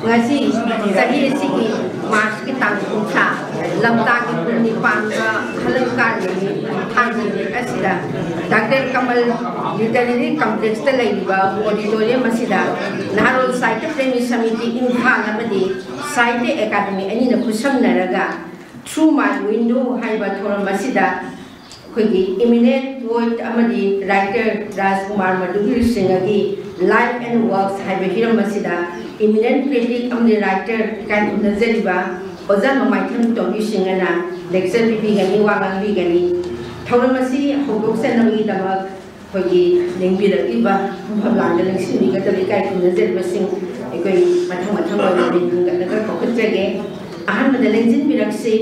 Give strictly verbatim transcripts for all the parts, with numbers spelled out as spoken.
ꯉꯁꯤ ꯆꯍꯤ ꯑꯁꯤꯒꯤ ꯃꯥꯔꯆꯀꯤ ꯇꯥꯡ ꯀꯨꯟꯊ꯭ꯔꯥ, ꯂꯝꯇꯥꯒꯤ ꯀꯨꯟ ꯅꯤꯄꯥꯟꯗ ꯍꯂꯪꯀꯥꯔ ꯅꯨꯃꯤꯠ ꯊꯥꯡꯖ ꯅꯨꯃꯤꯠ ꯑꯁꯤꯗ ꯗꯥꯛꯇꯔ ꯀꯃꯜ ꯂꯤꯇꯔꯦꯔꯤ ꯀꯝꯄ꯭ꯂꯦꯛꯁꯇ ꯂꯩꯔꯤꯕ ꯑꯣꯗꯤꯇꯣꯔꯤꯌꯝ ꯑꯁꯤꯗ ꯅꯍꯥꯔꯣꯜ ꯁꯥꯍꯤꯇ꯭ꯌ ꯄ꯭ꯔꯦꯃꯤ ꯁꯃꯤꯇꯤ ꯏꯝꯐꯥꯜ ꯑꯃꯗꯤ ꯁꯥꯍꯤꯇ꯭ꯌ ꯑꯦꯀꯥꯗꯃꯤ ꯑꯅꯤꯅ ꯈꯨꯠꯁꯝꯅꯔꯒ Through My Window ꯍꯥꯏꯕ ꯊꯧꯔꯝ ꯑꯁꯤꯗ ꯑꯩꯈꯣꯏꯒꯤ eminent poet ꯑꯃꯗꯤ writer Rajkumar ꯃꯗꯨꯒꯤꯔ ꯁꯤꯡꯍꯒꯤ Life and Works ꯍꯥꯏꯕ ꯍꯤꯔꯝ ꯑꯁꯤꯗ eminent critic ꯑꯃꯗꯤ writer ꯀꯥꯏꯅ ꯈꯪꯅꯖꯔꯤꯕ ꯑꯣꯖꯥ ꯅꯣꯡꯃꯥꯏꯊꯦꯝ ꯇꯣꯝꯕꯤ ꯁꯤꯡꯍꯅ lecture ꯄꯤꯕꯤꯒꯅꯤ, ꯋꯥ ꯉꯥꯡꯕꯤꯒꯅꯤ꯫ ꯊꯧꯔꯝ ꯑꯁꯤ ꯍꯧꯗꯣꯛꯆꯅꯕꯒꯤꯗꯃꯛ ꯑꯩꯈꯣꯏꯒꯤ ꯂꯦꯡꯕꯤꯔꯛꯂꯤꯕ ꯐꯝꯐꯝ ꯂꯥꯡꯗ ꯂꯦꯡꯁꯤꯟꯕꯤꯒꯗꯕ ꯏꯀꯥꯏ ꯈꯨꯝꯅꯖꯔꯤꯕꯁꯤꯡ ꯑꯩꯈꯣꯏ ꯃꯊꯪ ꯃꯊꯪ ꯑꯣꯏꯅ ꯃꯤꯡ ꯈꯟꯒꯠꯂꯒ ꯀꯧꯈꯠꯆꯒꯦ꯫ ꯑꯍꯥꯟꯕꯗ ꯂꯦꯡꯁꯤꯟꯕꯤꯔꯛꯁꯤ꯫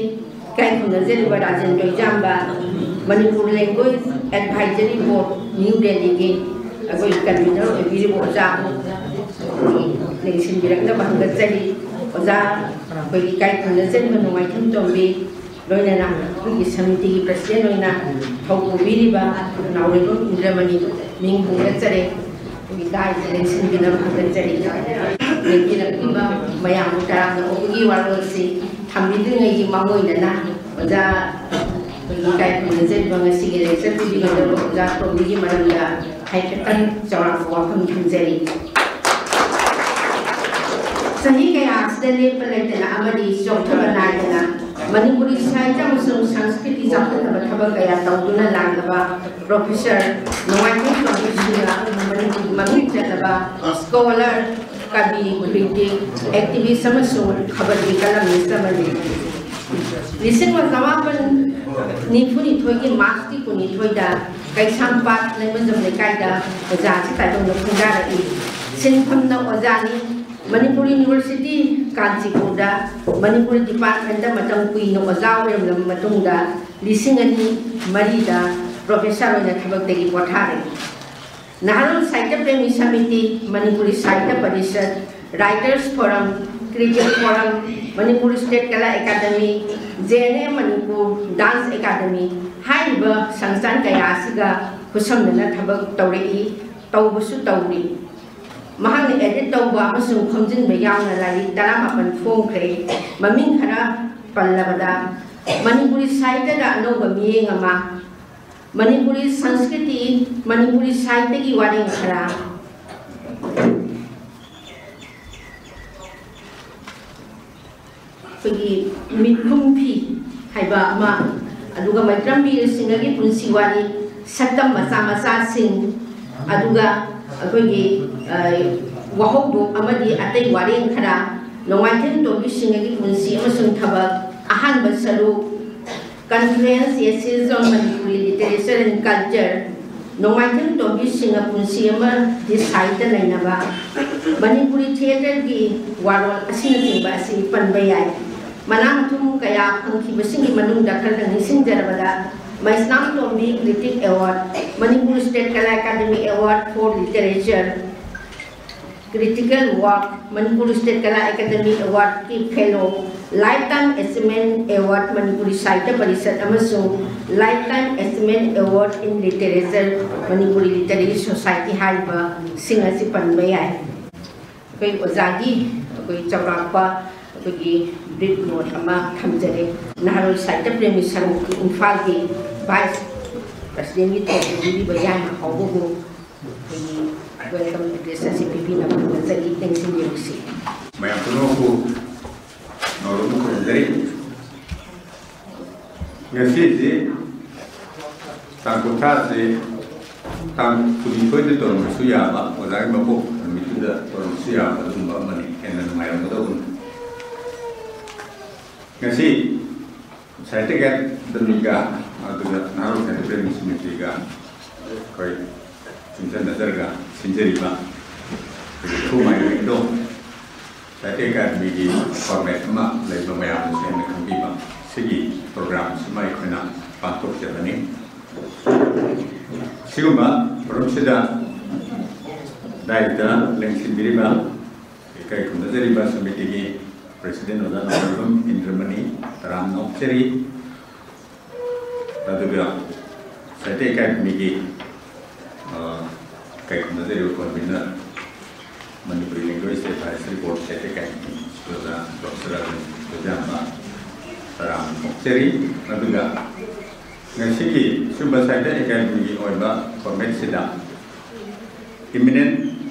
ꯏꯀꯥꯏ ꯈꯨꯝꯅꯖꯔꯤꯕ Rajen ꯀꯩꯖꯥꯝꯕ, Manipur Language Advisory Board, New Delhi ꯒꯤ ꯑꯩꯈꯣꯏ convener ꯑꯣꯏꯕꯤꯔꯤꯕ ꯑꯣꯖꯥꯕꯨ ꯂꯦꯡꯁꯤꯟꯕꯤꯔꯛꯅꯕ ꯍꯪꯒꯠꯆꯔꯤ꯫ ꯑꯣꯖꯥ ꯑꯩꯈꯣꯏꯒꯤ ꯏꯀꯥꯏ ꯈꯨꯝꯅꯖꯔꯤꯕ ꯅꯣꯡꯃꯥꯏꯊꯦꯝ ꯇꯣꯝꯕꯤ, ꯂꯣꯏꯅꯅ ꯑꯩꯈꯣꯏꯒꯤ ꯁꯃꯤꯇꯤꯒꯤ president ꯑꯣꯏꯅ ꯊꯧ ꯄꯨꯕꯤꯔꯤꯕ ꯅꯥꯎꯔꯦꯝꯕꯝ ꯏꯟꯗ꯭ꯔꯃꯅꯤ ꯃꯤꯡ ꯈꯨꯝꯒꯠꯆꯔꯤ꯫ ꯑꯩꯈꯣꯏꯒꯤ ꯗꯥꯏꯁ ꯂꯦꯡꯁꯤꯟꯕꯤꯅꯕ ꯍꯪꯒꯠꯆꯔꯤ꯫ ꯂꯦꯡꯕꯤꯔꯛꯂꯤꯕ ꯃꯌꯥꯝꯕꯨ ꯇꯔꯥꯝꯅ ꯑꯣꯛꯄꯒꯤ ꯋꯥꯔꯣꯜꯁꯤ ꯊꯝꯕꯤꯗ꯭ꯔꯤꯉꯩꯒꯤ ꯃꯥꯡꯑꯣꯏꯅꯅ ꯑꯣꯖꯥ ꯑꯩꯈꯣꯏꯒꯤ ꯏꯀꯥꯏ ꯈꯨꯝꯅꯖꯔꯤꯕ ꯉꯁꯤꯒꯤ lecture ꯄꯤꯕꯤꯒꯗꯧꯔꯤꯕ ꯑꯣꯖꯥ ꯇꯣꯝꯕꯤꯒꯤ ꯃꯔꯝꯗ ꯍꯥꯏꯐꯦꯠꯇꯪ ꯆꯥꯎꯔꯥꯛꯄ ꯋꯥꯐꯝ ꯊꯝꯖꯔꯤ꯫ ꯆꯍꯤ ꯀꯌꯥ ꯑꯁꯤꯗ ꯂꯦꯞꯄ ꯂꯩꯇꯅ ꯑꯃꯗꯤ ꯆꯣꯛꯊꯕ ꯅꯥꯏꯗꯅ ꯃꯅꯤꯄꯨꯔꯤ ꯁꯥꯍꯤꯇ꯭ꯌ ꯑꯃꯁꯨꯡ ꯁꯪꯁꯀ꯭ꯔꯤꯇꯤ ꯆꯥꯎꯈꯠꯅꯕ ꯊꯕꯛ ꯀꯌꯥ ꯇꯧꯗꯨꯅ ꯂꯥꯛꯂꯕ Professor ꯅꯣꯡꯃꯥꯏꯊꯦꯝ ꯇꯣꯝꯕꯤ ꯁꯤꯡꯍ ꯃꯅꯤꯄꯨꯔꯒꯤ ꯃꯃꯤꯡ ꯆꯠꯂꯕ scholar, ꯀꯕꯤ, critic, activist ꯑꯃꯁꯨꯡ ꯈꯕꯔꯒꯤ columnist ꯑꯃꯅꯤ꯫ ꯂꯤꯁꯤꯡ ꯑꯃ ꯆꯃꯥꯄꯟ ꯅꯤꯐꯨꯅꯤꯊꯣꯏꯒꯤ ꯃꯥꯔꯆꯀꯤ ꯀꯨꯟꯅꯤꯊꯣꯏꯗ ꯀꯩꯁꯥꯝꯄꯥꯠ ꯂꯩꯃꯖꯝ ꯂꯩꯀꯥꯏꯗ ꯑꯣꯖꯥ ꯑꯁꯤ ꯇꯥꯏꯕꯪꯗ ꯈꯣꯡꯗꯥꯔꯛꯏ꯫ ꯁꯤꯟꯐꯝꯅ ꯑꯣꯖꯥꯅꯤ꯫ ꯃꯅꯤꯄꯨꯔ University ꯀꯥꯟꯆꯤꯄꯨꯔꯗ ꯃꯅꯤꯄꯨꯔꯤ department ꯇ ꯃꯇꯝ ꯀꯨꯏꯅ ꯑꯣꯖꯥ ꯑꯣꯏꯔꯝꯂꯕ ꯃꯇꯨꯡꯗ ꯂꯤꯁꯤꯡ ꯑꯅꯤ ꯃꯔꯤꯗ professor ꯑꯣꯏꯅ ꯊꯕꯛꯇꯒꯤ ꯄꯣꯊꯥꯔꯦ꯫ ꯅꯍꯥꯔꯣꯜ ꯁꯥꯍꯤꯇ꯭ꯌ ꯄ꯭ꯔꯦꯃꯤ ꯁꯃꯤꯇꯤ, ꯃꯅꯤꯄꯨꯔꯤ ꯁꯥꯍꯤꯇ꯭ꯌ parishad, Writers Forum, Critic Forum, Manipur State Kala Academy, J N A Manipur, Dance Academy ꯍꯥꯏꯔꯤꯕ ꯁꯪꯁꯊꯥꯟ ꯀꯌꯥ ꯑꯁꯤꯒ ꯈꯨꯠꯁꯝꯅꯅ ꯊꯕꯛ ꯇꯧꯔꯛꯏ, ꯇꯧꯕꯁꯨ ꯇꯧꯔꯤ꯫ ꯃꯍꯥꯛꯅ edit ꯇꯧꯕ ꯑꯃꯁꯨꯡ ꯈꯣꯝꯖꯤꯟꯕ ꯌꯥꯎꯅ ꯂꯥꯏꯔꯤꯛ ꯇꯔꯥꯃꯥꯄꯟ ꯐꯣꯡꯈ꯭ꯔꯦ꯫ ꯃꯃꯤꯡ ꯈꯔ ꯄꯜꯂꯕꯗ, ꯃꯅꯤꯄꯨꯔꯤ ꯁꯥꯍꯤꯇ꯭ꯌꯗ ꯑꯅꯧꯕ ꯃꯤꯠꯌꯦꯡ ꯑꯃ, ꯃꯅꯤꯄꯨꯔꯤ ꯁꯪꯁꯀ꯭ꯔꯤꯇꯤ, ꯃꯅꯤꯄꯨꯔꯤ ꯁꯥꯍꯤꯇ꯭ꯌꯒꯤ ꯋꯥꯔꯦꯡ ꯈꯔ, ꯑꯩꯈꯣꯏꯒꯤ ꯃꯤꯠꯈꯨꯝ ꯐꯤ ꯍꯥꯏꯕ ꯑꯃ, ꯑꯗꯨꯒ ꯃꯩꯇ꯭ꯔꯝ ꯕꯤꯔ ꯁꯤꯡꯍꯒꯤ ꯄꯨꯟꯁꯤ ꯋꯥꯔꯤ, ꯁꯛꯇꯝ ꯃꯆꯥ ꯃꯆꯥꯁꯤꯡ, ꯑꯗꯨꯒ ꯑꯩꯈꯣꯏꯒꯤ, ꯑ, ꯋꯥꯍꯧꯗꯣꯛ ꯑꯃꯗꯤ ꯑꯇꯩ ꯋꯥꯔꯦꯡ ꯈꯔ, ꯅꯣꯡꯃꯥꯏꯊꯦꯝ ꯇꯣꯝꯕꯤ ꯁꯤꯡꯍꯒꯤ ꯄꯨꯟꯁꯤ ꯑꯃꯁꯨꯡ ꯊꯕꯛ, ꯑꯍꯥꯟꯕ ꯁꯔꯨꯛ, Confluence Essays on Manipuri Literature and Culture, ꯅꯣꯡꯃꯥꯏꯊꯦꯝ ꯇꯣꯝꯕꯤ ꯁꯤꯡꯍ ꯄꯨꯟꯁꯤ ꯑꯃꯗꯤ ꯁꯥꯍꯤꯇ꯭ꯌ ꯅꯩꯅꯕ, ꯃꯅꯤꯄꯨꯔꯤ ꯊꯤꯌꯦꯇꯔꯒꯤ ꯋꯥꯔꯣꯜ ꯑꯁꯤꯅꯆꯤꯡꯕ ꯑꯁꯤ ꯄꯟꯕ ꯌꯥꯏ꯫ ꯃꯅꯥ ꯃꯊꯨꯝ ꯀꯌꯥ ꯐꯪꯈꯤꯕꯁꯤꯡꯒꯤ ꯃꯅꯨꯡꯗ ꯈꯔꯗꯪ ꯅꯤꯡꯁꯤꯡꯖꯔꯕꯗ, ꯃꯩꯁꯅꯥꯝ ꯇꯣꯝꯕꯤ Critic Award, Manipur State Kala Academy Award for Literature, Critical Work, Manipur State Kala Academy Award ꯀꯤ Fellow, Lifetime Achievement Award, Manipuri ꯁꯥꯍꯤꯇ꯭ꯌ ꯄꯔꯤꯁꯠ ꯑꯃꯁꯨꯡ Lifetime Achievement Award in Literature, Manipuri Literary Society ꯍꯥꯏꯔꯤꯕꯁꯤꯡ ꯑꯁꯤ ꯄꯟꯕ ꯌꯥꯏ꯫ ꯑꯩꯈꯣꯏ ꯑꯣꯖꯥꯒꯤ ꯑꯩꯈꯣꯏ ꯆꯥꯎꯔꯥꯛꯄ ꯑꯩꯈꯣꯏꯒꯤ brief note ꯑꯃ ꯊꯝꯖꯔꯦ꯫ ꯅꯍꯥꯔꯣꯜ ꯁꯥꯍꯤꯇ꯭ꯌ ꯄ꯭ꯔꯦꯃꯤ ꯁꯪꯒꯤ ꯏꯝꯐꯥꯜꯒꯤ Vice President ꯀꯤ ꯊꯧ ꯄꯨꯕꯤꯔꯤꯕ ꯌꯥꯏꯃ ꯐꯥꯎꯕꯕꯨ ꯑꯩꯈꯣꯏꯒꯤ welcome address ꯑꯁꯤ ꯄꯤꯕꯤꯅꯕ ꯈꯪꯍꯟꯖꯔꯤ꯫ ꯂꯦꯡꯁꯤꯟꯕꯤꯔꯛꯁꯤ꯫ ꯃꯌꯥꯝ ꯄꯨꯝꯅꯃꯛꯄꯨ ꯅꯧꯅ ꯑꯃꯨꯛ ꯈꯨꯔꯨꯝꯖꯔꯤ꯫ ꯉꯁꯤꯁꯤ ꯇꯥꯡ ꯀꯨꯟꯊ꯭ꯔꯥꯁꯤ ꯇꯥꯡ ꯀꯨꯟꯅꯤꯊꯣꯏꯗ ꯇꯧꯔꯝꯕꯁꯨ ꯌꯥꯕ, ꯑꯣꯖꯥꯒꯤ ꯃꯄꯣꯛ ꯅꯨꯃꯤꯠꯇꯨꯗ ꯇꯧꯔꯝꯕꯁꯨ ꯌꯥꯕ, ꯑꯗꯨꯒꯨꯝꯕ ꯑꯃꯅꯤ꯫ ꯍꯦꯟꯅ ꯅꯨꯡꯉꯥꯏꯔꯝꯒꯗꯧꯕꯅꯤ꯫ ꯉꯁꯤ ꯁꯥꯍꯤꯇ꯭ꯌ ꯑꯦꯀꯥꯗꯃꯤꯒ, ꯑꯗꯨꯒ ꯅꯍꯥꯔꯣꯜ ꯁꯥꯍꯤꯇ꯭ꯌ ꯄ꯭ꯔꯦꯃꯤ ꯁꯃꯤꯇꯤꯒ ꯑꯩꯈꯣꯏ ꯆꯨꯡꯁꯤꯟꯅꯖꯔꯒ ꯁꯤꯟꯖꯔꯤꯕ ꯑꯩꯈꯣꯏꯒꯤ ꯏꯊꯧ ꯃꯥꯏꯀꯩꯗꯣ ꯁꯥꯍꯤꯇ꯭ꯌ ꯑꯦꯀꯥꯗꯃꯤꯒꯤ format ꯑꯃ ꯂꯩꯕ ꯃꯌꯥꯝꯅꯁꯨ ꯍꯦꯟꯅ ꯈꯪꯕꯤꯕ ꯁꯤꯒꯤ program ꯁꯤꯃ ꯑꯩꯈꯣꯏꯅ ꯄꯥꯡꯊꯣꯛꯆꯕꯅꯤ꯫ ꯁꯤꯒꯨꯝꯕ ꯊꯧꯔꯝꯁꯤꯗ ꯗꯥꯏꯗ ꯂꯦꯡꯁꯤꯟꯕꯤꯔꯤꯕ ꯏꯀꯥꯏ ꯈꯨꯝꯅꯖꯔꯤꯕ ꯁꯃꯤꯇꯤꯒꯤ President ꯑꯣꯖꯥ ꯅꯣꯡꯃꯥꯏꯕꯝ ꯏꯟꯗ꯭ꯔꯃꯅꯤ ꯇꯔꯥꯝꯅ ꯑꯣꯛꯆꯔꯤ꯫ ꯑꯗꯨꯒ ꯁꯥꯍꯤꯇ꯭ꯌ ꯑꯦꯀꯥꯗꯃꯤꯒꯤ, ꯑ, ꯏꯀꯥꯏ ꯈꯨꯝꯅꯖꯔꯤꯕ convener ꯃꯅꯤꯄꯨꯔꯤ ꯂꯦꯡꯒ꯭ꯋꯦꯖ ꯑꯦꯗꯚꯥꯏꯖꯔꯤ ꯕꯣꯔꯗ ꯁꯥꯍꯤꯇ꯭ꯌ ꯑꯦꯀꯥꯗꯃꯤ ꯁ꯭ꯀꯨꯜꯗ ꯗꯣꯛꯇꯔ ꯑꯔꯕꯤꯟ ꯈꯣꯏꯖꯥꯝꯕ ꯇꯔꯥꯝꯅ ꯑꯣꯛꯆꯔꯤ꯫ ꯑꯗꯨꯒ ꯉꯁꯤꯒꯤ ꯁꯤꯒꯨꯝꯕ ꯁꯥꯍꯤꯇ꯭ꯌ ꯑꯦꯀꯥꯗꯃꯤꯒꯤ ꯑꯣꯏꯕ ꯐꯣꯔꯃꯦꯠꯁꯤꯗ ꯏꯃꯤꯅꯦꯟ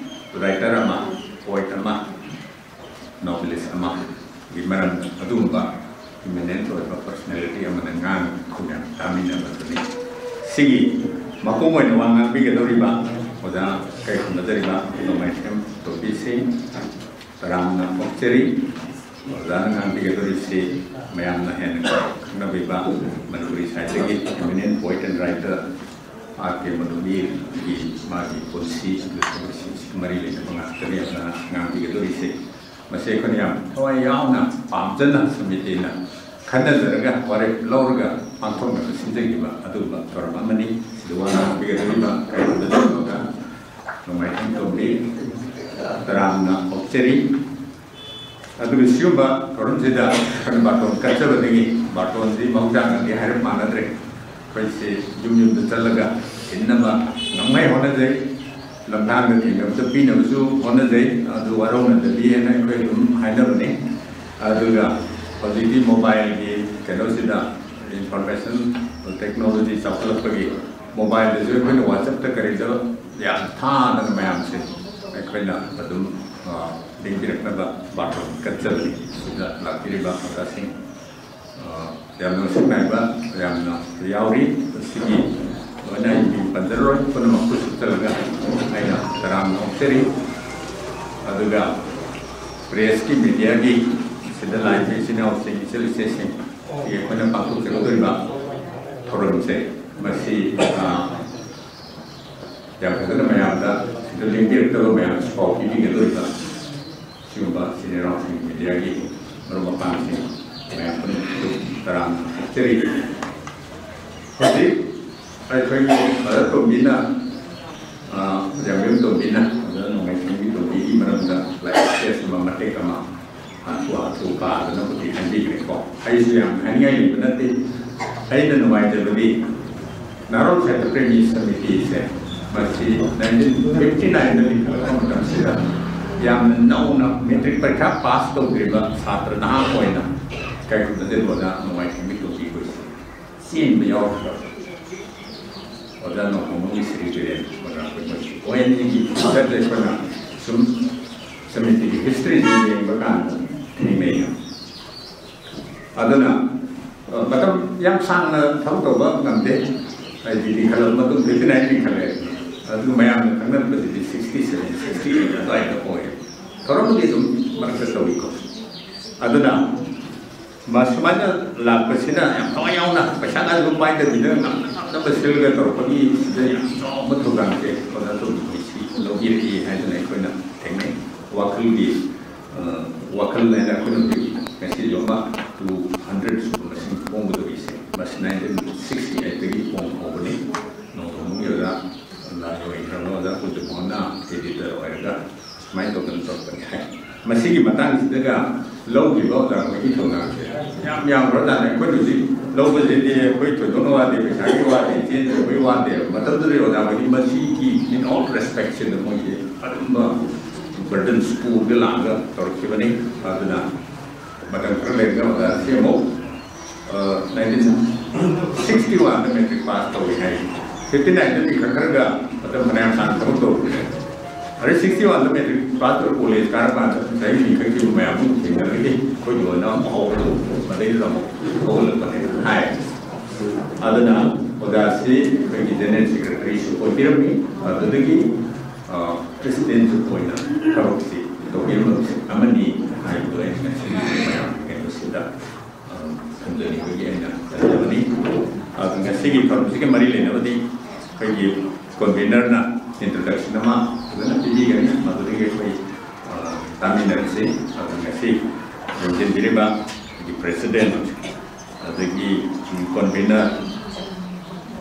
ꯔꯥꯏꯇꯔ ꯑꯃ, ꯄꯣꯏꯠ ꯑꯃ, ꯅꯣꯕꯦꯂꯤꯁ ꯑꯃꯒꯤ ꯃꯔꯝꯗ ꯑꯗꯨꯒꯨꯝꯕ ꯏꯃꯤꯅꯦꯟ ꯑꯣꯏꯕ ꯄꯔꯁꯣꯅꯦꯂꯤꯇꯤ ꯑꯃꯅ ꯉꯥꯡ ꯈꯨꯝꯅ ꯇꯥꯃꯤꯟꯅꯕꯗꯨꯅꯤ꯫ ꯁꯤꯒꯤ ꯃꯄꯨꯡ ꯑꯣꯏꯅ ꯋꯥ ꯉꯥꯡꯕꯤꯒꯗꯧꯔꯤꯕ ꯑꯣꯖꯥ ꯀꯩ ꯈꯨꯝꯅꯖꯔꯤꯕ ꯅꯣꯡꯃꯥꯏꯊꯦꯝ ꯇꯣꯝꯕꯤ ꯁꯤꯡ ꯇꯔꯥꯝꯅ ꯑꯣꯛꯆꯔꯤ꯫ ꯑꯣꯖꯥꯅ ꯉꯥꯡꯕꯤꯒꯗꯧꯔꯤꯁꯤ ꯃꯌꯥꯝꯅ ꯍꯦꯟꯅ ꯈꯪꯅꯕꯤꯕ ꯃꯅꯤꯄꯨꯔꯤ ꯁꯥꯍꯤꯇ꯭ꯌꯒꯤ eminent poet and writer, R K ꯃꯅꯨꯕꯤꯔꯒꯤ ꯃꯥꯒꯤ ꯄꯨꯟꯁꯤ ꯑꯃꯁꯨꯡ ꯊꯕꯛꯁꯤꯡꯁꯤꯒ ꯃꯔꯤ ꯂꯩꯅꯕ ꯉꯥꯛꯇꯅꯤ ꯑꯣꯖꯥꯅ ꯉꯥꯡꯕꯤꯒꯗꯧꯔꯤꯁꯦ꯫ ꯃꯁꯤ ꯑꯩꯈꯣꯏꯅ ꯌꯥꯝ ꯊꯋꯥꯏ ꯌꯥꯎꯅ ꯄꯥꯝꯖꯅ ꯁꯃꯤꯇꯤꯅ ꯈꯟꯅꯖꯔꯒ ꯋꯥꯔꯦꯞ ꯂꯧꯔꯒ ꯄꯥꯡꯊꯣꯛꯅꯕ ꯁꯤꯟꯖꯈꯤꯕ ꯑꯗꯨꯒꯨꯝꯕ ꯊꯧꯔꯝ ꯑꯃꯅꯤ꯫ ꯁꯤꯗ ꯋꯥ ꯉꯥꯡꯕꯤꯒꯗꯧꯔꯤꯕ ꯀꯩꯅꯣꯗ ꯇꯧꯔꯒ ꯅꯣꯡꯃꯥꯏꯊꯦꯝ ꯇꯣꯝꯕꯤ ꯇꯔꯥꯝꯅ ꯑꯣꯛꯆꯔꯤ꯫ ꯑꯗꯨꯒ ꯁꯤꯒꯨꯝꯕ ꯊꯧꯔꯝꯁꯤꯗ ꯑꯩꯈꯣꯏꯅ ꯕꯥꯔꯇꯣꯟ ꯀꯠꯆꯕꯗꯒꯤ, ꯕꯥꯔꯇꯣꯟꯁꯤ ꯃꯍꯧꯁꯥꯒꯗꯤ ꯍꯥꯏꯔꯞ ꯃꯥꯟꯅꯗ꯭ꯔꯦ꯫ ꯑꯩꯈꯣꯏꯁꯤ ꯌꯨꯝ ꯌꯨꯝꯗ ꯆꯠꯂꯒ ꯏꯟꯅꯕ ꯉꯝꯉꯩ ꯍꯣꯠꯅꯖꯩ꯫ ꯂꯝꯊꯥꯡꯗ ꯊꯦꯡꯅꯕꯗ ꯄꯤꯅꯕꯁꯨ ꯍꯣꯠꯅꯖꯩ꯫ ꯑꯗꯨ ꯋꯥꯔꯧꯅꯗꯕꯤꯅ ꯑꯩꯈꯣꯏ ꯑꯗꯨꯝ ꯍꯥꯏꯅꯕꯅꯤ꯫ ꯑꯗꯨꯒ ꯍꯧꯖꯤꯛꯇꯤ ꯃꯣꯕꯥꯏꯜꯒꯤ ꯀꯩꯅꯣꯁꯤꯗ, ꯏꯟꯐꯣꯔꯃꯦꯁꯟ ꯇꯦꯛꯅꯣꯂꯣꯖꯤ ꯆꯥꯎꯈꯠꯂꯛꯄꯒꯤ, ꯃꯣꯕꯥꯏꯜꯗꯁꯨ ꯑꯩꯈꯣꯏꯅ ꯋꯥꯆꯞꯇ ꯀꯔꯤꯗ ꯌꯥꯝ ꯊꯥꯗꯅ ꯃꯌꯥꯝꯁꯦ ꯑꯩꯈꯣꯏꯅ ꯑꯗꯨꯝ, ꯑ, ꯂꯦꯡꯕꯤꯔꯛꯅꯕ ꯕꯥꯔꯇꯣꯟ ꯀꯠꯆꯕꯅꯤ꯫ ꯁꯤꯗ ꯂꯥꯛꯄꯤꯔꯤꯕ ꯑꯣꯖꯥꯁꯤꯡ, ꯑ, ꯌꯥꯝꯅ ꯃꯁꯛ ꯅꯥꯏꯕ ꯌꯥꯝꯅ ꯌꯥꯎꯔꯤ꯫ ꯃꯁꯤꯒꯤ ꯂꯣꯏꯅ ꯑꯩ ꯃꯤꯡ ꯄꯟꯖꯔꯔꯣꯏ, ꯄꯨꯝꯅꯃꯛꯄꯨ ꯁꯨꯞꯆꯜꯂꯒ ꯑꯩꯅ ꯇꯔꯥꯝꯅ ꯑꯣꯛꯆꯔꯤ꯫ ꯑꯗꯨꯒ ꯄ꯭ꯔꯦꯁꯀꯤ, ꯃꯦꯗꯤꯌꯥꯒꯤ, ꯁꯤꯗ ꯂꯥꯛꯏꯕ ꯏꯆꯤꯟ ꯏꯅꯥꯎꯁꯤꯡ, ꯏꯆꯜ ꯏꯆꯦꯁꯤꯡ, ꯑꯩꯈꯣꯏꯅ ꯄꯥꯡꯊꯣꯛꯆꯒꯗꯧꯔꯤꯕ ꯊꯧꯔꯝꯁꯦ, ꯃꯁꯤ, ꯑ, ꯌꯥꯝ ꯐꯖꯅ ꯃꯌꯥꯝꯗ, ꯁꯤꯗ ꯂꯦꯡꯕꯤꯔꯛꯇꯕ ꯃꯌꯥꯝꯁꯨ ꯄꯥꯎ ꯄꯤꯕꯤꯒꯗꯧꯔꯤꯕ ꯁꯤꯒꯨꯝꯕ ꯏꯆꯤꯟ ꯏꯅꯥꯎꯁꯤꯡ, ꯃꯦꯗꯤꯌꯥꯒꯤ ꯃꯔꯨꯞ ꯃꯄꯥꯡꯁꯤꯡ ꯃꯌꯥꯝ ꯄꯨꯝꯅꯃꯛꯁꯨ ꯇꯔꯥꯝꯅ ꯑꯣꯛꯆꯔꯤ꯫ ꯍꯧꯖꯤꯛ ꯑꯩꯈꯣꯏꯒꯤ ꯃꯗꯔ ꯇꯣꯝꯕꯤꯅ, ꯑ, ꯌꯥꯝꯕꯦꯝ ꯇꯣꯝꯕꯤꯅ, ꯑꯣꯖꯥ ꯅꯣꯡꯃꯥꯏꯊꯦꯝꯒꯤ ꯇꯣꯝꯕꯤꯒꯤ ꯃꯔꯝꯗ ꯂꯥꯏꯔꯤꯛ ꯇꯦꯁ ꯑꯃ, ꯃꯇꯦꯛ ꯑꯃ ꯍꯥꯊꯨ ꯍꯥꯊꯨ ꯄꯥꯗꯅꯕꯨꯗꯤ ꯍꯥꯏꯕꯤꯈ꯭ꯔꯦꯀꯣ꯫ ꯑꯩꯁꯨ ꯌꯥꯝ ꯍꯥꯏꯅꯤꯡꯉꯥꯏ ꯂꯩꯕ ꯅꯠꯇꯦ꯫ ꯑꯩꯅ ꯅꯨꯡꯉꯥꯏꯖꯕꯗꯤ ꯅꯥꯔꯣꯜ ꯁꯥꯍꯤꯇ꯭ꯌ ꯄ꯭ꯔꯦꯃꯤ ꯁꯃꯤꯇꯤꯁꯦ, ꯃꯁꯤ ꯅꯥꯏꯟꯇꯤꯟ ꯐꯤꯐꯇꯤ ꯅꯥꯏꯟꯗ ꯂꯤꯡꯈꯠꯂꯛꯄ ꯃꯇꯝꯁꯤꯗ ꯌꯥꯝꯅ ꯅꯧꯅ ꯃꯦꯇ꯭ꯔꯤꯛ ꯄꯔꯤꯈꯥ ꯄꯥꯁ ꯇꯧꯗ꯭ꯔꯤꯕ ꯁꯥꯇ꯭ꯔ ꯅꯍꯥ ꯑꯣꯏꯅ ꯀꯩꯒꯨꯝꯕꯗ ꯑꯣꯖꯥ ꯅꯣꯡꯃꯥꯏꯊꯦꯝꯒꯤ ꯇꯣꯝꯕꯤ ꯑꯩꯈꯣꯏꯁꯦ ꯆꯦꯟꯕ ꯌꯥꯎꯈ꯭ꯔꯕ꯫ ꯑꯣꯖꯥ ꯅꯣꯡꯃꯣꯝꯒꯤ ꯁ꯭ꯔꯤ ꯕꯤꯔꯦꯟ ꯑꯣꯖꯥ ꯑꯩꯈꯣꯏ ꯃꯣꯏꯁꯤ ꯑꯣ ꯑꯦꯟ ꯖꯤꯒꯤ ꯐꯤꯆꯔꯗ ꯑꯩꯈꯣꯏꯅ ꯁꯨꯝ ꯁꯃꯤꯇꯤꯒꯤ ꯍꯤꯁꯇ꯭ꯔꯤꯁꯤ ꯌꯦꯡꯕ ꯀꯥꯟꯗ ꯊꯦꯡꯅꯩ꯫ ꯑꯗꯨꯅ ꯃꯇꯝ ꯌꯥꯝ ꯁꯥꯡꯅ ꯊꯕꯛ ꯇꯧꯕ ꯉꯝꯗꯦ꯫ ꯍꯥꯏꯗꯤ ꯂꯤꯡꯈꯠꯂꯕ ꯃꯇꯨꯡ ꯐꯤꯐꯇꯤ ꯅꯥꯏꯟ ꯂꯤꯡꯈꯠꯂꯦ꯫ ꯑꯗꯨ ꯃꯌꯥꯝꯅ ꯈꯪꯅꯔꯛꯄꯁꯤꯗꯤ ꯁꯤꯛꯁꯇꯤ ꯁꯚꯦꯟ ꯁꯤꯛꯁꯇꯤ ꯑꯩꯠ ꯑꯗꯨꯋꯥꯏꯗ ꯑꯣꯏ꯫ ꯊꯧꯔꯝꯕꯨꯗꯤ ꯑꯗꯨꯝ ꯃꯔꯛꯇ ꯇꯧꯏꯀꯣ꯫ ꯑꯗꯨꯅ ꯃꯥ ꯁꯨꯃꯥꯏꯅ ꯂꯥꯛꯄꯁꯤꯅ ꯌꯥꯝ ꯊꯋꯥꯏ ꯌꯥꯎꯅ ꯄꯩꯁꯥ ꯀꯥꯏꯗꯕ ꯄꯥꯏꯗꯕꯤꯗ ꯉꯝꯅ ꯉꯝꯅꯕ ꯁꯤꯜꯒ ꯇꯧꯔꯛꯄꯒꯤ ꯁꯤꯗ ꯌꯥꯝ ꯆꯥꯎꯕ ꯊꯧꯗꯥꯡꯁꯦ ꯑꯣꯖꯥ ꯇꯣꯝꯕꯤ ꯁꯤ ꯂꯧꯕꯤꯔꯛꯏ ꯍꯥꯏꯗꯅ ꯑꯩꯈꯣꯏꯅ ꯊꯦꯡꯅꯩ꯫ ꯋꯥꯈꯜꯒꯤ ꯋꯥꯈꯜ ꯍꯥꯏꯅ ꯑꯩꯈꯣꯏꯅ ꯍꯧꯖꯤꯛ ꯉꯁꯤꯁꯨ ꯑꯃ ꯇꯨ ꯍꯟꯗ꯭ꯔꯦꯠ ꯁꯨꯕ ꯃꯁꯤꯡ ꯐꯣꯡꯒꯗꯧꯔꯤꯁꯦ ꯃꯁꯤ ꯅꯥꯏꯟꯇꯤꯟ ꯁꯤꯛꯁꯇꯤ ꯑꯩꯠꯇꯒꯤ ꯐꯣꯡ ꯍꯧꯕꯅꯤ꯫ ꯅꯣꯡꯊꯣꯝꯕꯝꯒꯤ ꯑꯣꯖꯥ ꯂꯥꯏ ꯑꯣꯏꯈ꯭ꯔꯕ ꯑꯣꯖꯥ ꯀꯨꯟꯖꯃꯣꯍꯟꯅ ꯑꯦꯗꯤꯇꯔ ꯑꯣꯏꯔꯒ ꯁꯨꯃꯥꯏꯅ ꯇꯧꯗꯅ ꯇꯧꯔꯛꯄꯅꯤ ꯍꯥꯏ꯫ ꯃꯁꯤꯒꯤ ꯃꯇꯥꯡꯁꯤꯗꯒ ꯂꯧꯈꯤꯕ ꯑꯣꯖꯥ ꯑꯩꯈꯣꯏꯒꯤ ꯊꯧꯗꯥꯡꯁꯦ ꯌꯥꯝ ꯌꯥꯝꯈ꯭ꯔꯖꯥꯠꯅꯤ꯫ ꯑꯩꯈꯣꯏꯅ ꯍꯧꯖꯤꯛ ꯂꯧꯕꯁꯤꯗꯤ ꯑꯩꯈꯣꯏ ꯊꯣꯏꯗꯣꯛꯅ ꯋꯥꯗꯦ, ꯄꯩꯁꯥꯒꯤ ꯋꯥꯗꯦ, ꯆꯦꯟꯗꯕꯒꯤ ꯋꯥꯗꯦ꯫ ꯃꯇꯝꯗꯨꯗ ꯑꯣꯖꯥ ꯑꯩꯈꯣꯏꯒꯤ ꯃꯁꯤꯒꯤ in all respect ꯁꯤꯗ ꯃꯣꯏꯁꯦ ꯑꯗꯨꯝꯕ ꯕꯔꯗꯟ ꯁ꯭ꯀꯨꯜꯗ ꯂꯥꯛꯑꯒ ꯇꯧꯔꯛꯈꯤꯕꯅꯤ꯫ ꯑꯗꯨꯅ ꯃꯇꯝ ꯈꯔ ꯂꯩꯔꯒ ꯑꯣꯖꯥ ꯁꯤ ꯑꯃꯨꯛ ꯅꯥꯏꯟꯇꯤꯟ ꯁꯤꯛꯁꯇꯤ ꯋꯥꯟꯗ ꯃꯦꯇ꯭ꯔꯤꯛ ꯄꯥꯁ ꯇꯧꯏ ꯍꯥꯏ꯫ ꯐꯤꯐꯇꯤ ꯅꯥꯏꯟꯗ ꯂꯤꯡꯈꯠꯈ꯭ꯔꯒ ꯃꯇꯝ ꯐꯅꯌꯥꯝ ꯁꯥꯡꯅ ꯊꯕꯛ ꯇꯧꯈ꯭ꯔꯦ꯫ ꯑꯗꯩ ꯁꯤꯛꯁꯇꯤ ꯋꯥꯟꯗ ꯃꯦꯇ꯭ꯔꯤꯛ ꯄꯥꯁ ꯇꯧꯔ ꯀꯣꯂꯦꯖ ꯀꯥꯔꯀꯥꯟꯗ ꯉꯁꯥꯏ ꯂꯤꯡꯈꯠꯈꯤꯕ ꯃꯌꯥꯝ ꯑꯃ ꯊꯦꯡꯅꯔꯒꯗꯤ ꯑꯩꯈꯣꯏꯒꯤ ꯑꯣꯏꯅ ꯑꯃꯨꯛ ꯍꯧꯕꯗꯣ ꯃꯗꯩꯗꯨꯗ ꯑꯃꯨꯛ ꯍꯧꯒꯠꯂꯛꯄꯅꯦꯅ ꯍꯥꯏ꯫ ꯑꯗꯨꯅ ꯑꯣꯖꯥꯁꯤ ꯑꯩꯈꯣꯏꯒꯤ ꯖꯦꯅꯔꯦꯜ ꯁꯦꯀ꯭ꯔꯦꯇꯔꯤꯁꯨ ꯑꯣꯏꯕꯤꯔꯝꯃꯤ꯫ ꯑꯗꯨꯗꯒꯤ ꯑ, ꯄ꯭ꯔꯦꯁꯤꯗꯦꯟꯁꯨ ꯑꯣꯏꯅ ꯊꯕꯛꯁꯤ ꯇꯧꯕꯤꯔꯝꯕ ꯑꯃꯅꯤ ꯍꯥꯏꯕꯗꯣ ꯑꯩꯅ ꯉꯁꯤ ꯃꯌꯥꯝꯒꯤ ꯀꯩꯅꯣꯁꯤꯗ, ꯑ, ꯊꯝꯖꯅꯤꯡꯕꯒꯤ ꯑꯩꯅ ꯊꯝꯖꯕꯅꯤ꯫ ꯑꯗꯨ ꯉꯁꯤꯒꯤ ꯊꯧꯔꯝꯁꯤꯒ ꯃꯔꯤ ꯂꯩꯅꯕꯗꯤ ꯑꯩꯈꯣꯏꯒꯤ ꯀꯣꯟꯚꯦꯅꯔꯅ introduction ꯑꯃ ꯐꯖꯅ ꯄꯤꯕꯤꯒꯅꯤ꯫ ꯃꯗꯨꯗꯒꯤ ꯑꯩꯈꯣꯏ, ꯑ, ꯇꯥꯃꯤꯟꯅꯔꯁꯤ꯫ ꯑꯗꯨ ꯉꯁꯤ ꯂꯦꯡꯁꯤꯟꯕꯤꯔꯤꯕ ꯑꯩꯈꯣꯏꯒꯤ ꯄ꯭ꯔꯦꯁꯤꯗꯦꯟ ꯑꯗꯒꯤ ꯀꯣꯟꯚꯦꯅꯔ,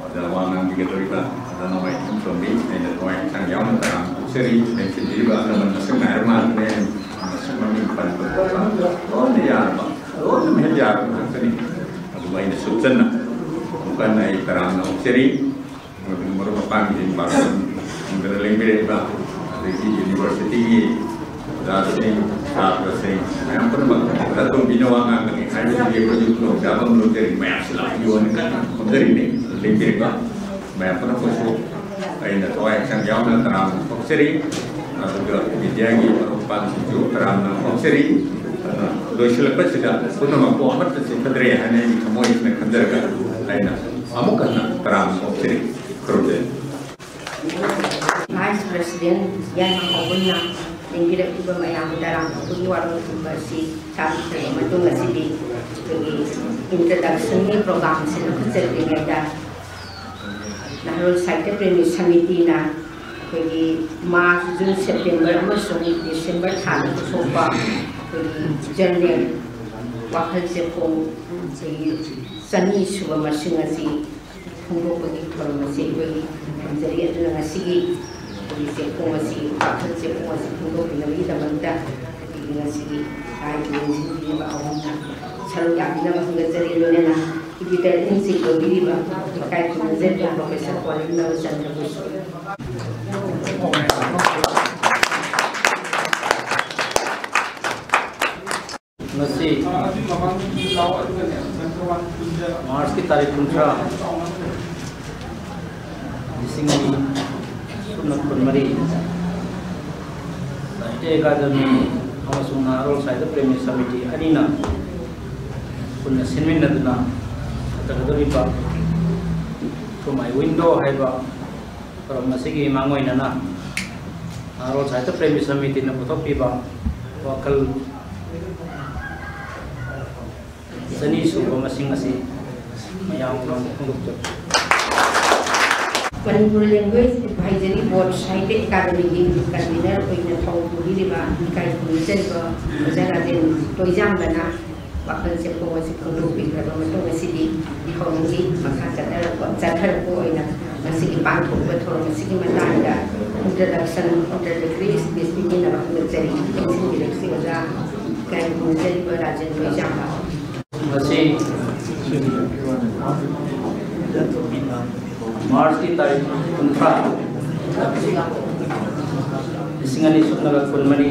ꯑꯣꯖꯥ ꯋꯥ ꯉꯥꯡꯕꯤꯒꯗꯧꯔꯤꯕ ꯑꯣꯖꯥ ꯅꯣꯡꯃꯥꯏꯊꯦꯝ ꯇꯣꯝꯕꯤ, ꯑꯩꯅ ꯊꯋꯥꯏ ꯍꯛꯆꯥꯡ ꯌꯥꯎꯅ ꯇꯔꯥꯝꯅ ꯑꯣꯛꯆꯔꯤ꯫ ꯂꯦꯡꯁꯤꯟꯕꯤꯔꯤꯕ ꯑꯍꯜ ꯂꯃꯟ ꯃꯁꯛ ꯅꯥꯏꯔꯕ ꯉꯥꯛꯇꯅꯦ꯫ ꯃꯁꯛ ꯃꯃꯤꯡ ꯄꯟꯕ ꯈꯣꯠꯄ ꯂꯣꯏꯅ ꯌꯥꯔꯕ, ꯂꯣꯏꯅ ꯃꯍꯤꯛ ꯌꯥꯔꯕ ꯉꯥꯛꯇꯅꯤ꯫ ꯑꯗꯨꯕꯨ ꯑꯩꯅ ꯁꯨꯞꯆꯟꯅ ꯑꯃꯨꯛ ꯍꯟꯅ ꯑꯩ ꯇꯔꯥꯝꯅ ꯑꯣꯛꯆꯔꯤ꯫ ꯃꯗꯨꯒꯤ ꯃꯔꯨꯞ ꯃꯄꯥꯡꯁꯤꯡ ꯄꯥꯡꯒꯜ ꯐꯪꯗꯅ ꯂꯦꯡꯕꯤꯔꯛꯏꯕ, ꯑꯗꯒꯤ ꯌꯨꯅꯤꯚꯔꯁꯤꯇꯤꯒꯤ ꯃꯌꯥꯝ ꯄꯨꯝꯅꯃꯛ ꯂꯇꯣꯝꯕꯤꯅ ꯋꯥ ꯉꯥꯡꯒꯅꯤ ꯍꯥꯏꯕꯁꯤꯗꯤ ꯑꯩꯈꯣꯏꯁꯨ ꯈꯨꯗꯣꯡꯆꯥꯕ ꯑꯃ ꯂꯧꯖꯔꯤ꯫ ꯃꯌꯥꯝꯁꯨ ꯂꯥꯛꯄꯤꯌꯣꯅ ꯀꯟꯅ ꯈꯣꯝꯖꯔꯤꯅꯦ꯫ ꯂꯦꯡꯕꯤꯔꯤꯕ ꯃꯌꯥꯝ ꯄꯨꯝꯅꯃꯛꯄꯨꯁꯨ ꯑꯩꯅ ꯊꯋꯥꯏ ꯍꯛꯆꯥꯡ ꯌꯥꯎꯅ ꯇꯔꯥꯝꯅ ꯑꯣꯛꯆꯔꯤ꯫ ꯑꯗꯨꯒ ꯃꯤꯗꯤꯌꯥꯒꯤ ꯃꯔꯨꯞ ꯃꯄꯥꯡꯁꯤꯡꯁꯨ ꯇꯔꯥꯝꯅ ꯑꯣꯛꯆꯔꯤ꯫ ꯑꯗꯨꯅ ꯂꯣꯏꯁꯤꯜꯂꯛꯄꯁꯤꯗ ꯄꯨꯝꯅꯃꯛꯄꯨ ꯑꯃꯠꯇ ꯆꯤꯡꯈꯠꯇ꯭ꯔꯦ ꯍꯥꯏꯅ ꯑꯩꯒꯤ ꯊꯃꯣꯏꯁꯤꯅ ꯈꯟꯖꯔꯒ ꯑꯩꯅ ꯑꯃꯨꯛ ꯍꯟꯅ ꯇꯔꯥꯝꯅ ꯑꯣꯛꯆꯔꯤ꯫ ꯈꯨꯔꯨꯝꯖꯔꯤ꯫ Vice President ꯌꯥꯏꯃ ꯀꯣꯡꯒꯨꯜꯅ ꯂꯦꯡꯕꯤꯔꯛꯂꯤꯕ ꯃꯌꯥꯝ ꯇꯔꯥꯝꯅ ꯑꯣꯛꯄꯒꯤ ꯋꯥꯔꯣꯜ ꯄꯤꯕ ꯑꯁꯤ ꯇꯥꯕꯤꯈ꯭ꯔꯕ ꯃꯇꯨꯡ ꯑꯁꯤꯗꯤ ꯑꯩꯈꯣꯏꯒꯤ introduction ꯒꯤ program ꯁꯤ ꯂꯧꯈꯠꯆꯗ꯭ꯔꯤꯉꯩꯗ ꯅꯍꯥꯔꯣꯜ ꯁꯥꯍꯤꯇ꯭ꯌ ꯄ꯭ꯔꯦꯃꯤ ꯁꯃꯤꯇꯤꯅ ꯑꯩꯈꯣꯏꯒꯤ March, June, September ꯑꯃꯁꯨꯡ December ꯊꯥꯗ ꯄꯨꯊꯣꯛꯄ ꯑꯩꯈꯣꯏꯒꯤ journal ꯋꯥꯈꯜ ꯆꯦꯐꯣꯡ ꯑꯩꯈꯣꯏꯒꯤ ꯆꯅꯤ ꯁꯨꯕ ꯃꯁꯤꯡ ꯑꯁꯤ ꯐꯣꯡꯗꯣꯛꯄꯒꯤ ꯊꯧꯔꯝ ꯑꯁꯤ ꯑꯩꯈꯣꯏ ꯊꯝꯖꯔꯤ꯫ ꯑꯗꯨꯅ ꯉꯁꯤꯒꯤ ꯑꯩꯈꯣꯏꯒꯤ ꯆꯦꯐꯣꯡ ꯑꯁꯤ, ꯋꯥꯈꯜ ꯆꯦꯐꯣꯡ ꯑꯁꯤ ꯐꯣꯡꯗꯣꯛꯄꯤꯅꯕꯒꯤꯗꯃꯛꯇ ꯑꯩꯈꯣꯏꯒꯤ ꯉꯁꯤꯒꯤ ꯂꯥꯏꯒꯤ ꯅꯤꯡꯁꯤꯡꯕꯤꯔꯤꯕ ꯑꯍꯨꯝꯅ ꯁꯔꯨꯛ ꯌꯥꯕꯤꯅꯕ ꯍꯪꯒꯠꯆꯔꯤ꯫ ꯂꯣꯏꯅꯅ editor in chief ꯑꯣꯏꯕꯤꯔꯤꯕ ꯏꯀꯥꯏ ꯈꯨꯝꯅꯖꯔꯤꯕ Professor ꯀꯣꯂꯤꯟ ꯅꯕꯆꯟꯗ꯭ꯔꯕꯨꯁꯨ꯫ ꯉꯁꯤ March ꯀꯤ ꯇꯥꯔꯤꯛ ꯀꯨꯟꯊ꯭ꯔꯥ, ꯂꯤꯁꯤꯡ ꯑꯅꯤ ꯁꯨꯞꯅ ꯀꯨꯟꯃꯔꯤ, ꯁꯥꯍꯤꯇ꯭ꯌ ꯑꯦꯀꯥꯗꯃꯤ ꯑꯃꯁꯨꯡ ꯅꯍꯥꯔꯣꯜ ꯁꯥꯍꯤꯇ꯭ꯌ ꯄ꯭ꯔꯦꯃꯤ ꯁꯃꯤꯇꯤ ꯑꯅꯤꯅ ꯄꯨꯟꯅ ꯁꯤꯟꯃꯤꯟꯅꯗꯨꯅ ꯍꯟꯊꯒꯗꯧꯔꯤꯕ Through My Window ꯍꯥꯏꯕ ꯊꯧꯔꯝ ꯑꯁꯤꯒꯤ ꯃꯥꯡꯑꯣꯏꯅꯅ ꯅꯍꯥꯔꯣꯜ ꯁꯥꯍꯤꯇ꯭ꯌ ꯄ꯭ꯔꯦꯃꯤ ꯁꯃꯤꯇꯤꯅ ꯄꯨꯊꯣꯛꯄꯤꯕ ꯋꯥꯈꯜ ꯆꯅꯤ ꯁꯨꯕ ꯃꯁꯤꯡ ꯑꯁꯤ ꯃꯌꯥꯝ ꯃꯃꯥꯡꯗ ꯐꯣꯡꯗꯣꯛꯆꯔꯤ꯫ ꯃꯅꯤꯄꯨꯔ Language Advisory Board ꯁꯥꯍꯤꯇ꯭ꯌ ꯑꯦꯀꯥꯗꯃꯤꯒꯤ convener ꯑꯣꯏꯅ ꯊꯧ ꯄꯨꯕꯤꯔꯤꯕ ꯏꯀꯥꯏ ꯈꯨꯝꯅꯖꯔꯤꯕ ꯑꯣꯖꯥ ꯔꯥꯖꯦꯟ ꯇꯣꯏꯖꯥꯝꯕꯅ ꯋꯥꯈꯜ ꯆꯦꯐꯣꯡ ꯑꯁꯤ ꯐꯣꯡꯗꯣꯛꯄꯤꯈ꯭ꯔꯕ ꯃꯇꯨꯡ ꯑꯁꯤꯗꯤ ꯊꯧꯔꯝꯒꯤ ꯃꯈꯥ ꯆꯠꯊꯔꯛꯄ, ꯆꯠꯊꯔꯛꯄ ꯑꯣꯏꯅ ꯉꯁꯤꯒꯤ ꯄꯥꯡꯊꯣꯛꯄ ꯊꯧꯔꯝ ꯑꯁꯤꯒꯤ ꯃꯇꯥꯡꯗ introduction, introductory speech ꯄꯤꯕꯤꯅꯕ ꯍꯪꯒꯠꯆꯔꯤ꯫ ꯈꯪꯖꯤꯟꯕꯤꯔꯛꯁꯤ ꯑꯣꯖꯥ꯫ ꯏꯀꯥꯏ ꯈꯨꯝꯅꯖꯔꯤꯕ ꯔꯥꯖꯦꯟ ꯇꯣꯏꯖꯥꯝꯕ꯫ ꯉꯁꯤ March ꯀꯤ ꯇꯥꯔꯤꯛ ꯀꯨꯟꯊ꯭ꯔꯥ, ꯂꯤꯁꯤꯡ ꯑꯅꯤ ꯁꯨꯞꯅꯒ ꯀꯨꯟꯃꯔꯤ,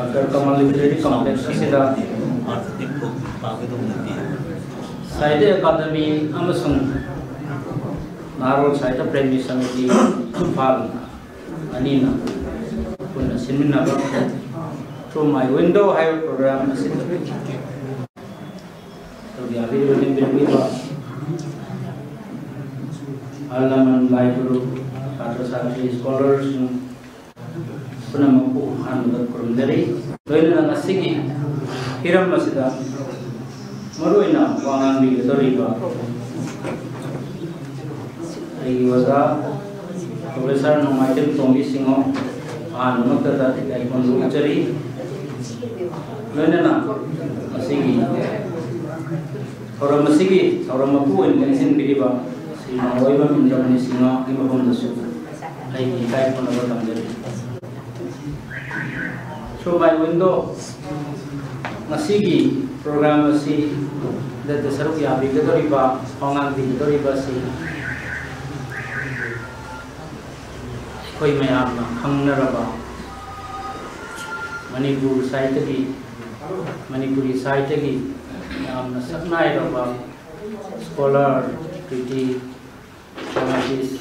ꯗꯣꯛꯇꯔ ꯀꯃꯜ ꯂꯤꯇꯔꯦꯔꯤ ꯀꯝꯄ꯭ꯂꯦꯛꯁ ꯑꯁꯤꯗ ꯁꯥꯍꯤꯇ꯭ꯌ ꯑꯦꯀꯥꯗꯃꯤ ꯑꯃꯁꯨꯡ ꯅꯍꯥꯔꯣꯜ ꯁꯥꯍꯤꯇ꯭ꯌ ꯄ꯭ꯔꯦꯃꯤ ꯁꯃꯤꯇꯤ ꯏꯝꯐꯥꯜ ꯑꯅꯤꯅ ꯄꯨꯟꯅ ꯁꯤꯟꯃꯤꯟꯅꯕ Through My Window ꯍꯥꯏꯕ ꯄ꯭ꯔꯣꯒ꯭ꯔꯥꯝ ꯑꯁꯤꯗ ꯁꯔꯨꯛ ꯌꯥꯕꯤꯔꯤꯕ ꯂꯦꯡꯕꯤꯔꯛꯂꯤꯕ ꯑꯍꯜ ꯂꯃꯟ, ꯂꯥꯏ ꯒꯨꯔꯨ, ꯁꯥꯇ꯭ꯔ ꯁꯥꯇ꯭ꯔꯤ, ꯁ꯭ꯀꯣꯂꯔꯁꯤꯡ ꯄꯨꯝꯅꯃꯛꯄꯨ ꯑꯍꯥꯟꯕꯗ ꯈꯨꯔꯨꯝꯖꯔꯤ꯫ ꯂꯣꯏꯅꯅ ꯉꯁꯤꯒꯤ ꯍꯤꯔꯝ ꯑꯁꯤꯗ ꯃꯔꯨꯑꯣꯏꯅ ꯋꯥ ꯉꯥꯡꯕꯤꯒꯗꯧꯔꯤꯕ ꯑꯩꯒꯤ ꯑꯣꯖꯥ ꯄ꯭ꯔꯣꯐꯦꯁꯔ ꯅꯣꯡꯃꯥꯏꯊꯦꯝ ꯇꯣꯝꯕꯤ ꯁꯤꯡꯍ ꯑꯍꯥꯟꯕꯃꯛꯇꯗ ꯌꯥꯏꯐꯝ ꯎꯠꯆꯔꯤ꯫ ꯂꯣꯏꯅꯅ ꯉꯁꯤꯒꯤ ꯊꯧꯔꯝ ꯑꯁꯤꯒꯤ ꯊꯧꯔꯝ ꯃꯄꯨ ꯑꯣꯏꯅ ꯂꯦꯡꯁꯤꯟꯕꯤꯔꯤꯕ ꯁ꯭ꯔꯤ ꯃꯍꯥꯑꯣꯏꯕꯝ ꯏꯟꯗ꯭ꯔꯃꯅꯤ ꯁꯤꯡꯍꯒꯤ ꯃꯐꯝꯗꯁꯨ ꯑꯩꯒꯤ ꯏꯀꯥꯏ ꯈꯨꯝꯅꯕ ꯊꯝꯖꯔꯤ꯫ Through My Window ꯉꯁꯤꯒꯤ ꯄ꯭ꯔꯣꯒ꯭ꯔꯥꯝ ꯑꯁꯤꯗ ꯁꯔꯨꯛ ꯌꯥꯕꯤꯒꯗꯧꯔꯤꯕ, ꯋꯥ ꯉꯥꯡꯕꯤꯒꯗꯧꯔꯤꯕ ꯑꯁꯤ ꯑꯩꯈꯣꯏ ꯃꯌꯥꯝꯅ ꯈꯪꯅꯔꯕ ꯃꯅꯤꯄꯨꯔ ꯁꯥꯍꯤꯇ꯭ꯌꯒꯤ, ꯃꯅꯤꯄꯨꯔꯤ ꯁꯥꯍꯤꯇ꯭ꯌꯒꯤ ꯌꯥꯝꯅ ꯁꯛꯅꯥꯏꯔꯕ ꯁ꯭ꯀꯣꯂꯔ, ꯀ꯭ꯔꯤꯇꯤ, ꯁꯥꯏꯟꯇꯤꯁ,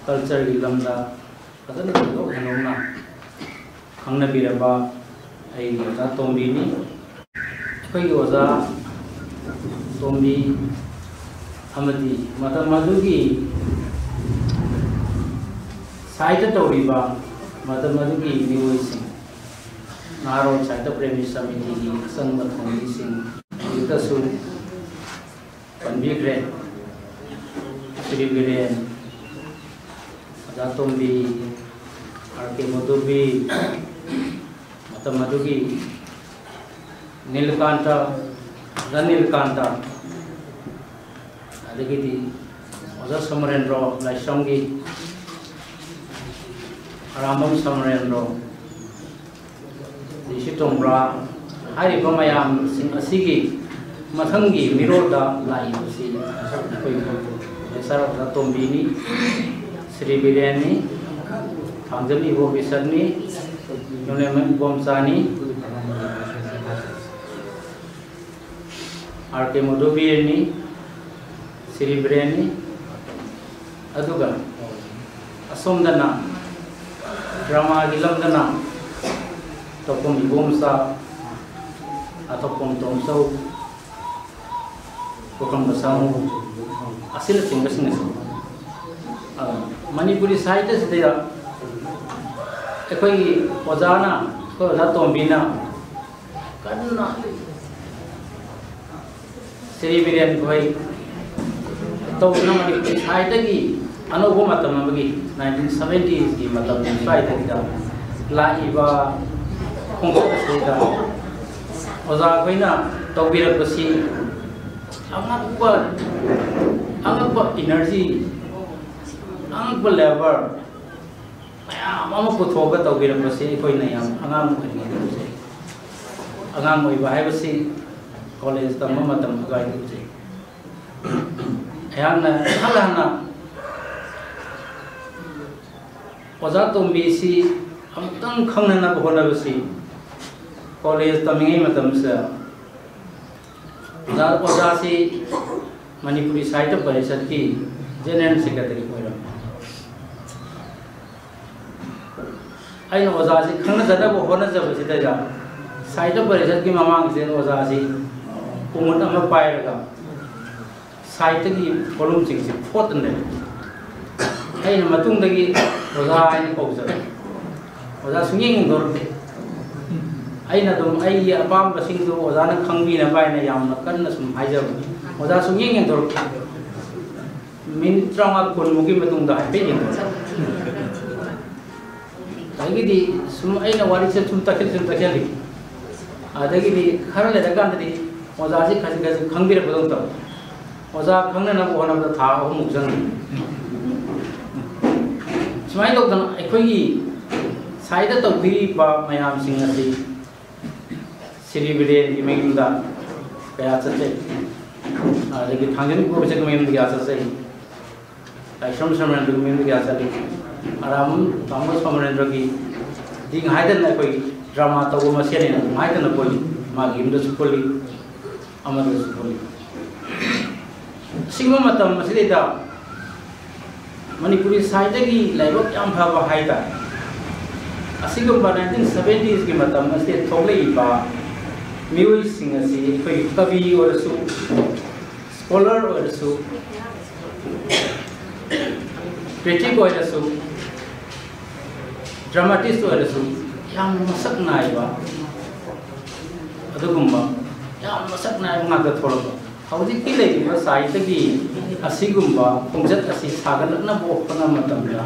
ꯀꯜꯆꯔꯒꯤ ꯂꯝꯗ ꯐꯖꯅ ꯊꯣꯏꯗꯣꯛ ꯍꯦꯟꯗꯣꯛꯅ ꯈꯪꯅꯕꯤꯔꯕ ꯑꯩꯒꯤ ꯑꯣꯖꯥ ꯇꯣꯝꯕꯤꯅꯤ꯫ ꯑꯩꯈꯣꯏꯒꯤ ꯑꯣꯖꯥ ꯇꯣꯝꯕꯤ ꯑꯃꯗꯤ ꯃꯇꯝ ꯑꯗꯨꯒꯤ ꯁꯥꯍꯤꯇ꯭ꯌ ꯇꯧꯔꯤꯕ ꯃꯇꯝ ꯑꯗꯨꯒꯤ ꯃꯤꯑꯣꯏꯁꯤꯡ, ꯅꯍꯥꯔꯣꯜ ꯁꯥꯍꯤꯇ꯭ꯌ ꯄ꯭ꯔꯦꯃꯤ ꯁꯃꯤꯇꯤꯒꯤ ꯑꯆꯪꯕ ꯊꯧꯃꯤꯁꯤꯡ ꯍꯧꯖꯤꯛꯇꯁꯨ ꯄꯟꯕꯤꯈ꯭ꯔꯦ꯫ ꯁ꯭ꯔꯤ ꯕꯤꯔꯦꯟ, ꯑꯣꯖꯥ ꯇꯣꯝꯕꯤ, ꯑꯥꯔ ꯀꯦ ꯃꯣꯗꯨꯕꯤ, ꯃꯇꯝ ꯑꯗꯨꯒꯤ ꯅꯤꯂꯀꯥꯟꯇ, ꯑꯣꯖꯥ ꯅꯤꯂꯀꯥꯟꯇ, ꯑꯗꯒꯤꯗꯤ ꯑꯣꯖꯥ ꯁꯣꯃꯣꯔꯦꯟꯗ꯭ꯔꯣ ꯂꯥꯏꯁ꯭ꯔꯝꯒꯤ, ꯑꯔꯥꯝꯕꯝ ꯁꯣꯃꯣꯔꯦꯟꯗ꯭ꯔꯣ, ꯖꯤ ꯁꯤ ꯇꯣꯡꯕ꯭ꯔꯥ ꯍꯥꯏꯔꯤꯕ ꯃꯌꯥꯝꯁꯤꯡ ꯑꯁꯤꯒꯤ ꯃꯊꯪꯒꯤ ꯃꯤꯔꯣꯜꯗ ꯂꯥꯛꯏꯕꯁꯤ ꯑꯩꯈꯣꯏ ꯄ꯭ꯔꯣꯐꯦꯁꯔ ꯑꯣꯖꯥ ꯇꯣꯝꯕꯤꯅꯤ, ꯁ꯭ꯔꯤ ꯕꯤꯔꯦꯟꯅꯤ, ꯊꯥꯡꯖꯝ ꯏꯕꯣꯕꯤꯁꯟꯅꯤ, ꯌꯨꯝꯂꯦꯝꯕ ꯏꯕꯣꯝꯆꯥꯅꯤ, ꯑꯥꯔ ꯀꯦ ꯃꯣꯗꯨꯕꯤꯔꯅꯤ, ꯁꯤꯔꯤ ꯕꯤꯔꯦꯟꯅꯤ, ꯑꯗꯨꯒ ꯑꯁꯣꯝꯗꯅ ꯗ꯭ꯔꯃꯥꯒꯤ ꯂꯝꯗꯅ ꯇꯧꯐꯝ ꯏꯕꯣꯝꯆꯥ, ꯑꯊꯣꯛꯄꯝ ꯇꯣꯝꯆꯧ, ꯄꯨꯈ꯭ꯔꯝꯕ ꯁꯥꯃꯨ ꯑꯁꯤꯅꯆꯤꯡꯕꯁꯤꯡ ꯑꯁꯤ, ꯑ, ꯃꯅꯤꯄꯨꯔꯤ ꯁꯥꯍꯤꯇ꯭ꯌꯁꯤꯗ ꯑꯩꯈꯣꯏꯒꯤ ꯑꯣꯖꯥꯅ, ꯑꯩꯈꯣꯏ ꯑꯣꯖꯥ ꯇꯣꯝꯕꯤꯅ ꯀꯟꯅ ꯁꯤꯔꯤ ꯕꯤꯔꯦꯟ ꯈꯣꯏ ꯇꯧꯗꯨꯅ ꯃꯅꯤꯄꯨꯔꯤ ꯁꯥꯍꯤꯇ꯭ꯌꯒꯤ ꯑꯅꯧꯕ ꯃꯇꯝ ꯑꯃꯒꯤ nineteen seventies ꯀꯤ ꯃꯇꯝ ꯁ꯭ꯋꯥꯏꯗꯒꯤꯗ ꯂꯥꯛꯏꯕ ꯈꯣꯡꯆꯠ ꯑꯁꯤꯗ ꯑꯣꯖꯥ ꯑꯩꯈꯣꯏꯅ ꯇꯧꯕꯤꯔꯛꯄꯁꯤ ꯑꯉꯛꯄ, ꯑꯉꯛꯄ energy, ꯑꯉꯛꯄ labour ꯃꯌꯥꯝ ꯑꯃ ꯄꯨꯊꯣꯛꯑꯒ ꯇꯧꯕꯤꯔꯛꯄꯁꯤ ꯑꯩꯈꯣꯏꯅ ꯌꯥꯝ ꯑꯉꯥꯡ ꯑꯣꯏꯔꯤꯉꯩꯗ ꯎꯖꯩ꯫ ꯑꯉꯥꯡ ꯑꯣꯏꯕ ꯍꯥꯏꯕꯁꯤ ꯀꯣꯂꯦꯖ ꯇꯝꯕ ꯃꯇꯝ ꯑꯗꯨꯋꯥꯏꯗ ꯎꯖꯩ꯫ ꯑꯩꯍꯥꯛꯅ ꯏꯍꯥꯟ ꯍꯥꯟꯅ ꯑꯣꯖꯥ ꯇꯣꯝꯕꯤꯁꯤ ꯑꯃꯨꯛꯇꯪ ꯈꯪꯅꯅꯕ ꯍꯣꯠꯅꯕꯁꯤ ꯀꯣꯂꯦꯖ ꯇꯝꯃꯤꯉꯩ ꯃꯇꯝꯁꯤꯗ ꯑꯣꯖꯥ, ꯑꯣꯖꯥꯁꯤ ꯃꯅꯤꯄꯨꯔꯤ ꯁꯥꯍꯤꯇ꯭ꯌ ꯄꯔꯤꯁꯠꯀꯤ ꯖꯦꯅꯔꯦꯜ ꯁꯦꯀ꯭ꯔꯦꯇꯔꯤ ꯑꯣꯏꯔꯝꯃꯤ꯫ ꯑꯩꯅ ꯑꯣꯖꯥꯁꯤ ꯈꯪꯅꯖꯅꯕ ꯍꯣꯠꯅꯖꯕꯁꯤꯗ ꯁꯥꯍꯤꯇ꯭ꯌ ꯄꯔꯤꯁꯠꯀꯤ ꯃꯃꯥꯡꯁꯤꯗ ꯑꯣꯖꯥꯁꯤ ꯀꯨꯃꯨꯗ ꯑꯃ ꯄꯥꯏꯔꯒ ꯁꯥꯍꯤꯇ꯭ꯌꯒꯤ ꯄꯣꯠꯂꯨꯝꯁꯤꯡꯁꯤ ꯐꯣꯠꯇꯅ ꯂꯩ꯫ ꯑꯩꯅ ꯃꯇꯨꯡꯗꯒꯤ ꯑꯣꯖꯥ ꯍꯥꯏꯅ ꯀꯧꯖꯕ꯫ ꯑꯣꯖꯥ ꯁꯨꯡꯌꯦꯡ ꯌꯦꯡꯊꯣꯔꯛꯇꯦ꯫ ꯑꯩꯅ ꯑꯗꯨꯝ ꯑꯩꯒꯤ ꯑꯄꯥꯝꯕꯁꯤꯡꯗꯨ ꯑꯣꯖꯥꯅ ꯈꯪꯕꯤꯅꯕ ꯍꯥꯏꯅ ꯌꯥꯝꯅ ꯀꯟꯅ ꯁꯨꯝ ꯍꯥꯏꯖꯕꯅꯤ꯫ ꯑꯣꯖꯥ ꯁꯨꯡꯌꯦꯡ ꯌꯦꯡꯊꯣꯔꯛꯇꯦ꯫ ꯃꯤꯅꯤꯠ ꯇꯔꯥꯃꯉꯥ ꯀꯨꯟꯃꯨꯛꯀꯤ ꯃꯇꯨꯡꯗ ꯍꯥꯏꯐꯦꯠ ꯌꯦꯡꯊꯣꯔꯛꯑꯦ꯫ ꯑꯗꯒꯤꯗꯤ ꯁꯨꯝ ꯑꯩꯅ ꯋꯥꯔꯤꯁꯦ ꯁꯨꯝ ꯇꯛꯁꯤꯜ-, ꯁꯨꯝ ꯇꯛꯁꯤꯜꯂꯤ꯫ ꯑꯗꯒꯤꯗꯤ ꯈꯔ ꯂꯩꯔꯀꯥꯟꯗꯗꯤ ꯑꯣꯖꯥꯁꯤ ꯈꯖꯤꯛ ꯈꯖꯤꯛ ꯈꯪꯕꯤꯔꯛꯄꯗꯧꯅ ꯇꯧꯋꯤ꯫ ꯑꯣꯖꯥ ꯈꯪꯅꯅꯕ ꯍꯣꯠꯅꯕꯗ ꯊꯥ ꯑꯍꯨꯝꯃꯨꯛ ꯆꯪꯉꯤ꯫ ꯁꯨꯃꯥꯏꯅ ꯇꯧꯗꯅ ꯑꯩꯈꯣꯏꯒꯤ ꯁꯥꯏꯗ ꯇꯧꯕꯤꯔꯤꯕ ꯃꯌꯥꯝꯁꯤꯡ ꯑꯁꯤ ꯁꯤꯔꯤ ꯕꯤꯔꯦꯟꯒꯤ ꯃꯌꯨꯝꯗ ꯀꯌꯥ ꯆꯠꯆꯩ, ꯑꯗꯒꯤ ꯊꯥꯡꯖꯤꯡ ꯀꯣꯏꯕ ꯆꯠꯄ ꯃꯌꯨꯝꯗ ꯀꯌꯥ ꯆꯠꯆꯩ, ꯂꯥꯏꯁ꯭ꯔꯝ ꯁꯣꯃꯣꯔꯦꯟꯗ꯭ꯔꯒꯤ ꯃꯌꯨꯝꯗ ꯀꯌꯥ ꯆꯠꯂꯤ, ꯑꯔꯥꯝꯕꯝ ꯇꯥꯃꯣ ꯁꯣꯃꯣꯔꯦꯟꯗ꯭ꯔꯒꯤ ꯍꯥꯏꯗꯅ ꯑꯩꯈꯣꯏ ꯗ꯭ꯔꯃꯥ ꯇꯧꯕ ꯃꯁꯦꯟꯅꯦꯅ ꯍꯥꯏꯗꯅ ꯄꯨꯜꯂꯤ꯫ ꯃꯥꯒꯤ ꯌꯨꯝꯗꯁꯨ ꯄꯨꯜꯂꯤ, ꯑꯃꯗꯁꯨ ꯄꯨꯜꯂꯤ꯫ ꯑꯁꯤꯒꯨꯝꯕ ꯃꯇꯝ ꯑꯁꯤꯗꯩꯗ ꯃꯅꯤꯄꯨꯔꯤ ꯁꯥꯍꯤꯇ꯭ꯌꯒꯤ ꯂꯥꯏꯕꯛ ꯌꯥꯝ ꯐꯕ ꯍꯥꯏꯇꯥꯔꯦ꯫ ꯑꯁꯤꯒꯨꯝꯕ ꯅꯥꯏꯟꯇꯤꯟ ꯁꯕꯦꯟꯇꯤꯁꯀꯤ ꯃꯇꯝ ꯑꯁꯤꯗ ꯊꯣꯛꯂꯛꯏꯕ ꯃꯤꯑꯣꯏꯁꯤꯡ ꯑꯁꯤ ꯑꯩꯈꯣꯏꯒꯤ ꯀꯕꯤ ꯑꯣꯏꯔꯁꯨ, ꯁ꯭ꯀꯣꯂꯔ ꯑꯣꯏꯔꯁꯨ, ꯀ꯭ꯔꯤꯇꯤꯛ ꯑꯣꯏꯔꯁꯨ, ꯗ꯭ꯔꯃꯥꯇꯤꯁ ꯑꯣꯏꯔꯁꯨ, ꯌꯥꯝꯅ ꯃꯁꯛ ꯅꯥꯏꯕ, ꯑꯗꯨꯒꯨꯝꯕ ꯌꯥꯝ ꯃꯁꯛ ꯅꯥꯏꯕ ꯉꯥꯛꯇ ꯊꯣꯛꯂꯛꯄ꯫ ꯍꯧꯖꯤꯛꯀꯤ ꯂꯩꯔꯤꯕ ꯁꯥꯍꯤꯇ꯭ꯌꯒꯤ ꯑꯁꯤꯒꯨꯝꯕ ꯈꯣꯡꯆꯠ ꯑꯁꯤ ꯁꯥꯒꯠꯂꯛꯅꯕ ꯍꯣꯠꯅꯕ ꯃꯇꯝꯗ,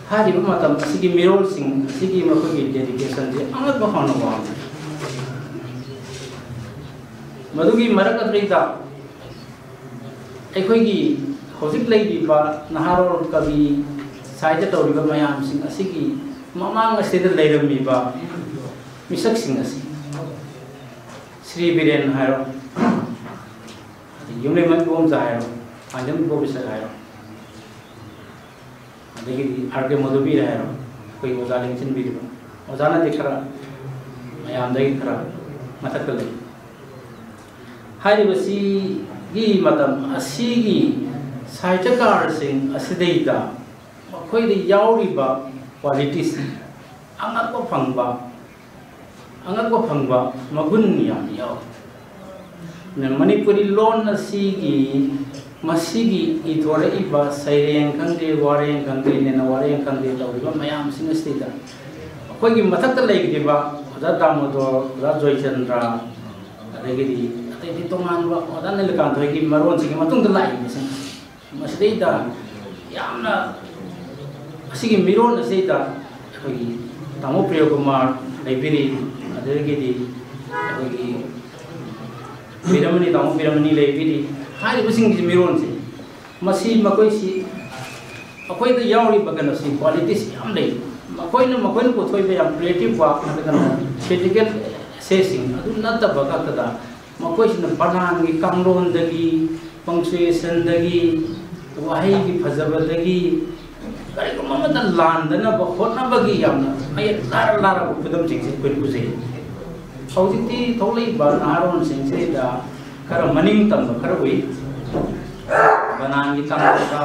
ꯍꯥꯏꯔꯤꯕ ꯃꯇꯝ ꯑꯁꯤꯒꯤ ꯃꯤꯔꯣꯜꯁꯤꯡ ꯑꯁꯤꯒꯤ ꯃꯈꯣꯏꯒꯤ ꯗꯦꯗꯤꯀꯦꯁꯟꯁꯤ ꯑꯉꯛꯄ ꯐꯪꯅ ꯋꯥꯡꯏ꯫ ꯃꯗꯨꯒꯤ ꯃꯔꯛ ꯑꯗꯨꯗꯩꯗ ꯑꯩꯈꯣꯏꯒꯤ ꯍꯧꯖꯤꯛ ꯂꯩꯔꯤꯕ ꯅꯍꯥꯔꯣꯜ ꯀꯕꯤ ꯁꯥꯍꯤꯇ꯭ꯌ ꯇꯧꯔꯤꯕ ꯃꯌꯥꯝꯁꯤꯡ ꯑꯁꯤꯒꯤ ꯃꯃꯥꯡ ꯑꯁꯤꯗ ꯂꯩꯔꯝꯃꯤꯕ ꯃꯤꯁꯛꯁꯤꯡ ꯑꯁꯤ, ꯁ꯭ꯔꯤ ꯕꯤꯔꯦꯟ ꯍꯥꯏꯔꯣ, ꯑꯗꯩ ꯌꯨꯝꯂꯩꯃ ꯏꯕꯣꯝꯆꯥ ꯍꯥꯏꯔꯣ, ꯄꯥꯟꯖꯝ ꯏꯕꯣꯕꯤꯁꯛ ꯍꯥꯏꯔꯣ, ꯑꯗꯒꯤꯗꯤ ꯑꯥꯔ ꯀꯦ ꯃꯙꯨꯕꯤꯔ ꯍꯥꯏꯔꯣ, ꯑꯩꯈꯣꯏ ꯑꯣꯖꯥ ꯂꯦꯡꯁꯤꯟꯕꯤꯔꯤꯕ, ꯑꯣꯖꯥꯅꯗꯤ ꯈꯔ ꯃꯌꯥꯝꯗꯒꯤ ꯈꯔ ꯃꯊꯛꯇ ꯂꯩ꯫ ꯍꯥꯏꯔꯤꯕꯁꯤꯒꯤ ꯃꯇꯝ ꯑꯁꯤꯒꯤ ꯁꯥꯍꯤꯇ꯭ꯌꯀꯥꯔꯁꯤꯡ ꯑꯁꯤꯗꯩꯗ ꯃꯈꯣꯏꯗ ꯌꯥꯎꯔꯤꯕ ꯀ꯭ꯋꯥꯂꯤꯇꯤꯁ, ꯑꯉꯛꯄ ꯐꯪꯕ, ꯑꯉꯛꯄ ꯐꯪꯕ ꯃꯒꯨꯟ ꯌꯥꯝ ꯌꯥꯎꯏ꯫ ꯃꯅꯤꯄꯨꯔꯤ ꯂꯣꯟ ꯑꯁꯤꯒꯤ, ꯃꯁꯤꯒꯤ ꯏꯊꯣꯔꯛꯏꯕ ꯁꯩꯔꯦꯡ ꯈꯪꯗꯦ, ꯋꯥꯔꯦꯡ ꯈꯪꯗꯦ, ꯅꯦꯅ ꯋꯥꯔꯦꯡ ꯈꯪꯗꯦ ꯇꯧꯔꯤꯕ ꯃꯌꯥꯝꯁꯤꯡ ꯑꯁꯤꯗ ꯑꯩꯈꯣꯏꯒꯤ ꯃꯊꯛꯇ ꯂꯩꯈ꯭ꯔꯤꯕ ꯑꯣꯖꯥ ꯗꯥꯃꯣꯗꯣꯔ, ꯑꯣꯖꯥ ꯖꯣꯏꯆꯟꯗ꯭ꯔ, ꯑꯗꯒꯤꯗꯤ ꯑꯇꯩꯗꯤ ꯇꯣꯉꯥꯟꯕ ꯑꯣꯖꯥ ꯅꯤꯂꯀꯥꯟꯊ ꯍꯣꯏꯒꯤ ꯃꯔꯣꯟꯁꯤꯡꯒꯤ ꯃꯇꯨꯡꯗ ꯂꯥꯛꯏꯕꯁꯤꯡ, ꯃꯁꯤꯗꯩꯗ ꯌꯥꯝꯅ ꯑꯁꯤꯒꯤ ꯃꯤꯔꯣꯟ ꯑꯁꯤꯗ ꯑꯩꯈꯣꯏꯒꯤ ꯇꯥꯃꯣ ꯄ꯭ꯔꯤꯌꯣꯀꯨꯃꯥꯔ ꯂꯩꯕꯤꯔꯤ, ꯑꯗꯨꯗꯒꯤꯗꯤ ꯑꯩꯈꯣꯏꯒꯤ ꯕꯤꯔꯃꯅꯤ, ꯇꯥꯃꯣ ꯕꯤꯔꯃꯅꯤ ꯂꯩꯕꯤꯔꯤ꯫ ꯍꯥꯏꯔꯤꯕꯁꯤꯡꯒꯤ ꯃꯤꯔꯣꯟꯁꯦ, ꯃꯁꯤ ꯃꯈꯣꯏꯁꯤ, ꯑꯩꯈꯣꯏꯗ ꯌꯥꯎꯔꯤꯕ ꯀꯩꯅꯣꯁꯤ, ꯀ꯭ꯋꯥꯂꯤꯇꯤꯁꯤ ꯌꯥꯝ ꯂꯩ꯫ ꯃꯈꯣꯏꯅ, ꯃꯈꯣꯏꯅ ꯄꯨꯊꯣꯛꯏꯕ ꯌꯥꯝ ꯀ꯭ꯔꯤꯌꯦꯇꯤꯞ ꯋꯥꯛ ꯅꯠꯇ꯭ꯔꯒꯅ ꯀ꯭ꯔꯤꯇꯤꯀꯦꯜ ꯑꯦꯁꯦꯁꯤꯡ ꯑꯗꯨ ꯅꯠꯇꯕ ꯈꯛꯇꯗ, ꯃꯈꯣꯏꯁꯤꯅ ꯕꯅꯥꯟꯒꯤ ꯀꯥꯡꯂꯣꯟꯗꯒꯤ, ꯄꯪꯆꯨꯌꯦꯁꯟꯗꯒꯤ, ꯋꯥꯍꯩꯒꯤ ꯐꯖꯕꯗꯒꯤ, ꯀꯔꯤꯒꯨꯝꯕ ꯑꯃꯗ ꯂꯥꯟꯗꯅꯕ ꯍꯣꯠꯅꯕꯒꯤ ꯌꯥꯝꯅ ꯃꯌꯦꯛ ꯂꯥꯔ ꯂꯥꯔꯕ ꯈꯨꯗꯝꯁꯤꯡꯁꯦ ꯑꯩꯈꯣꯏꯅ ꯎꯖꯩ꯫ ꯍꯧꯖꯤꯛꯇꯤ ꯊꯣꯛꯂꯛꯏꯕ ꯅꯍꯥꯔꯣꯟꯁꯤꯡꯁꯤꯗ ꯈꯔ ꯃꯅꯤꯡ ꯇꯝꯕ ꯈꯔ ꯎꯏ꯫ ꯕꯅꯥꯟꯒꯤ ꯇꯝꯕꯗ,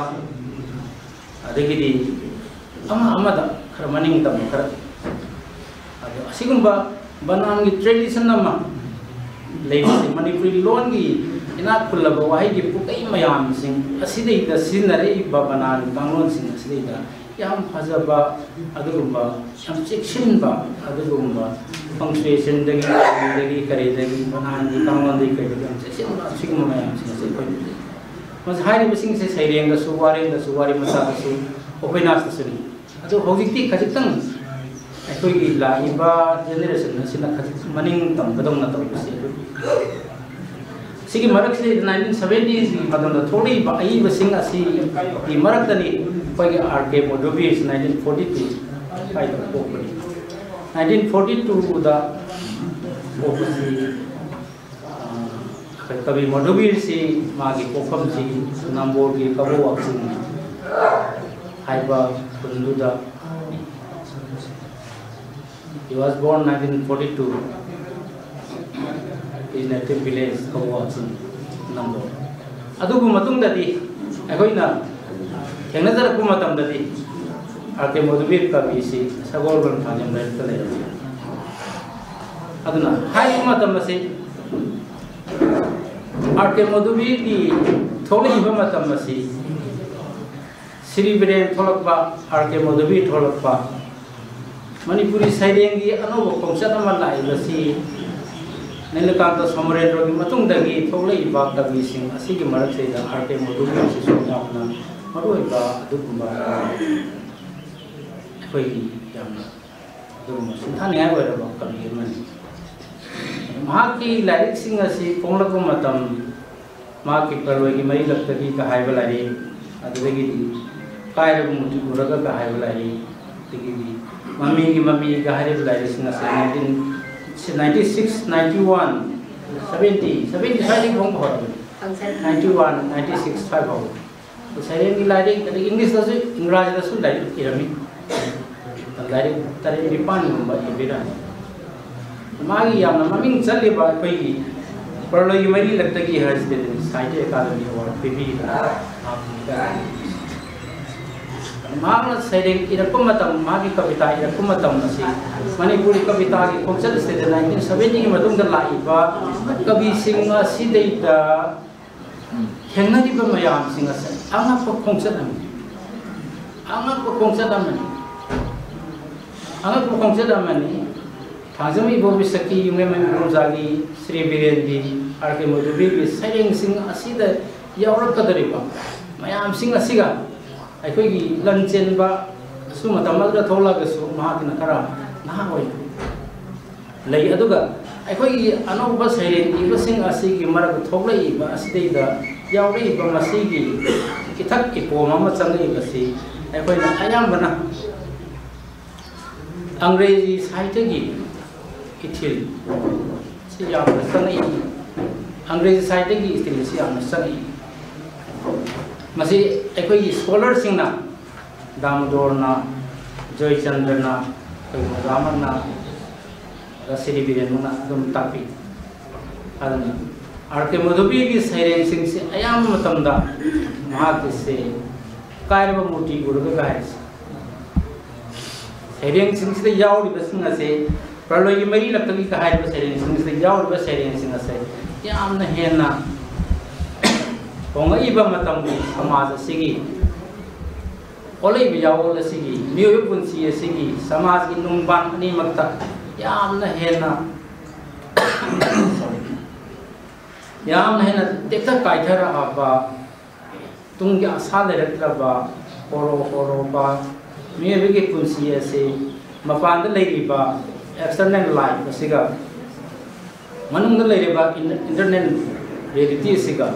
ꯑꯗꯒꯤꯗꯤ ꯑꯃ ꯑꯃꯗ ꯈꯔ ꯃꯅꯤꯡ ꯇꯝꯕ ꯈꯔ꯫ ꯑꯗꯣ ꯑꯁꯤꯒꯨꯝꯕ ꯕꯅꯥꯟꯒꯤ tradition ꯑꯃ ꯂꯩꯕꯁꯦ, ꯃꯅꯤꯄꯨꯔꯤ ꯂꯣꯟꯒꯤ ꯏꯅꯥꯛ ꯈꯨꯜꯂꯕ ꯋꯥꯍꯩꯒꯤ ꯄꯨꯀꯩ ꯃꯌꯥꯝꯁꯤꯡ ꯑꯁꯤꯗꯩꯗ ꯁꯤꯖꯤꯟꯅꯔꯛꯏꯕ ꯕꯅꯥꯟ ꯀꯥꯡꯂꯣꯟꯁꯤꯡ ꯑꯁꯤꯗꯩꯗ ꯌꯥꯝ ꯐꯖꯕ, ꯑꯗꯨꯒꯨꯝꯕ ꯌꯥꯝ ꯆꯦꯛꯁꯤꯟꯕ, ꯑꯗꯨꯒꯨꯝꯕ punctuationꯗꯒꯤ, ꯀꯔꯤꯗꯒꯤ, ꯀꯔꯤꯗꯒꯤ, ꯕꯅꯥꯟꯒꯤ ꯀꯥꯡꯂꯣꯟꯗꯒꯤ ꯀꯔꯤꯗꯒꯤ ꯌꯥꯝ ꯆꯦꯛꯁꯤꯟꯕ, ꯑꯁꯤꯒꯨꯝꯕ ꯃꯌꯥꯝꯁꯤꯡ ꯑꯁꯤ ꯑꯩꯈꯣꯏꯅ ꯎꯖꯩ꯫ ꯃꯁꯤ ꯍꯥꯏꯔꯤꯕꯁꯤꯡꯁꯦ ꯁꯩꯔꯦꯡꯗꯁꯨ, ꯋꯥꯔꯦꯡꯗꯁꯨ, ꯋꯥꯔꯤ ꯃꯆꯥꯗꯁꯨ, ꯎꯄꯟꯌꯥꯁꯇꯁꯨꯅꯤ꯫ ꯑꯗꯨ ꯍꯧꯖꯤꯛꯇꯤ ꯈꯖꯤꯛꯇꯪ ꯑꯩꯈꯣꯏꯒꯤ ꯂꯥꯛꯏꯕ generation ꯑꯁꯤꯅ ꯈꯖꯤꯛ ꯃꯅꯤꯡ ꯇꯝꯕꯗꯧꯅ ꯇꯧꯕꯁꯦ ꯑꯩꯈꯣꯏ ꯁꯤꯒꯤ ꯃꯔꯛꯁꯤꯗ nineteen seventies ꯃꯇꯝꯗ ꯊꯣꯛꯂꯛꯏꯕ ꯑꯏꯕꯁꯤꯡ ꯑꯁꯤꯒꯤ ꯃꯔꯛꯇꯅꯤ ꯑꯩꯈꯣꯏꯒꯤ R K Madhubir nineteen forty two ꯍꯥꯏꯗꯅ ꯄꯣꯛꯄꯅꯤ꯫ Nineteen forty twoꯗ ꯄꯣꯛꯄꯁꯤ, ꯑ, ꯀꯕꯤ ꯃꯙꯨꯕꯤꯔꯁꯤ ꯃꯥꯒꯤ ꯄꯣꯛꯐꯝꯁꯤ ꯅꯝꯕꯣꯜꯒꯤ ꯀꯕꯣ ꯋꯥꯛꯆꯤꯡ ꯍꯥꯏꯕ ꯈꯨꯟꯗꯨꯗ He was born nineteen forty two in native village Kabuachi, Nambol. ꯑꯗꯨꯕꯨ ꯃꯇꯨꯡꯗꯗꯤ ꯑꯩꯈꯣꯏꯅ ꯊꯦꯡꯅꯖꯔꯛꯄ ꯃꯇꯝꯗꯗꯤ R K Madhubir ꯀꯕꯤꯁꯤ ꯁꯒꯣꯜꯕꯟ ꯊꯥꯡꯖꯝ ꯂꯩꯔꯛꯇ ꯂꯩꯔꯝꯃꯤ꯫ ꯑꯗꯨꯅ ꯍꯥꯏꯔꯤꯕ ꯃꯇꯝ ꯑꯁꯤ R K Madhubirꯒꯤ ꯊꯣꯛꯂꯛꯏꯕ ꯃꯇꯝ ꯑꯁꯤ ꯁ꯭ꯔꯤ ꯕꯤꯔꯦꯟ ꯊꯣꯛꯂꯛꯄ, R K Madhubir ꯊꯣꯛꯂꯛꯄ, ꯃꯅꯤꯄꯨꯔꯤ ꯁꯩꯔꯦꯡꯒꯤ ꯑꯅꯧꯕ ꯈꯣꯡꯆꯠ ꯑꯃ ꯂꯥꯛꯏꯕꯁꯤ ꯅꯤꯂꯀꯥꯟꯇ ꯁꯣꯃꯔꯦꯟꯗ꯭ꯔꯣꯒꯤ ꯃꯇꯨꯡꯗꯒꯤ ꯊꯣꯛꯂꯛꯏꯕ ꯀꯕꯤꯁꯤꯡ ꯑꯁꯤꯒꯤ ꯃꯔꯛꯁꯤꯗ R K Madhubirꯁꯤꯁꯨ ꯌꯥꯝꯅ ꯃꯔꯨꯑꯣꯏꯕ ꯑꯗꯨꯒꯨꯝꯕ ꯑꯩꯈꯣꯏꯒꯤ ꯌꯥꯝꯅ ꯑꯗꯨꯒꯨꯝꯕ ꯁꯤꯡꯊꯥꯅꯤꯡꯉꯥꯏ ꯑꯣꯏꯔꯕ ꯀꯕꯤ ꯑꯃꯅꯤ꯫ ꯃꯍꯥꯛꯀꯤ ꯂꯥꯏꯔꯤꯛꯁꯤꯡ ꯑꯁꯤ ꯐꯣꯡꯂꯛꯄ ꯃꯇꯝ ꯃꯍꯥꯛꯀꯤ ꯄ꯭ꯔꯂꯣꯏꯒꯤ ꯃꯔꯤꯂꯛꯇꯒꯤꯒ ꯍꯥꯏꯕ ꯂꯥꯏꯔꯤꯛ, ꯑꯗꯨꯗꯒꯤꯗꯤ ꯀꯥꯏꯔꯕ ꯃꯨꯔꯇꯤ ꯎꯔꯒꯒ ꯍꯥꯏꯕ ꯂꯥꯏꯔꯤꯛ, ꯑꯗꯒꯤꯗꯤ ꯃꯃꯤꯒꯤ ꯃꯃꯤꯒ ꯍꯥꯏꯔꯤꯕ ꯂꯥꯏꯔꯤꯛꯁꯤꯡ ꯑꯁꯤ nineteen, ninety six, ninety one, seventy, seventy ꯁ꯭ꯋꯥꯏꯗꯒꯤ ꯐꯣꯡꯕ ꯍꯧꯔꯕꯅꯤ꯫ Ninety one, ninety six ꯁ꯭ꯋꯥꯏ ꯐꯥꯎꯕ꯫ ꯁꯩꯔꯦꯡꯒꯤ ꯂꯥꯏꯔꯤꯛ, ꯑꯗꯒꯤ ꯏꯪꯂꯤꯁꯇꯁꯨ, ꯏꯪꯒ꯭ꯔꯥꯖꯤꯗꯁꯨ ꯂꯥꯏꯔꯤꯛ ꯏꯔꯝꯃꯤ꯫ ꯂꯥꯏꯔꯤꯛ ꯇꯔꯦꯠ ꯅꯤꯄꯥꯟꯒꯨꯝꯕ ꯏꯕꯤꯔꯝꯃꯤ꯫ ꯃꯥꯒꯤ ꯌꯥꯝꯅ ꯃꯃꯤꯡ ꯆꯠꯂꯤꯕ ꯑꯩꯈꯣꯏꯒꯤ ꯄ꯭ꯔꯂꯣꯏꯒꯤ ꯃꯔꯤꯂꯛꯇꯒꯤ ꯍꯥꯏꯁꯤꯗꯤ ꯁꯥꯍꯤꯇ꯭ꯌ ꯑꯦꯀꯥꯗꯃꯤ ꯑꯦꯋꯥꯔꯗ ꯄꯤꯕꯤꯔꯤꯕ꯫ ꯃꯍꯥꯛꯅ ꯁꯩꯔꯦꯡ ꯏꯔꯛꯄ ꯃꯇꯝ, ꯃꯥꯒꯤ ꯀꯕꯤꯇꯥ ꯏꯔꯛꯄ ꯃꯇꯝ ꯑꯁꯤ ꯃꯅꯤꯄꯨꯔꯤ ꯀꯕꯤꯇꯥꯒꯤ ꯈꯣꯡꯆꯠ ꯑꯁꯤꯗ ꯅꯥꯏꯟꯇꯤꯟ ꯁꯕꯦꯟꯇꯤꯒꯤ ꯃꯇꯨꯡꯗ ꯂꯥꯛꯏꯕ ꯀꯕꯤꯁꯤꯡ ꯑꯁꯤꯗꯩꯗ ꯊꯦꯡꯅꯔꯤꯕ ꯃꯌꯥꯝꯁꯤꯡ ꯑꯁꯤ ꯑꯉꯛꯄ ꯈꯣꯡꯆꯠ ꯑꯃꯅꯤ꯫ ꯑꯉꯛꯄ ꯈꯣꯡꯆꯠ ꯑꯃꯅꯤ꯫ ꯑꯉꯛꯄ ꯈꯣꯡꯆꯠ ꯑꯃꯅꯤ꯫ ꯊꯥꯡꯖꯝ ꯏꯕꯣꯕꯤ ꯁꯛꯀꯤ ꯌꯨꯝꯂꯦꯝꯕ ꯏꯕꯣꯝꯆꯥꯒꯤ ꯁ꯭ꯔꯤ ꯕꯤꯔꯦꯟꯒꯤ ꯑꯥꯔ ꯀꯦ ꯃꯙꯨꯕꯤꯒꯤ ꯁꯩꯔꯦꯡꯁꯤꯡ ꯑꯁꯤꯗ ꯌꯥꯎꯔꯛꯀꯗꯧꯔꯤꯕ ꯃꯌꯥꯝꯁꯤꯡ ꯑꯁꯤꯒ ꯑꯩꯈꯣꯏꯒꯤ ꯂꯟ ꯆꯦꯟꯕ ꯑꯁꯨ ꯃꯇꯝ ꯑꯗꯨꯗ ꯊꯣꯛꯂꯛꯑꯒꯁꯨ ꯃꯍꯥꯛꯀꯤꯅ ꯈꯔ ꯅꯍꯥ ꯑꯣꯏꯅ ꯂꯩ꯫ ꯑꯗꯨꯒ ꯑꯩꯈꯣꯏꯒꯤ ꯑꯅꯧꯕ ꯁꯩꯔꯦꯡ ꯏꯕꯁꯤꯡ ꯑꯁꯤꯒꯤ ꯃꯔꯛꯇ ꯊꯣꯛꯂꯛꯏꯕ ꯑꯁꯤꯗꯩꯗ ꯌꯥꯎꯔꯛꯏꯕ ꯃꯁꯤꯒꯤ ꯏꯊꯛ ꯏꯄꯣꯝ ꯑꯃ ꯆꯪꯂꯛꯏꯕꯁꯤ ꯑꯩꯈꯣꯏꯅ ꯑꯌꯥꯝꯕꯅ ꯑꯪꯒ꯭ꯔꯦꯖꯤ ꯁꯥꯍꯤꯇ꯭ꯌꯒꯤ ꯏꯊꯤꯜ ꯁꯤ ꯌꯥꯝꯅ ꯆꯪꯉꯛꯏ꯫ ꯑꯪꯒ꯭ꯔꯦꯖꯤ ꯁꯥꯍꯤꯇ꯭ꯌꯒꯤ ꯏꯊꯤꯜ ꯑꯁꯤ ꯌꯥꯝꯅ ꯆꯪꯉꯛꯏ꯫ ꯃꯁꯤ ꯑꯩꯈꯣꯏꯒꯤ ꯁ꯭ꯀꯣꯂꯔꯁꯤꯡꯅ, ꯗꯥꯃꯣꯗꯣꯔꯅ, ꯖꯣꯏꯆꯟꯗ꯭ꯔꯅ, ꯑꯩꯈꯣꯏ ꯑꯣꯖꯥ ꯑꯃꯅ, ꯑꯣꯖꯥ ꯁꯤꯔꯤ ꯕꯤꯔꯦꯟꯅ ꯑꯗꯨꯝ ꯇꯥꯛꯄꯤ꯫ ꯑꯗꯨꯅ ꯑꯥꯔ ꯀꯦ ꯃꯙꯨꯕꯤꯒꯤ ꯁꯩꯔꯦꯡꯁꯤꯡꯁꯤ ꯑꯌꯥꯝꯕ ꯃꯇꯝꯗ ꯃꯍꯥꯛꯀꯤꯁꯦ ꯀꯥꯏꯔꯕ ꯃꯨꯔꯇꯤ ꯎꯔꯒ ꯍꯥꯏꯔꯤꯁꯦ꯫ ꯁꯩꯔꯦꯡꯁꯤꯡꯁꯤꯗ ꯌꯥꯎꯔꯤꯕꯁꯤꯡ ꯑꯁꯦ, ꯄ꯭ꯔꯂꯣꯏꯒꯤ ꯃꯔꯤ ꯂꯛꯇꯒꯤꯒ ꯍꯥꯏꯔꯤꯕ ꯁꯩꯔꯦꯡꯁꯤꯡꯁꯤꯗ ꯌꯥꯎꯔꯤꯕ ꯁꯩꯔꯦꯡꯁꯤꯡ ꯑꯁꯦ ꯌꯥꯝꯅ ꯍꯦꯟꯅ ꯍꯣꯡꯂꯛꯏꯕ ꯃꯇꯝꯒꯤ ꯁꯃꯥꯖ ꯑꯁꯤꯒꯤ, ꯑꯣꯜꯂꯛꯏꯕ ꯌꯥꯑꯣꯜ ꯑꯁꯤꯒꯤ, ꯃꯤꯑꯣꯏꯕ ꯄꯨꯟꯁꯤ ꯑꯁꯤꯒꯤ, ꯁꯃꯥꯖꯒꯤ ꯅꯨꯡꯕꯥꯟ ꯑꯅꯤꯃꯛꯇ ꯌꯥꯝꯅ ꯍꯦꯟꯅ ꯌꯥꯝꯅ ꯍꯦꯟꯅ ꯇꯦꯛꯊ ꯀꯥꯏꯊꯔꯛꯑꯕ, ꯇꯨꯡꯒꯤ ꯑꯁꯥ ꯂꯩꯔꯛꯇ꯭ꯔꯕ, ꯍꯣꯔꯣ ꯍꯣꯔꯣꯕ ꯃꯤꯑꯣꯏꯕꯒꯤ ꯄꯨꯟꯁꯤ ꯑꯁꯤ ꯃꯄꯥꯟꯗ ꯂꯩꯔꯤꯕ external life ꯑꯁꯤꯒ ꯃꯅꯨꯡꯗ ꯂꯩꯔꯤꯕ in-, internal reality ꯑꯁꯤꯒ,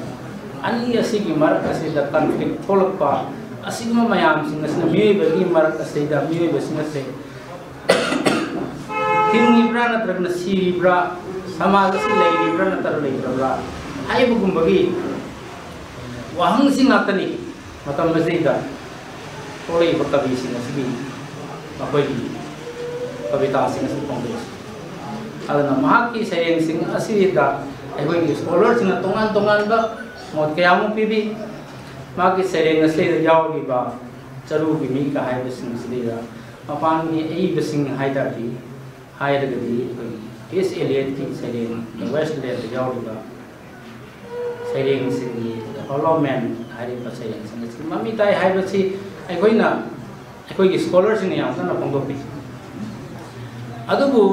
ꯑꯅꯤ ꯑꯁꯤꯒꯤ ꯃꯔꯛ ꯑꯁꯤꯗ conflict ꯊꯣꯛꯂꯛꯄ, ꯑꯁꯤꯒꯨꯝꯕ ꯃꯌꯥꯝꯁꯤꯡ ꯑꯁꯤꯅ ꯃꯤꯑꯣꯏꯕꯒꯤ ꯃꯔꯛ ꯑꯁꯤꯗ ꯃꯤꯑꯣꯏꯕꯁꯤꯡ ꯑꯁꯤ ꯍꯤꯡꯉꯤꯕ꯭ꯔꯥ ꯅꯠꯇ꯭ꯔꯒꯅ ꯁꯤꯔꯤꯕ꯭ꯔꯥ, ꯁꯃꯥꯖ ꯑꯁꯤ ꯂꯩꯔꯤꯕ꯭ꯔꯥ ꯅꯠꯇ꯭ꯔꯒ ꯂꯩꯇ꯭ꯔꯕ꯭ꯔꯥ ꯍꯥꯏꯕꯒꯨꯝꯕꯒꯤ ꯋꯥꯍꯪꯁꯤꯡ ꯉꯥꯛꯇꯅꯤ꯫ ꯃꯇꯝ ꯑꯁꯤꯗ ꯊꯣꯛꯂꯛꯏꯕ ꯀꯕꯤꯁꯤꯡ ꯑꯁꯤꯒꯤ ꯃꯈꯣꯏꯒꯤ ꯀꯕꯤꯇꯥꯁꯤꯡ ꯑꯁꯤ ꯐꯣꯡꯗꯣꯛꯏ꯫ ꯑꯗꯨꯅ ꯃꯍꯥꯛꯀꯤ ꯁꯩꯔꯦꯡꯁꯤꯡ ꯑꯁꯤꯗ ꯑꯩꯈꯣꯏꯒꯤ ꯁ꯭ꯀꯣꯂꯔꯁꯤꯡꯅ ꯇꯣꯉꯥꯟ ꯇꯣꯉꯥꯟꯕ ꯃꯣꯠ ꯀꯌꯥ ꯑꯃ ꯄꯤꯕꯤ꯫ ꯃꯍꯥꯛꯀꯤ ꯁꯩꯔꯦꯡ ꯑꯁꯤꯗ ꯌꯥꯎꯔꯤꯕ ꯆꯔꯨꯒꯤ ꯃꯤꯒ ꯍꯥꯏꯕꯁꯤꯡꯁꯤꯗ ꯃꯄꯥꯟꯒꯤ ꯑꯏꯕꯁꯤꯡ ꯍꯥꯏ ꯇꯥꯔꯗꯤ, ꯍꯥꯏꯔꯒꯗꯤ ꯑꯩꯈꯣꯏꯒꯤ ꯇꯤ ꯑꯦꯁ ꯑꯦꯂꯤꯌꯠꯀꯤ ꯁꯩꯔꯦꯡ ꯗ ꯋꯦꯁ ꯂꯦꯟꯗ ꯌꯥꯎꯔꯤꯕ ꯁꯩꯔꯦꯡꯁꯤꯡꯒꯤ ꯗ ꯍꯣꯂꯣ ꯃꯦꯟ ꯍꯥꯏꯔꯤꯕ ꯁꯩꯔꯦꯡꯁꯤꯡ ꯑꯁꯤ ꯃꯃꯤ ꯇꯥꯏ ꯍꯥꯏꯕꯁꯤ ꯑꯩꯈꯣꯏꯅ, ꯑꯩꯈꯣꯏꯒꯤ ꯁ꯭ꯀꯣꯂꯔꯁꯤꯡꯅ ꯌꯥꯝ ꯀꯟꯅ ꯐꯣꯡꯗꯣꯛꯄꯤ꯫ ꯑꯗꯨꯕꯨ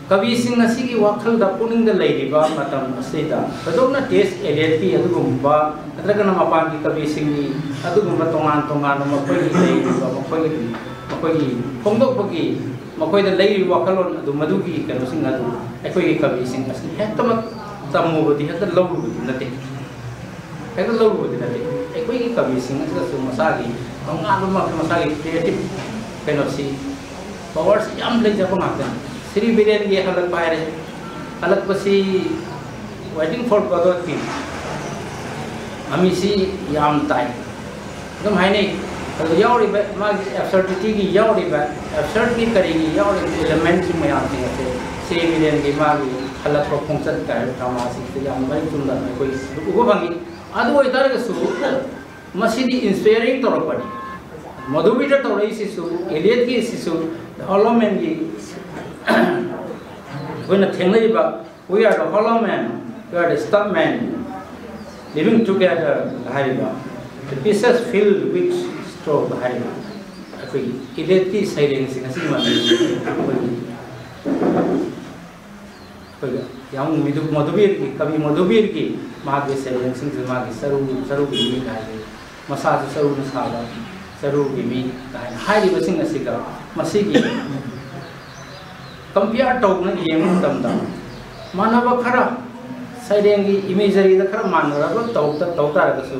ꯀꯕꯤꯁꯤꯡ ꯑꯁꯤꯒꯤ ꯋꯥꯈꯜꯗ, ꯄꯨꯛꯅꯤꯡꯗ ꯂꯩꯔꯤꯕ ꯃꯇꯝ ꯑꯁꯤꯗ ꯊꯣꯏꯗꯣꯛꯅ ꯇꯤ ꯑꯦꯁ ꯑꯦꯂꯤꯌꯠꯀꯤ ꯑꯗꯨꯒꯨꯝꯕ ꯅꯠꯇ꯭ꯔꯒꯅ ꯃꯄꯥꯟꯒꯤ ꯀꯕꯤꯁꯤꯡꯒꯤ ꯑꯗꯨꯒꯨꯝꯕ ꯇꯣꯉꯥꯟ ꯇꯣꯉꯥꯟꯕ ꯃꯈꯣꯏꯒꯤ ꯂꯩꯔꯤꯕ ꯃꯈꯣꯏꯒꯤ, ꯃꯈꯣꯏꯒꯤ ꯐꯣꯡꯗꯣꯛꯄꯒꯤ ꯃꯈꯣꯏꯗ ꯂꯩꯔꯤꯕ ꯋꯥꯈꯜꯂꯣꯟ ꯑꯗꯨ, ꯃꯗꯨꯒꯤ ꯀꯩꯅꯣꯁꯤꯡ ꯑꯗꯨ ꯑꯩꯈꯣꯏꯒꯤ ꯀꯕꯤꯁꯤꯡ ꯑꯁꯤꯅ ꯍꯦꯛꯇꯃꯛ ꯇꯝꯃꯨꯕꯗꯤ, ꯍꯦꯛꯇ ꯂꯧꯔꯨꯕꯗꯤ ꯅꯠꯇꯦ꯫ ꯍꯦꯛꯇ ꯂꯧꯔꯨꯕꯗꯤ ꯅꯠꯇꯦ꯫ ꯑꯩꯈꯣꯏꯒꯤ ꯀꯕꯤꯁꯤꯡ ꯑꯁꯤꯗꯁꯨ ꯃꯁꯥꯒꯤ ꯇꯣꯉꯥꯟꯕ ꯃꯈꯜ, ꯃꯁꯥꯒꯤ ꯀ꯭ꯔꯤꯌꯦꯇꯤꯞ ꯀꯩꯅꯣꯁꯤ, ꯄꯋꯥꯔꯁꯤ ꯌꯥꯝ ꯂꯩꯖꯕ ꯉꯥꯛꯇꯅꯤ꯫ ꯁ꯭ꯔꯤ ꯕꯤꯔꯦꯟꯒꯤ ꯍꯜꯂꯛꯄ ꯍꯥꯏꯔꯦ, ꯍꯜꯂꯛꯄꯁꯤ Waiting for Godotꯀꯤ ꯃꯃꯤꯁꯤ ꯌꯥꯝ ꯇꯥꯏ꯫ ꯑꯗꯨꯝ ꯍꯥꯏꯅꯩ꯫ ꯑꯗꯨ ꯌꯥꯎꯔꯤꯕ ꯃꯥꯒꯤ ꯑꯦꯕꯁꯔꯗꯤꯇꯤꯒꯤ ꯌꯥꯎꯔꯤꯕ, ꯑꯦꯕꯁꯔꯗꯀꯤ ꯀꯔꯤꯒꯤ ꯌꯥꯎꯔꯤꯕ ꯏꯂꯤꯃꯦꯟꯁꯤꯡ ꯃꯌꯥꯝꯁꯤꯡ ꯑꯁꯦ ꯁ꯭ꯔꯤ ꯕꯤꯔꯦꯟꯒꯤ ꯃꯥꯒꯤ ꯍꯜꯂꯛꯄ ꯈꯣꯡꯆꯠ ꯀꯥꯏꯕ ꯗ꯭ꯔꯃꯥꯁꯤꯡꯁꯤꯗ ꯌꯥꯝ ꯃꯔꯤꯛ ꯆꯨꯝꯅ ꯑꯩꯈꯣꯏ ꯎꯕ ꯐꯪꯉꯤ꯫ ꯑꯗꯨ ꯑꯣꯏꯇꯥꯔꯒꯁꯨ ꯃꯁꯤꯗꯤ ꯏꯟꯁꯄꯤꯌꯥꯔꯤꯡ ꯇꯧꯔꯛꯄꯅꯤ꯫ ꯃꯣꯗꯨꯕꯤꯗ ꯇꯧꯔꯛꯏꯁꯤꯁꯨ, ꯏꯂꯤꯌꯠꯀꯤ ꯁꯤꯁꯨ, ꯍꯣꯂꯣ ꯃꯦꯟꯒꯤ ꯑꯩꯈꯣꯏꯅ ꯊꯦꯡꯅꯔꯤꯕ "We are the hollow man, you are the stump man, living together" ꯍꯥꯏꯔꯤꯕ, "The pieces filled with straw" ꯍꯥꯏꯔꯤꯕ ꯑꯩꯈꯣꯏꯒꯤ ꯏꯂꯤꯌꯠꯀꯤ ꯁꯩꯔꯦꯡꯁꯤꯡ ꯑꯁꯤꯒꯤ ꯃꯃꯤꯡ ꯑꯩꯈꯣꯏꯒꯤ, ꯑꯩꯈꯣꯏꯒꯤ ꯌꯥꯝ ꯃꯤꯗꯨ-, ꯃꯣꯗꯨꯕꯤꯔꯒꯤ, ꯀꯕꯤ ꯃꯣꯗꯨꯕꯤꯔꯒꯤ ꯃꯥꯒꯤ ꯁꯩꯔꯦꯡꯁꯤꯡꯁꯤ ꯃꯥꯒꯤ ꯆꯔꯨ, ꯆꯔꯨꯒꯤ ꯃꯤ ꯍꯥꯏꯔꯤ, ꯃꯁꯥꯁꯨ ꯆꯔꯨꯅ ꯁꯥꯕ ꯆꯔꯨꯒꯤ ꯃꯤ ꯍꯥꯏꯅ ꯍꯥꯏꯔꯤꯕꯁꯤꯡ ꯑꯁꯤꯒ ꯃꯁꯤꯒꯤ ꯀꯝꯄꯤꯌꯥꯔ ꯇꯧꯗꯨꯅ ꯌꯦꯡꯕ ꯃꯇꯝꯗ ꯃꯥꯟꯅꯕ ꯈꯔ, ꯁꯩꯔꯦꯡꯒꯤ ꯏꯃꯦꯖꯔꯤꯗ ꯈꯔ ꯃꯥꯟꯅꯔꯕ ꯇꯧ-, ꯇꯧ ꯇꯥꯔꯒꯁꯨ,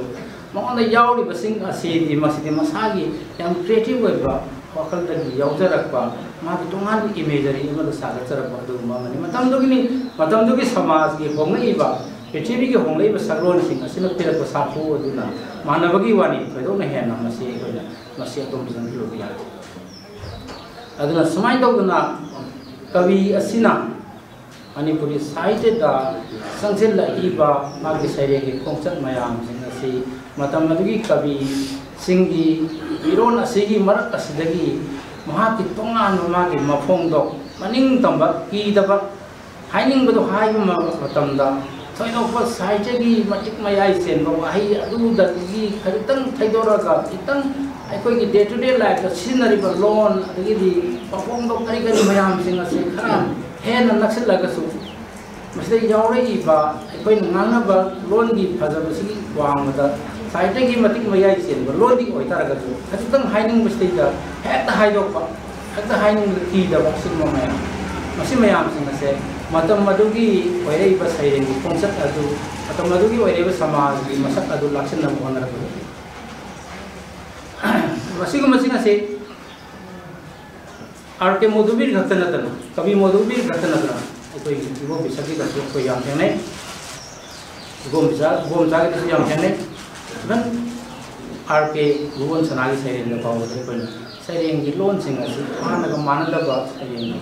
ꯃꯉꯣꯟꯗ ꯌꯥꯎꯔꯤꯕꯁꯤꯡ ꯑꯁꯤꯗꯤ, ꯃꯁꯤꯗꯤ ꯃꯁꯥꯒꯤ ꯌꯥꯝ ꯀ꯭ꯔꯤꯌꯦꯇꯤꯞ ꯑꯣꯏꯕ ꯋꯥꯈꯜꯗꯒꯤ ꯌꯥꯎꯖꯔꯛꯄ, ꯃꯥꯒꯤ ꯇꯣꯉꯥꯟꯕ ꯏꯃꯦꯖꯔꯤ ꯑꯃꯗ ꯁꯥꯒꯠꯆꯔꯛꯄ ꯑꯗꯨꯒꯨꯝꯕ ꯑꯃꯅꯤ꯫ ꯃꯇꯝꯗꯨꯒꯤꯅꯤ, ꯃꯇꯝꯗꯨꯒꯤ ꯁꯃꯥꯖꯀꯤ ꯍꯣꯡꯂꯛꯏꯕ ꯄ꯭ꯔꯤꯊꯤꯕꯤꯒꯤ ꯍꯣꯡꯂꯛꯂꯤꯕ ꯁꯛꯂꯣꯟꯁꯤꯡ ꯑꯁꯤꯅ ꯄꯤꯔꯛꯄ ꯁꯥꯐꯨ ꯑꯗꯨꯅ ꯃꯥꯟꯅꯕꯒꯤ ꯋꯥꯅꯤ꯫ ꯊꯣꯏꯗꯣꯛꯅ ꯍꯦꯟꯅ ꯃꯁꯤ ꯑꯩꯈꯣꯏꯅ ꯃꯁꯤ ꯑꯗꯣꯝꯗ ꯆꯪꯁꯤꯜꯂꯨꯕ ꯌꯥꯗꯦ꯫ ꯑꯗꯨꯅ ꯁꯨꯃꯥꯏꯅ ꯇꯧꯗꯅ ꯀꯕꯤ ꯑꯁꯤꯅ ꯃꯅꯤꯄꯨꯔꯤ ꯁꯥꯍꯤꯇ꯭ꯌꯗ ꯆꯪꯁꯤꯜꯂꯛꯂꯤꯕ ꯃꯥꯒꯤ ꯁꯩꯔꯦꯡꯒꯤ ꯈꯣꯡꯆꯠ ꯃꯌꯥꯝꯁꯤꯡ ꯑꯁꯤ ꯃꯇꯝ ꯑꯗꯨꯒꯤ ꯀꯕꯤꯁꯤꯡꯒꯤ ꯃꯤꯔꯣꯟ ꯑꯁꯤꯒꯤ ꯃꯔꯛ ꯑꯁꯤꯗꯒꯤ ꯃꯍꯥꯛꯀꯤ ꯇꯣꯉꯥꯟꯕ ꯃꯥꯒꯤ ꯃꯐꯣꯡꯗꯣ ꯃꯅꯤꯡ ꯇꯝꯕ, ꯀꯤꯗꯕ, ꯍꯥꯏꯅꯤꯡꯕꯗꯣ ꯍꯥꯏꯕ ꯃ-, ꯃꯇꯝꯗ ꯊꯣꯏꯗꯣꯛꯄ ꯁꯥꯍꯤꯇ꯭ꯌꯒꯤ ꯃꯇꯤꯛ ꯃꯌꯥꯏ ꯆꯦꯟꯕ ꯋꯥꯍꯩ ꯑꯗꯨꯗꯒꯤ ꯈꯖꯤꯛꯇꯪ ꯊꯩꯗꯣꯔꯛꯑꯒ ꯈꯤꯇꯪ ꯑꯩꯈꯣꯏꯒꯤ day to day lifeꯇ ꯁꯤꯖꯤꯟꯅꯔꯤꯕ ꯂꯣꯟ ꯑꯗꯒꯤꯗꯤ ꯃꯐꯣꯡꯗꯣ ꯀꯔꯤ ꯀꯔꯤ ꯃꯌꯥꯝꯁꯤꯡ ꯑꯁꯤ ꯈꯔ ꯍꯦꯟꯅ ꯅꯛꯁꯤꯜꯂꯒꯁꯨ ꯃꯁꯤꯗ ꯌꯥꯎꯔꯛꯏꯕ ꯑꯩꯈꯣꯏꯅ ꯉꯥꯡꯅꯕ ꯂꯣꯟꯒꯤ ꯐꯖꯕꯁꯤꯒꯤ ꯋꯥꯡꯃꯗ ꯁꯥꯍꯤꯇ꯭ꯌꯒꯤ ꯃꯇꯤꯛ ꯃꯌꯥꯏ ꯆꯦꯟꯕ ꯂꯣꯟꯗꯤ ꯑꯣꯏꯇꯥꯔꯒꯁꯨ ꯈꯖꯤꯛꯇꯪ ꯍꯥꯏꯅꯤꯡꯕꯁꯤꯗꯩꯗ ꯍꯦꯛꯇ ꯍꯥꯏꯗꯣꯛꯄ, ꯍꯦꯛꯇ ꯍꯥꯏꯅꯤꯡꯕꯗ ꯀꯤꯗꯕ ꯑꯁꯤꯒꯨꯝꯕ ꯃꯌꯥꯝ, ꯃꯁꯤ ꯃꯌꯥꯝꯁꯤꯡ ꯑꯁꯦ ꯃꯇꯝ ꯑꯗꯨꯒꯤ ꯑꯣꯏꯔꯛꯏꯕ ꯁꯩꯔꯦꯡꯒꯤ ꯈꯣꯡꯆꯠ ꯑꯗꯨ, ꯃꯇꯝ ꯑꯗꯨꯒꯤ ꯑꯣꯏꯔꯛꯏꯕ ꯁꯃꯥꯖꯒꯤ ꯃꯁꯛ ꯑꯗꯨ ꯂꯥꯛꯁꯤꯟꯅꯕ ꯍꯣꯠꯅꯔꯛꯄꯗ ꯃꯁꯤꯒꯨꯝꯕꯁꯤꯡ ꯑꯁꯤ ꯑꯥꯔ ꯀꯦ ꯃꯧꯗꯨꯕꯤꯔ ꯈꯛꯇ ꯅꯠꯇꯅ, ꯀꯕꯤ ꯃꯧꯗꯨꯕꯤꯔ ꯈꯛꯇ ꯅꯠꯇꯅ ꯑꯩꯈꯣꯏ ꯏꯕꯣꯝ ꯄꯤꯁꯛꯀꯤꯗꯁꯨ ꯑꯩꯈꯣꯏ ꯌꯥꯝ ꯊꯦꯡꯅꯩ꯫ ꯏꯕꯣꯝ ꯄꯤꯁꯛ, ꯏꯕꯣꯝꯆꯥꯒꯤꯗꯁꯨ ꯌꯥꯝ ꯊꯦꯡꯅꯩ꯫ Even ꯑꯥꯔ ꯀꯦ ꯕꯨꯕꯣꯟ ꯁꯅꯥꯒꯤ ꯁꯩꯔꯦꯡꯗ ꯐꯥꯎꯕꯗ ꯑꯩꯈꯣꯏꯅ ꯁꯩꯔꯦꯡꯒꯤ ꯂꯣꯟꯁꯤꯡ ꯑꯁꯤ ꯍꯥꯟꯅꯒ ꯃꯥꯟꯅꯗꯕ ꯁꯩꯔꯦꯡ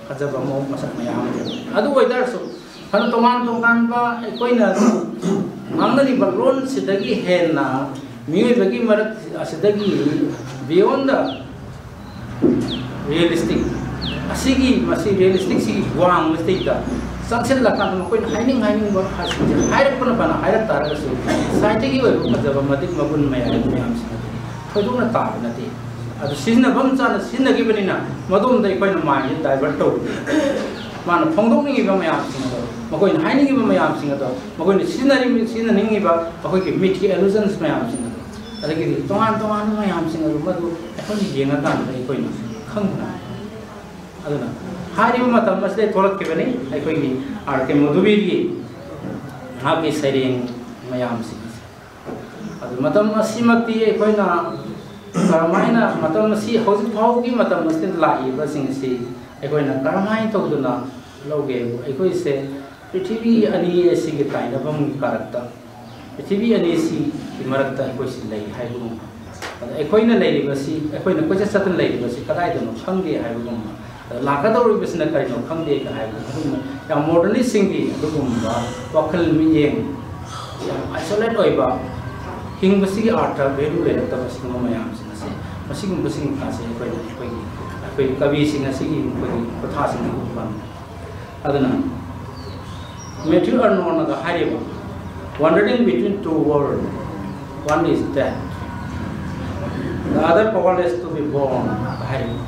ꯐꯖꯕ ꯃꯑꯣꯡ ꯃꯁꯛ ꯃꯌꯥꯝ ꯑꯃ ꯂꯩ꯫ ꯑꯗꯨ ꯑꯣꯏꯇꯥꯔꯁꯨ ꯐꯅ ꯇꯣꯉꯥꯟ ꯇꯣꯉꯥꯟꯕ ꯑꯩꯈꯣꯏꯅ ꯉꯥꯡꯅꯔꯤꯕ ꯂꯣꯟꯁꯤꯗꯒꯤ ꯍꯦꯟꯅ ꯃꯤꯑꯣꯏꯕꯒꯤ ꯃꯔꯛ ꯑꯁꯤꯗꯒꯤ beyond the realistic ꯑꯁꯤꯒꯤ, ꯃꯁꯤ realisticꯁꯤꯒꯤ ꯋꯥꯡꯃꯁꯤꯗꯩꯗ ꯆꯪꯁꯤꯜꯂꯀꯥꯟꯗ ꯃꯈꯣꯏꯅ ꯍꯥꯏꯅꯤꯡ ꯍꯥꯏꯅꯤꯡꯕ ꯍꯥꯏꯁꯤꯡꯁꯦ ꯍꯥꯏꯔꯛꯄꯅ ꯐꯅ ꯍꯥꯏꯔꯛ ꯇꯥꯔꯒꯁꯨ ꯁꯥꯍꯤꯇ꯭ꯌꯒꯤ ꯑꯣꯏꯕ ꯐꯖꯕ ꯃꯇꯤꯛ ꯃꯒꯨꯟ ꯃꯌꯥꯝ ꯃꯌꯥꯝꯁꯤꯡ ꯑꯗꯨ ꯊꯣꯏꯗꯣꯛꯅ ꯇꯥꯕ ꯅꯠꯇꯦ꯫ ꯑꯗꯨ ꯁꯤꯖꯤꯟꯅꯐꯝ ꯆꯥꯅ ꯁꯤꯖꯤꯟꯅꯈꯤꯕꯅꯤꯅ ꯃꯗꯣꯝꯗ ꯑꯩꯈꯣꯏꯅ mindꯁꯦ divert ꯇꯧꯕ, ꯃꯥꯅ ꯐꯣꯡꯗꯣꯛꯅꯤꯡꯉꯤꯕ ꯃꯌꯥꯝꯁꯤꯡ ꯑꯗꯣ, ꯃꯈꯣꯏꯅ ꯍꯥꯏꯅꯤꯡꯉꯤꯕ ꯃꯌꯥꯝꯁꯤꯡ ꯑꯗꯣ, ꯃꯈꯣꯏꯅ ꯁꯤꯖꯤꯟꯅꯔꯤꯕ, ꯁꯤꯖꯤꯟꯅꯅꯤꯡꯉꯤꯕ ꯑꯩꯈꯣꯏꯒꯤ ꯃꯤꯠꯀꯤ illusions ꯃꯌꯥꯝꯁꯤꯡ ꯑꯗꯣ, ꯑꯗꯒꯤꯗꯤ ꯇꯣꯉꯥꯟ ꯇꯣꯉꯥꯟꯕ ꯃꯌꯥꯝꯁꯤꯡ ꯑꯗꯨ ꯃꯗꯨ ꯑꯩꯈꯣꯏꯅ ꯌꯦꯡꯉꯀꯥꯟꯗ ꯑꯩꯈꯣꯏꯅ ꯈꯪꯕ ꯉꯝꯃꯤ꯫ ꯑꯗꯨꯅ ꯍꯥꯏꯔꯤꯕ ꯃꯇꯝ ꯑꯁꯤꯗ ꯊꯣꯛꯂꯛꯈꯤꯕꯅꯤ ꯑꯩꯈꯣꯏꯒꯤ ꯑꯥꯔ ꯀꯦ ꯃꯧꯗꯨꯕꯤꯔꯒꯤ ꯃꯍꯥꯛꯀꯤ ꯁꯩꯔꯦꯡ ꯃꯌꯥꯝꯁꯤꯡ ꯑꯁꯤ꯫ ꯑꯗꯨ ꯃꯇꯝ ꯑꯁꯤꯃꯛꯇꯤ ꯑꯩꯈꯣꯏꯅ ꯀꯔꯝꯍꯥꯏꯅ, ꯃꯇꯝ ꯑꯁꯤ ꯍꯧꯖꯤꯛ ꯐꯥꯎꯕꯒꯤ ꯃꯇꯝ ꯑꯁꯤꯗ ꯂꯥꯛꯏꯕꯁꯤꯡ ꯑꯁꯤ ꯑꯩꯈꯣꯏꯅ ꯀꯔꯝꯍꯥꯏꯅ ꯇꯧꯗꯨꯅ ꯂꯧꯒꯦ? ꯑꯩꯈꯣꯏꯁꯦ ꯄ꯭ꯔꯤꯊꯤꯕꯤ ꯑꯅꯤ ꯑꯁꯤꯒꯤ ꯇꯥꯏꯅꯐꯝꯒꯤ ꯀꯥꯔꯛꯇ, ꯄ꯭ꯔꯤꯊꯤꯕꯤ ꯑꯅꯤꯁꯤꯒꯤ ꯃꯔꯛꯇ ꯑꯩꯈꯣꯏꯁꯤ ꯂꯩ ꯍꯥꯏꯕꯒꯨꯝꯕ꯫ ꯑꯗ ꯑꯩꯈꯣꯏꯅ ꯂꯩꯔꯤꯕꯁꯤ, ꯑꯩꯈꯣꯏꯅ ꯀꯣꯏꯆꯠ ꯆꯠꯇꯨꯅ ꯂꯩꯔꯤꯕꯁꯤ ꯀꯗꯥꯏꯗꯅꯣ ꯈꯪꯗꯦ ꯍꯥꯏꯕꯒꯨꯝꯕ, ꯑꯗ ꯂꯥꯛꯀꯗꯧꯔꯤꯕꯁꯤꯅ ꯀꯔꯤꯅꯣ ꯈꯪꯗꯦꯒ ꯍꯥꯏꯕ, ꯑꯗꯨꯒꯨꯝꯕ ꯌꯥꯝ ꯃꯣꯗꯔꯅꯤꯁꯁꯤꯡꯒꯤ ꯑꯗꯨꯒꯨꯝꯕ ꯋꯥꯈꯜ ꯃꯤꯠꯌꯦꯡ, ꯌꯥꯝ ꯑꯥꯏꯁꯣꯂꯦꯠ ꯑꯣꯏꯕ, ꯍꯤꯡꯕꯁꯤꯒꯤ ꯑꯥꯔꯊ, ꯚꯦꯂꯨ ꯂꯩꯔꯛꯇꯕ ꯁꯤꯒꯨꯝꯕ ꯃꯌꯥꯝꯁꯤꯡ ꯑꯁꯦ, ꯃꯁꯤꯒꯨꯝꯕꯁꯤꯡ ꯑꯁꯦ ꯑꯩꯈꯣꯏꯅ, ꯑꯩꯈꯣꯏꯒꯤ, ꯑꯩꯈꯣꯏꯒꯤ ꯀꯕꯤꯁꯤꯡ ꯑꯁꯤꯒꯤ ꯃꯈꯣꯏꯒꯤ ꯈꯨꯊꯥꯁꯤꯡꯗ ꯎꯕ ꯐꯪꯉꯤ꯫ ꯑꯗꯨꯅ ꯃꯦꯊ꯭ꯌꯨ ꯑꯔꯅꯣꯟꯅꯒ ꯍꯥꯏꯔꯤꯕ, "Wandering between two worlds, one is death, the other powerless to be born" ꯍꯥꯏꯔꯤꯕ꯫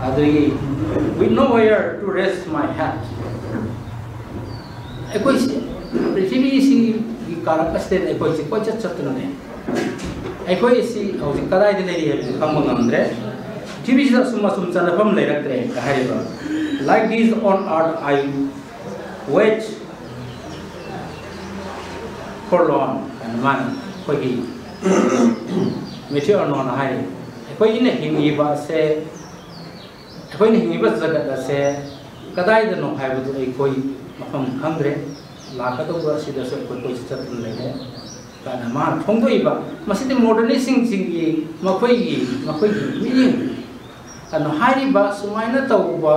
ꯑꯗꯒꯤ, "With nowhere to rest my head." ꯑꯩꯈꯣꯏꯁꯤ ꯄ꯭ꯔꯤꯊꯤꯕꯤꯁꯤꯒꯤ ꯀꯥꯔꯛ ꯑꯁꯤꯗ ꯑꯩꯈꯣꯏꯁꯤ ꯀꯣꯏꯆꯠ ꯆꯠꯇꯨꯅ ꯂꯩ꯫ ꯑꯩꯈꯣꯏ ꯑꯁꯤ ꯍꯧꯖꯤꯛ ꯀꯗꯥꯏꯗ ꯂꯩꯔꯤ ꯍꯥꯏꯕꯁꯤ ꯈꯪꯕ ꯉꯝꯗ꯭ꯔꯦ꯫ ꯄ꯭ꯔꯤꯊꯤꯕꯤꯁꯤꯗ ꯑꯁꯨꯝ ꯑꯁꯨꯝ ꯆꯠꯅꯐꯝ ꯂꯩꯔꯛꯇ꯭ꯔꯦ ꯍꯥꯏꯔꯤꯕ꯫ "Like these on earth, I wait forlorn" ꯍꯥꯏꯅ ꯃꯥꯅ, ꯑꯩꯈꯣꯏꯒꯤ ꯃꯦꯊ꯭ꯌꯨ ꯑꯔꯅꯣꯟꯅ ꯍꯥꯏꯔꯤ꯫ ꯑꯩꯈꯣꯏꯅ ꯍꯤꯡꯉꯤꯕ ꯑꯁꯦ, ꯑꯩꯈꯣꯏꯅ ꯍꯤꯡꯉꯤꯕ ꯖꯒꯠ ꯑꯁꯦ ꯀꯗꯥꯏꯗꯅꯣ ꯍꯥꯏꯕꯗꯨ ꯑꯩꯈꯣꯏ ꯃꯐꯝ ꯈꯪꯗ꯭ꯔꯦ꯫ ꯂꯥꯛꯀꯗꯧꯕ ꯑꯁꯤꯗꯁꯨ ꯑꯩꯈꯣꯏ ꯀꯣꯏꯆꯠ ꯆꯠꯇꯨꯅ ꯂꯩꯔꯦ꯫ ꯀꯥꯏꯅ ꯃꯥꯅ ꯐꯣꯡꯗꯣꯛꯏꯕ, ꯃꯁꯤꯗꯤ ꯃꯣꯗꯔꯅꯤꯁꯁꯤꯡꯒꯤ ꯃꯈꯣꯏꯒꯤ, ꯃꯈꯣꯏꯒꯤ ꯃꯤꯠꯌꯦꯡ꯫ ꯑꯗꯨꯅ ꯍꯥꯏꯔꯤꯕ ꯁꯨꯃꯥꯏꯅ ꯇꯧꯕ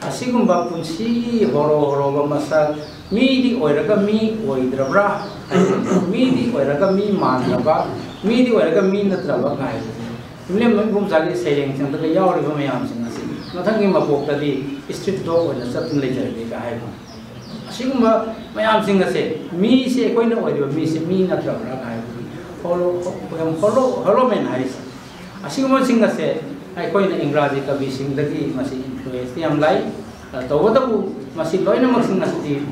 ꯑꯁꯤꯒꯨꯝꯕ ꯄꯨꯟꯁꯤꯒꯤ ꯍꯣꯔꯣ ꯍꯣꯔꯣꯕ ꯃꯁꯛ, ꯃꯤꯗꯤ ꯑꯣꯏꯔꯒ ꯃꯤ ꯑꯣꯏꯗ꯭ꯔꯕ꯭ꯔꯥ ꯍꯥꯏꯕ, ꯃꯤꯗꯤ ꯑꯣꯏꯔꯒ ꯃꯤ ꯃꯥꯟꯗ꯭ꯔꯕ, ꯃꯤꯗꯤ ꯑꯣꯏꯔꯒ ꯃꯤ ꯅꯠꯇ꯭ꯔꯕ ꯀꯥꯏꯕꯁꯦ ꯏꯕꯨꯡ ꯏꯕꯣꯝꯆꯥꯒꯤ ꯁꯩꯔꯦꯡꯁꯤꯡꯗꯒ ꯌꯥꯎꯔꯤꯕ ꯃꯌꯥꯝꯁꯤꯡ ꯑꯁꯤ ꯃꯊꯪꯒꯤ ꯃꯄꯣꯛꯇꯗꯤ ꯁ꯭ꯇ꯭ꯔꯤꯠ ꯗꯣꯒ ꯑꯣꯏꯅ ꯆꯠꯇꯨꯅ ꯂꯩꯖꯔꯒꯦ ꯀꯥꯏ ꯍꯥꯏꯕ꯫ ꯑꯁꯤꯒꯨꯝꯕ ꯃꯌꯥꯝꯁꯤꯡ ꯑꯁꯦ, ꯃꯤꯁꯦ, ꯑꯩꯈꯣꯏꯅ ꯑꯣꯏꯔꯤꯕ ꯃꯤꯁꯦ ꯃꯤ ꯅꯠꯇ꯭ꯔꯕ꯭ꯔꯥ ꯍꯥꯏꯕꯒꯤ ꯍꯣꯂꯣ-, ꯍꯣꯂꯣ-, ꯍꯣꯂꯣꯃꯦꯟ ꯍꯥꯏꯔꯤꯁꯦ꯫ ꯑꯁꯤꯒꯨꯝꯕꯁꯤꯡ ꯑꯁꯦ ꯑꯩꯈꯣꯏꯅ ꯏꯪꯒ꯭ꯔꯥꯖꯤ ꯀꯕꯤꯁꯤꯡꯗꯒꯤ ꯃꯁꯤ ꯏꯟꯐ꯭ꯂꯨꯌꯦꯟꯁꯇꯤ ꯌꯥꯝ ꯂꯥꯛꯏ꯫ ꯇꯧꯕꯇꯕꯨ ꯃꯁꯤ ꯂꯣꯏꯅꯃꯛꯁꯤꯡ ꯑꯁꯤꯗꯤ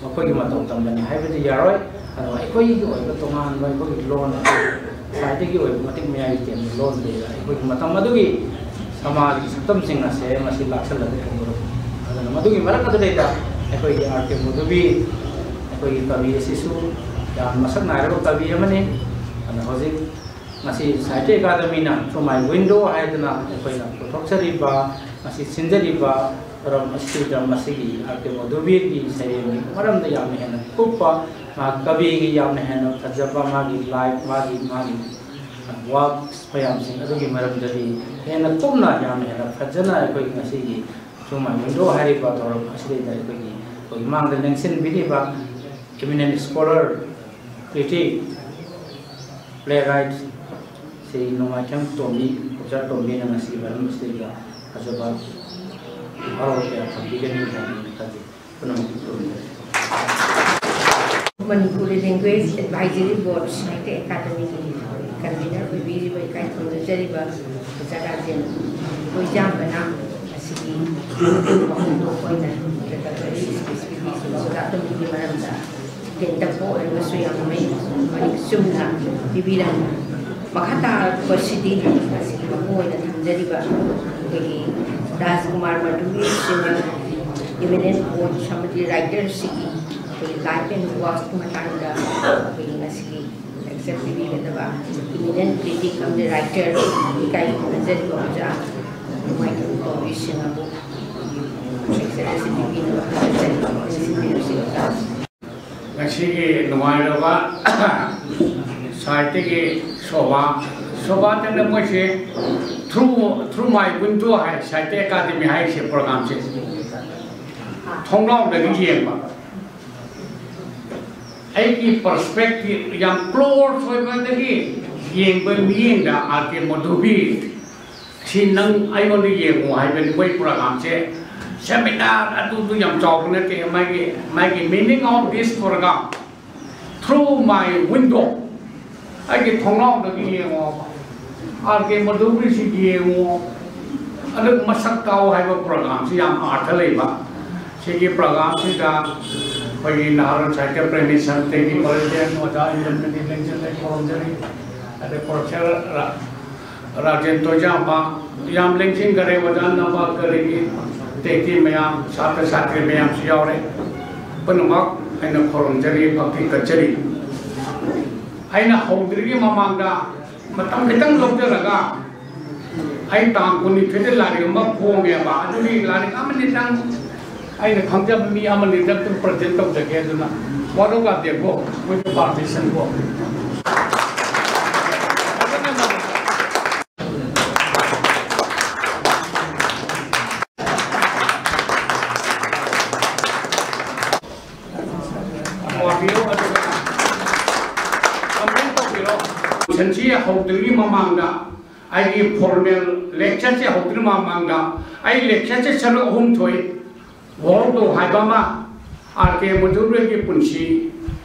ꯃꯈꯣꯏꯒꯤ ꯃꯇꯧ ꯇꯝꯕꯅꯤ ꯍꯥꯏꯕꯗꯤ ꯌꯥꯔꯣꯏ꯫ ꯑꯗꯨꯒ ꯑꯩꯈꯣꯏꯒꯤ ꯑꯣꯏꯕ ꯇꯣꯉꯥꯟꯕ ꯑꯩꯈꯣꯏꯒꯤ ꯂꯣꯟ, ꯈ꯭ꯋꯥꯏꯗꯒꯤ ꯑꯣꯏꯕ ꯃꯇꯤꯛ ꯃꯌꯥꯏꯒꯤ ꯇꯦꯝꯕ ꯂꯣꯟ ꯂꯩꯕ ꯑꯩꯈꯣꯏꯒꯤ ꯃꯇꯝ ꯑꯗꯨꯒꯤ ꯁꯃꯥꯖꯒꯤ ꯁꯛꯇꯝꯁꯤꯡ ꯑꯁꯦ ꯃꯁꯤ ꯂꯥꯛꯁꯜꯂꯒ ꯊꯝꯒꯗꯕꯅꯤ꯫ ꯑꯗꯨꯅ ꯃꯗꯨꯒꯤ ꯃꯔꯛ ꯑꯗꯨꯗꯩꯗ ꯑꯩꯈꯣꯏꯒꯤ ꯑꯥꯔ ꯀꯦ ꯃꯨꯗꯨꯕꯤ, ꯑꯩꯈꯣꯏꯒꯤ ꯀꯕꯤ ꯑꯁꯤꯁꯨ ꯌꯥꯝ ꯃꯁꯛ ꯅꯥꯏꯔꯕ ꯀꯕꯤ ꯑꯃꯅꯤ꯫ ꯑꯗꯨꯅ ꯍꯧꯖꯤꯛ ꯉꯁꯤ ꯁꯥꯍꯤꯇ꯭ꯌ ꯑꯦꯀꯥꯗꯃꯤꯅ Through My Window ꯍꯥꯏꯗꯅ ꯑꯩꯈꯣꯏꯅ ꯄꯨꯊꯣꯛꯆꯔꯤꯕ, ꯉꯁꯤ ꯁꯤꯟꯖꯔꯤꯕ ꯊꯧꯔꯝ ꯑꯁꯤꯗ ꯃꯁꯤꯒꯤ ꯑꯥꯔ ꯀꯦ ꯃꯙꯨꯕꯤꯔꯒꯤ ꯁꯩꯔꯦꯡꯒꯤ ꯃꯔꯝꯗ ꯌꯥꯝꯅ ꯍꯦꯟꯅ ꯀꯨꯞꯄ, ꯃꯍꯥꯛ ꯀꯕꯤꯒꯤ ꯌꯥꯝꯅ ꯍꯦꯟꯅ ꯐꯖꯕ ꯃꯥꯒꯤ ꯂꯥꯏꯐ, ꯃꯥꯒꯤ, ꯃꯥꯒꯤ ꯋꯥꯔꯛꯁ ꯃꯌꯥꯝꯁꯤꯡ ꯑꯗꯨꯒꯤ ꯃꯔꯝꯗꯗꯤ ꯍꯦꯟꯅ ꯀꯨꯞꯅ, ꯌꯥꯝꯅ ꯍꯦꯟꯅ ꯐꯖꯅ ꯑꯩꯈꯣꯏꯒꯤ ꯉꯁꯤꯒꯤ Through My Window ꯍꯥꯏꯔꯤꯕ ꯊꯧꯔꯝ ꯑꯁꯤꯗꯩꯗ ꯑꯩꯈꯣꯏꯒꯤ, ꯑꯩꯈꯣꯏꯒꯤ ꯃꯥꯡꯗ ꯂꯦꯡꯁꯤꯟꯕꯤꯔꯤꯕ eminent scholar, critic, playwright Shri ꯅꯣꯡꯃꯥꯏꯊꯦꯝ ꯇꯣꯝꯕꯤ, ꯑꯣꯖꯥ ꯇꯣꯝꯕꯤꯅ ꯉꯁꯤ ꯃꯔꯝ ꯑꯁꯤꯗ ꯐꯖꯕ ꯋꯥꯔꯣꯜ ꯀꯌꯥ ꯊꯝꯕꯤꯒꯅꯤ ꯍꯥꯏꯅ ꯈꯜꯂꯤ꯫ ꯄꯨꯝꯅꯃꯛꯀꯤ ꯈꯨꯔꯨꯝꯖꯔꯤ꯫ ꯃꯅꯤꯄꯨꯔꯤ ꯂꯦꯡꯒ꯭ꯋꯦꯖ ꯑꯦꯗꯚꯥꯏꯖꯔꯤ ꯕꯣꯔꯗ ꯁꯥꯍꯤꯇ꯭ꯌ ꯑꯦꯀꯥꯗꯃꯤꯒꯤ ꯀꯟꯚꯤꯅꯔ ꯑꯣꯏꯕꯤꯔꯤꯕ ꯏꯀꯥꯏ ꯈꯨꯝꯅꯖꯔꯤꯕ ꯑꯣꯖꯥ ꯔꯥꯖꯦꯟ ꯀꯣꯏꯖꯥꯝꯕꯅ ꯉꯁꯤꯒꯤ ꯋꯥꯍꯪꯗꯣ ꯑꯩꯈꯣꯏꯅ ꯏꯟꯇ꯭ꯔꯣꯗꯛꯇꯣꯔꯤ ꯁ꯭ꯄꯤꯆ ꯄꯤꯕꯤꯈꯤꯕ ꯑꯣꯖꯥ ꯇꯣꯝꯕꯤꯒꯤ ꯃꯔꯝꯗ ꯇꯦꯟꯇꯛꯄ ꯑꯣꯏꯔꯒꯁꯨ ꯌꯥꯝꯅ ꯃꯔꯤꯛ ꯆꯨꯝꯅ ꯄꯤꯕꯤꯔꯝꯃꯤ꯫ ꯃꯈꯥ ꯇꯥꯔꯛꯄꯁꯤꯗꯤ ꯉꯁꯤꯒꯤ ꯃꯄꯨꯡ ꯑꯣꯏꯅ ꯊꯝꯖꯔꯤꯕ ꯑꯩꯈꯣꯏꯒꯤ ꯔꯥꯖꯀꯨꯃꯥꯔ ꯃꯙꯨꯕꯤꯔ ꯁꯤꯡꯅ eminent poets ꯑꯃꯗꯤ ꯔꯥꯏꯇꯔꯁꯤꯒꯤ ꯑꯩꯈꯣꯏꯒꯤ ꯂꯥꯏꯐ ꯑꯦꯟ ꯋꯥꯔꯛꯀꯤ ꯃꯇꯥꯡꯗ ꯑꯩꯈꯣꯏꯒꯤ ꯉꯁꯤꯒꯤ ꯂꯦꯛꯆꯔ ꯄꯤꯕꯤꯒꯗꯕ eminent critic ꯑꯃꯗꯤ ꯔꯥꯏꯇꯔ ꯏꯀꯥꯏ ꯈꯨꯝꯅꯖꯔꯤꯕ ꯑꯣꯖꯥ ꯅꯣꯡꯃꯥꯏꯊꯦꯝ ꯇꯣꯝꯕꯤ ꯁꯤꯡ ꯑꯕꯨ ꯂꯦꯛꯆꯔ ꯑꯁꯤ ꯄꯤꯕꯤꯅꯕ ꯍꯥꯏꯖꯔꯤ꯫ ꯅꯤꯡꯁꯤꯡꯕꯤꯔꯁꯤ ꯑꯣꯖꯥ꯫ ꯉꯁꯤꯒꯤ ꯅꯨꯡꯉꯥꯏꯔꯕ ꯁꯥꯍꯤꯇ꯭ꯌꯒꯤ ꯁꯣꯚꯥ, ꯁꯣꯚꯥꯗꯅ ꯃꯣꯏꯁꯦ Through, Through My Window ꯍꯥꯏ, ꯁꯥꯍꯤꯇ꯭ꯌ ꯑꯦꯀꯥꯗꯃꯤ ꯍꯥꯏꯔꯤꯁꯦ ꯄ꯭ꯔꯣꯒꯥꯝꯁꯦ ꯊꯣꯡꯅꯥꯎꯗꯒꯤ ꯌꯦꯡꯕ꯫ ꯑꯩꯒꯤ ꯄꯔꯁꯄꯦꯛꯇꯤꯚ ꯌꯥꯝ ꯀ꯭ꯂꯣꯖ ꯑꯣꯏꯕꯗꯒꯤ ꯌꯦꯡꯕ ꯃꯤꯠꯌꯦꯡꯗ ꯑꯥꯔ ꯀꯦ ꯃꯙꯨꯕꯤ ꯁꯤ ꯅꯪ ꯑꯩꯉꯣꯟꯗ ꯌꯦꯡꯉꯨ ꯍꯥꯏꯕꯅꯤ꯫ ꯃꯣꯏ ꯄ꯭ꯔꯣꯒꯥꯝꯁꯦ ꯁꯦꯃꯤꯅꯥꯔ ꯑꯗꯨꯗꯨ ꯌꯥꯝ ꯆꯥꯎꯕ ꯅꯠꯇꯦ꯫ ꯃꯥꯒꯤ, ꯃꯥꯒꯤ meaning of this program, Through My Window, ꯑꯩꯒꯤ ꯊꯣꯡꯅꯥꯎꯗꯒꯤ ꯌꯦꯡꯉꯣ, ꯑꯥꯔ ꯀꯦ ꯃꯙꯨꯕꯤꯁꯤ ꯌꯦꯡꯉꯣ, ꯑꯗꯨꯒ ꯃꯁꯛ ꯇꯥꯛꯑꯣ ꯍꯥꯏꯕ ꯄ꯭ꯔꯣꯒꯥꯝꯁꯤ ꯌꯥꯝ ꯑꯥꯔꯊ ꯂꯩꯕ꯫ ꯁꯤꯒꯤ ꯄ꯭ꯔꯣꯒꯥꯝꯁꯤꯗ ꯑꯩꯈꯣꯏꯒꯤ ꯅꯍꯥꯔꯣꯜ ꯁꯥꯍꯤꯇ꯭ꯌ ꯄ꯭ꯔꯦꯃꯤ ꯁꯃꯤꯇꯤꯒꯤ ꯄ꯭ꯔꯁꯤꯗꯦꯟ ꯑꯣꯖꯥ ꯏꯟꯗ꯭ꯔꯃꯅꯤ ꯂꯦꯡꯖꯤꯟꯗꯩ ꯈꯨꯔꯨꯝꯖꯔꯤ꯫ ꯑꯗꯩ ꯄ꯭ꯔꯣꯐꯦꯁꯔ ꯔꯥ-, ꯔꯥꯖꯦꯟ ꯇꯣꯏꯖꯥꯝꯕ, ꯌꯥꯝ ꯂꯦꯡꯁꯤꯟꯈꯔꯦ ꯑꯣꯖꯥ ꯅꯝꯕꯔ ꯀꯔꯤꯒꯤ, ꯑꯇꯩ ꯑꯇꯩ ꯃꯌꯥꯝ, ꯁꯥꯇ꯭ꯔ ꯁꯥꯇ꯭ꯔꯤ ꯃꯌꯥꯝꯁꯨ ꯌꯥꯎꯔꯦ꯫ ꯄꯨꯝꯅꯃꯛ ꯑꯩꯅ ꯈꯨꯔꯨꯝꯖꯔꯤ, ꯚꯛꯇꯤ ꯀꯠꯆꯔꯤ꯫ ꯑꯩꯅ ꯍꯧꯗ꯭ꯔꯤꯉꯩ ꯃꯃꯥꯡꯗ ꯃꯇꯝ ꯈꯤꯇꯪ ꯂꯧꯖꯔꯒ ꯑꯩ ꯇꯥꯡ ꯀꯨꯟꯅꯤꯊꯣꯏꯗ ꯂꯥꯏꯔꯤꯛ ꯑꯃ ꯐꯣꯡꯉꯦꯕ, ꯑꯗꯨꯒꯤ ꯂꯥꯏꯔꯤꯛ ꯑꯃꯅꯤꯇꯪ ꯑꯩꯅ ꯈꯪꯖꯕ ꯃꯤ ꯑꯃꯅꯤꯇꯪ ꯄ꯭ꯔꯖꯦꯟ ꯇꯧꯖꯒꯦ꯫ ꯑꯗꯨꯅ ꯋꯥꯔꯧ ꯌꯥꯗꯦꯀꯣ, ꯃꯣꯏꯒꯤ ꯄꯥꯔꯃꯤꯁꯟꯀꯣ꯫ ꯄꯥꯕꯤꯔꯣ, ꯑꯗꯨꯒ ꯀꯝꯄ꯭ꯂꯦꯟ ꯇꯧꯕꯤꯔꯣ꯫ ꯁꯟꯁꯤ ꯍꯧꯗ꯭ꯔꯤꯉꯩ ꯃꯃꯥꯡꯗ, ꯑꯩꯒꯤ ꯐꯣꯔꯃꯦꯜ ꯂꯦꯛꯆꯔꯁꯦ ꯍꯧꯗ꯭ꯔꯤꯉꯩ ꯃꯃꯥꯡꯗ, ꯑꯩ ꯂꯦꯛꯆꯔꯁꯦ ꯁꯔꯨꯛ ꯑꯍꯨꯝ ꯊꯣꯛꯏ꯫ ꯋꯥꯍꯧꯗꯧ ꯍꯥꯏꯕ ꯑꯃ, ꯑꯥꯔ ꯀꯦ ꯃꯨꯗꯨꯔꯒꯤ ꯄꯨꯟꯁꯤ,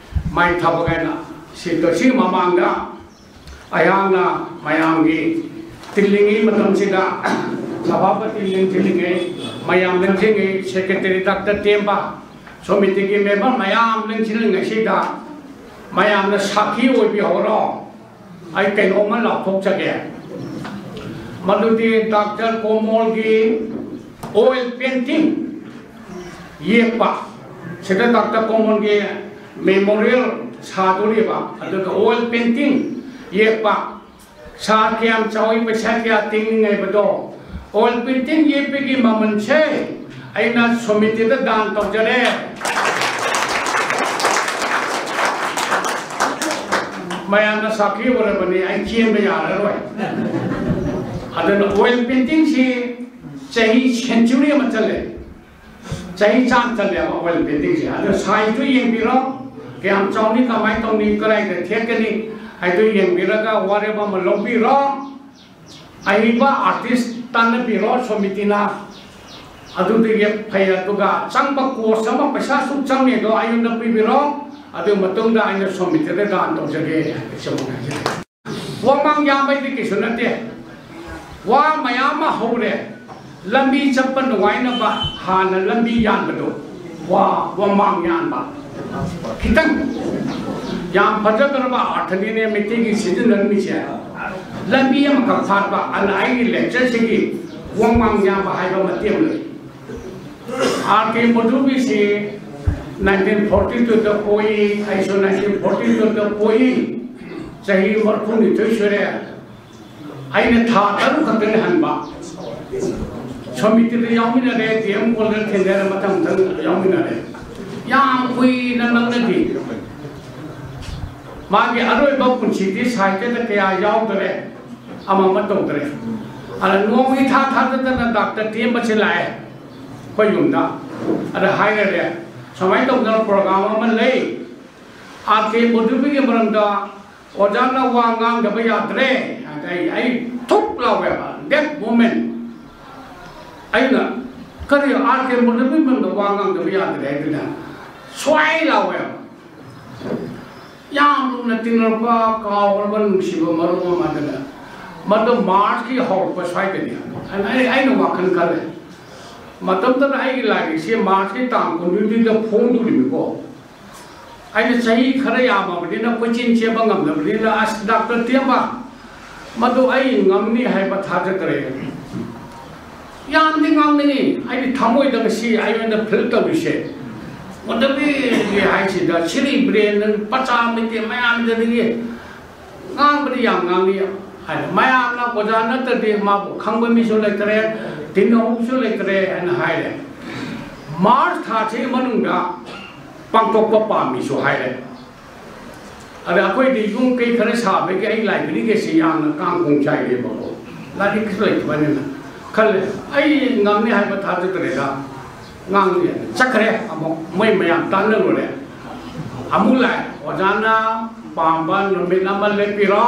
ꯃꯥꯏ ꯊꯕꯛ ꯍꯥꯏꯅ ꯁꯤ, ꯁꯤꯒꯤ ꯃꯃꯥꯡꯗ ꯑꯩꯍꯥꯛꯅ ꯃꯌꯥꯝꯒꯤ ꯇꯤꯜꯂꯤꯉꯩ ꯃꯇꯝꯁꯤꯗ, ꯁꯚꯥꯄꯇꯤ ꯂꯦꯡꯁꯤꯜꯂꯤꯉꯩ, ꯃꯌꯥꯝ ꯂꯦꯡꯁꯤꯜꯂꯤꯉꯩ, ꯁꯦꯀ꯭ꯔꯦꯇꯔꯤ ꯗꯥꯛꯇꯔ ꯇꯦꯝꯕ, ꯁꯣꯃꯤꯇꯤꯒꯤ ꯃꯦꯝꯕꯔ ꯃꯌꯥꯝ ꯂꯦꯡꯁꯤꯜꯂꯤꯉꯩꯁꯤꯗ, ꯃꯌꯥꯝꯅ ꯁꯥꯈꯤ ꯑꯣꯏꯕꯤꯍꯧꯔꯣ꯫ ꯑꯩ ꯀꯩꯅꯣꯝꯃ ꯂꯥꯎꯊꯣꯛꯆꯒꯦ꯫ ꯃꯗꯨꯗꯤ ꯗꯥꯛꯇꯔ ꯀꯣꯃꯣꯜꯒꯤ ꯑꯣꯏꯜ ꯄꯦꯟꯇꯤꯡ ꯌꯦꯛꯄ, ꯁꯤꯗ ꯗꯥꯛꯇꯔ ꯀꯣꯃꯣꯜꯒꯤ ꯃꯦꯃꯣꯔꯤꯌꯦꯜ ꯁꯥꯗꯣꯔꯤꯕ, ꯑꯗꯨꯒ ꯑꯣꯏꯜ ꯄꯦꯟꯇꯤꯡ ꯌꯦꯛꯄ, ꯁꯥꯔ ꯀꯌꯥꯝ ꯆꯥꯎꯏ, ꯄꯩꯁꯥ ꯀꯌꯥ ꯇꯤꯡꯉꯤ ꯍꯥꯏꯕꯗꯣ, ꯑꯣꯏꯜ ꯄꯦꯟꯇꯤꯡ ꯌꯦꯛꯄꯒꯤ ꯃꯃꯜꯁꯦ ꯑꯩꯅ ꯁꯣꯃꯤꯇꯤꯗ ꯗꯥꯟ ꯇꯧꯖꯔꯦ꯫ ꯃꯌꯥꯝꯅ ꯁꯥꯈꯤ ꯑꯣꯏꯔꯕꯅꯤ, ꯑꯩ ꯆꯦꯟꯕ ꯌꯥꯔꯔꯣꯏ꯫ ꯑꯗꯨꯅ ꯑꯣꯏꯜ ꯄꯦꯟꯇꯤꯡꯁꯤ ꯆꯍꯤ ꯁꯦꯟꯆꯨꯔꯤ ꯑꯃ ꯆꯠꯂꯦ, ꯆꯍꯤ ꯆꯥꯝ ꯆꯠꯂꯦꯕ ꯑꯣꯏꯜ ꯄꯦꯟꯇꯤꯡꯁꯦ꯫ ꯑꯗꯣ ꯁꯥꯏꯖꯇꯨ ꯌꯦꯡꯕꯤꯔꯣ, ꯀꯌꯥꯝ ꯆꯥꯎꯅꯤ, ꯀꯃꯥꯏꯅ ꯇꯧꯅꯤ, ꯀꯗꯥꯏꯗ ꯊꯦꯠꯀꯅꯤ ꯍꯥꯏꯗꯨ ꯌꯦꯡꯕꯤꯔꯒ ꯋꯥꯔꯦꯞ ꯑꯃ ꯂꯧꯕꯤꯔꯣ꯫ ꯑꯍꯩꯕ ꯑꯥꯔꯇꯤꯁ ꯇꯥꯟꯅꯕꯤꯔꯣ ꯁꯣꯃꯤꯇꯤꯅ꯫ ꯑꯗꯨꯗꯒꯤ ꯐꯩ, ꯑꯗꯨꯒ ꯆꯪꯕ ꯀꯣꯁ ꯑꯃ ꯄꯩꯁꯥ ꯁꯨꯛ ꯆꯪꯅꯤ ꯑꯗꯣ ꯑꯩꯉꯣꯟꯗ ꯄꯤꯕꯤꯔꯣ꯫ ꯑꯗꯨ ꯃꯇꯨꯡꯗ ꯑꯩꯅ ꯁꯣꯃꯤꯇꯤꯗ ꯗꯥꯟ ꯇꯧꯖꯒꯦ ꯍꯥꯏꯕꯁꯤ ꯑꯃꯨꯛ ꯍꯥꯏꯖꯒꯦ꯫ ꯋꯥꯃꯥꯡ ꯌꯥꯝꯕꯩꯗꯤ ꯀꯩꯁꯨ ꯅꯠꯇꯦ꯫ ꯋꯥ ꯃꯌꯥꯝ ꯑꯃ ꯍꯧꯔꯦ꯫ ꯂꯝꯕꯤ ꯆꯠꯄ ꯅꯨꯡꯉꯥꯏꯅꯕ ꯍꯥꯟꯅ ꯂꯝꯕꯤ ꯌꯥꯟꯕꯗꯣ, ꯋꯥ, ꯋꯥꯃꯥꯡ ꯌꯥꯟꯕ꯫ ꯈꯤꯇꯪ ꯌꯥꯝ ꯐꯖꯈ꯭ꯔꯕ ꯑꯥꯔꯊꯅꯤꯅꯦ ꯃꯩꯇꯩꯒꯤ ꯁꯤꯖꯤꯟꯅꯔꯝꯃꯤꯁꯦ꯫ ꯂꯝꯕꯤ ꯑꯃꯈꯛ ꯐꯥꯠꯄ, ꯑꯗꯨꯅ ꯑꯩꯒꯤ ꯂꯦꯛꯆꯔꯁꯤꯒꯤ ꯋꯥꯃꯥꯡ ꯌꯥꯝꯕ ꯍꯥꯏꯕ ꯃꯇꯦꯛ ꯑꯃ ꯂꯩ꯫ ꯑꯥꯔ ꯀꯦ ꯃꯨꯗꯨꯔꯒꯤꯁꯤ ꯅꯥꯏꯟꯇꯤꯟ ꯐꯣꯔꯇꯤ ꯇꯨꯗ ꯄꯣꯛꯏ, ꯑꯩꯁꯨ ꯅꯥꯏꯟꯇꯤꯟ ꯐꯣꯔꯇꯤ ꯇꯨꯗ ꯄꯣꯛꯏ꯫ ꯆꯍꯤ ꯃꯔꯤꯐꯨꯅꯤꯊꯣꯏ ꯁꯨꯔꯦ꯫ ꯑꯩꯅ ꯊꯥ ꯇꯔꯨꯛ ꯈꯛꯇꯅꯤ ꯍꯟꯕ꯫ ꯁꯃꯤꯇꯤꯗ ꯌꯥꯎꯃꯤꯟꯅꯔꯦ, ꯗꯤ ꯑꯦꯝ ꯀꯣꯂꯦꯖ ꯊꯦꯡꯅꯔꯦ, ꯃꯊꯪ ꯃꯊꯪ ꯌꯥꯎꯃꯤꯟꯅꯔꯦ꯫ ꯌꯥꯝ ꯀꯨꯏꯅ ꯅꯛꯅꯈꯤ꯫ ꯃꯥꯒꯤ ꯑꯔꯣꯏꯕ ꯄꯨꯟꯁꯤꯗꯤ ꯁꯥꯍꯤꯇ꯭ꯌꯗ ꯀꯌꯥ ꯌꯥꯎꯗꯔꯦ, ꯑꯃ ꯑꯃ ꯇꯧꯗ꯭ꯔꯦ꯫ ꯑꯗ ꯅꯣꯡꯃ ꯏꯊꯥ ꯊꯥꯖꯗꯅ ꯗꯥꯛꯇꯔ ꯇꯦꯝꯕꯁꯦ ꯂꯥꯛꯑꯦ ꯑꯩꯈꯣꯏ ꯌꯨꯝꯗ꯫ ꯑꯗ ꯍꯥꯏꯔꯔꯦ, "ꯁꯨꯃꯥꯏꯅ ꯇꯧꯗꯅ ꯄ꯭ꯔꯣꯒ꯭ꯔꯥꯝ ꯑꯃ ꯂꯩ, ꯑꯥꯔ ꯀꯦ ꯃꯨꯗꯨꯕꯤꯒꯤ ꯃꯔꯝꯗ ꯑꯣꯖꯥꯅ ꯋꯥ ꯉꯥꯡꯗꯕ ꯌꯥꯗ꯭ꯔꯦ" ꯍꯥꯏꯅ ꯑꯩ, ꯑꯩ ꯊꯨꯛ ꯂꯥꯎꯋꯦꯕ꯫ That moment ꯑꯩꯅ, "ꯀꯔꯤ ꯑꯥꯔ ꯀꯦ ꯃꯨꯗꯨꯕꯤꯒꯤ ꯃꯔꯝꯗ ꯋꯥ ꯉꯥꯡꯗꯕ ꯌꯥꯗ꯭ꯔꯦ?" ꯍꯥꯏꯗꯨꯅ ꯁ꯭ꯋꯥꯏ ꯂꯥꯎꯋꯦꯕ꯫ ꯌꯥꯝ ꯂꯨꯅ ꯇꯤꯟꯅꯔꯛꯄ, ꯀꯥꯎꯈ꯭ꯔꯕ ꯅꯨꯡꯁꯤꯕ ꯃꯔꯨꯞ ꯑꯃ꯫ ꯑꯗꯨꯅ ꯃꯗꯨ ꯃꯥꯔꯆꯀꯤ ꯍꯧꯔꯛꯄ ꯁ꯭ꯋꯥꯏꯗꯅꯤ꯫ ꯑꯗꯨꯅ ꯑꯩ, ꯑꯩꯅ ꯋꯥꯈꯜ ꯈꯜꯂꯦ, ꯃꯇꯝꯗꯨꯗ ꯑꯩꯒꯤ ꯂꯥꯏꯔꯤꯛꯁꯦ ꯃꯥꯔꯆꯀꯤ ꯇꯥꯡ ꯀꯨꯟꯅꯤꯊꯣꯏꯗ ꯐꯣꯡꯗꯣꯔꯤꯕꯀꯣ꯫ ꯑꯩꯅ ꯆꯍꯤ ꯈꯔ ꯌꯥꯝꯃꯕꯅꯤꯅ, ꯀꯣꯏꯆꯦꯟ ꯆꯦꯟꯕ ꯉꯝꯗꯕꯅꯤꯅ, "ꯑꯁ, ꯗꯥꯛꯇꯔ ꯇꯦꯝꯕ, ꯃꯗꯨ ꯑꯩ ꯉꯝꯅꯤ ꯍꯥꯏꯕ ꯊꯥꯖꯗ꯭ꯔꯦ"꯫ ꯌꯥꯝꯗꯤ ꯉꯥꯡꯅꯤꯡꯉꯤ꯫ ꯑꯩꯒꯤ ꯊꯃꯣꯏꯗ ꯉꯁꯤ ꯑꯩꯉꯣꯟꯗ ꯐꯤꯜ ꯇꯧꯔꯤꯁꯦ, ꯃꯨꯗꯨꯕꯤꯒꯤ ꯍꯥꯏꯁꯤꯗ ꯁꯤꯔꯤ ꯕꯤꯔꯦꯟ, ꯄꯆꯥ ꯃꯩꯇꯩ ꯃꯌꯥꯝꯗꯗꯒꯤ ꯉꯥꯡꯕꯗꯤ ꯌꯥꯝ ꯉꯥꯡꯉꯤ꯫ ꯍꯥꯏꯅ ꯃꯌꯥꯝꯅ ꯑꯣꯖꯥ ꯅꯠꯇ꯭ꯔꯗꯤ ꯃꯥꯕꯨ ꯈꯪꯕ ꯃꯤꯁꯨ ꯂꯩꯇ꯭ꯔꯦ, ꯇꯤꯟꯅꯍꯧꯕꯁꯨ ꯂꯩꯇ꯭ꯔꯦ ꯍꯥꯏꯅ ꯍꯥꯏꯔꯦ꯫ ꯃꯥꯔꯆ ꯊꯥꯁꯤꯒꯤ ꯃꯅꯨꯡꯗ ꯄꯥꯡꯊꯣꯛꯄ ꯄꯥꯝꯃꯤꯁꯨ ꯍꯥꯏꯔꯦ꯫ ꯑꯗ ꯑꯩꯈꯣꯏꯗꯤ ꯌꯨꯝ ꯀꯩ ꯈꯔ ꯁꯥꯕꯒꯤ ꯑꯩ ꯂꯥꯏꯕ꯭ꯔꯦꯔꯤꯒꯁꯤ ꯌꯥꯝꯅ ꯀꯥꯡ ꯈꯣꯡ ꯆꯥꯏꯔꯦꯕꯀꯣ, ꯂꯥꯏꯔꯤꯛꯁꯨ ꯂꯩꯇꯕꯅꯤꯅ꯫ ꯈꯜꯂꯦ, ꯑꯩ ꯉꯝꯅꯤ ꯍꯥꯏꯕ ꯊꯥꯖꯗ꯭ꯔꯦꯗ꯫ ꯉꯥꯡꯗꯦ꯫ ꯆꯠꯈ꯭ꯔꯦ ꯑꯃꯨꯛ ꯃꯣꯏ ꯃꯌꯥꯝ ꯇꯥꯟꯅꯔꯨꯔꯦ꯫ ꯑꯃꯨꯛ ꯂꯥꯛꯑꯦ, "ꯑꯣꯖꯥꯅ ꯄꯥꯝꯕ ꯅꯨꯃꯤꯠ ꯑꯃ ꯂꯦꯞꯄꯤꯔꯣ,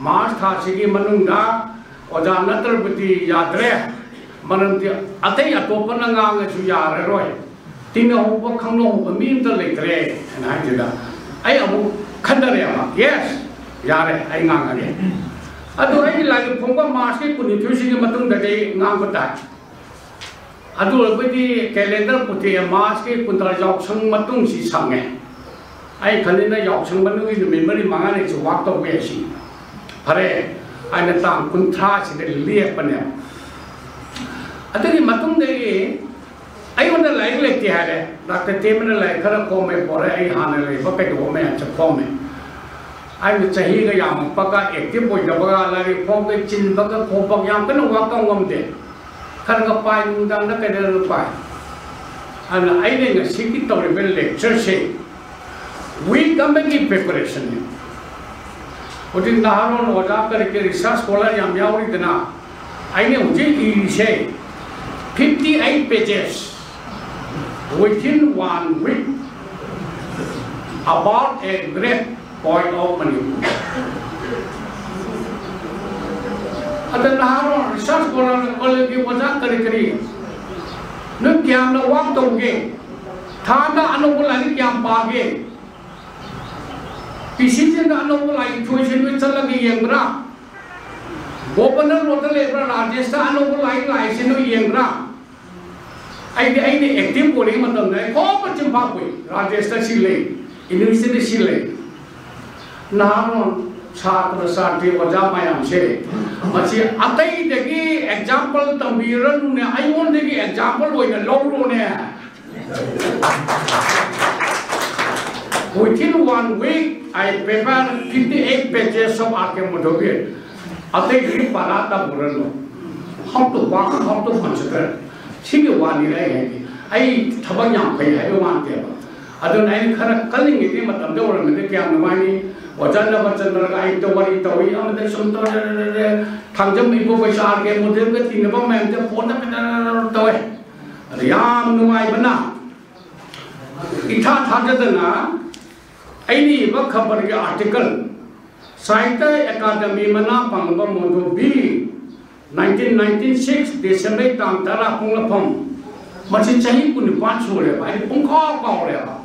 ꯃꯥꯔꯆ ꯊꯥꯁꯤꯒꯤ ꯃꯅꯨꯡꯗ ꯑꯣꯖꯥ ꯅꯠꯇ꯭ꯔꯕꯗꯤ ꯌꯥꯗ꯭ꯔꯦ, ꯃꯔꯝꯗꯤ ꯑꯇꯩ ꯑꯇꯣꯞꯄꯅ ꯉꯥꯡꯉꯁꯨ ꯌꯥꯔꯔꯣꯏ, ꯇꯤꯟꯅꯍꯧꯕ ꯈꯪꯅꯍꯧꯕ ꯃꯤ ꯑꯝꯇ ꯂꯩꯇ꯭ꯔꯦ" ꯍꯥꯏꯅ ꯍꯥꯏꯁꯤꯗ ꯑꯩ ꯑꯃꯨꯛ ꯈꯟꯊꯔꯦꯕ, "ꯌꯦꯁ, ꯌꯥꯔꯦ, ꯑꯩ ꯉꯥꯡꯉꯒꯦ"꯫ ꯑꯗꯨ ꯑꯩꯒꯤ ꯂꯥꯏꯔꯤꯛ ꯐꯣꯡꯕ ꯃꯥꯔꯆꯀꯤ ꯀꯨꯟꯅꯤꯊꯣꯏꯁꯤꯒꯤ ꯃꯇꯨꯡꯗꯗꯤ ꯑꯩ ꯉꯥꯡꯕ ꯇꯥꯏ꯫ ꯑꯗꯨ ꯑꯣꯏꯔꯕꯗꯤ ꯀꯦꯂꯦꯟꯗꯔ ꯄꯨꯊꯣꯛꯑꯦ, ꯃꯥꯔꯆꯀꯤ ꯀꯨꯟꯊ꯭ꯔꯥ ꯌꯥꯎꯁꯪ ꯃꯇꯨꯡꯁꯤ ꯁꯪꯉꯦ꯫ ꯑꯩ ꯈꯜꯂꯤꯅ ꯌꯥꯎꯁꯪ ꯃꯅꯨꯡꯒꯤ ꯅꯨꯃꯤꯠ ꯃꯔꯤ ꯃꯉꯥꯅꯤꯁꯨ ꯋꯥꯛ ꯇꯧꯕ ꯌꯥꯏ ꯁꯤ꯫ ꯐꯔꯦ, ꯑꯩꯅ ꯇꯥꯡ ꯀꯨꯟꯊ꯭ꯔꯥꯁꯤꯗ ꯂꯦꯞꯄꯅꯦ꯫ ꯑꯗꯨꯒꯤ ꯃꯇꯨꯡꯗꯒꯤ ꯑꯩꯉꯣꯟꯗ ꯂꯥꯏꯔꯤꯛ ꯂꯩꯇꯦ ꯍꯥꯏꯔꯦ꯫ ꯗꯥꯛꯇꯔ ꯇꯦꯝꯕꯅ ꯂꯥꯏꯔꯤꯛ ꯈꯔ ꯈꯣꯝꯃꯦ, ꯄꯣꯔꯛꯑꯦ, ꯑꯩ ꯍꯥꯟꯅ ꯂꯩꯕ ꯀꯩꯗꯧꯕ ꯃꯌꯥꯝꯁꯦ ꯈꯣꯝꯃꯦ꯫ ꯑꯩꯅ ꯆꯍꯤꯒ ꯌꯥꯝꯃꯛꯄꯒ, ꯑꯦꯛꯇꯤꯚ ꯑꯣꯏꯗꯕꯒ, ꯂꯥꯏꯔꯤꯛ ꯐꯥꯎꯗ ꯆꯤꯟꯕꯒ ꯈꯣꯠꯄꯒ ꯌꯥꯝ ꯀꯟꯅ ꯋꯥꯛ ꯇꯧ ꯉꯝꯗꯦ꯫ ꯈꯔ ꯈꯔ ꯄꯥꯏ, ꯅꯨꯡꯗꯥꯡꯗ ꯀꯩꯗꯧꯔꯒ ꯄꯥꯏ꯫ ꯑꯗꯨꯅ ꯑꯩꯅ ꯉꯁꯤꯒꯤ ꯇꯧꯔꯤꯕ ꯂꯦꯛꯆꯔꯁꯦ ꯋꯤꯛ ꯑꯃꯒꯤ ꯄ꯭ꯔꯤꯄꯦꯔꯦꯁꯟꯅꯤ꯫ ꯍꯧꯖꯤꯛ ꯅꯍꯥꯔꯣꯜ ꯑꯣꯖꯥ ꯀꯔꯤ ꯀꯔꯤ ꯔꯤꯁꯥꯔꯁ ꯁ꯭ꯀꯣꯂꯔ ꯌꯥꯝ ꯌꯥꯎꯔꯤꯗꯅ, ꯑꯩꯅ ꯍꯧꯖꯤꯛ ꯏꯔꯤꯁꯦ fifty eight pages within one week about a great poet of Manipur. ꯑꯗ ꯅꯍꯥꯔꯣꯜ ꯔꯤꯁꯥꯔꯁ ꯁ꯭ꯀꯣꯂꯔ ꯀꯣꯂꯦꯖꯀꯤ ꯑꯣꯖꯥ ꯀꯔꯤ ꯀꯔꯤ ꯅꯣꯏ ꯀꯌꯥꯝꯅ ꯋꯥꯛ ꯇꯧꯒꯦ? ꯊꯥꯗ ꯑꯅꯧꯕ ꯂꯥꯏꯔꯤꯛ ꯀꯌꯥꯝ ꯄꯥꯒꯦ? ꯄꯤ ꯁꯤ ꯁꯤꯗ ꯑꯅꯧꯕ ꯂꯥꯏꯔꯤꯛ ꯊꯣꯛꯏꯁꯦ ꯅꯣꯏ ꯆꯠꯂꯒ ꯌꯦꯡꯕ꯭ꯔꯥ? ꯒꯣꯕꯔꯅꯔ ꯔꯣꯗꯇ ꯂꯩꯕ꯭ꯔꯥ? ꯔꯥꯖꯦꯁꯇ ꯑꯅꯧꯕ ꯂꯥꯏꯔꯤꯛ ꯂꯥꯛꯏꯁꯦ ꯅꯣꯏ ꯌꯦꯡꯕ꯭ꯔꯥ? ꯑꯩꯗꯤ, ꯑꯩꯅ ꯑꯦꯛꯇꯤꯚ ꯑꯣꯏꯔꯤꯉꯩ ꯃꯇꯝꯗ ꯑꯩ ꯈꯣꯝꯕ ꯆꯤꯝꯐꯥ ꯄꯨꯏ꯫ ꯔꯥꯖꯦꯁꯇ ꯁꯤ ꯂꯩ, ꯌꯨꯅꯤꯚꯔꯁꯤꯇꯤꯗ ꯁꯤ ꯂꯩ꯫ ꯅꯍꯥꯔꯣꯜ, ꯁꯥꯇ꯭ꯔ, ꯁꯥꯇ꯭ꯔꯤ, ꯑꯣꯖꯥ ꯃꯌꯥꯝꯁꯦ, ꯃꯁꯤ ꯑꯇꯩꯗꯒꯤ ꯑꯦꯛꯖꯥꯝꯄꯜ ꯇꯝꯕꯤꯔꯅꯨꯅꯦ, ꯑꯩꯉꯣꯟꯗꯒꯤ ꯑꯦꯛꯖꯥꯝꯄꯜ ꯑꯣꯏꯅ ꯂꯧꯔꯣꯅꯦ꯫ Within one week, I prepared fifty eight pages of R K Mudhabir. ꯑꯇꯩꯗꯒꯤ ꯄꯥꯔꯥ ꯇꯝꯃꯨꯔꯅꯨ꯫ How to work, how to consider. ꯁꯤꯒꯤ ꯋꯥꯅꯤ ꯑꯩ ꯍꯥꯏꯗꯤ꯫ ꯑꯩ ꯊꯕꯛ ꯌꯥꯝ ꯐꯩ ꯍꯥꯏꯕ ꯋꯥ ꯅꯠꯇꯦꯕ꯫ ꯑꯗꯨꯅ ꯑꯩꯅ ꯈꯔ ꯀꯜꯂꯤꯉꯩꯒꯤ ꯃꯇꯝꯗ ꯑꯣꯏꯔꯝꯃꯗꯤ ꯀꯌꯥꯝ ꯅꯨꯡꯉꯥꯏꯅꯤ꯫ ꯑꯣꯖꯥ ꯅꯕꯆꯟꯗ꯭ꯔꯒ ꯑꯌꯨꯛꯇ ꯋꯥꯔꯤ ꯇꯧꯏ, ꯑꯃꯗ ꯁꯨꯝ ꯇꯧꯔꯦ, ꯊꯥꯡꯖꯝ ꯏꯕꯣ ꯀꯩꯁꯥ R K Mudhabirꯒ ꯇꯤꯟꯅꯕ ꯃꯌꯥꯝꯁꯦ ꯐꯣꯟꯗ ꯇꯧꯋꯦ꯫ ꯑꯗ ꯌꯥꯝ ꯅꯨꯡꯉꯥꯏꯕꯅ ꯏꯊꯥ ꯊꯥꯖꯗꯅ ꯑꯩꯅ ꯏꯕ ꯈꯕꯔꯒꯤ ꯑꯥꯔꯇꯤꯀꯜ, ꯁꯥꯍꯤꯇ꯭ꯌ ꯑꯦꯀꯥꯗꯃꯤ ꯃꯅꯥ ꯐꯪꯂꯕ ꯃꯣꯙꯨꯕꯤ, nineteen ninety six December ꯇꯥꯡ ꯇꯔꯥ ꯄꯣꯛꯅꯐꯝ, ꯃꯁꯤ ꯆꯍꯤ ꯀꯨꯟꯅꯤꯄꯥꯟ ꯁꯨꯔꯦꯕ, ꯑꯩ ꯄꯨꯡꯀꯥꯎ ꯀꯥꯎꯔꯦꯕ꯫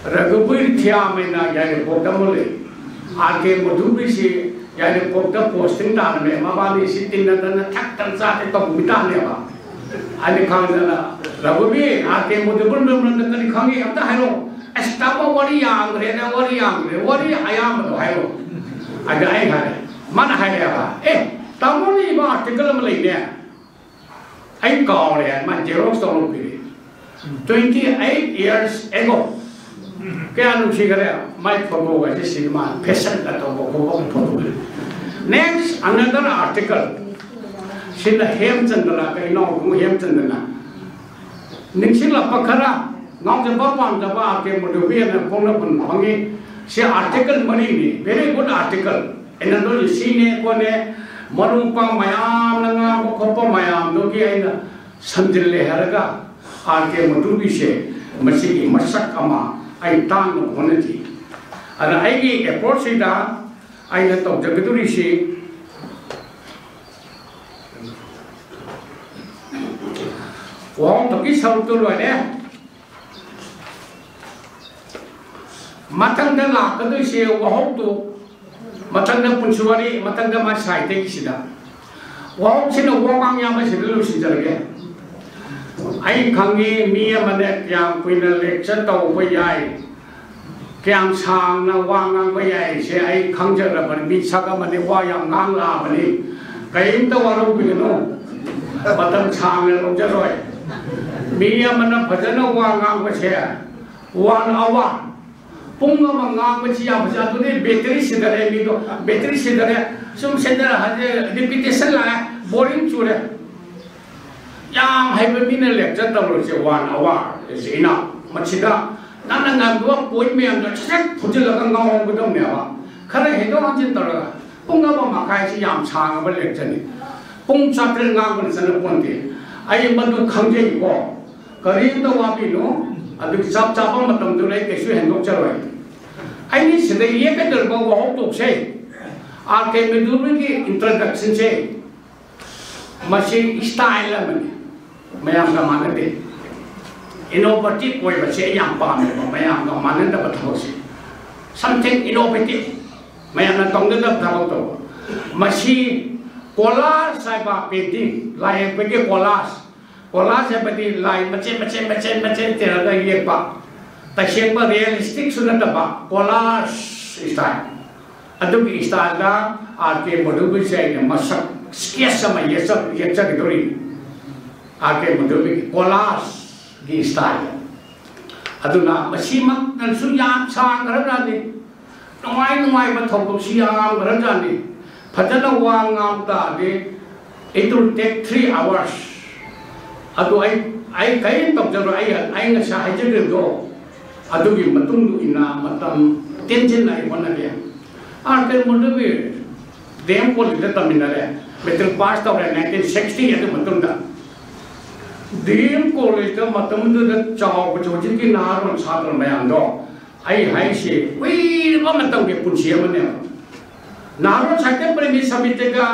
ꯔꯘꯨꯕꯤꯔ ꯊꯤꯌꯥꯝ ꯍꯥꯏꯅ ꯌꯥꯏꯔꯤꯄꯣꯛꯇ ꯑꯃ ꯂꯩ꯫ R K Mudhabirꯁꯤ ꯌꯥꯏꯔꯤꯄꯣꯛꯇ ꯄꯣꯁꯇꯤꯡ ꯇꯥꯔꯝꯃꯦ, ꯃꯕꯥꯅꯤꯁꯤ ꯇꯤꯟꯅꯗꯅ ꯊꯛꯇꯅ ꯆꯥꯗꯅ ꯇꯧꯕꯤ ꯇꯥꯅꯦꯕ꯫ ꯑꯩꯅ ꯈꯪꯗꯅ, "ꯔꯘꯨꯕꯤꯔ, R K Mudhabirꯒꯤ ꯃꯔꯝꯗ ꯀꯔꯤ ꯈꯪꯉꯤ? ꯑꯝꯇ ꯍꯥꯏꯔꯛꯑꯣ꯫" "ꯑꯁ ꯇꯥꯃꯣ, ꯋꯥꯔꯤ ꯌꯥꯝꯈ꯭ꯔꯦꯅꯦ, ꯋꯥꯔꯤ ꯌꯥꯝꯈ꯭ꯔꯦ, ꯋꯥꯔꯤ ꯑꯌꯥꯝꯕꯗꯣ ꯍꯥꯏꯔꯛꯑꯣ꯫" ꯑꯗ ꯑꯩ ꯍꯥꯏꯔꯦ, ꯃꯥꯅ ꯍꯥꯏꯔꯛꯑꯦꯕ, "ꯑꯦ, ꯇꯥꯃꯣꯅ ꯏꯕ ꯑꯥꯔꯇꯤꯀꯜ ꯑꯃ ꯂꯩꯅꯦ, ꯑꯩ ꯀꯥꯎꯔꯦ, ꯃꯥ ꯖꯦꯔꯣꯛꯁ ꯇꯧꯔ ꯄꯤꯔꯛꯑꯦ, twenty eight years ago꯫ ꯀꯌꯥ ꯅꯨꯡꯁꯤꯈꯔꯦ꯫ ꯃꯥꯏ ꯐꯣꯇꯣꯒꯁꯦ ꯁꯤꯅꯦꯃꯥ ꯐꯦꯁꯟꯗ ꯇꯧꯕ ꯈꯣꯠꯄ ꯐꯣꯇꯣ꯫ Next, another article. ꯁꯤꯅ ꯍꯦꯝꯆꯟꯗꯅ, ꯀꯩꯅꯣ, ꯍꯦꯝꯆꯟꯗꯅ ꯅꯤꯡꯁꯤꯡꯂꯛꯄ ꯈꯔ ꯉꯥꯎꯖꯕ ꯄꯥꯝꯖꯕ ꯑꯥꯔ ꯀꯦ ꯃꯨꯗꯨꯕꯤ ꯑꯅ ꯐꯣꯡꯅ ꯐꯪꯉꯤ꯫ ꯁꯤ ꯑꯥꯔꯇꯤꯀꯜ ꯃꯔꯤꯅꯤ, very good article꯫ ꯑꯩꯅ ꯅꯣꯏꯁꯦ ꯁꯤꯅꯦ ꯈꯣꯠꯅꯦ, ꯃꯔꯨꯞ ꯃꯄꯥꯡ ꯃꯌꯥꯝꯅ ꯉꯥꯡꯕ ꯈꯣꯠꯄ ꯃꯌꯥꯝꯗꯨꯒꯤ ꯑꯩꯅ ꯁꯝꯖꯤꯜꯂꯦ ꯍꯥꯏꯔꯒ ꯑꯥꯔ ꯀꯦ ꯃꯨꯗꯨꯕꯤꯁꯦ ꯃꯁꯤꯒꯤ ꯃꯁꯛ ꯑꯃ ꯑꯩ ꯇꯥꯛꯅꯕ ꯍꯣꯠꯅꯈꯤ꯫ ꯑꯗ ꯑꯩꯒꯤ ꯑꯦꯄ꯭ꯔꯣꯆꯁꯤꯗ ꯑꯩꯅ ꯇꯧꯖꯒꯗꯧꯔꯤꯁꯤ ꯋꯥꯍꯣꯡꯕꯒꯤ ꯁꯔꯨꯛꯇꯨ ꯂꯣꯏꯔꯦ꯫ ꯃꯊꯪꯗ ꯂꯥꯛꯀꯗꯣꯏꯁꯦ ꯋꯥꯍꯧꯗꯨ, ꯃꯊꯪꯗ ꯄꯨꯟꯁꯤ ꯋꯥꯔꯤ, ꯃꯊꯪꯗ ꯃꯥ ꯁꯥꯏꯗꯒꯤꯁꯤꯗ ꯋꯥꯍꯧꯁꯤꯅ ꯋꯥꯃꯥꯡ ꯌꯥꯝꯕꯁꯤꯗ ꯂꯣꯏꯁꯤꯟꯖꯔꯒꯦ꯫ ꯑꯩ ꯈꯪꯉꯤ ꯃꯤ ꯑꯃꯅ ꯀꯌꯥꯝ ꯀꯨꯏꯅ ꯂꯦꯛꯆꯔ ꯇꯧꯕ ꯌꯥꯏ, ꯀꯌꯥꯝ ꯁꯥꯡꯅ ꯋꯥ ꯉꯥꯡꯕ ꯌꯥꯏꯁꯦ ꯑꯩ ꯈꯪꯖꯔꯕꯅꯤ꯫ ꯃꯤ ꯁꯛ ꯑꯃꯅꯤ ꯋꯥ ꯌꯥꯝ ꯉꯥꯡꯂꯛꯑꯕꯅꯤ, ꯀꯔꯤꯝꯇ ꯋꯥꯔꯧꯕꯤꯒꯅꯨ, ꯃꯇꯝ ꯁꯥꯡꯅ ꯂꯧꯖꯔꯣꯏ꯫ ꯃꯤ ꯑꯃꯅ ꯐꯖꯅ ꯋꯥ ꯉꯥꯡꯕꯁꯦ one hour, ꯄꯨꯡ ꯑꯃ ꯉꯥꯡꯕꯁꯤ ꯌꯥꯕꯁꯦ, ꯑꯗꯨꯗꯤ ꯕꯦꯇꯔꯤ ꯁꯤꯟꯅꯔꯦ, ꯃꯤꯗꯣ ꯕꯦꯇꯔꯤ ꯁꯤꯟꯅꯔꯦ꯫ ꯁꯨꯝ ꯁꯤꯟꯅꯔ ꯍꯥꯏꯁꯦ ꯔꯤꯄꯤꯇꯦꯁꯟ ꯂꯥꯛꯑꯦ, ꯕꯣꯔꯤꯡ ꯆꯨꯔꯦ꯫ ꯌꯥꯝ ꯍꯩꯕ ꯃꯤꯅ ꯂꯦꯛꯆꯔ ꯇꯧꯔꯁꯦ one hour is enough꯫ ꯃꯁꯤꯗ ꯅꯪꯅ ꯉꯥꯡꯕ ꯄꯣꯏꯟ ꯃꯌꯥꯝꯗꯣ ꯁꯠ ꯁꯠ ꯐꯨꯖꯤꯜꯂꯒ ꯉꯥꯎꯍꯧꯒꯗꯧꯅꯦꯕ꯫ ꯈꯔ ꯍꯦꯟꯗꯣꯛ ꯍꯦꯟꯖꯤꯟ ꯇꯧꯔꯒ ꯄꯨꯡ ꯑꯃ ꯃꯈꯥꯏꯁꯤ ꯌꯥꯝ ꯁꯥꯡꯉꯕ ꯂꯦꯛꯆꯔꯅꯤ꯫ ꯄꯨꯡ ꯆꯥꯇ꯭ꯔꯦꯠ ꯉꯥꯡꯕꯅ ꯆꯠꯅ ꯄꯣꯟꯇꯦ꯫ ꯑꯩ ꯃꯗꯨ ꯈꯪꯖꯩꯀꯣ꯫ ꯀꯔꯤꯝꯇ ꯋꯥꯕꯤꯅꯨ꯫ ꯑꯗꯨꯒꯤ ꯆꯞ ꯆꯥꯕ ꯃꯇꯝꯗꯨ ꯑꯩ ꯀꯩꯁꯨ ꯍꯦꯟꯗꯣꯛꯆꯔꯣꯏ꯫ ꯑꯩꯅ ꯁꯤꯗ ꯌꯦꯛꯀꯗꯧꯔꯤꯕ ꯋꯥꯍꯧꯗꯣꯛꯁꯦ ꯑꯥꯔ ꯀꯦ ꯃꯨꯗꯨꯕꯤꯒꯤ ꯏꯟꯇ꯭ꯔꯗꯛꯁꯟꯁꯦ, ꯃꯁꯤ ꯏꯁꯇꯥꯏꯜ ꯑꯃꯅꯤ, ꯃꯌꯥꯝꯒ ꯃꯥꯟꯅꯗꯦ꯫ ꯏꯅꯣꯚꯦꯇꯤꯚ ꯑꯣꯏꯕꯁꯦ ꯑꯩ ꯌꯥꯝ ꯄꯥꯝꯃꯦꯕ, ꯃꯌꯥꯝꯒ ꯃꯥꯟꯅꯗꯕ ꯊꯕꯛꯁꯦ꯫ Something innovative, ꯃꯌꯥꯝꯅ ꯇꯧꯅꯗꯕ ꯊꯕꯛ ꯇꯧꯕ꯫ ꯃꯁꯤ ꯀꯣꯂꯥꯖ ꯍꯥꯏꯕ ꯄꯦꯟꯇꯤꯡ, ꯂꯥꯏ ꯌꯦꯛꯄꯒꯤ ꯀꯣꯂꯥꯖ꯫ ꯀꯣꯂꯥꯖ ꯍꯥꯏꯕꯗꯤ ꯂꯥꯏ ꯃꯆꯦꯠ ꯃꯆꯦꯠ ꯃꯆꯦꯠ ꯃꯆꯦꯠ ꯇꯦꯔꯒ ꯌꯦꯛꯄ, ꯇꯁꯦꯡꯕ ꯔꯤꯌꯦꯂꯤꯁꯇꯤꯛꯁꯨ ꯅꯠꯇꯕ ꯀꯣꯂꯥꯖ ꯏꯁꯇꯥꯏꯜ꯫ ꯑꯗꯨꯒꯤ ꯏꯁꯇꯥꯏꯜꯗ ꯑꯥꯔ ꯀꯦ ꯃꯨꯗꯨꯕꯤꯁꯦ ꯑꯩꯅ ꯃꯁꯛ ꯁ꯭ꯀꯦꯠꯆ ꯑꯃ ꯌꯦꯛꯆ-, ꯌꯦꯛꯆꯒꯗꯧꯔꯤ꯫ ꯑꯥꯔ ꯀꯦ ꯃꯨꯗꯨꯕꯤꯒꯤ ꯀꯣꯂꯥꯖꯒꯤ ꯏꯁꯇꯥꯏꯜꯗ꯫ ꯑꯗꯨꯅ ꯃꯁꯤꯃꯛꯇꯁꯨ ꯌꯥꯝ ꯁꯥꯡꯈ꯭ꯔꯖꯥꯠꯅꯤ꯫ ꯅꯨꯡꯉꯥꯏ ꯅꯨꯡꯉꯥꯏꯕ ꯊꯧꯗꯣꯛꯁꯤ ꯌꯥꯝꯈ꯭ꯔꯖꯥꯠꯅꯤ꯫ ꯐꯖꯅ ꯋꯥ ꯉꯥꯡ ꯇꯥꯔꯗꯤ, it will take three hours. ꯑꯗꯨ ꯑꯩ ꯑꯩ ꯀꯔꯤꯝ ꯇꯧꯖꯔꯣꯏ꯫ ꯑꯩ ꯑꯩ ꯉꯁꯥꯏ ꯍꯥꯏꯖꯈ꯭ꯔꯤꯕꯗꯣ, ꯑꯗꯨꯒꯤ ꯃꯇꯨꯡ ꯏꯟꯅ ꯃꯇꯝ ꯇꯦꯟꯁꯤꯟꯅ ꯑꯩ ꯍꯣꯠꯅꯒꯦ꯫ ꯑꯥꯔ ꯀꯦ ꯃꯨꯗꯨꯕꯤ ꯗꯤ ꯑꯦꯝ ꯀꯣꯂꯦꯖꯇ ꯇꯝꯃꯤꯟꯅꯔꯦ꯫ ꯃꯦꯇ꯭ꯔꯤꯛ ꯄꯥꯁ ꯇꯧꯔꯦ ꯅꯥꯏꯟꯇꯤꯟ ꯁꯤꯛꯁꯇꯤ꯫ ꯑꯗꯨ ꯃꯇꯨꯡꯗ ꯗꯤ ꯑꯦꯝ ꯀꯣꯂꯦꯖꯇ ꯃꯇꯝꯗꯨꯗ ꯆꯥꯎꯕꯁꯦ ꯍꯧꯖꯤꯛꯀꯤ ꯅꯍꯥꯔꯣꯜ ꯁꯥꯇ꯭ꯔ ꯃꯌꯥꯝꯗꯣ, ꯑꯩ ꯍꯥꯏꯁꯦ ꯀꯨꯏꯔꯕ ꯃꯇꯝꯒꯤ ꯄꯨꯟꯁꯤ ꯑꯃꯅꯦꯕ꯫ ꯅꯍꯥꯔꯣꯜ ꯁꯥꯍꯤꯇ꯭ꯌ ꯄ꯭ꯔꯦꯃꯤ ꯁꯃꯤꯇꯤꯒ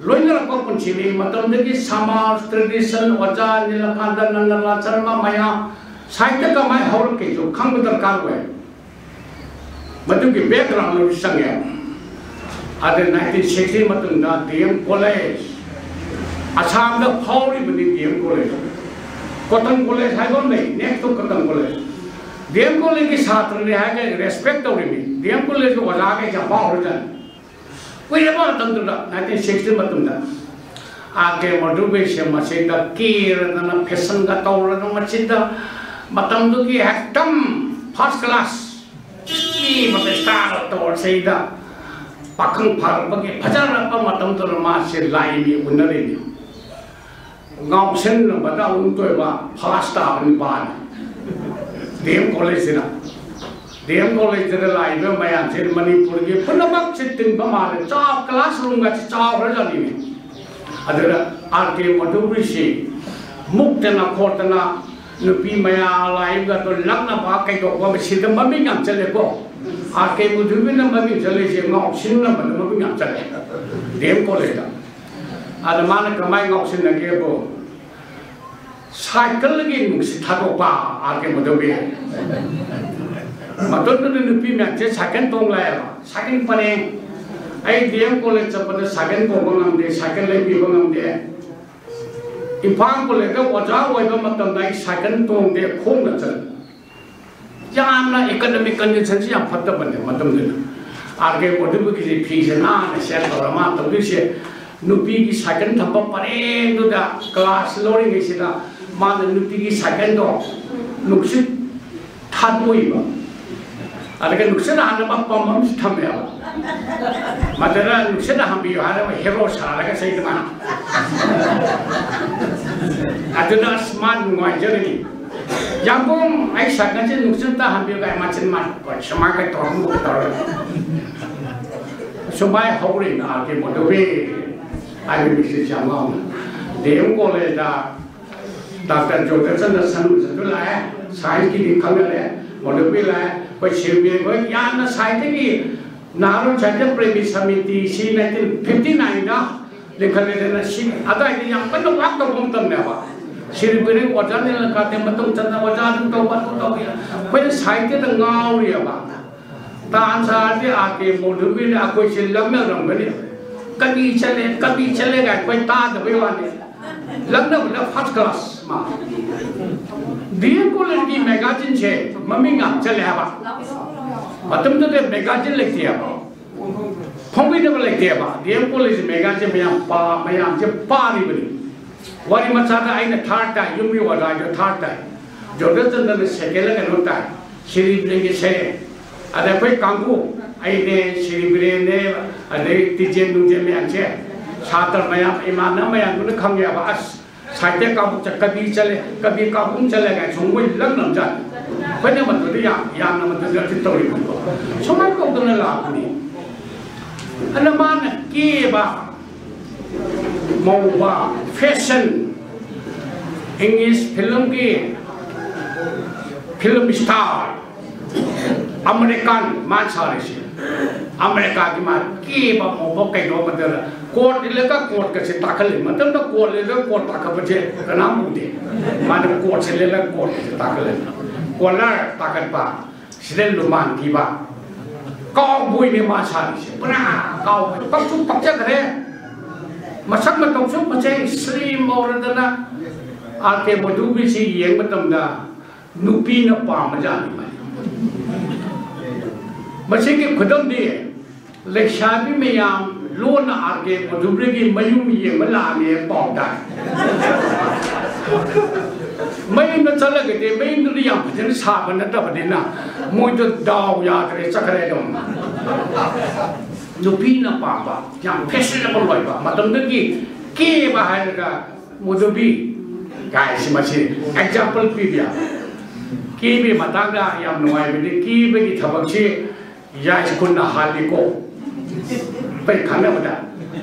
ꯂꯣꯏꯅꯔꯛꯄ ꯄꯨꯟꯁꯤꯅꯤ꯫ ꯃꯇꯝꯗꯒꯤ ꯁꯃꯥꯖ, ꯇ꯭ꯔꯦꯗꯤꯁꯟ, ꯑꯣꯖꯥ ꯅꯤꯂꯀꯥꯟꯇ ꯅꯟꯗꯂꯥꯜ ꯁꯔꯃ ꯃꯌꯥꯝ, ꯁꯥꯍꯤꯇ꯭ꯌ ꯀꯃꯥꯏꯅ ꯍꯧꯔꯛꯀꯦꯁꯨ ꯈꯪꯕ ꯗꯔꯀꯥꯔ ꯑꯣꯏ꯫ ꯃꯗꯨꯒꯤ ꯕꯦꯛꯒ꯭ꯔꯥꯎꯟꯗꯨ ꯆꯪꯉꯦ꯫ ꯑꯗ ꯅꯥꯏꯟꯇꯤꯟ ꯁꯤꯛꯁꯇꯤ ꯃꯇꯨꯡꯗ ꯗꯤ ꯑꯦꯝ ꯀꯣꯂꯦꯖ, ꯑꯁꯥꯝꯗ ꯐꯥꯎꯔꯤꯕꯅꯤ D M College. Cotton College ꯍꯥꯏꯕ ꯑꯃ ꯂꯩ, next to Cotton College. D M ꯀꯣꯂꯦꯖꯀꯤ ꯁꯥꯇ꯭ꯔꯅꯤ ꯍꯥꯏꯔꯒ ꯔꯦꯁꯄꯦꯛ ꯇꯧꯔꯤꯅꯤ꯫ ꯗꯤ ꯑꯦꯝ ꯀꯣꯂꯦꯖꯀꯤ ꯑꯣꯖꯥꯈꯩꯁꯦ ꯌꯥꯝ ꯐꯥꯎꯈ꯭ꯔꯖꯥꯠꯅꯤ꯫ ꯀꯨꯏꯔꯕ ꯃꯇꯝꯗꯨꯗ, ꯅꯥꯏꯟꯇꯤꯟ ꯁꯤꯛꯁꯇꯤ ꯃꯇꯨꯡꯗ, ꯑꯥꯔ ꯀꯦ ꯃꯨꯗꯨꯕꯤꯁꯦ ꯃꯁꯤꯗ ꯀꯦꯔꯗꯅ, ꯐꯦꯁꯟꯒ ꯇꯧꯔꯗꯅ, ꯃꯁꯤꯗ ꯃꯇꯝꯗꯨꯒꯤ ꯍꯦꯛꯇ ꯐꯥꯔꯁ ꯀ꯭ꯂꯥꯁ ꯃꯤ ꯃꯈꯩ ꯁ꯭ꯇꯥꯔ ꯇꯧꯔꯁꯤꯗ ꯄꯥꯈꯪ ꯐꯥꯔꯛꯄꯒꯤ ꯐꯖꯔꯛꯄ ꯃꯇꯝꯗꯨꯗ ꯃꯥꯁꯦ ꯂꯥꯏ ꯃꯤ ꯎꯅꯔꯤꯅꯤ꯫ ꯉꯥꯎꯁꯤꯟꯅꯕꯗ ꯑꯃꯨꯛ ꯇꯣꯏꯕ ꯐꯥꯔꯁ ꯇꯥꯕ ꯅꯨꯄꯥꯅꯤ ꯗꯤ ꯑꯦꯝ ꯀꯣꯂꯦꯖꯁꯤꯗ꯫ ꯗꯤ ꯑꯦꯝ ꯀꯣꯂꯦꯖꯁꯤꯗ ꯂꯥꯛꯏꯕ ꯃꯌꯥꯝꯁꯤ ꯃꯅꯤꯄꯨꯔꯒꯤ ꯄꯨꯝꯅꯃꯛꯁꯤ ꯇꯤꯟꯕ ꯃꯥꯜꯂꯦ꯫ ꯆꯥꯎ-, ꯀ꯭ꯂꯥꯁ ꯔꯨꯝꯒꯁꯤ ꯆꯥꯎꯈ꯭ꯔꯖꯥꯠꯅꯤꯅꯦ꯫ ꯑꯗꯨꯗ ꯑꯥꯔ ꯀꯦ ꯃꯨꯗꯨꯕꯤꯁꯤ ꯃꯨꯛꯇꯅ ꯈꯣꯠꯇꯅ ꯅꯨꯄꯤ ꯃꯌꯥꯝ ꯂꯥꯛꯏꯕꯗꯣ ꯂꯛꯅꯕ ꯀꯩꯗꯧꯕ ꯃꯁꯤꯗ ꯃꯃꯤꯡ ꯌꯥꯝ ꯆꯠꯂꯦꯀꯣ꯫ ꯑꯥꯔ ꯀꯦ ꯃꯨꯗꯨꯕꯤꯅ ꯃꯃꯤꯡ ꯆꯠꯂꯤꯁꯦ ꯉꯥꯎꯁꯤꯟꯅꯕꯗ ꯃꯃꯤꯡ ꯌꯥꯝ ꯆꯠꯂꯦ ꯗꯤ ꯑꯦꯝ ꯀꯣꯂꯦꯖꯇ꯫ ꯑꯗ ꯃꯥꯅ ꯀꯃꯥꯏꯅ ꯉꯥꯎꯁꯤꯟꯅꯒꯦꯕꯨ, ꯁꯥꯏꯀꯜꯒꯤ ꯅꯨꯡꯁꯤꯠ ꯊꯥꯗꯣꯛꯄ ꯑꯥꯔ ꯀꯦ ꯃꯨꯗꯨꯕꯤ꯫ ꯃꯇꯝꯗꯨꯗ ꯅꯨꯄꯤ ꯃꯌꯥꯝꯁꯦ ꯁꯥꯏꯀꯜ ꯇꯣꯡ ꯂꯥꯛꯑꯦꯕ, ꯁꯥꯏꯀꯜ ꯄꯔꯦꯡ꯫ ꯑꯩ ꯗꯤ ꯑꯦꯝ ꯀꯣꯂꯦꯖ ꯆꯠꯄꯗ ꯁꯥꯏꯀꯜ ꯇꯣꯡꯕ ꯉꯝꯗꯦ, ꯁꯥꯏꯀꯜ ꯂꯩꯕꯤꯕ ꯉꯝꯗꯦ꯫ ꯏꯝꯐꯥꯜ ꯀꯣꯂꯦꯖꯇ ꯑꯣꯖꯥ ꯑꯣꯏꯕ ꯃꯇꯝꯗ ꯑꯩ ꯁꯥꯏꯀꯜ ꯇꯣꯡꯗꯦ, ꯈꯣꯡꯅ ꯆꯠꯂꯤ꯫ ꯌꯥꯝꯅ ꯏꯀꯅꯣꯃꯤꯛ ꯀꯟꯗꯤꯁꯟꯁꯤ ꯌꯥꯝ ꯐꯠꯇꯕꯅꯦ ꯃꯇꯝꯗꯨꯗ꯫ ꯑꯥꯔ ꯀꯦ ꯃꯨꯗꯨꯕꯤꯒꯤꯁꯦ ꯐꯤꯁꯦ ꯅꯥꯟꯅ ꯁꯦꯠ ꯇꯧꯔ ꯃꯥꯅ ꯇꯧꯗꯣꯏꯁꯦ꯫ ꯅꯨꯄꯤꯒꯤ ꯁꯥꯏꯀꯜ ꯊꯝꯕ ꯄꯔꯦꯡꯗꯨꯗ ꯀ꯭ꯂꯥꯁ ꯂꯧꯔꯤꯉꯩꯁꯤꯗ ꯃꯥꯅ ꯅꯨꯄꯤꯒꯤ ꯁꯥꯏꯀꯜꯗꯣ ꯅꯨꯡꯁꯤꯠ ꯊꯥꯗꯣꯛꯏꯕ꯫ ꯑꯗꯨꯒ ꯅꯨꯡꯁꯤꯠꯅ ꯍꯥꯟꯅ ꯃꯄꯥꯝ ꯑꯃꯁꯨ ꯊꯝꯃꯦꯕ꯫ ꯃꯗꯨꯗ ꯅꯨꯡꯁꯤꯠꯅ ꯍꯥꯟꯕꯤꯌꯨ ꯍꯥꯏꯔꯒ ꯍꯦꯔꯣ ꯁꯥꯔꯒ ꯆꯩꯗꯨ ꯃꯥꯅ꯫ ꯑꯗꯨꯅ ꯑꯁ ꯃꯥ ꯅꯨꯡꯉꯥꯏꯖꯔꯅꯤ꯫ "ꯌꯥꯝꯕꯨꯡ, ꯑꯩ ꯁꯥꯏꯀꯜꯁꯦ ꯅꯨꯡꯁꯤꯠꯇ ꯍꯥꯟꯕꯤꯌꯨ" ꯀꯥꯏ ꯃꯆꯤꯟ ꯃꯥ ꯁꯨꯃꯥꯏꯅ ꯇꯧꯔꯝꯕ ꯇꯧꯔꯒ꯫ ꯁꯨꯃꯥꯏ ꯍꯧꯔꯦꯅ ꯑꯥꯔ ꯀꯦ ꯃꯣꯗꯨꯕꯤ ꯍꯥꯏꯕ ꯃꯤꯁꯦ ꯌꯥꯝ ꯉꯥꯎꯅ꯫ ꯗꯤ ꯑꯦꯝ ꯀꯣꯂꯦꯖꯇ ꯗꯥꯛꯇꯔ ꯖꯣꯒꯦꯁꯟꯗ ꯁꯟꯃꯁꯨ ꯂꯥꯛꯑꯦ, ꯁꯥꯏꯟꯁꯀꯤꯗꯤ ꯈꯪꯅꯔꯦ, ꯃꯣꯗꯨꯕꯤ ꯂꯥꯛꯑꯦ, ꯑꯩꯈꯣꯏ ꯁꯤꯔꯨꯕꯤ ꯑꯩꯈꯣꯏ ꯌꯥꯝꯅ ꯁꯥꯏꯗꯒꯤ ꯅꯍꯥꯔꯣꯜ ꯁꯥꯍꯤꯇ꯭ꯌ ꯄ꯭ꯔꯦꯃꯤ ꯁꯃꯤꯇꯤꯁꯤ ꯅꯥꯏꯟꯇꯤꯟ ꯐꯤꯐꯇꯤ ꯅꯥꯏꯟꯗ ꯂꯤꯡꯈꯠꯂꯦꯗꯅ, ꯁꯤ ꯑꯗꯨꯋꯥꯏꯗ ꯌꯥꯝ ꯀꯟꯅ ꯋꯥꯛ ꯇꯧꯕ ꯃꯇꯝꯅꯦꯕ꯫ ꯁꯤꯔꯨꯕꯤ ꯑꯣꯖꯥ ꯅꯤꯂꯀꯥꯟꯇ ꯃꯇꯨꯡ ꯆꯠꯅ ꯑꯣꯖꯥ ꯑꯗꯨꯝ ꯇꯧꯕ ꯑꯗꯨꯝ ꯇꯧꯕ, ꯑꯩꯈꯣꯏꯅ ꯁꯥꯍꯤꯇ꯭ꯌꯗ ꯉꯥꯎꯔꯤꯑꯕ꯫ ꯇꯥꯟ ꯁꯥꯔꯗꯤ ꯑꯥꯔ ꯀꯦ ꯃꯣꯗꯨꯕꯤꯅ ꯑꯩꯈꯣꯏꯁꯦ ꯂꯛꯅꯔꯝꯒꯅꯤ꯫ "ꯀꯕꯤ ꯆꯠꯂꯦ, ꯀꯕꯤ ꯆꯠꯂꯦ" ꯀꯥꯏ ꯑꯩꯈꯣꯏ ꯇꯥꯗꯕꯩ ꯋꯥꯅꯤ꯫ ꯂꯛꯅꯕꯗ ꯐꯥꯔꯁ ꯀ꯭ꯂꯥꯁ ꯃꯥ꯫ ꯗꯤ ꯑꯦꯝ ꯀꯣꯂꯦꯖꯀꯤ ꯃꯦꯒꯥꯖꯤꯟꯁꯦ ꯃꯃꯤꯡ ꯌꯥꯝ ꯆꯠꯂꯦ ꯍꯥꯏꯕ꯫ ꯃꯇꯝꯗꯨꯗ ꯃꯦꯒꯥꯖꯤꯟ ꯂꯩꯇꯦꯕ, ꯐꯣꯡꯕꯤꯅꯕ ꯂꯩꯇꯦꯕ꯫ ꯗꯤ ꯑꯦꯝ ꯀꯣꯂꯦꯖ ꯃꯦꯒꯥꯖꯤꯟ ꯃꯌꯥꯝ ꯄꯥ-, ꯃꯌꯥꯝꯁꯦ ꯄꯥꯔꯤꯕꯅꯤ꯫ ꯋꯥꯔꯤ ꯃꯆꯥꯗ ꯑꯩꯅ ꯊꯥꯔꯠ ꯇꯥꯏ, ꯌꯨꯝꯒꯤ ꯑꯣꯖꯥꯁꯨ ꯊꯥꯔꯠ ꯇꯥꯏ, ꯖꯣꯒꯦꯁꯟꯗꯅ ꯁꯦꯀꯦꯟꯂ ꯀꯩꯅꯣ ꯇꯥꯏ, ꯁꯤꯔꯨꯕꯤꯒꯤ ꯁꯦꯀꯦꯟ꯫ ꯑꯗ ꯑꯩꯈꯣꯏ ꯀꯥꯡꯕꯨ, ꯑꯩꯅꯦ, ꯁꯤꯔꯨꯕꯤꯅꯦ, ꯑꯗꯩ ꯇꯤꯖꯦꯟ ꯅꯨꯡꯖꯦꯟ ꯃꯌꯥꯝꯁꯦ, ꯁꯥꯇ꯭ꯔ ꯃꯌꯥꯝ, ꯏꯃꯥꯟꯅꯕ ꯃꯌꯥꯝꯗꯨꯅ ꯈꯪꯉꯦꯕ꯫ "ꯑꯁ, ꯁꯥꯍꯤꯇ꯭ꯌ ꯀꯥꯡꯕꯨ ꯆꯠ-, ꯀꯕꯤ ꯆꯠꯂꯦ, ꯀꯕꯤ ꯀꯥꯡꯕꯨ ꯆꯠꯂꯦ" ꯀꯥꯏꯅ ꯁꯨꯝ ꯃꯣꯏ ꯂꯛꯅꯕꯖꯥꯠꯅꯤ꯫ ꯑꯩꯈꯣꯏꯅ ꯃꯗꯨꯗ ꯌꯥꯝ, ꯌꯥꯝꯅ ꯃꯗꯨꯗ ꯇꯧꯔꯤꯕꯅꯤꯀꯣ꯫ ꯁꯨꯃꯥꯏꯅ ꯇꯧꯗꯅ ꯂꯥꯛꯄꯅꯤ꯫ ꯑꯗꯨꯅ ꯃꯥꯅ ꯀꯦꯕ ꯃꯧꯕ, ꯐꯦꯁꯟ, ꯏꯪꯂꯤꯁ ꯐꯤꯂꯝꯒꯤ ꯐꯤꯂꯝ ꯏꯁꯇꯥꯔ, ꯑꯃꯦꯔꯤꯀꯥꯟ ꯃꯥ ꯁꯥꯔꯤꯁꯦ꯫ ꯑꯃꯦꯔꯤꯀꯥꯒꯤ ꯃꯥ ꯀꯦꯕ ꯃꯧꯕ ꯀꯩꯅꯣ ꯑꯃꯗ ꯀꯣꯠ ꯏꯜꯂꯒ ꯀꯣꯠꯀꯁꯦ ꯇꯥꯈꯠꯂꯤ꯫ ꯃꯇꯝꯗ ꯀꯣꯠ ꯏꯜꯂꯒ ꯀꯣꯠ ꯇꯥꯈꯠꯄꯁꯦ ꯀꯅꯥꯝ ꯎꯗꯦ꯫ ꯃꯥꯅ ꯀꯣꯠꯁꯦ ꯂꯤꯠꯂꯒ ꯀꯣꯠꯀꯁꯦ ꯇꯥꯈꯠꯂꯤ꯫ ꯀꯣꯂꯔ ꯇꯥꯈꯠꯄ, ꯁꯤꯗ ꯂꯨꯃꯥꯟ ꯊꯤꯕ꯫ ꯀꯥꯎꯕꯣꯏꯅꯦ ꯃꯥ ꯁꯥꯔꯤꯁꯦ, ꯄꯨꯔꯥ ꯀꯥꯎꯕꯣꯏ꯫ ꯄꯛꯁꯨ ꯄꯛꯆꯈ꯭ꯔꯦ, ꯃꯁꯛ ꯃꯇꯧꯁꯨ ꯐꯖꯩ, ꯁ꯭ꯂꯤꯝ ꯑꯣꯏꯔꯗꯅ꯫ ꯑꯥꯔ ꯀꯦ ꯃꯣꯗꯨꯕꯤꯁꯤ ꯌꯦꯡꯕ ꯃꯇꯝꯗ ꯅꯨꯄꯤꯅ ꯄꯥꯝꯕꯖꯥꯠꯅꯤ ꯃꯥꯁꯦ꯫ ꯃꯁꯤꯒꯤ ꯈꯨꯗꯝꯗꯤ, ꯂꯩꯁꯥꯕꯤ ꯃꯌꯥꯝ ꯂꯣꯟꯅ ꯑꯥꯔ ꯀꯦ ꯃꯣꯗꯨꯕꯤꯒꯤ ꯃꯌꯨꯝ ꯌꯦꯡꯕ ꯂꯥꯛꯑꯝꯃꯦ ꯄꯥꯎ ꯇꯥꯏ꯫ ꯃꯌꯨꯝꯗ ꯆꯠꯂꯒꯗꯤ ꯃꯌꯨꯝꯗꯨꯗꯤ ꯌꯥꯝ ꯐꯖꯅ ꯁꯥꯕ ꯅꯠꯇꯕꯅꯤꯅ ꯃꯣꯏꯗꯣ ꯗꯥꯎ ꯌꯥꯗ꯭ꯔꯦ, ꯆꯠꯈ꯭ꯔꯦ ꯑꯗꯨꯝ꯫ ꯅꯨꯄꯤꯅ ꯄꯥꯝꯕ, ꯌꯥꯝ ꯐꯦꯁꯅꯦꯕꯜ ꯑꯣꯏꯕ ꯃꯇꯝꯗꯒꯤ ꯀꯦꯕ ꯍꯥꯏꯔꯒ ꯃꯨꯗꯨꯕꯤ ꯀꯥꯏꯁꯤ, ꯃꯁꯤ ꯑꯦꯛꯖꯥꯝꯄꯜ ꯄꯤꯕ ꯌꯥꯕ꯫ ꯀꯦꯕꯒꯤ ꯃꯇꯥꯡꯗ ꯌꯥꯝ ꯅꯨꯡꯉꯥꯏꯕꯗꯤ ꯀꯦꯕꯒꯤ ꯊꯕꯛꯁꯤ ꯌꯥꯏꯁ꯭ꯀꯨꯜꯅ ꯍꯥꯜꯂꯤꯀꯣ꯫ ꯑꯩꯈꯣꯏ ꯈꯪꯅꯕꯗ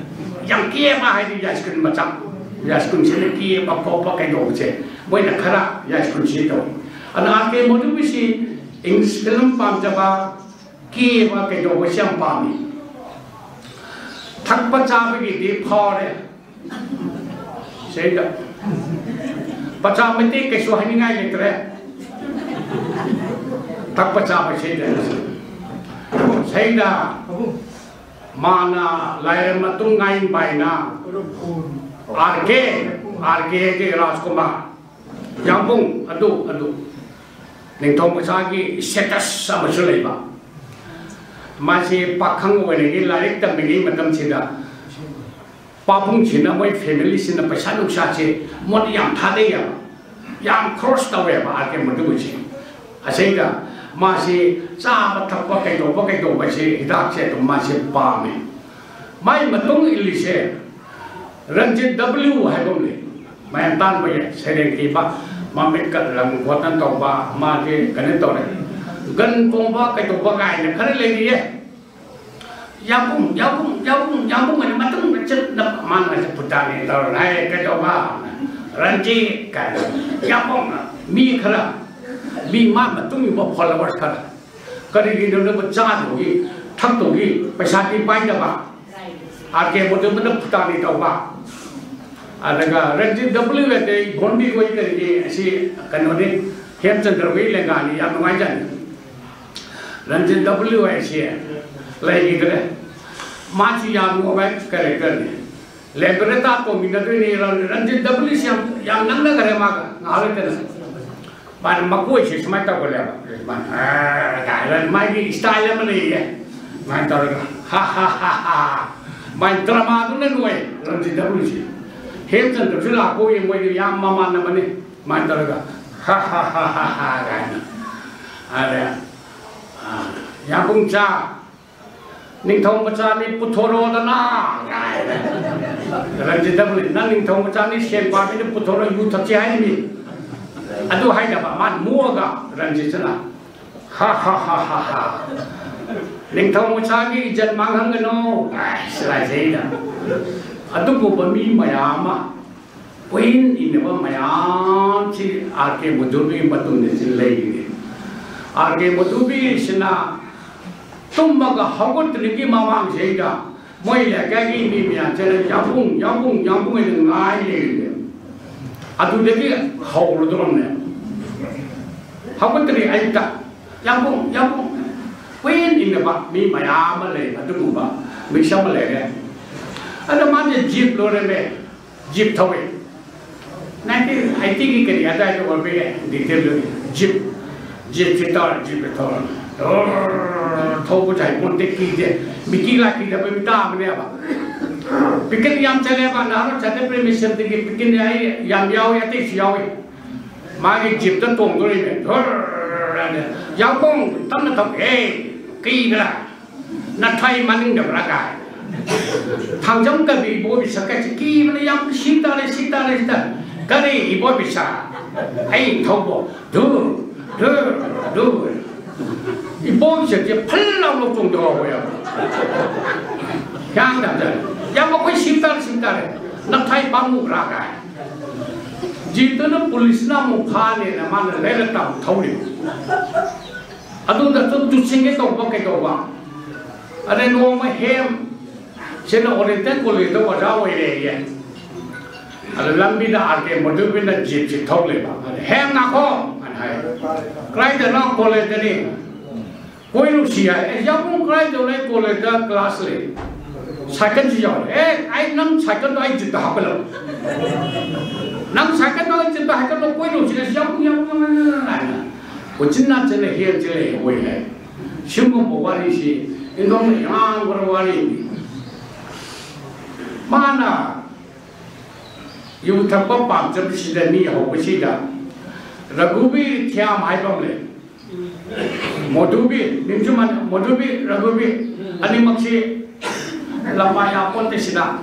ꯌꯥꯝ ꯀꯦꯕ ꯍꯥꯏꯗꯤ ꯌꯥꯏꯁ꯭ꯀꯨꯜ ꯃꯆꯥ, ꯌꯥꯏꯁ꯭ꯀꯨꯜꯁꯤꯅ ꯀꯦꯕ ꯈꯣꯠꯄ ꯀꯩꯗꯧꯕꯁꯦ ꯃꯣꯏꯅ ꯈꯔ ꯌꯥꯏꯁ꯭ꯀꯨꯜꯁꯤ ꯇꯧꯏ꯫ ꯑꯗꯨꯅ ꯑꯥꯔ ꯀꯦ ꯃꯨꯗꯨꯕꯤꯁꯤ ꯏꯪꯂꯤꯁ ꯐꯤꯂꯝ ꯄꯥꯝꯖꯕ, ꯀꯦꯕ ꯀꯩꯗꯧꯕꯁꯤ ꯌꯥꯝ ꯄꯥꯝꯃꯤ꯫ ꯊꯛꯄ ꯆꯥꯕꯒꯤꯗꯤ ꯐꯥꯎꯔꯦ꯫ ꯁꯤꯗ ꯄꯆꯥ ꯃꯩꯇꯩ ꯀꯩꯁꯨ ꯍꯥꯏꯅꯤꯡꯉꯥꯏ ꯂꯩꯇ꯭ꯔꯦ꯫ ꯊꯛꯄ ꯆꯥꯕ ꯁꯤꯗ꯫ ꯁꯤꯗ ꯃꯥꯅ ꯂꯥꯏꯔꯦꯝ ꯃꯇꯨꯡ ꯉꯥꯏꯟ ꯄꯥꯏꯅ ꯑꯥꯔ ꯀꯦ, ꯑꯥꯔ ꯀꯦꯒꯤ ꯔꯥꯖꯀꯨꯃꯥꯔ ꯌꯥꯝꯕꯨꯡ ꯑꯗꯨ, ꯑꯗꯨ ꯅꯤꯡꯊꯧ ꯃꯆꯥꯒꯤ ꯁ꯭ꯇꯦꯇꯁ ꯑꯃꯁꯨ ꯂꯩꯕ꯫ ꯃꯥꯁꯤ ꯄꯥꯈꯪ ꯑꯣꯏꯔꯤꯉꯩ ꯂꯥꯏꯔꯤꯛ ꯇꯝꯂꯤꯉꯩ ꯃꯇꯝꯁꯤꯗ ꯄꯥꯕꯨꯡꯁꯤꯅ, ꯃꯣꯏ ꯐꯦꯃꯤꯂꯤꯁꯤꯅ ꯄꯩꯁꯥ ꯅꯨꯡꯁꯥꯁꯦ ꯃꯣꯏꯅ ꯌꯥꯝ ꯊꯥꯗꯩꯌꯦꯕ, ꯌꯥꯝ ꯈꯣꯔꯁ ꯇꯧꯋꯦꯕ ꯑꯥꯔ ꯀꯦ ꯃꯨꯗꯨꯕꯤꯁꯦ꯫ ꯑꯁꯤꯗ ꯃꯥꯁꯤ ꯆꯥꯕ ꯊꯛꯄ ꯀꯩꯗꯧꯕ ꯀꯩꯗꯧꯕꯁꯦ ꯍꯤꯗꯥꯛꯁꯦ ꯑꯗꯨꯝ ꯃꯥꯁꯦ ꯄꯥꯝꯃꯦ꯫ ꯃꯥꯏ ꯃꯇꯨꯡ ꯏꯜꯂꯤꯁꯦ ꯔꯟꯖꯤꯠ ꯗꯕ꯭ꯂꯤꯎ ꯍꯥꯏꯕ ꯑꯃ ꯂꯩ꯫ ꯃꯌꯥꯝ ꯇꯥꯟꯕ ꯌꯥꯏ, ꯁꯩꯔꯦꯡ ꯏꯕ, ꯃꯃꯤꯠꯀ ꯂꯪ ꯈꯣꯠꯇꯅ ꯇꯧꯕ, ꯃꯥꯁꯦ ꯀꯩꯅꯣ ꯇꯧꯔꯦ꯫ ꯒꯟ ꯈꯣꯡꯕ ꯀꯩꯗꯧꯕ ꯀꯥꯏꯅ ꯈꯔ ꯂꯩꯔꯤꯌꯦ꯫ ꯌꯥꯕꯨꯡ, ꯌꯥꯕꯨꯡ, ꯌꯥꯕꯨꯡ, ꯌꯥꯕꯨꯡ ꯍꯥꯏꯅ ꯃꯇꯨꯡꯗ ꯆꯠꯅꯕ ꯃꯥꯅ ꯍꯥꯏꯁꯦ ꯄꯨꯇꯥꯅꯤ ꯇꯧꯔ ꯍꯥꯏ ꯀꯩꯗꯧꯕ? ꯔꯟꯖꯤꯠ ꯀꯥꯏꯅ꯫ ꯌꯥꯕꯨꯡꯅ ꯃꯤ ꯈꯔ, ꯃꯤ ꯃꯥ ꯃꯇꯨꯡ ꯏꯟꯕ ꯐꯣꯂꯣꯋꯔ ꯈꯔ꯫ ꯀꯔꯤꯒꯤꯅꯣ ꯅꯪꯕꯨ ꯆꯥꯗꯧꯒꯤ, ꯊꯛꯇꯧꯒꯤ ꯄꯩꯁꯥꯗꯤ ꯄꯥꯏꯗꯕ? ꯑꯥꯔ ꯀꯦ ꯃꯨꯗꯨꯕꯤꯅ ꯄꯨꯇꯥꯅꯤ ꯇꯧꯕ꯫ ꯑꯗꯨꯒ ꯔꯟꯖꯤꯠ ꯗꯕ꯭ꯂꯤꯎ ꯑꯗꯩ ꯏꯕꯣꯟꯕꯤ ꯍꯣꯏ ꯀꯔꯤꯒꯤ ꯑꯁꯤ ꯀꯩꯅꯣꯅꯤ, ꯍꯦꯝꯆꯟꯗ꯭ꯔ ꯍꯣꯏ ꯂꯦꯡꯒꯥꯅꯤ, ꯌꯥꯝ ꯅꯨꯡꯉꯥꯏꯖꯅꯤ꯫ ꯔꯟꯖꯤꯠ ꯗꯕ꯭ꯂꯤꯎ ꯍꯥꯏꯁꯤ ꯂꯩꯈꯤꯗ꯭ꯔꯦ꯫ ꯃꯥꯁꯤ ꯌꯥꯝ ꯅꯨꯡꯉꯥꯏꯕ ꯀꯦꯔꯦꯛꯇꯔꯅꯤ꯫ ꯂꯦꯝꯕ꯭ꯔꯦꯇꯥ ꯇꯣꯡꯃꯤꯟꯅꯗꯣꯏꯅꯤ꯫ ꯔꯟ-, ꯔꯟꯖꯤꯠ ꯗꯕ꯭ꯂꯤꯎꯁꯤ ꯌꯥꯝ, ꯌꯥꯝ ꯅꯛꯅꯈ꯭ꯔꯦ ꯃꯥꯒ ꯉꯥꯏꯍꯥꯛ ꯂꯩꯇꯅ꯫ ꯃꯥꯅ ꯃꯀꯣꯏꯁꯦ ꯁꯨꯃꯥꯏꯅ ꯇꯧꯒꯜꯂꯦꯕ꯫ ꯁꯨꯃꯥꯏꯅ, "ꯑꯥ" ꯀꯥꯏꯅ ꯃꯥꯒꯤ ꯁ꯭ꯇꯥꯏꯜ ꯑꯃ ꯂꯩꯌꯦ꯫ ꯁꯨꯃꯥꯏꯅ ꯇꯧꯔꯒ, "ꯍꯥ, ꯍꯥ, ꯍꯥ, ꯍꯥ"꯫ ꯃꯥꯏ ꯗ꯭ꯔꯃꯥꯗꯨꯅ ꯅꯨꯡꯉꯥꯏ, ꯔꯟꯖꯤꯠ ꯗꯕ꯭ꯂꯤꯎꯁꯤ꯫ ꯍꯦꯝꯆꯟꯗ꯭ꯔꯁꯨ ꯂꯥꯛꯄ ꯎꯏ, ꯃꯣꯏꯗꯤ ꯌꯥꯝ ꯃꯃꯥꯟꯅꯕꯅꯤ꯫ ꯁꯨꯃꯥꯏꯅ ꯇꯧꯔꯒ "ꯍꯥ ꯍꯥ ꯍꯥ ꯍꯥ ꯍꯥ" ꯀꯥꯏꯅ꯫ ꯑꯗ "ꯌꯥꯕꯨꯡꯆꯥ, ꯅꯤꯡꯊꯧ ꯃꯆꯥꯅꯤ, ꯄꯨꯊꯣꯔꯛꯑꯣꯗꯅ" ꯀꯥꯏꯅ꯫ ꯔꯟꯖꯤꯠꯇꯕꯨ "ꯅꯪ ꯅꯤꯡꯊꯧ ꯃꯆꯥꯅꯤ, ꯁꯦꯟ ꯄꯥꯝꯃꯤꯅ ꯄꯨꯊꯣꯔꯛꯑꯣ, ꯌꯨ ꯊꯛꯁꯤ" ꯍꯥꯏꯔꯤꯃꯤ꯫ ꯑꯗꯨ ꯍꯥꯏꯗꯕ, ꯃꯥꯅ ꯃꯣꯛꯑꯒ ꯔꯟꯖꯤꯠꯁꯤꯅ "ꯍꯥ ꯍꯥ ꯍꯥ ꯍꯥ ꯍꯥ, ꯅꯤꯡꯊꯧ ꯃꯆꯥꯒꯤ ꯏꯖꯠ ꯃꯥꯡꯍꯟꯒꯅꯨ" ꯀꯥꯏ ꯁꯤꯂꯥꯏꯁꯦ ꯑꯩꯅ꯫ ꯑꯗꯨꯒꯨꯝꯕ ꯃꯤ ꯃꯌꯥꯝ ꯑꯃ, ꯀꯨꯏꯟ ꯏꯟꯅꯕ ꯃꯌꯥꯝꯁꯤ ꯑꯥꯔ ꯀꯦ ꯃꯨꯗꯨꯕꯤꯒꯤ ꯃꯇꯨꯡꯗ ꯁꯤ ꯂꯩꯔꯤꯅꯤ꯫ ꯑꯥꯔ ꯀꯦ ꯃꯨꯗꯨꯕꯤꯁꯤꯅ ꯇꯨꯝꯃꯒ ꯍꯧꯒꯠꯇ꯭ꯔꯤꯉꯩꯒꯤ ꯃꯃꯥꯡꯁꯤꯗ ꯃꯣꯏ ꯂꯩꯀꯥꯏꯒꯤ ꯃꯤ ꯃꯌꯥꯝꯁꯤꯅ "ꯌꯥꯝꯕꯨꯡ, ꯌꯥꯝꯕꯨꯡ, ꯌꯥꯝꯕꯨꯡ" ꯍꯥꯏꯅ ꯉꯥꯏ ꯂꯩꯔꯤꯅꯦ꯫ ꯑꯗꯨꯗꯒꯤ ꯍꯧꯔꯗꯧꯔꯝꯅꯦ꯫ ꯍꯧꯒꯠꯇ꯭ꯔꯤ ꯑꯌꯨꯛꯇ "ꯌꯥꯝꯕꯨꯡ, ꯌꯥꯝꯕꯨꯡ", ꯀꯨꯏꯟ ꯏꯟꯅꯕ ꯃꯤ ꯃꯌꯥꯝ ꯑꯃ ꯂꯩ꯫ ꯑꯗꯨꯒꯨꯝꯕ ꯃꯤꯁꯛ ꯑꯃ ꯂꯩꯔꯦ꯫ ꯑꯗ ꯃꯥꯁꯦ ꯖꯤꯞ ꯂꯣꯏꯔꯝꯃꯦ꯫ ꯖꯤꯞ ꯊꯧꯋꯦ꯫ ꯅꯥꯏꯟꯇꯤꯟ ꯑꯩꯠꯇꯤꯒꯤ ꯀꯔꯤ ꯑꯗꯥꯏꯗ ꯑꯣꯏꯕ ꯌꯥꯏ, ꯗꯤꯇꯦꯜꯗꯨ꯫ ꯖꯤꯞ, ꯖꯤꯞꯁꯤ ꯇꯧꯔ, ꯖꯤꯞꯁꯤ ꯊꯧꯔ, ꯊꯧꯔ ꯊꯧꯕꯁꯦ ꯍꯩꯄꯣꯟꯇꯦ, ꯀꯤꯗꯦ꯫ ꯃꯤꯀꯤ ꯂꯥꯛꯀꯤꯗꯕ ꯃꯤ ꯇꯥꯕꯅꯦꯕ꯫ ꯄꯤꯀꯤꯟ ꯌꯥꯝ ꯆꯠꯂꯦꯕ, ꯅꯍꯥꯟ ꯁꯥꯇꯦ ꯄ꯭ꯔꯦꯃꯤꯁꯟꯗꯒꯤ ꯄꯤꯀꯤꯟ ꯑꯩ ꯌꯥꯝ ꯌꯥꯎꯏ, ꯑꯇꯩꯁꯨ ꯌꯥꯎꯏ꯫ ꯃꯥꯒꯤ ꯖꯤꯞꯇ ꯇꯣꯡꯗꯣꯔꯤꯅꯦ꯫ ꯙꯨꯔ ꯍꯥꯏꯅ, "ꯌꯥꯎꯈꯣꯡ ꯇꯞꯅ ꯊꯧ, ꯍꯦ, ꯀꯤꯕ꯭ꯔꯥ? ꯅꯊ꯭ꯋꯥꯏ ꯃꯅꯤꯡꯗꯕ꯭ꯔꯥ?" ꯀꯥꯏ꯫ ꯊꯥꯡꯖꯝ ꯀꯕꯤ ꯏꯕꯣꯕꯤ ꯁꯛꯀꯠꯁꯤ ꯀꯤꯕꯅ ꯌꯥꯝ "ꯁꯤ ꯇꯥꯔꯦ, ꯁꯤ ꯇꯥꯔꯦ, ꯁꯤ ꯇꯥꯔꯦ"꯫ "ꯀꯔꯤ ꯏꯕꯣꯕꯤ ꯁꯥ? ꯑꯩ ꯊꯧꯕ꯫ ꯙꯨꯔ, ꯙꯨꯔ, ꯙꯨꯔ"꯫ ꯏꯕꯣꯕꯤ ꯁꯛꯁꯦ ꯐꯜ ꯂꯥꯎꯅ ꯆꯣꯡꯊꯣꯛꯍꯧꯋꯦ꯫ ꯒ꯭ꯌꯥꯟ ꯇꯥꯗꯦ꯫ "ꯌꯥꯝ ꯑꯩꯈꯣꯏ ꯁꯤ ꯇꯥꯔꯦ, ꯁꯤ ꯇꯥꯔꯦ꯫ ꯅꯊ꯭ꯋꯥꯏ ꯄꯥꯝꯃꯨꯕ꯭ꯔꯥ?" ꯀꯥꯏ꯫ ꯖꯤꯠꯇꯨꯅ ꯄꯨꯂꯤꯁꯅ ꯑꯃꯨꯛ ꯐꯥꯅꯦꯅ ꯃꯥꯅ ꯂꯩꯔ ꯇꯥꯕ ꯊꯧꯔꯤꯕ꯫ ꯑꯗꯨꯗ ꯑꯗꯨꯝ ꯇꯨꯁꯤꯟꯒꯦ ꯇꯧꯕ ꯀꯩꯗꯧꯕ꯫ ꯑꯗꯩ ꯅꯣꯡꯃ ꯍꯦꯝ ꯁꯤꯅ ꯑꯣꯔꯤꯌꯦꯟꯇꯦꯜ ꯀꯣꯂꯦꯖꯇ ꯑꯣꯖꯥ ꯑꯣꯏꯔꯦꯌꯦ꯫ ꯑꯗ ꯂꯝꯕꯤꯗ ꯑꯥꯔ ꯀꯦ ꯃꯨꯗꯨꯕꯤꯅ ꯖꯤꯞꯁꯤ ꯊꯧꯂꯦꯕ꯫ ꯑꯗ "ꯍꯦꯝ ꯉꯥꯈꯣ" ꯍꯥꯏꯅ ꯍꯥꯏ꯫ "ꯀꯗꯥꯏꯗꯅꯣ?" "ꯀꯣꯂꯦꯖꯇꯅꯤ"꯫ "ꯀꯣꯏꯔꯨꯁꯤ" ꯍꯥꯏ꯫ "ꯑꯦ, ꯌꯥꯝꯕꯨꯡ ꯀꯗꯥꯏꯗꯅꯣ? ꯑꯩ ꯀꯣꯂꯦꯖꯇ ꯀ꯭ꯂꯥꯁ ꯂꯩ꯫ ꯁꯥꯏꯀꯜꯁꯨ ꯌꯥꯎꯔꯦ"꯫ "ꯑꯦ, ꯑꯩ ꯅꯪ ꯁꯥꯏꯀꯜꯗꯣ ꯑꯩ ꯖꯤꯞꯇ ꯍꯥꯞꯀꯠꯂꯣ꯫ ꯅꯪ ꯁꯥꯏꯀꯜꯗꯣ ꯑꯩ ꯖꯤꯞꯇ ꯍꯥꯞꯀꯠꯂꯣ, ꯀꯣꯏꯔꯨꯁꯤ"꯫ "ꯑꯁ, ꯌꯥꯝꯕꯨꯡ, ꯌꯥꯝꯕꯨꯡ" ꯍꯥꯏꯅ ꯎꯆꯤꯟ ꯅꯥꯆꯤꯟꯅ ꯍꯦꯜ ꯆꯦꯜꯂꯛꯑꯦ ꯑꯣꯏ ꯍꯥꯏ꯫ ꯁꯤꯒꯨꯝꯕ ꯋꯥꯔꯤꯁꯤ ꯏꯟꯊꯣꯛꯅ ꯌꯥꯝꯈ꯭ꯔꯕ ꯋꯥꯔꯤꯅꯤ꯫ ꯃꯥꯅ ꯌꯨ ꯊꯛꯄ ꯄꯥꯝꯖꯕꯁꯤꯗ ꯃꯤ ꯍꯧꯕꯁꯤꯗ ꯔꯘꯨꯕꯤꯔ ꯊꯤꯌꯥꯝ ꯍꯥꯏꯕ ꯑꯃ ꯂꯩ꯫ ꯃꯣꯙꯨꯕꯤꯔ, ꯃꯤꯡꯁꯨ ꯃꯥꯟꯅ-, ꯃꯣꯙꯨꯕꯤꯔ, ꯔꯘꯨꯕꯤꯔ ꯑꯅꯤꯃꯛꯁꯤ ꯂꯝꯕꯥ ꯌꯥꯄꯣꯟꯇꯦ ꯁꯤꯗ꯫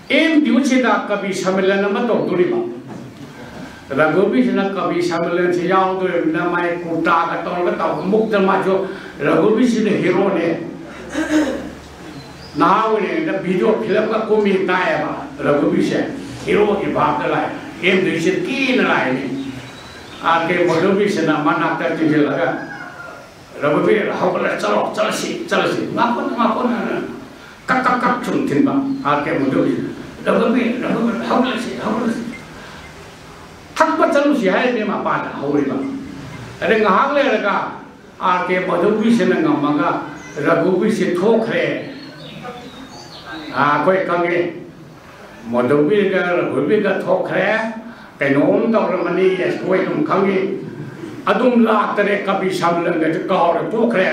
ꯑꯦꯝ ꯗꯤ ꯌꯨ ꯁꯤꯗ ꯀꯕꯤ ꯁꯝꯃꯦꯂꯟ ꯑꯃ ꯇꯧꯗꯣꯔꯤꯕ꯫ ꯔꯘꯨꯕꯤꯔꯁꯤꯅ ꯀꯕꯤ ꯁꯝꯃꯦꯂꯟꯁꯤ ꯌꯥꯎꯗꯣꯔꯤꯕꯅꯤꯅ ꯃꯥꯏ ꯀꯨꯔꯇꯥꯒ ꯇꯧꯔꯒ ꯇꯧꯕ ꯃꯨꯛꯇ ꯃꯥꯁꯨ ꯔꯘꯨꯕꯤꯔꯁꯤꯅ ꯍꯤꯔꯣꯅꯦ꯫ ꯅꯍꯥ ꯑꯣꯏꯔꯤꯉꯩꯗ ꯚꯤꯗꯤꯑꯣ ꯐꯤꯂꯝꯒ ꯀꯨꯝꯃꯤ ꯇꯥꯏꯌꯦꯕ ꯔꯘꯨꯕꯤꯔꯁꯦ꯫ ꯍꯤꯔꯣꯒꯤ ꯚꯥꯞꯇ ꯂꯥꯛꯑꯦ꯫ M D ꯌꯨꯁꯦ ꯀꯤꯅ ꯂꯥꯛꯑꯦꯅꯦ꯫ ꯑꯥꯔ ꯀꯦ ꯃꯣꯙꯨꯕꯤꯔꯁꯤꯅ ꯃꯅꯥꯛꯇ ꯆꯦꯟꯁꯤꯜꯂꯒ, "ꯔꯘꯨꯕꯤꯔ, ꯍꯧꯒꯠꯂ ꯆꯠꯂꯣ, ꯆꯠꯂꯁꯤ, ꯆꯠꯂꯁꯤ꯫ ꯉꯥꯛꯈꯣ, ꯉꯥꯛꯈꯣ", ꯀꯛ, ꯀꯛ, ꯀꯛ ꯁꯨꯝ ꯊꯤꯟꯕ꯫ ꯑꯥꯔ ꯀꯦ ꯃꯣꯙꯨꯕꯤꯔꯁꯤꯅ, "ꯔꯘꯨꯕꯤꯔ, ꯔꯘꯨꯕꯤꯔ, ꯍꯧꯒꯠꯂꯁꯤ, ꯍꯧꯒꯠꯂꯁꯤ꯫ ꯊꯛꯄ ꯆꯠꯂꯨꯁꯤ" ꯍꯥꯏꯔꯤꯅꯦ ꯃꯄꯥꯗ ꯍꯧꯔꯤꯕ꯫ ꯑꯗꯩ ꯉꯥꯏꯍꯥꯛ ꯂꯩꯔꯒ ꯑꯥꯔ ꯀꯦ ꯃꯣꯙꯨꯕꯤꯔꯁꯤꯅ ꯉꯝꯃꯒ ꯔꯘꯨꯕꯤꯔꯁꯤ ꯊꯣꯛꯈ꯭ꯔꯦ꯫ ꯑꯥ, ꯑꯩꯈꯣꯏ ꯈꯪꯉꯦ꯫ ꯃꯣꯙꯨꯕꯤꯔꯒ ꯔꯘꯨꯕꯤꯔꯒ ꯊꯣꯛꯈ꯭ꯔꯦ꯫ ꯀꯩꯅꯣꯝ ꯇꯧꯔꯝꯃꯅꯤ, ꯑꯩꯈꯣꯏ ꯑꯗꯨꯝ ꯈꯪꯉꯤ꯫ ꯑꯗꯨꯝ ꯂꯥꯛꯇꯔꯦ, ꯀꯕꯤ ꯁꯝꯃꯦꯂꯟꯒꯁꯨ ꯀꯥꯎꯔꯦ, ꯇꯣꯛꯈ꯭ꯔꯦ꯫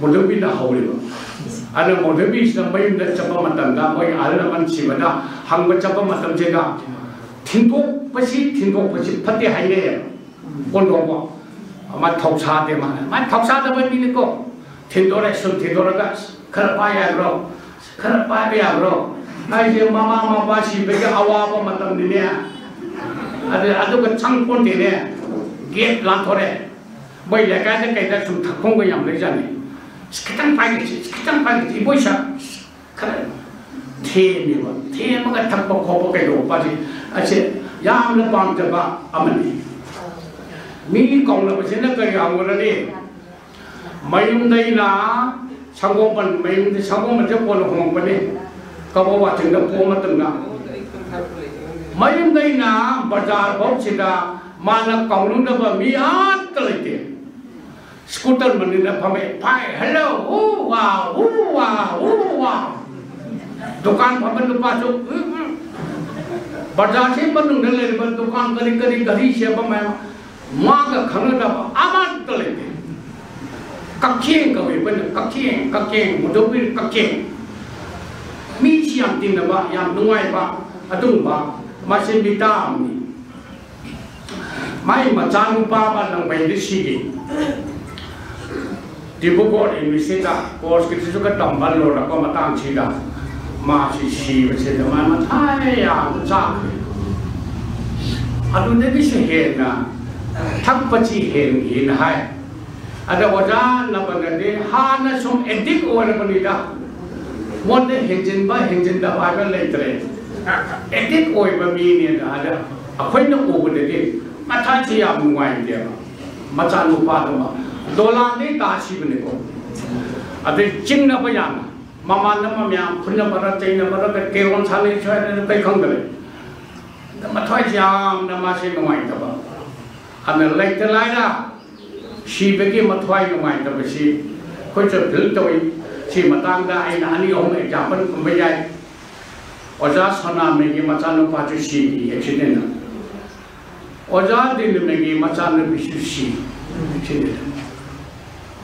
ꯃꯣꯙꯨꯕꯤꯔꯅ ꯍꯧꯔꯤꯕ꯫ ꯑꯗꯨꯅ ꯃꯣꯙꯨꯕꯤꯔꯁꯤꯅ ꯃꯌꯨꯝꯗ ꯆꯠꯄ ꯃꯇꯝꯗ, ꯃꯣꯏ ꯑꯍꯜ ꯂꯃꯟ ꯁꯤꯕꯗ ꯍꯪꯕ ꯆꯠꯄ ꯃꯇꯝꯁꯤꯗ, ꯊꯤꯟꯗꯣꯛꯄꯁꯤ, ꯊꯤꯟꯗꯣꯛꯄꯁꯤ ꯐꯠꯇꯦ ꯍꯥꯏꯅꯩꯌꯦꯕ꯫ ꯀꯣꯟꯊꯣꯛꯄ꯫ ꯃꯥ ꯊꯧꯁꯥꯗꯦ, ꯃꯥ, ꯃꯥ ꯊꯧꯁꯥꯗꯕ ꯃꯤꯅꯤꯀꯣ꯫ ꯊꯤꯟꯗꯣꯔꯦ, ꯁꯨꯝ ꯊꯤꯟꯗꯣꯔꯒ, "ꯈꯔ ꯄꯥꯏ ꯌꯥꯕ꯭ꯔꯣ? ꯈꯔ ꯄꯥꯏꯕ ꯌꯥꯕ꯭ꯔꯣ?" ꯍꯥꯏꯁꯦ ꯃꯃꯥ ꯃꯄꯥ ꯁꯤꯕꯒꯤ ꯑꯋꯥꯕ ꯃꯇꯝꯅꯤꯅꯦ꯫ ꯑꯗꯨ, ꯑꯗꯨꯒ ꯆꯪ ꯄꯣꯟꯇꯦꯅꯦ꯫ ꯒꯦꯠ ꯂꯥꯟꯊꯣꯔꯛꯑꯦ꯫ ꯃꯣꯏ ꯂꯩꯀꯥꯏꯗ ꯀꯩꯗ ꯁꯨꯝ ꯊꯛꯐꯝꯒ ꯌꯥꯝ ꯂꯩꯖꯥꯠꯅꯤ꯫ "ꯑꯁ, ꯈꯤꯇꯪ ꯄꯥꯏꯒꯦꯁꯤ, ꯈꯤꯇꯪ ꯄꯥꯏꯒꯦꯁꯤ, ꯏꯕꯣꯏ ꯁꯥ", ꯈꯔ ꯊꯦꯝꯃꯦꯕ꯫ ꯊꯦꯝꯃꯒ ꯊꯛꯄ ꯈꯣꯠꯄ ꯀꯩꯗꯧꯕꯁꯦ, ꯑꯁꯦ ꯌꯥꯝꯅ ꯄꯥꯝꯖꯕ ꯑꯃꯅꯤ꯫ ꯃꯤ ꯀꯧꯅꯕꯁꯤꯅ ꯀꯔꯤ ꯍꯪꯉꯨꯔꯅꯤ? ꯃꯌꯨꯝꯗꯩꯅ ꯁꯪꯒꯣꯝꯕꯟ, ꯃꯌꯨꯝꯗ ꯁꯪꯒꯣꯝꯕꯟꯁꯦ ꯀꯣꯟꯅ ꯍꯣꯡꯉꯛꯄꯅꯤ, ꯀꯕꯣꯛ ꯋꯥꯆꯤꯡꯗ ꯄꯣꯛꯄ ꯃꯇꯝꯗ꯫ ꯃꯌꯨꯝꯗꯩꯅ ꯕꯖꯥꯔ ꯐꯥꯎꯁꯤꯗ ꯃꯥꯅ ꯀꯧꯅꯗꯕ ꯃꯤ ꯑꯃꯠꯇ ꯂꯩꯇꯦ꯫ ꯁ꯭ꯀꯨꯇꯔ ꯃꯅꯤꯡꯗ ꯐꯝꯃꯦ, ꯐꯥꯏ, "ꯍꯜꯂꯣ, ꯎ ꯋꯥ, ꯎ ꯋꯥ, ꯎ ꯋꯥ"꯫ ꯗꯨꯀꯥꯟ ꯐꯝꯕ ꯅꯨꯄꯥꯁꯨ, ꯎꯝ, ꯎꯝ꯫ ꯕꯖꯥꯔꯁꯤ ꯃꯅꯨꯡꯗ ꯂꯩꯔꯤꯕ ꯗꯨꯀꯥꯟ ꯀꯔꯤ ꯀꯔꯤ ꯒꯥꯔꯤ ꯁꯦꯝꯕ ꯃꯌꯥꯝ, ꯃꯥꯒ ꯈꯪꯅꯗꯕ ꯑꯃꯠꯇ ꯂꯩꯇꯦ꯫ ꯀꯛꯆꯦꯡ ꯀꯧꯏ ꯑꯩꯈꯣꯏꯅ, ꯀꯛꯆꯦꯡ, ꯀꯛꯆꯦꯡ, ꯃꯨꯗꯧꯕꯤ ꯀꯛꯆꯦꯡ꯫ ꯃꯤ ꯌꯥꯝ ꯇꯤꯟꯅꯕ, ꯌꯥꯝ ꯅꯨꯡꯉꯥꯏꯕ, ꯑꯗꯨꯒꯨꯝꯕ ꯃꯥꯁꯦ ꯃꯤꯇꯥ ꯑꯃꯅꯤ꯫ ꯃꯥꯏ ꯃꯆꯥꯅꯨꯄꯥ ꯑꯃ ꯂꯪꯕꯩꯗ ꯁꯤꯒꯤ ꯗꯤꯕ꯭ꯔꯨꯒꯔ ꯌꯨꯅꯤꯚꯔꯁꯤꯇꯤꯗ ꯀꯣꯔꯁꯀꯤꯗꯨꯁꯨ ꯈꯔ ꯇꯝꯕ ꯂꯣꯏꯔꯛꯄ ꯃꯇꯥꯡꯁꯤꯗ ꯃꯥꯁꯤ ꯁꯤꯕꯁꯤꯗ ꯃꯥ ꯃꯊꯥ ꯌꯥꯝꯅ ꯆꯥꯈ꯭ꯔꯦ꯫ ꯑꯗꯨꯗꯒꯤꯁꯨ ꯍꯦꯟꯅ ꯊꯛꯄꯁꯤ ꯍꯦꯟꯈꯤꯅ ꯍꯥꯏ꯫ ꯑꯗ ꯑꯣꯖꯥ ꯅꯕꯅꯗꯤ ꯍꯥꯟꯅ ꯁꯨꯝ ꯑꯦꯗꯤꯛ ꯑꯣꯏꯔꯕꯅꯤꯗ, ꯃꯉꯣꯟꯗ ꯍꯦꯟꯖꯤꯟꯕ ꯍꯦꯟꯖꯤꯟꯗꯕ ꯍꯥꯏꯕ ꯂꯩꯇ꯭ꯔꯦ꯫ ꯑꯦꯗꯤꯛ ꯑꯣꯏꯕ ꯃꯤꯅꯦꯅ ꯑꯗ ꯑꯩꯈꯣꯏꯅ ꯎꯕꯗꯗꯤ ꯃꯊꯥꯁꯤ ꯌꯥꯝ ꯅꯨꯡꯉꯥꯏꯇꯦꯕ꯫ ꯃꯆꯥꯅꯨꯄꯥꯗꯨꯃ ꯗꯣꯂꯥꯟꯗꯩ ꯇꯥꯁꯤꯕꯅꯤꯀꯣ꯫ ꯑꯗꯩ ꯆꯤꯡꯅꯕ ꯌꯥꯝꯅ, ꯃꯃꯥꯟꯅꯕ ꯃꯌꯥꯝ ꯐꯨꯅꯕꯔ ꯆꯩꯅꯕꯔ ꯀꯩ ꯀꯦꯔꯣꯝ ꯁꯥꯟꯅꯩ ꯁ꯭ꯋꯥꯏꯗꯅ ꯀꯩ ꯈꯪꯗꯔꯦ꯫ ꯑꯗ ꯃꯊ꯭ꯋꯥꯏꯁꯤ ꯌꯥꯝꯅ ꯃꯥꯁꯦ ꯅꯨꯡꯉꯥꯏꯇꯕ꯫ ꯑꯗꯨꯅ ꯂꯩꯇ ꯂꯥꯏꯔ ꯁꯤꯕꯒꯤ ꯃꯊ꯭ꯋꯥꯏ ꯅꯨꯡꯉꯥꯏꯇꯕꯁꯤ ꯑꯩꯈꯣꯏꯁꯨ ꯐꯤꯜ ꯇꯧꯏ꯫ ꯁꯤ ꯃꯇꯥꯡꯗ ꯑꯩꯅ ꯑꯅꯤ ꯑꯍꯨꯝ ꯑꯦꯛꯖꯥꯝꯄꯜ ꯀꯨꯝꯕ ꯌꯥꯏ꯫ ꯑꯣꯖꯥ ꯁꯣꯅꯥꯃꯤꯒꯤ ꯃꯆꯥꯅꯨꯄꯥꯁꯨ ꯁꯤꯈꯤ ꯑꯦꯛꯁꯤꯗꯦꯟꯗ꯫ ꯑꯣꯖꯥ ꯗꯤꯅꯃꯤꯒꯤ ꯃꯆꯥꯅꯨꯄꯤꯁꯨ ꯁꯤ ꯑꯦꯛꯁꯤꯗꯦꯟꯗ꯫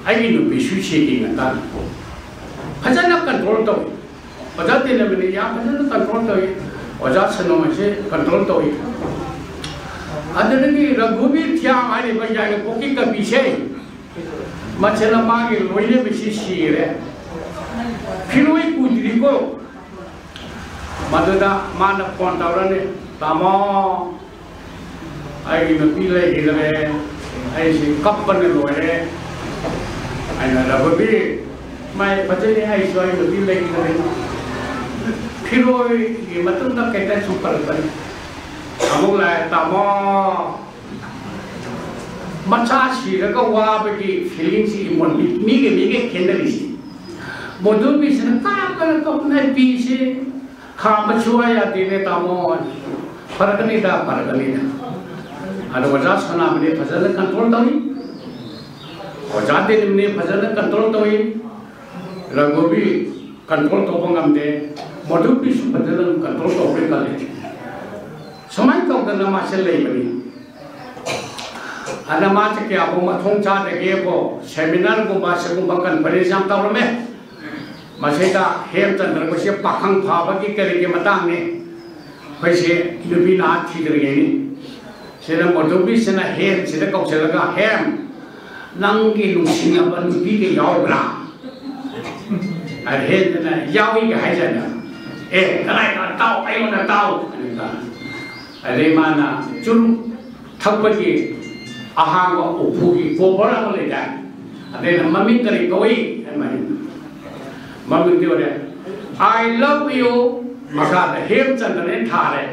ꯑꯩꯒꯤ ꯅꯨꯄꯤꯁꯨ ꯁꯤꯈꯤ ꯉꯟꯇꯥꯅ꯫ ꯐꯖꯅ ꯀꯟꯇ꯭ꯔꯣꯜ ꯇꯧꯏ꯫ ꯑꯣꯖꯥ ꯇꯦꯂꯃꯅꯤ ꯌꯥꯝ ꯐꯖꯅ ꯀꯟꯇ꯭ꯔꯣꯜ ꯇꯧꯏ꯫ ꯑꯣꯖꯥ ꯁꯅꯣ ꯑꯁꯤ ꯀꯟꯇ꯭ꯔꯣꯜ ꯇꯧꯏ꯫ ꯑꯗꯨꯗꯒꯤ ꯔꯘꯨꯕꯤꯔ ꯊꯤꯌꯥꯝ ꯍꯥꯏꯔꯤꯕ ꯌꯥꯏꯔꯤꯄꯣꯛꯀꯤ ꯀꯕꯤꯁꯦ, ꯃꯁꯤꯅ ꯃꯥꯒꯤ ꯂꯣꯏꯅꯕꯤꯁꯤ ꯁꯤꯔꯦ꯫ ꯐꯤꯔꯣꯏ ꯀꯨꯏꯗ꯭ꯔꯤꯀꯣ꯫ ꯃꯗꯨꯗ ꯃꯥꯅ ꯐꯣꯟ ꯇꯧꯔꯅꯤ, "ꯇꯥꯃꯣ, ꯑꯩꯒꯤ ꯅꯨꯄꯤ ꯂꯩꯈꯤꯗ꯭ꯔꯦ, ꯑꯩꯁꯤ ꯀꯞꯄꯅ ꯂꯣꯏꯔꯦ"꯫ ꯑꯩꯅ, "ꯔꯘꯨꯕꯤꯔ, ꯃꯥꯏ ꯐꯖꯅꯤ, ꯑꯩꯁꯨ ꯑꯩ ꯅꯨꯄꯤ ꯂꯩꯈꯤꯗ꯭ꯔꯦ"꯫ ꯐꯤꯔꯣꯏꯒꯤ ꯃꯇꯨꯡꯗ ꯀꯩꯗ ꯁꯨꯝ ꯄꯜꯂꯛꯄꯅꯤ꯫ ꯑꯃꯨꯛ ꯂꯥꯛꯑꯦ, "ꯇꯥꯃꯣ, ꯃꯆꯥ ꯁꯤꯔꯒ ꯋꯥꯕꯒꯤ ꯐꯤꯂꯤꯡꯁꯤ ꯏꯃꯣꯟ-, ꯃꯤ-, ꯃꯤꯒ ꯃꯤꯒ ꯈꯦꯠꯅꯔꯤꯁꯤ"꯫ ꯃꯣꯗꯨꯕꯤꯁꯤꯅ ꯀꯞꯄꯅ ꯀꯞꯄꯅ, "ꯄꯤꯁꯤ ꯈꯥꯝꯕ ꯁꯨꯡꯌꯥ ꯌꯥꯗꯦꯅꯦ ꯇꯥꯃꯣ"꯫ "ꯐꯔꯛꯀꯅꯤꯗ, ꯐꯔꯛꯀꯅꯤꯗ"꯫ ꯑꯗꯣ ꯑꯣꯖꯥ ꯁꯅꯥꯃꯅꯤ ꯐꯖꯅ ꯀꯟꯇ꯭ꯔꯣꯜ ꯇꯧꯏ, ꯑꯣꯖꯥ ꯇꯦꯂꯃꯅꯤ ꯐꯖꯅ ꯀꯟꯇ꯭ꯔꯣꯜ ꯇꯧꯏ, ꯔꯘꯨꯕꯤ ꯀꯟꯇ꯭ꯔꯣꯜ ꯇꯧꯕ ꯉꯝꯗꯦ, ꯃꯣꯗꯨꯕꯤꯁꯨ ꯐꯖꯅ ꯀꯟꯇ꯭ꯔꯣꯜ ꯇꯧꯕ ꯉꯝꯗꯦ꯫ ꯁꯨꯃꯥꯏꯅ ꯇꯧꯗꯅ ꯃꯥꯁꯦ ꯂꯩꯕꯅꯤ꯫ ꯑꯗ ꯃꯥꯁꯦ ꯀꯌꯥꯕꯨ ꯃꯊꯣꯡ ꯆꯥꯗꯒꯦꯕꯣ, ꯁꯦꯃꯤꯅꯥꯔꯒꯨꯝꯕ ꯁꯤꯒꯨꯝꯕ ꯀꯟꯐꯔꯦꯟꯁ ꯌꯥꯝ ꯇꯧꯔꯝꯃꯦ꯫ ꯃꯁꯤꯗ ꯍꯦꯝꯆꯟꯗ꯭ꯔ ꯑꯩꯈꯣꯏꯁꯦ ꯄꯥꯈꯪ ꯐꯥꯕꯒꯤ ꯀꯔꯤꯒꯤ ꯃꯇꯥꯡꯅꯤ꯫ ꯑꯩꯈꯣꯏꯁꯦ ꯅꯨꯄꯤ ꯅꯍꯥ ꯊꯤꯗ꯭ꯔꯤꯉꯩꯅꯤ꯫ ꯁꯤꯗ ꯃꯣꯗꯨꯕꯤꯁꯤꯅ ꯍꯦꯝꯁꯤꯗ ꯀꯧꯁꯤꯜꯂꯒ, "ꯍꯦꯝ, ꯅꯪꯒꯤ ꯅꯨꯡꯁꯤꯅꯕ ꯅꯨꯄꯤꯒ ꯌꯥꯎꯕ꯭ꯔꯥ?" ꯑꯗ ꯍꯦꯝꯁꯤꯅ, "ꯌꯥꯎꯏꯒ" ꯍꯥꯏꯖꯅ, "ꯑꯦ, ꯀꯗꯥꯏꯗ? ꯇꯥꯎ, ꯑꯩꯉꯣꯟꯗ ꯇꯥꯎ" ꯑꯗꯨꯒ ꯑꯗꯩ ꯃꯥꯅ ꯆꯨꯔꯨꯞ ꯊꯛꯄꯒꯤ ꯑꯍꯥꯡꯕ ꯎꯄꯨꯒꯤ ꯀꯣꯚꯔ ꯑꯃ ꯂꯩꯗꯥꯏ? ꯑꯗꯩꯅ, "ꯃꯃꯤꯡ ꯀꯔꯤ ꯀꯧꯏ?" ꯍꯥꯏ ꯃꯥꯅ꯫ ꯃꯃꯤꯡꯗꯤ ꯑꯣꯏꯔꯦ, "I love you"꯫ ꯃꯈꯥꯗ ꯍꯦꯝꯆꯟꯗ꯭ꯔꯅ ꯊꯥꯔꯦ꯫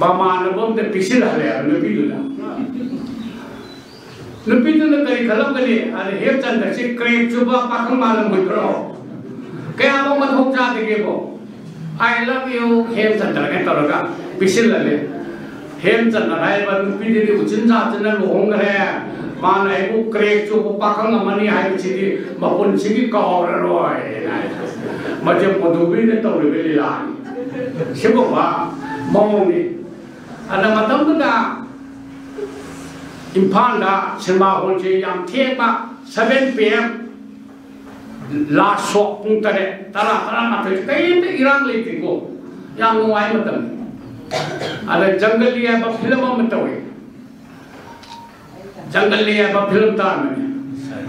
ꯃꯃꯥꯟꯅꯕ ꯑꯝꯗ ꯄꯤꯁꯤꯜꯍꯜꯂꯦ ꯍꯥꯏꯕ ꯅꯨꯄꯤꯗꯨꯅ꯫ ꯅꯨꯄꯤꯗꯨꯅ ꯀꯔꯤ ꯈꯜꯂꯝꯒꯅꯤ? ꯑꯗ ꯍꯦꯝꯆꯟꯗ꯭ꯔꯁꯤ ꯀ꯭ꯔꯦꯛ ꯆꯨꯕ ꯄꯥꯈꯪ ꯃꯥꯜꯂꯝꯃꯣꯏꯗ꯭ꯔꯣ? ꯀꯌꯥꯃꯨꯛ ꯃꯊꯣꯡ ꯆꯥꯗꯒꯦꯕꯣ? "I love you, ꯍꯦꯝꯆꯟꯗ꯭ꯔ" ꯀꯥꯏꯅ ꯇꯧꯔꯒ ꯄꯤꯁꯤꯜꯂꯜꯂꯦ꯫ ꯍꯦꯝꯆꯟꯗ꯭ꯔ ꯍꯥꯏꯔꯤꯕ ꯅꯨꯄꯤꯗꯨꯗꯤ ꯎꯆꯤꯟ ꯅꯥꯆꯤꯟꯅ ꯂꯨꯍꯣꯡꯈ꯭ꯔꯦ꯫ ꯃꯥꯅ ꯑꯩꯕꯨ ꯀ꯭ꯔꯦꯛ ꯆꯨꯕ ꯄꯥꯈꯪ ꯑꯃꯅꯤ ꯍꯥꯏꯕꯁꯤꯗꯤ ꯃꯄꯨꯟꯁꯤꯒꯤ ꯀꯥꯎꯔꯔꯣꯏ ꯍꯥꯏꯅ ꯍꯥꯏ꯫ ꯃꯁꯦ ꯃꯣꯗꯨꯕꯤꯅ ꯇꯧꯔꯤꯕ ꯂꯤꯂꯥꯅꯤ꯫ ꯁꯤꯒꯨꯝꯕ ꯃꯑꯣꯡꯅꯤ꯫ ꯑꯗ ꯃꯇꯝꯗꯨꯗ ꯏꯝꯐꯥꯜꯗ ꯁꯤꯅꯦꯃꯥ ꯍꯣꯜꯁꯦ ꯌꯥꯝ ꯊꯦꯡꯕ, seven P M, ꯂꯥꯁ ꯁꯣ ꯄꯨꯡ ꯇꯔꯦꯠ, ꯇꯔꯥ, ꯇꯔꯥꯃꯥꯊꯣꯏ, ꯀꯔꯤꯝꯇ ꯏꯔꯥꯡ ꯂꯩꯇꯦꯀꯣ꯫ ꯌꯥꯝ ꯅꯨꯡꯉꯥꯏ ꯃꯇꯝ꯫ ꯑꯗ ꯖꯪꯒꯂꯤ ꯍꯥꯏꯕ ꯐꯤꯂꯝ ꯑꯃ ꯇꯧꯏ꯫ ꯖꯪꯒꯂꯤ ꯍꯥꯏꯕ ꯐꯤꯂꯝ ꯇꯥꯔꯝꯕꯅꯤ꯫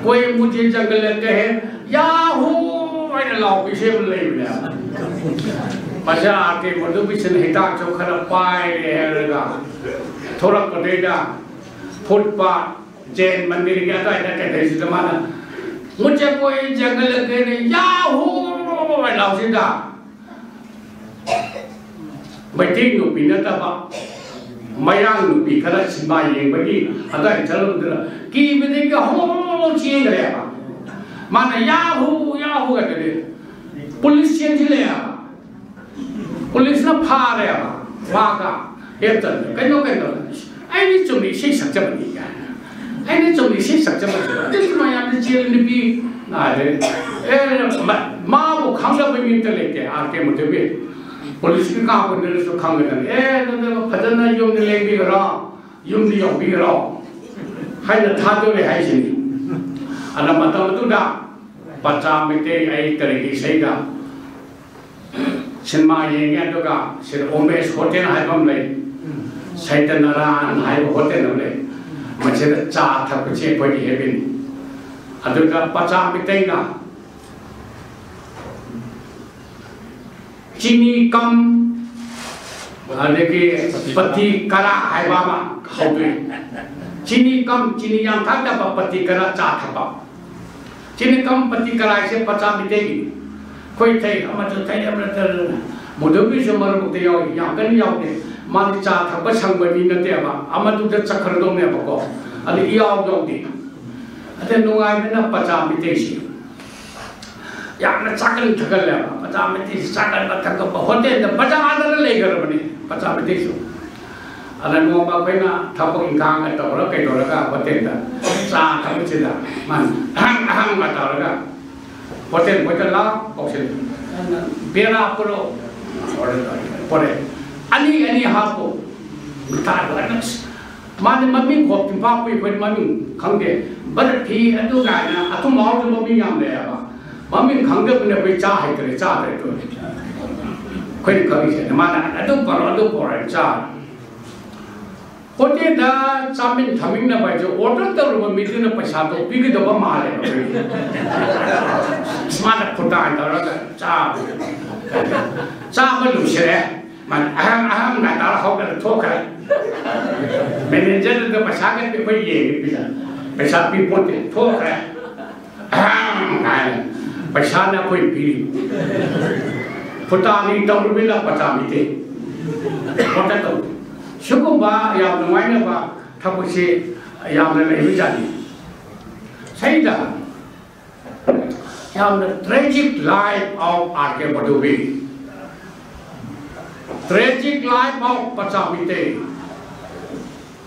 "ꯀꯣꯏ ꯃꯨꯖꯦ ꯖꯪꯒꯜ ꯀꯍꯦ ꯌꯥꯍꯨ" ꯍꯥꯏꯅ ꯂꯥꯎꯕ ꯏꯁꯩ ꯑꯃ ꯂꯩꯕꯅꯦꯕ꯫ ꯃꯁꯤ ꯑꯥꯔ ꯀꯦ ꯃꯣꯗꯨꯕꯤꯁꯤꯅ ꯍꯤꯗꯥꯛꯁꯨ ꯈꯔ ꯄꯥꯏꯔꯦ ꯍꯥꯏꯔꯒ ꯊꯣꯔꯛꯄꯗꯩꯗ ꯐꯨꯠꯄ ꯖꯦꯟ ꯃꯟꯗꯤꯔꯒꯤ ꯑꯗꯨꯋꯥꯏꯗ ꯀꯩꯗꯩꯁꯤꯗ ꯃꯥꯅ "ꯃꯨꯖꯦ ꯀꯣꯏ ꯖꯪꯒꯜ ꯀꯍꯦ ꯌꯥꯍꯨ" ꯍꯥꯏꯅ ꯂꯥꯎꯁꯤꯗ꯫ ꯃꯩꯇꯩ ꯅꯨꯄꯤ ꯅꯠꯇꯕ ꯃꯌꯥꯡ ꯅꯨꯄꯤ ꯈꯔ ꯁꯤꯅꯦꯃꯥ ꯌꯦꯡꯕꯒꯤ ꯑꯗꯨꯋꯥꯏ ꯆꯠꯂꯨꯕꯗꯨꯅ ꯀꯤꯕꯗꯒꯤ ꯍꯣ ꯆꯦꯟꯈ꯭ꯔꯦꯕ꯫ ꯃꯥꯅ "ꯌꯥꯍꯨ, ꯌꯥꯍꯨ" ꯍꯥꯏꯗꯨꯗꯤ ꯄꯨꯂꯤꯁ ꯆꯦꯟꯁꯤꯜꯂꯛꯑꯦꯕ꯫ ꯄꯨꯂꯤꯁꯅ ꯐꯥꯔꯦꯕ꯫ ꯃꯥꯒ ꯍꯦꯝꯆꯟꯗ꯭ꯔ, "ꯀꯩꯅꯣ, ꯀꯩꯅꯣ?" "ꯑꯩꯗꯤ ꯆꯨꯝꯅ ꯏꯁꯩ ꯁꯛꯆꯕꯅꯤ" ꯀꯥꯏꯅ꯫ "ꯑꯩꯅ ꯆꯨꯝꯅ ꯏꯁꯩ ꯁꯛꯆꯕꯅꯤ"꯫ ꯑꯗꯨꯁꯨ ꯃꯌꯥꯝꯅ ꯆꯦꯜꯂꯤ, ꯅꯨꯄꯤ ꯉꯥꯏꯔꯦ꯫ ꯑꯦ, ꯃꯥ-, ꯃꯥꯕꯨ ꯈꯪꯗꯕ ꯃꯤ ꯑꯝꯇ ꯂꯩꯇꯦ ꯑꯥꯔ ꯀꯦ ꯃꯨꯗꯨꯕꯤ꯫ ꯄꯨꯂꯤꯁꯀꯤ ꯀꯥꯞꯄꯗꯨꯅꯁꯨ ꯈꯪꯒꯗꯕꯅꯤ꯫ "ꯑꯦ, ꯑꯗꯨꯗ ꯐꯖꯅ ꯌꯨꯝꯗ ꯂꯦꯡꯕꯤꯈ꯭ꯔꯣ, ꯌꯨꯝꯗ ꯌꯧꯕꯤꯈ꯭ꯔꯣ" ꯍꯥꯏꯅ ꯊꯥꯗꯣꯔꯦ ꯍꯥꯏꯁꯤꯅꯤ꯫ ꯑꯗ ꯃꯇꯝ ꯑꯗꯨꯗ ꯄꯆꯥ ꯃꯩꯇꯩ ꯑꯩ ꯀꯔꯤꯒꯤ ꯏꯁꯩꯗ ꯁꯤꯅꯦꯃꯥ ꯌꯦꯡꯉꯦ, ꯑꯗꯨꯒ ꯁꯤꯗ ꯎꯃꯦꯁ ꯍꯣꯇꯦꯜ ꯍꯥꯏꯕ ꯑꯃ ꯂꯩ, ꯁꯩꯇꯅꯥꯔꯥꯌꯟ ꯍꯥꯏꯕ ꯍꯣꯇꯦꯜ ꯑꯃ ꯂꯩ, ꯃꯁꯤꯗ ꯆꯥ ꯊꯛꯄꯁꯤ ꯑꯩꯈꯣꯏꯒꯤ ꯍꯦꯕꯤꯠꯅꯤ꯫ ꯑꯗꯨꯗ ꯄꯆꯥ ꯃꯩꯇꯩꯅ ꯆꯤꯅꯤ ꯀꯝ, ꯑꯗꯒꯤ ꯄꯇꯤ ꯀꯔꯥ ꯍꯥꯏꯕ ꯑꯃ ꯍꯧꯗꯣꯛꯏ꯫ ꯆꯤꯅꯤ ꯀꯝ, ꯆꯤꯅꯤ ꯌꯥꯝ ꯊꯥꯛꯇꯕ, ꯄꯇꯤ ꯀꯔꯥ, ꯆꯥ ꯊꯛꯄ꯫ ꯆꯤꯅꯤ ꯀꯝ, ꯄꯇꯤ ꯀꯔꯥ ꯍꯥꯏꯁꯦ ꯄꯆꯥ ꯃꯩꯇꯩꯒꯤꯅꯤ꯫ ꯑꯩꯈꯣꯏ ꯊꯩ, ꯑꯃꯁꯨ ꯊꯩ, ꯑꯃꯅ ꯊꯩ, ꯃꯨꯗꯨꯒꯤꯁꯨ ꯃꯔꯛ ꯃꯔꯛꯇ ꯌꯥꯎꯏ, ꯌꯥꯝ ꯀꯟꯅ ꯌꯥꯎꯗꯦ꯫ ꯃꯥꯗꯤ ꯆꯥ ꯊꯛꯄ ꯁꯪꯕ ꯃꯤ ꯅꯠꯇꯦꯕ, ꯑꯃꯗꯨꯗ ꯆꯠꯈ꯭ꯔꯗꯧꯅꯦꯕꯀꯣ꯫ ꯑꯗꯨ ꯏꯌꯥꯎ ꯌꯥꯎꯗꯦ꯫ ꯑꯗ ꯅꯨꯡꯉꯥꯏꯕꯅ ꯄꯆꯥ ꯃꯩꯇꯩꯁꯤ ꯌꯥꯝꯅ ꯆꯥꯒꯟ ꯊꯛꯒꯜꯂꯦꯕ꯫ ꯄꯆꯥ ꯃꯩꯇꯩꯁꯤ ꯆꯥꯒꯟꯕ ꯊꯛꯒꯟꯕ, ꯍꯣꯇꯦꯜꯗ ꯄꯆꯥꯗꯅ ꯂꯩꯈ꯭ꯔꯕꯅꯤ ꯄꯆꯥ ꯃꯩꯇꯩꯁꯨ꯫ ꯑꯗ ꯅꯣꯡꯃ ꯑꯩꯈꯣꯏꯅ ꯊꯕꯛ ꯏꯪꯈꯥꯡꯒ ꯇꯧꯔ ꯀꯩꯗꯧꯔꯒ ꯍꯣꯇꯦꯜꯗ ꯆꯥ ꯊꯛꯄꯁꯤꯗ ꯃꯥꯅ ꯑꯍꯪ ꯑꯍꯪꯒ ꯇꯧꯔꯒ ꯍꯣꯇꯦꯜ ꯍꯣꯇꯦꯜ ꯂꯥꯛ ꯀꯧꯁꯤꯜꯂꯤ꯫ ꯑꯗꯨꯅ ꯕꯦꯔꯥ ꯄꯨꯔꯛꯑꯣ꯫ ꯄꯣꯔꯦ꯫ ꯑꯅꯤ ꯑꯅꯤ ꯍꯥꯞꯄꯣ꯫ ꯃꯤꯊꯥꯏꯗꯣ ꯑꯩꯅ ꯃꯥꯗꯤ ꯃꯃꯤꯡ ꯈꯣꯛ ꯇꯤꯝꯐꯥ ꯄꯨꯏ, ꯑꯩꯈꯣꯏ ꯃꯃꯤꯡ ꯈꯪꯗꯦ꯫ ꯕꯔꯐꯤ ꯑꯗꯨ ꯀꯥꯏꯅ ꯑꯊꯨꯝ ꯑꯍꯥꯎꯁꯨ ꯃꯃꯤꯡ ꯌꯥꯝ ꯂꯩꯌꯦꯕ꯫ ꯃꯃꯤꯡ ꯈꯪꯗꯕꯅꯤꯅ ꯑꯩꯈꯣꯏ ꯆꯥ ꯍꯩꯇ꯭ꯔꯦ, ꯆꯥꯗ꯭ꯔꯦ ꯑꯩꯈꯣꯏ꯫ ꯑꯩꯈꯣꯏꯅ ꯈꯪꯉꯤꯁꯦ ꯃꯥꯅ ꯑꯗꯨ ꯄꯣꯔꯛꯑꯣ, ꯑꯗꯨ ꯄꯣꯔꯛꯑꯣ ꯆꯥ꯫ ꯍꯣꯇꯦꯜꯗ ꯆꯥꯃꯤꯟ ꯊꯛꯃꯤꯟꯅꯕ ꯍꯥꯏꯁꯦ ꯑꯣꯔꯗꯔ ꯇꯧꯔꯕ ꯃꯤꯗꯨꯅ ꯄꯩꯁꯥꯗꯣ ꯄꯤꯒꯗꯕ ꯃꯥꯜꯂꯦꯕ ꯑꯩꯈꯣꯏꯒꯤ꯫ ꯃꯥꯅ ꯈꯨꯇꯥꯟ ꯇꯧꯔꯒ ꯆꯥꯕ꯫ ꯆꯥꯕ ꯂꯣꯏꯁꯤꯜꯂꯦ꯫ ꯃꯥꯅ ꯑꯍꯝ ꯑꯍꯝ ꯀꯥꯏ ꯇꯧꯔ ꯍꯧꯒꯠꯂ ꯊꯣꯛꯈ꯭ꯔꯦ꯫ ꯃꯦꯅꯦꯖꯔꯗꯨꯗ ꯄꯩꯁꯥ ꯀꯩ ꯑꯩꯈꯣꯏ ꯌꯦꯡꯉꯤ, ꯄꯩꯁꯥ, ꯄꯩꯁꯥ ꯄꯤꯄꯣꯠꯇꯦ, ꯊꯣꯛꯈ꯭ꯔꯦ꯫ ꯑꯍꯝ ꯍꯥꯏꯅ ꯄꯩꯁꯥꯅ ꯑꯩꯈꯣꯏ ꯄꯤꯔꯤ꯫ ꯈꯨꯇꯥꯅꯤ ꯇꯧꯔꯨꯃꯤꯅ ꯄꯆꯥ ꯃꯤꯇꯩ꯫ ꯄꯣꯠꯇ ꯇꯧ꯫ ꯁꯤꯒꯨꯝꯕ ꯌꯥꯝ ꯅꯨꯡꯉꯥꯏꯅꯕ ꯊꯕꯛꯁꯤ ꯌꯥꯝꯅ ꯂꯩꯕꯖꯥꯠꯅꯤ꯫ ꯁꯩꯗ ꯌꯥꯝꯅ tragic life of R K Madovi, tragic life of ꯄꯆꯥ Meitei,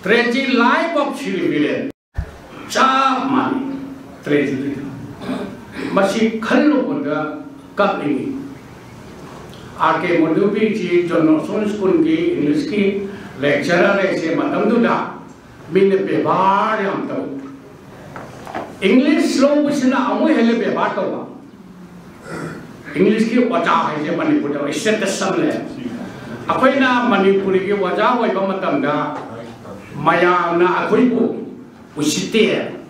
tragic life of civilian꯫ ꯆꯞ ꯃꯥꯟꯅꯩ꯫ Tragedy ꯃꯁꯤ ꯈꯜꯂꯨꯕꯗ ꯀꯞꯅꯤꯡꯉꯤ꯫ ꯑꯥꯔ ꯀꯦ ꯃꯣꯗꯨꯕꯤꯁꯤ ꯖꯣꯟ ꯅꯣꯛꯁꯣꯟ ꯁ꯭ꯀꯨꯜꯒꯤ ꯏꯪꯂꯤꯁꯀꯤ lecturer ꯍꯥꯏꯁꯦ ꯃꯇꯝꯗꯨꯗ ꯃꯤꯅ ꯕꯦꯕꯥꯔ ꯌꯥꯝ ꯇꯧ꯫ ꯏꯪꯂꯤꯁ ꯂꯧꯕꯁꯤꯅ ꯑꯃꯨꯛ ꯍꯦꯟꯅ ꯕꯦꯕꯥꯔ ꯇꯧꯕ꯫ ꯏꯪꯂꯤꯁꯀꯤ ꯑꯣꯖꯥ ꯍꯥꯏꯁꯦ ꯃꯅꯤꯄꯨꯔꯗ status ꯑꯃ ꯂꯩ꯫ ꯑꯩꯈꯣꯏꯅ ꯃꯅꯤꯄꯨꯔꯤꯒꯤ ꯑꯣꯖꯥ ꯑꯣꯏꯕ ꯃꯇꯝꯗ ꯃꯌꯥꯝꯅ ꯑꯩꯈꯣꯏꯕꯨ ꯎꯁꯤꯠꯇꯦ꯫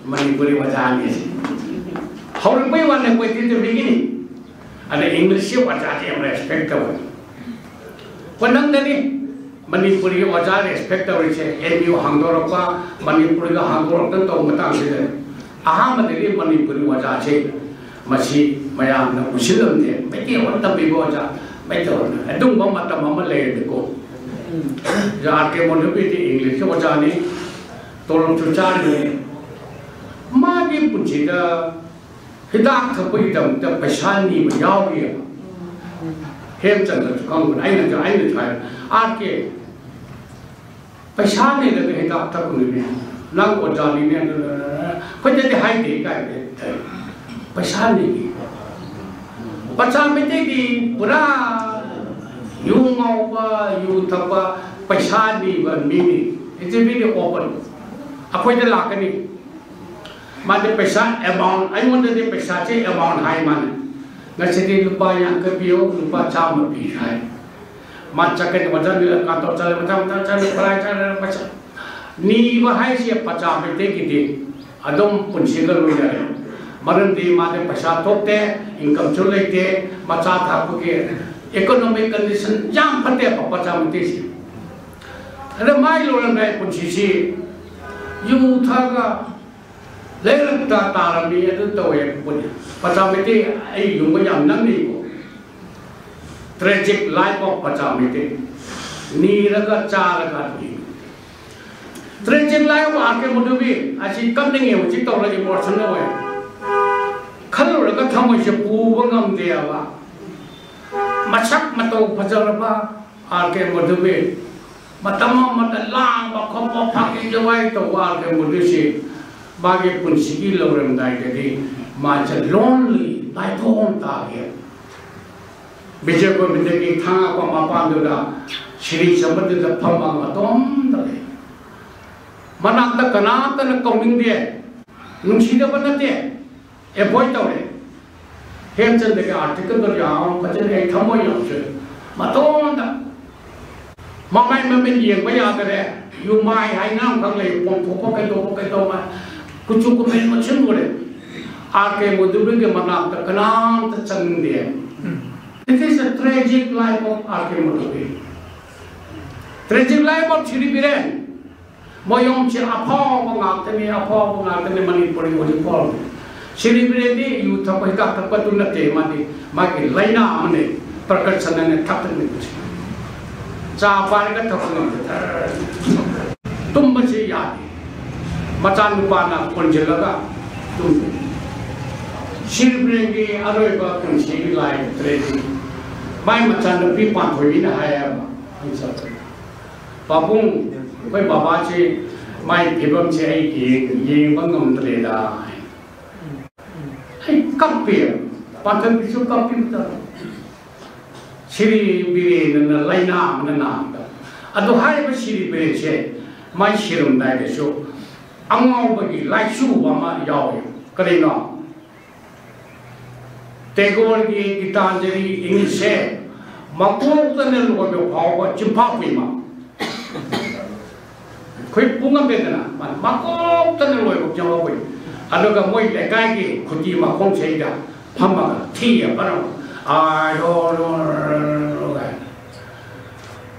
ꯃꯅꯤꯄꯨꯔꯤ ꯑꯣꯖꯥꯅꯤ ꯍꯧꯔꯛꯄꯩ ꯋꯥꯅꯤ, ꯑꯩꯈꯣꯏ ꯇꯤꯟꯖꯕꯤꯒꯤꯅꯤ꯫ ꯑꯗ ꯏꯪꯂꯤꯁꯀꯤ ꯑꯣꯖꯥꯁꯦ ꯌꯥꯝ respect ꯇꯧꯋꯦ꯫ ꯀꯣꯟꯅꯪꯗꯅꯤ ꯃꯅꯤꯄꯨꯔꯤꯒꯤ ꯑꯣꯖꯥ respect ꯇꯧꯔꯤꯁꯦ꯫ ꯑꯦꯝ ꯌꯨ ꯍꯥꯡꯗꯣꯔꯛꯄ, ꯃꯅꯤꯄꯨꯔꯤꯒ ꯍꯥꯡꯗꯣꯔꯛꯇꯅ ꯇꯧꯕ ꯃꯇꯥꯡꯁꯤꯗ ꯑꯍꯥꯟꯕꯗꯒꯤ ꯃꯅꯤꯄꯨꯔꯤ ꯑꯣꯖꯥꯁꯦ ꯃꯁꯤ ꯃꯌꯥꯝꯅ ꯎꯁꯤꯜꯂꯝꯗꯦ꯫ ꯃꯩꯇꯩꯂꯣꯟ ꯇꯝꯕꯤꯕ ꯑꯣꯖꯥ, ꯃꯩꯇꯩꯂꯣꯟ ꯑꯗꯨꯒꯨꯝꯕ ꯃꯇꯝ ꯑꯃ ꯂꯩꯔꯝꯃꯤꯀꯣ꯫ ꯑꯥꯔ ꯀꯦ ꯃꯣꯗꯨꯕꯤꯗꯤ ꯏꯪꯂꯤꯁꯀꯤ ꯑꯣꯖꯥꯅꯤ, ꯇꯣꯂꯣꯞꯁꯨ ꯆꯥꯔꯤꯕꯅꯤ꯫ ꯃꯥꯒꯤ ꯄꯨꯟꯁꯤꯗ ꯍꯤꯗꯥꯛ ꯊꯛꯄꯒꯤꯗꯃꯛꯇ ꯄꯩꯁꯥ ꯅꯤꯕ ꯌꯥꯎꯔꯤꯑꯕ꯫ ꯍꯦꯝꯆꯟꯗ꯭ꯔꯁꯨ ꯈꯪꯕꯅꯤ꯫ ꯑꯩꯅꯁꯨ, ꯑꯩꯅꯁꯨ ꯍꯥꯏ, "ꯑꯥꯔ ꯀꯦ, ꯄꯩꯁꯥ ꯅꯤꯔꯒ ꯍꯤꯗꯥꯛ ꯊꯛꯄꯅꯤꯅꯦ, ꯅꯪ ꯑꯣꯖꯥꯅꯤꯅꯦ, ꯑꯗꯨꯅ ꯑꯩꯈꯣꯏꯗꯗꯤ ꯍꯥꯏꯗꯦ" ꯀꯥꯏꯅ ꯇꯧ꯫ ꯄꯩꯁꯥ ꯅꯤꯕꯤ꯫ ꯄꯆꯥ ꯃꯩꯇꯩꯗꯤ ꯄꯨꯔꯥ ꯌꯨ ꯉꯥꯎꯕ, ꯌꯨ ꯊꯛꯄ, ꯄꯩꯁꯥ ꯅꯤꯕ ꯃꯤꯅꯤ꯫ It's a very open꯫ ꯑꯩꯈꯣꯏꯗ ꯂꯥꯛꯀꯅꯤ꯫ ꯃꯥꯗꯤ ꯄꯩꯁꯥ amount, ꯑꯩꯉꯣꯟꯗꯗꯤ ꯄꯩꯁꯥꯁꯦ amount ꯍꯥꯏ ꯃꯥꯅ꯫ "ꯉꯁꯤꯗꯤ ꯂꯨꯄꯥ ꯌꯥꯡꯈꯩ ꯄꯤꯌꯨ, ꯂꯨꯄꯥ ꯆꯥꯝꯃ ꯄꯤ" ꯍꯥꯏ꯫ ꯃꯥ ꯆꯠꯀꯅꯤ, ꯃꯊꯪ ꯀꯥꯟꯇꯧ ꯆꯠꯂꯦ, ꯃꯊꯪ, ꯃꯊꯪ ꯆꯠꯂꯦ, ꯈꯣꯂꯥꯏ ꯆꯠꯂꯦ, ꯄꯩꯁꯥ꯫ ꯅꯤꯕ ꯍꯥꯏꯁꯦ ꯄꯆꯥ ꯃꯩꯇꯩꯒꯤꯗꯤ ꯑꯗꯨꯝ ꯄꯨꯟꯁꯤꯒ ꯂꯣꯏꯅꯔꯦ꯫ ꯃꯔꯝꯗꯤ ꯃꯥꯗꯤ ꯄꯩꯁꯥ ꯊꯣꯛꯇꯦ, incomeꯁꯨ ꯂꯩꯇꯦ, ꯃꯆꯥ ꯊꯥꯛꯄꯒꯤ economic condition ꯌꯥꯝ ꯐꯠꯇꯦꯕ ꯄꯆꯥ ꯃꯩꯇꯩꯁꯦ꯫ ꯑꯗ ꯃꯥꯏ ꯂꯣꯏꯔꯝꯗꯥꯏ ꯄꯨꯟꯁꯤꯁꯤ ꯌꯨ ꯊꯛꯑꯒ ꯂꯩꯔꯛꯇ ꯇꯥꯔꯝꯃꯤ꯫ ꯑꯗꯨ ꯇꯧꯋꯦ꯫ ꯄꯆꯥ ꯃꯩꯇꯩ ꯑꯩ ꯌꯨꯝꯒ ꯌꯥꯝ ꯅꯛꯅꯩꯀꯣ꯫ Tragic life of ꯄꯆꯥ Meitei. ꯅꯤꯔꯒ ꯆꯥꯔꯒ ꯑꯗꯨꯝ ꯍꯤꯡꯉꯤ꯫ Tragic life of ꯑꯥꯔ ꯀꯦ ꯃꯣꯗꯨꯕꯤ ꯑꯁꯤ ꯀꯞꯅꯤꯡꯉꯦ꯫ ꯍꯧꯖꯤꯛ ꯇꯧꯔ emotional ꯑꯣꯏ꯫ ꯈꯜꯂꯨꯔꯒ ꯊꯃꯣꯏꯁꯦ ꯄꯨꯕ ꯉꯝꯗꯦꯕ꯫ ꯃꯁꯛ ꯃꯇꯧ ꯐꯖꯔꯕ ꯑꯥꯔ ꯀꯦ ꯃꯣꯗꯨꯕꯤ, ꯃꯇꯝ ꯑꯃꯗ ꯂꯥꯡꯕ ꯈꯣꯠꯄ, ꯐꯥꯒꯤ ꯖꯣꯒꯥꯏ ꯇꯧꯕ ꯑꯥꯔ ꯀꯦ ꯃꯣꯗꯨꯕꯤꯁꯤ ꯃꯥꯒꯤ ꯄꯨꯟꯁꯤꯒꯤ ꯂꯣꯏꯔꯝꯗꯥꯏꯗꯗꯤ ꯃꯥꯁꯦ lonely, ꯅꯥꯏꯇꯣꯝ ꯇꯥꯈꯤ꯫ ꯕꯤꯖꯦ ꯒꯣꯕꯤꯟꯗꯒꯤ ꯊꯥꯡꯒ ꯃꯄꯥꯟꯗꯨꯗ ꯁꯤꯔꯤ ꯆꯝꯕꯗꯨꯗ ꯐꯝꯃꯒ ꯃꯇꯣꯝꯇ ꯂꯩ꯫ ꯃꯅꯥꯛꯇ ꯀꯅꯥꯝꯇꯅ ꯀꯧꯅꯤꯡꯗꯦ꯫ ꯅꯨꯡꯁꯤꯗꯕ ꯅꯠꯇꯦ, ꯑꯦꯚꯣꯏꯗ ꯇꯧꯔꯦ꯫ ꯍꯦꯝꯆꯟꯗꯒꯤ ꯑꯥꯔꯇꯤꯀꯜꯗꯣ ꯌꯥꯝ ꯐꯖꯅ ꯑꯩ ꯊꯃꯣꯏ ꯌꯥꯝ ꯁꯣꯛꯑꯦ꯫ ꯃꯇꯣꯟꯗ ꯃꯃꯥꯏ ꯃꯃꯤꯠ ꯌꯦꯡꯕ ꯌꯥꯗꯔꯦ꯫ ꯌꯨꯃꯥꯏ ꯍꯥꯏꯅ ꯑꯃꯈꯛ ꯂꯩ, ꯄꯣꯝꯊꯣꯛꯄ ꯀꯩꯗꯧꯕ ꯀꯩꯗꯧꯕ, ꯀꯨꯆꯨ ꯀꯨꯃꯦꯟ ꯃꯨꯠꯁꯤꯟꯈ꯭ꯔꯦ꯫ ꯑꯥꯔ ꯀꯦ ꯃꯨꯗꯨꯕꯤꯒꯤ ꯃꯅꯥꯛꯇ ꯀꯅꯥꯝꯇ ꯆꯪꯅꯤꯡꯗꯦ꯫ It is a tragic life of R K Mudubi. Tragic life of ꯁꯤꯔꯤ ꯕꯤꯔꯦꯟ꯫ ꯃꯣꯏ ꯑꯍꯨꯝꯁꯦ ꯑꯐꯥꯎꯕ ꯉꯥꯛꯇꯅꯤ, ꯑꯐꯥꯎꯕ ꯉꯥꯛꯇꯅꯤ ꯃꯅꯤꯄꯨꯔꯒꯤ ꯍꯧꯖꯤꯛ ꯐꯥꯎꯕ꯫ ꯁꯤꯔꯤ ꯕꯤꯔꯦꯟꯗꯤ ꯌꯨ ꯊꯛꯄ, ꯍꯤꯗꯥꯛ ꯊꯛꯄꯗꯨ ꯅꯠꯇꯦ, ꯃꯥꯗꯤ ꯃꯥꯒꯤ ꯂꯥꯏꯅꯥ ꯑꯃꯅꯤ, ꯄ꯭ꯔꯀꯔꯁꯟ ꯍꯥꯏꯅ ꯊꯛꯇꯅꯤ꯫ ꯆꯥ ꯄꯥꯏꯔꯒ ꯊꯛꯄ ꯉꯝꯗꯦ꯫ ꯇꯨꯝꯕꯁꯤ ꯌꯥꯗꯦ꯫ ꯃꯆꯥꯅꯨꯄꯥꯅ ꯀꯣꯟꯁꯤꯜꯂꯒ ꯇꯨꯝꯃꯤ꯫ ꯁꯤꯔꯤ ꯕꯤꯔꯦꯟꯒꯤ ꯑꯔꯣꯏꯕ ꯄꯨꯟꯁꯤꯒꯤ ꯂꯥꯏ ꯇ꯭ꯔꯦꯖꯦꯗꯤ꯫ ꯃꯥꯏ ꯃꯆꯥꯅꯨꯄꯤ ꯄꯥꯟꯊꯣꯏꯕꯤꯅ ꯍꯥꯏꯌꯦꯕ, ꯑꯩ ꯆꯠꯄꯗ, "ꯄꯥꯕꯨꯡ, ꯑꯩꯈꯣꯏ ꯕꯕꯥꯁꯦ ꯃꯥꯏ ꯐꯤꯕꯝꯁꯦ ꯑꯩ ꯌꯦꯡ-, ꯌꯦꯡꯕ ꯉꯝꯗ꯭ꯔꯦꯗ" ꯍꯥꯏ꯫ ꯑꯩ ꯀꯞꯄꯦ, ꯄꯥꯟꯊꯣꯏꯕꯤꯁꯨ ꯀꯞꯄꯤ ꯃꯇꯝꯗ꯫ ꯁꯤꯔꯤ ꯕꯤꯔꯦꯟꯅ ꯂꯥꯏꯅꯥ ꯑꯃꯅ ꯅꯥꯕꯗ꯫ ꯑꯗꯣ ꯍꯥꯏꯔꯤꯕ ꯁꯤꯔꯤ ꯕꯤꯔꯦꯟꯁꯦ ꯃꯥꯏ ꯁꯤꯔꯝꯗꯥꯏꯗꯁꯨ ꯑꯉꯥꯎꯕꯒꯤ ꯂꯥꯏꯆꯨꯕ ꯑꯃ ꯌꯥꯎꯏ꯫ ꯀꯔꯤꯅꯣ? ꯇꯦꯒꯣꯔꯒꯤ ꯒꯤꯇꯥꯟꯖꯂꯤ ꯏꯪꯂꯤꯁꯁꯦ ꯃꯀꯣꯛꯇꯅ ꯂꯣꯏꯕ ꯐꯥꯎꯕ ꯆꯤꯟꯐꯥ ꯄꯨꯏꯃ꯫ ꯑꯩꯈꯣꯏ ꯄꯨꯡ ꯑꯃꯗꯅ ꯃꯀꯣꯛꯇꯅ ꯂꯣꯏꯕ ꯌꯥꯎꯍꯧꯕꯅꯤ꯫ ꯑꯗꯨꯒ ꯃꯣꯏ ꯂꯩꯀꯥꯏꯒꯤ ꯈꯨꯇꯤ ꯃꯈꯣꯡꯁꯤꯗ ꯐꯝꯃꯒ ꯊꯤꯌꯦ ꯄꯔꯝ, "ꯑꯥꯏ ꯍꯣ ꯂꯣ ꯂꯣ" ꯀꯥꯏꯅ꯫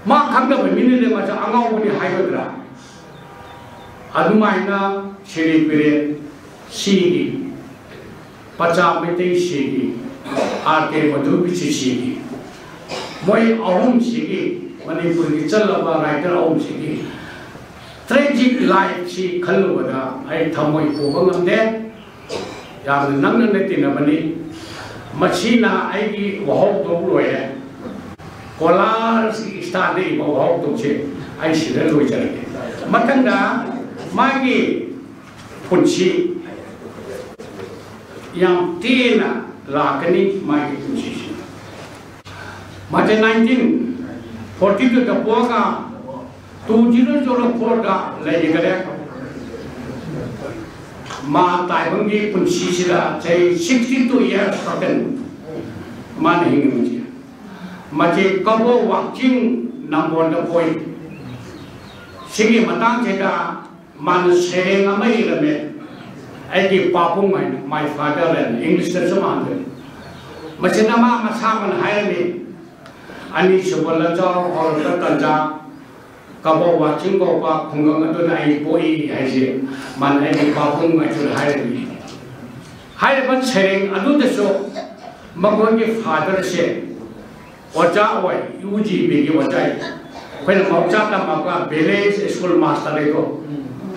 ꯃꯥ ꯈꯪꯗꯕ ꯃꯤꯅꯤꯅꯦ, ꯃꯥꯁꯦ ꯑꯉꯥꯎꯕꯅꯤ ꯍꯥꯏꯒꯗ꯭ꯔꯥ? ꯑꯗꯨꯃꯥꯏꯅ ꯁꯤꯔꯤ ꯕꯤꯔꯦꯟ ꯁꯤꯒꯤ, ꯄꯆꯥ ꯃꯩꯇꯩ ꯁꯤꯒꯤ, ꯑꯥꯔ ꯀꯦ ꯃꯗꯨꯕꯤꯁꯤ ꯁꯤꯒꯤ, ꯃꯣꯏ ꯑꯍꯨꯝꯁꯤꯒꯤ, ꯃꯅꯤꯄꯨꯔꯒꯤ ꯆꯠꯂꯕ ꯔꯥꯏꯇꯔ ꯑꯍꯨꯝꯁꯤꯒꯤ tragic life ꯁꯤ ꯈꯜꯂꯨꯕꯗ ꯑꯩ ꯊꯃꯣꯏ ꯄꯨꯕ ꯉꯝꯗꯦ꯫ ꯌꯥꯝꯅ ꯅꯛꯅꯅ ꯇꯤꯟꯅꯕꯅꯤ꯫ ꯃꯁꯤꯅ ꯑꯩꯒꯤ ꯋꯥꯍꯧꯗꯣꯛ ꯂꯣꯏꯔꯦ꯫ ꯀꯣꯂꯥꯔꯁꯤ ꯏꯁꯇꯥꯗ ꯏꯕ ꯋꯥꯍꯧꯗꯣꯛꯁꯦ ꯑꯩ ꯁꯤꯗ ꯂꯣꯏꯖꯔꯒꯦ꯫ ꯃꯊꯪꯗ ꯃꯥꯒꯤ ꯄꯨꯟꯁꯤ ꯌꯥꯝ ꯇꯦꯟꯅ ꯂꯥꯛꯀꯅꯤ, ꯃꯥꯒꯤ ꯄꯨꯟꯁꯤꯁꯤ꯫ ꯃꯥꯁꯦ nineteen forty two ꯗ ꯄꯣꯛꯑꯒ two zero zero four ꯗ ꯂꯩꯈꯔꯦ꯫ ꯃꯥ ꯇꯥꯏꯕꯪꯒꯤ ꯄꯨꯟꯁꯤꯁꯤꯗ ꯆꯍꯤ sixty two years ꯈꯛꯇꯅꯤ ꯃꯥꯅ ꯍꯤꯡꯉꯤꯕꯁꯦ꯫ ꯃꯁꯤ ꯀꯕꯣꯛ ꯋꯥꯛꯆꯤꯡ ꯅꯝꯕꯣꯜꯗ ꯄꯣꯛꯏ꯫ ꯁꯤꯒꯤ ꯃꯇꯥꯡꯁꯤꯗ ꯃꯥꯅ ꯁꯩꯔꯦꯡ ꯑꯃ ꯏꯔꯝꯃꯦ, ꯑꯩꯒꯤ ꯄꯥꯕꯨꯡ ꯍꯥꯏꯅ, My Father ꯍꯥꯏꯅ, ꯏꯪꯂꯤꯁꯇꯁꯨ ꯃꯥꯟꯗꯣꯏꯅꯤ꯫ ꯃꯁꯤꯅ ꯃꯥ ꯃꯁꯥꯃꯛꯅ ꯍꯥꯏꯔꯝꯃꯤ, "ꯑꯅꯤꯁꯨꯕ ꯂꯟꯖꯥꯎ ꯍꯧꯔꯛꯄ ꯇꯟꯖꯥ, ꯀꯕꯣꯛ ꯋꯥꯛꯆꯤꯡ ꯀꯧꯕ ꯈꯨꯡꯒꯪ ꯑꯗꯨꯗ ꯑꯩ ꯄꯣꯛꯏ" ꯍꯥꯏꯁꯦ, ꯃꯥꯅ ꯑꯩꯒꯤ ꯄꯥꯕꯨꯡ ꯍꯥꯏꯁꯨ ꯍꯥꯏꯔꯝꯃꯤ꯫ ꯍꯥꯏꯔꯤꯕ ꯁꯩꯔꯦꯡ ꯑꯗꯨꯗꯁꯨ ꯃꯈꯣꯏꯒꯤ ꯐꯥꯗꯔꯁꯦ ꯑꯣꯖꯥ ꯑꯣꯏ, ꯌꯨ ꯖꯤ ꯕꯤꯒꯤ ꯑꯣꯖꯥ ꯑꯣꯏ꯫ ꯑꯩꯈꯣꯏꯅ ꯃꯍꯧꯁꯥ ꯇꯝꯃꯛꯄ ꯚꯤꯂꯦꯖ ꯁ꯭ꯀꯨꯜ ꯃꯥꯁꯇꯔ ꯂꯩꯀꯣ,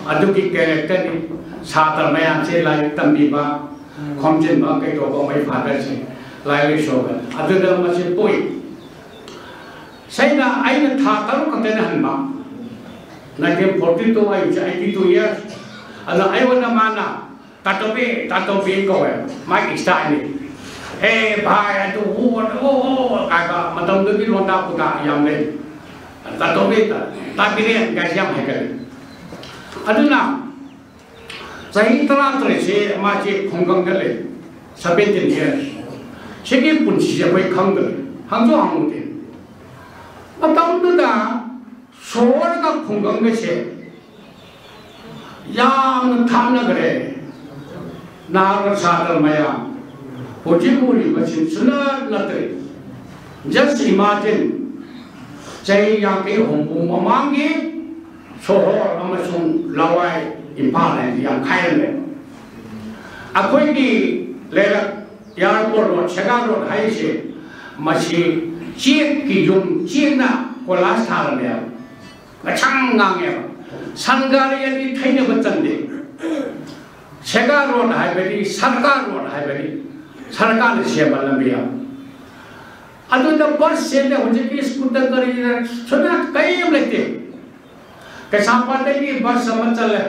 ꯑꯗꯨꯒꯤ ꯀꯦꯔꯦꯛꯇꯔꯅꯤ꯫ ꯁꯥꯇ꯭ꯔ ꯃꯌꯥꯝꯁꯦ ꯂꯥꯏꯔꯤꯛ ꯇꯝꯕꯤꯕ, ꯈꯣꯝꯖꯤꯟꯕ, ꯀꯩꯗꯧꯕ, ꯃꯣꯏ ꯐꯥꯗꯔꯁꯦ ꯂꯥꯏꯔꯤꯛ ꯂꯩꯁꯨ ꯍꯩꯕ꯫ ꯑꯗꯨꯗ ꯃꯁꯤ ꯄꯣꯛꯏ꯫ ꯁꯩꯅ ꯑꯩꯅ ꯊꯥ ꯇꯔꯨꯛ ꯈꯛꯇꯅ ꯍꯟꯕ, nineteen forty two, ꯑꯩꯁꯦ eighty two years꯫ ꯑꯗ ꯑꯩꯉꯣꯟꯗ ꯃꯥꯅ "ꯇꯥꯇꯣꯝꯕꯤ, ꯇꯥꯇꯣꯝꯕꯤ" ꯀꯧꯋꯦ, ꯃꯥꯒꯤ ꯏꯁꯇꯥꯏꯜꯅꯤ꯫ "ꯑꯦ ꯚꯥꯏ, ꯑꯗꯨ ꯍꯨ, ꯑꯗꯨ ꯍꯨ" ꯍꯥꯏꯕ, ꯃꯇꯝꯗꯨꯒꯤ ꯂꯣꯟꯗꯥ ꯄꯨꯗꯥ ꯌꯥꯝ ꯂꯩ꯫ "ꯇꯥꯇꯣꯝꯕꯤ, ꯇꯥ-, ꯇꯥꯕꯤꯔꯦꯟ" ꯀꯥꯏꯁꯦ ꯌꯥꯝ ꯍꯩꯒꯜꯂꯤ꯫ ꯑꯗꯨꯅ ꯆꯍꯤ ꯇꯔꯥꯇꯔꯦꯠꯁꯦ ꯃꯥꯁꯦ ꯈꯨꯡꯒꯪꯗ ꯂꯩ, seventeen years꯫ ꯁꯤꯒꯤ ꯄꯨꯟꯁꯤꯁꯦ ꯑꯩꯈꯣꯏ ꯈꯪꯗ꯭ꯔꯦ, ꯍꯪꯁꯨ ꯍꯪꯉꯨꯗꯦ꯫ ꯃꯇꯝꯗꯨꯗ ꯁꯣꯍꯣꯔꯒ ꯈꯨꯡꯒꯪꯒꯁꯦ ꯌꯥꯝꯅ ꯊꯥꯞꯅꯈ꯭ꯔꯦ꯫ ꯅꯍꯥꯔꯣꯜ ꯁꯥꯇ꯭ꯔ ꯃꯌꯥꯝ, ꯍꯧꯖꯤꯛ ꯎꯔꯤꯕꯁꯤꯡ ꯁꯨꯅꯠ ꯅꯠꯇ꯭ꯔꯦ꯫ Just imagine, ꯆꯍꯤ ꯌꯥꯡꯈꯩ ꯍꯨꯝꯐꯨ ꯃꯃꯥꯡꯒꯤ ꯁꯣꯍꯣꯔ ꯑꯃꯁꯨꯡ ꯂꯋꯥꯏ ꯏꯝꯐꯥꯜ ꯍꯥꯏꯁꯤ ꯌꯥꯝ ꯈꯥꯏꯔꯝꯃꯦ꯫ ꯑꯩꯈꯣꯏꯒꯤ ꯂꯩꯔꯛ, ꯑꯦꯌꯥꯔꯄꯣꯔꯠ ꯔꯣꯗ, ꯁꯦꯒꯥ ꯔꯣꯗ ꯍꯥꯏꯔꯤꯁꯦ, ꯃꯁꯤ ꯆꯦꯛꯀꯤ ꯌꯨꯝ, ꯆꯦꯛꯅ ꯀꯣꯏꯂꯥꯁ ꯊꯥꯔꯝꯃꯦꯕ꯫ ꯉꯁꯪ ꯉꯥꯡꯉꯦꯕ꯫ ꯁꯟ ꯒꯥꯔꯤ ꯑꯅꯤ ꯊꯩꯅꯕ ꯆꯟꯗꯦ꯫ ꯁꯦꯒꯥ ꯔꯣꯗ ꯍꯥꯏꯕꯗꯤ ꯁꯔꯀꯥꯔ ꯔꯣꯗ ꯍꯥꯏꯕꯅꯤ꯫ ꯁꯔꯀꯥꯔꯅ ꯁꯦꯝꯕ ꯂꯝꯕꯤ ꯑꯃ꯫ ꯑꯗꯨꯗ ꯕꯁ ꯆꯦꯟꯗꯦ, ꯍꯧꯖꯤꯛꯀꯤ ꯁ꯭ꯀꯨꯇꯔ ꯒꯥꯔꯤꯗ ꯁꯨꯅ ꯀꯔꯤꯝ ꯂꯩꯇꯦ꯫ ꯀꯩꯁꯥꯝꯄꯥꯠꯇꯒꯤ ꯕꯁ ꯑꯃ ꯆꯠꯂꯦ꯫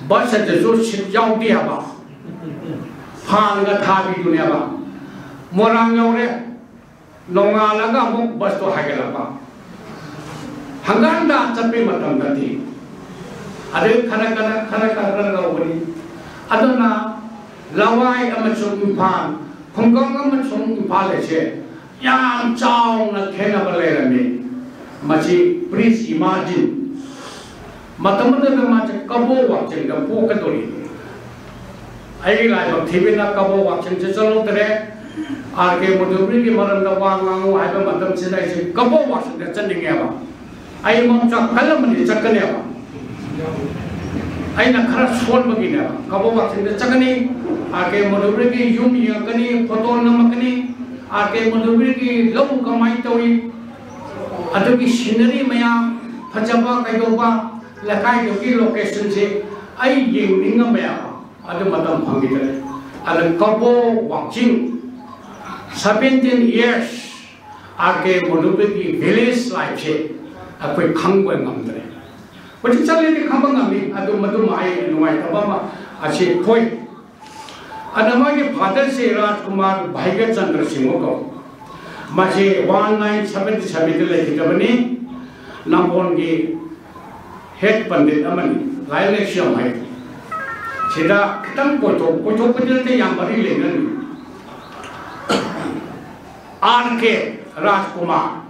ꯕꯁ ꯑꯗꯨꯁꯨ ꯁꯤꯠ ꯌꯥꯎꯗꯦ ꯍꯥꯏꯕ꯫ ꯐꯥꯟꯒ ꯊꯥꯕꯤꯗꯨꯅꯦꯕ꯫ ꯃꯣꯏꯔꯥꯡ ꯌꯧꯔꯦ꯫ ꯅꯣꯡꯉꯥꯜꯂꯒ ꯑꯃꯨꯛ ꯕꯁꯇꯣ ꯍꯥꯏꯒꯠꯂꯛꯄ꯫ ꯍꯪꯒꯠ ꯍꯟꯗ ꯆꯠꯄꯩ ꯃꯇꯝꯗꯗꯤ꯫ ꯑꯗꯩ ꯈꯔ ꯈꯔ, ꯈꯔ ꯈꯔ, ꯈꯔ ꯂꯧꯕꯅꯤ꯫ ꯑꯗꯨꯅ ꯂꯋꯥꯏ ꯑꯃꯁꯨꯡ ꯏꯝꯐꯥꯜ, ꯈꯨꯡꯒꯪ ꯑꯃꯁꯨꯡ ꯏꯝꯐꯥꯜ ꯑꯁꯦ ꯌꯥꯝ ꯆꯥꯎꯅ ꯈꯦꯠꯅꯕ ꯂꯩꯔꯝꯃꯤ꯫ ꯃꯁꯤ, please imagine, ꯃꯇꯝ ꯑꯗꯨꯗ ꯃꯥꯁꯦ ꯀꯕꯣ ꯋꯥꯛꯆꯤꯡꯗ ꯄꯣꯛꯀꯗꯧꯔꯤ꯫ ꯑꯩꯒꯤ ꯂꯥꯏꯕꯛ ꯊꯤꯕꯅ ꯀꯕꯣ ꯋꯥꯛꯆꯤꯡꯁꯦ ꯆꯠꯍꯧꯗ꯭ꯔꯦ꯫ ꯑꯥꯔ ꯀꯦ ꯃꯣꯗꯨꯕ꯭ꯔꯤꯒꯤ ꯃꯔꯝꯗ ꯋꯥ ꯉꯥꯡꯉꯨ ꯍꯥꯏꯕ ꯃꯇꯝꯁꯤꯗ ꯑꯩꯁꯦ ꯀꯕꯣ ꯋꯥꯛꯆꯤꯡꯗ ꯆꯠꯅꯤꯡꯉꯦꯕ꯫ ꯑꯩ ꯃꯝꯆꯥ ꯈꯜꯂꯝꯕꯅꯤ ꯆꯠꯀꯅꯦꯕ꯫ ꯑꯩꯅ ꯈꯔ ꯁꯣꯟꯕꯒꯤꯅꯦꯕ꯫ ꯀꯕꯣ ꯋꯥꯛꯆꯤꯡꯗ ꯆꯠꯀꯅꯤ, ꯑꯥꯔ ꯀꯦ ꯃꯣꯗꯨꯕ꯭ꯔꯤꯒꯤ ꯌꯨꯝ ꯌꯦꯡꯉꯛꯀꯅꯤ, ꯐꯣꯇꯣ ꯅꯝꯃꯛꯀꯅꯤ, ꯑꯥꯔ ꯀꯦ ꯃꯣꯗꯨꯕ꯭ꯔꯤꯒꯤ ꯂꯧ ꯀꯃꯥꯏꯅ ꯇꯧꯏ, ꯑꯗꯨꯒꯤ ꯁꯤꯅꯔꯤ ꯃꯌꯥꯝ ꯐꯖꯕ ꯀꯩꯗꯧꯕ, ꯂꯩꯀꯥꯏꯗꯨꯒꯤ ꯂꯣꯀꯦꯁꯟꯁꯦ ꯑꯩ ꯌꯦꯡꯅꯤꯡꯉꯝꯃꯦꯕ꯫ ꯑꯗꯨ ꯃꯇꯝ ꯐꯪꯈꯤꯗ꯭ꯔꯦ꯫ ꯑꯗ ꯀꯕꯣ ꯋꯥꯛꯆꯤꯡ, seventeen years, ꯑꯥꯔ ꯀꯦ ꯃꯣꯗꯨꯕ꯭ꯔꯤꯒꯤ ꯚꯤꯂꯦꯖ ꯂꯥꯏꯐꯁꯦ ꯑꯩꯈꯣꯏ ꯈꯪꯕ ꯉꯝꯗ꯭ꯔꯦ꯫ ꯍꯧꯖꯤꯛ ꯆꯠꯂꯗꯤ ꯈꯪꯕ ꯉꯝꯃꯤ꯫ ꯑꯗꯨ ꯃꯗꯨꯃ ꯑꯩ ꯅꯨꯡꯉꯥꯏꯇꯕ ꯑꯃ ꯑꯁꯤ ꯊꯣꯛꯏ꯫ ꯑꯗ ꯃꯥꯒꯤ ꯐꯥꯗꯔꯁꯦ ꯔꯥꯖꯀꯨꯃꯥꯔ ꯚꯥꯏꯒ꯭ꯌꯆꯟꯗ꯭ꯔ ꯁꯤꯡꯍ ꯀꯧꯏ꯫ ꯃꯁꯤ one nine seventy sevenꯗ ꯂꯩꯈꯤꯗꯕꯅꯤ꯫ ꯅꯝꯕꯣꯜꯒꯤ ꯍꯦꯠ ꯄꯟꯗꯤꯠ ꯑꯃꯅꯤ, ꯂꯥꯏꯔꯤꯛ ꯂꯥꯏꯁꯨ ꯌꯥꯝ ꯍꯩ꯫ ꯁꯤꯗ ꯈꯤꯇꯪ ꯀꯣꯏꯊꯣꯛ ꯀꯣꯏꯊꯣꯛꯄꯗꯤ ꯅꯠꯇꯦ, ꯌꯥꯝ ꯃꯔꯤ ꯂꯩꯅꯔꯤ꯫ ꯑꯥꯔ ꯀꯦ ꯔꯥꯖꯀꯨꯃꯥꯔ,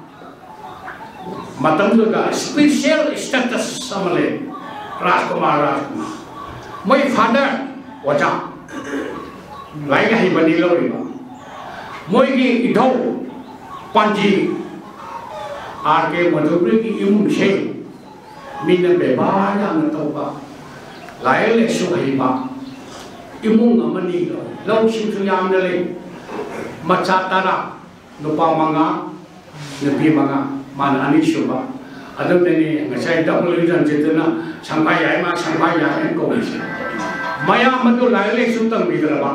ꯃꯇꯝꯗꯨꯗ ꯁ꯭ꯄꯤꯁꯦꯜ ꯁ꯭ꯇꯦꯇꯁ ꯑꯃ ꯂꯩ꯫ ꯔꯥꯖꯀꯨꯃꯥꯔ, ꯔꯥꯖꯀꯨꯃꯥꯔ, ꯃꯣꯏ ꯐꯥꯗꯔ ꯑꯣꯖꯥ, ꯂꯥꯏꯔꯤꯛ ꯍꯩꯕꯅꯤ ꯂꯧꯔꯤꯕ꯫ ꯃꯣꯏꯒꯤ ꯏꯙꯧ ꯄꯥꯟꯖꯤ, ꯑꯥꯔ ꯀꯦ ꯃꯣꯗꯨꯕ꯭ꯔꯤꯒꯤ ꯏꯃꯨꯡꯁꯦ ꯃꯤꯅ ꯕꯦꯕꯥꯔ ꯌꯥꯝꯅ ꯇꯧꯕ, ꯂꯥꯏꯔꯤꯛ ꯂꯥꯏꯁꯨ ꯍꯩꯕ ꯏꯃꯨꯡ ꯑꯃꯅꯤ꯫ ꯂꯧꯁꯤꯡꯁꯨ ꯌꯥꯝꯅ ꯂꯩ꯫ ꯃꯆꯥ ꯇꯔꯥ, ꯅꯨꯄꯥ ꯃꯉꯥ, ꯅꯨꯄꯤ ꯃꯉꯥ, ꯃꯥꯅ ꯑꯅꯤꯁꯨꯕ꯫ ꯑꯗꯨꯅꯅꯤ ꯉꯁꯥꯏ ꯗꯕꯜ ꯔꯤꯖꯟꯁꯤꯗꯅ ꯁꯪꯐꯥ ꯌꯥꯏꯃ, ꯁꯪꯐꯥ ꯌꯥꯏꯃ ꯀꯧꯔꯤꯁꯦ꯫ ꯃꯌꯥꯝ ꯑꯗꯨ ꯂꯥꯏꯔꯤꯛ ꯂꯥꯏꯁꯨ ꯇꯝꯕꯤꯗ꯭ꯔꯕ,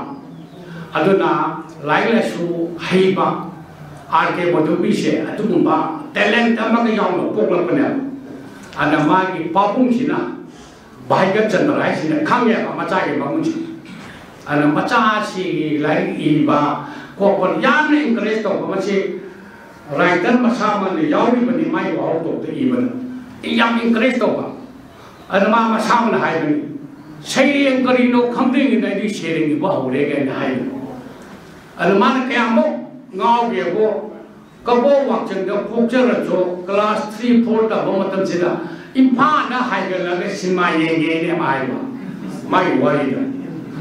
ꯑꯗꯨꯅ ꯂꯥꯏꯔꯤꯛ ꯂꯥꯏꯁꯨ ꯍꯩꯕ ꯑꯥꯔ ꯀꯦ ꯃꯣꯗꯨꯕ꯭ꯔꯤꯁꯦ ꯑꯗꯨꯒꯨꯝꯕ ꯇꯦꯂꯦꯟꯠ ꯑꯃꯒ ꯌꯥꯎꯅ ꯄꯣꯛꯂꯛꯄꯅꯦꯕ꯫ ꯑꯗ ꯃꯥꯒꯤ ꯄꯥꯕꯨꯡꯁꯤꯅ, ꯚꯥꯏꯒ꯭ꯌꯆꯟꯗ꯭ꯔ ꯍꯥꯏꯁꯤꯅ ꯈꯪꯉꯦꯕ ꯃꯆꯥꯒꯤ ꯃꯒꯨꯟꯁꯦ꯫ ꯑꯗ ꯃꯆꯥꯁꯤꯒꯤ ꯂꯥꯏꯔꯤꯛ ꯏꯕ ꯈꯣꯠꯄ ꯌꯥꯝꯅ ꯏꯟꯀꯔꯦꯖ ꯇꯧꯕ, ꯃꯁꯤ ꯔꯥꯏꯇꯔ ꯃꯁꯥꯃꯛꯅ ꯌꯥꯎꯔꯤꯕꯅꯤ ꯃꯥꯒꯤ ꯋꯥꯍꯧꯗꯣꯛꯇ ꯏꯕꯗ꯫ ꯌꯥꯝ ꯏꯟꯀꯔꯦꯖ ꯇꯧꯕ꯫ ꯑꯗ ꯃꯥ ꯃꯁꯥꯃꯛꯅ ꯍꯥꯏꯕꯅꯤ, ꯁꯩꯔꯦꯡ ꯀꯔꯤꯅꯣ ꯈꯪꯗ꯭ꯔꯤꯉꯩꯗ ꯑꯩꯗꯤ ꯁꯩꯔꯦꯡ ꯏꯕ ꯍꯧꯔꯦ ꯀꯥꯏꯅ ꯍꯥꯏꯕ꯫ ꯑꯗ ꯃꯥꯅ ꯀꯌꯥꯃꯨꯛ ꯉꯥꯎꯒꯦꯕꯨ, ꯀꯕꯣꯛ ꯋꯥꯛꯆꯪꯗ ꯄꯣꯛꯆꯔꯁꯨ class three four ꯇꯝꯕ ꯃꯇꯝꯁꯤꯗ ꯏꯝꯐꯥꯜꯗ ꯍꯥꯏꯒꯠꯂꯒ ꯁꯤꯅꯦꯃꯥ ꯌꯦꯡꯉꯦꯅꯦ ꯃꯥ ꯍꯥꯏꯕ, ꯃꯥꯒꯤ ꯋꯥꯔꯤꯗ꯫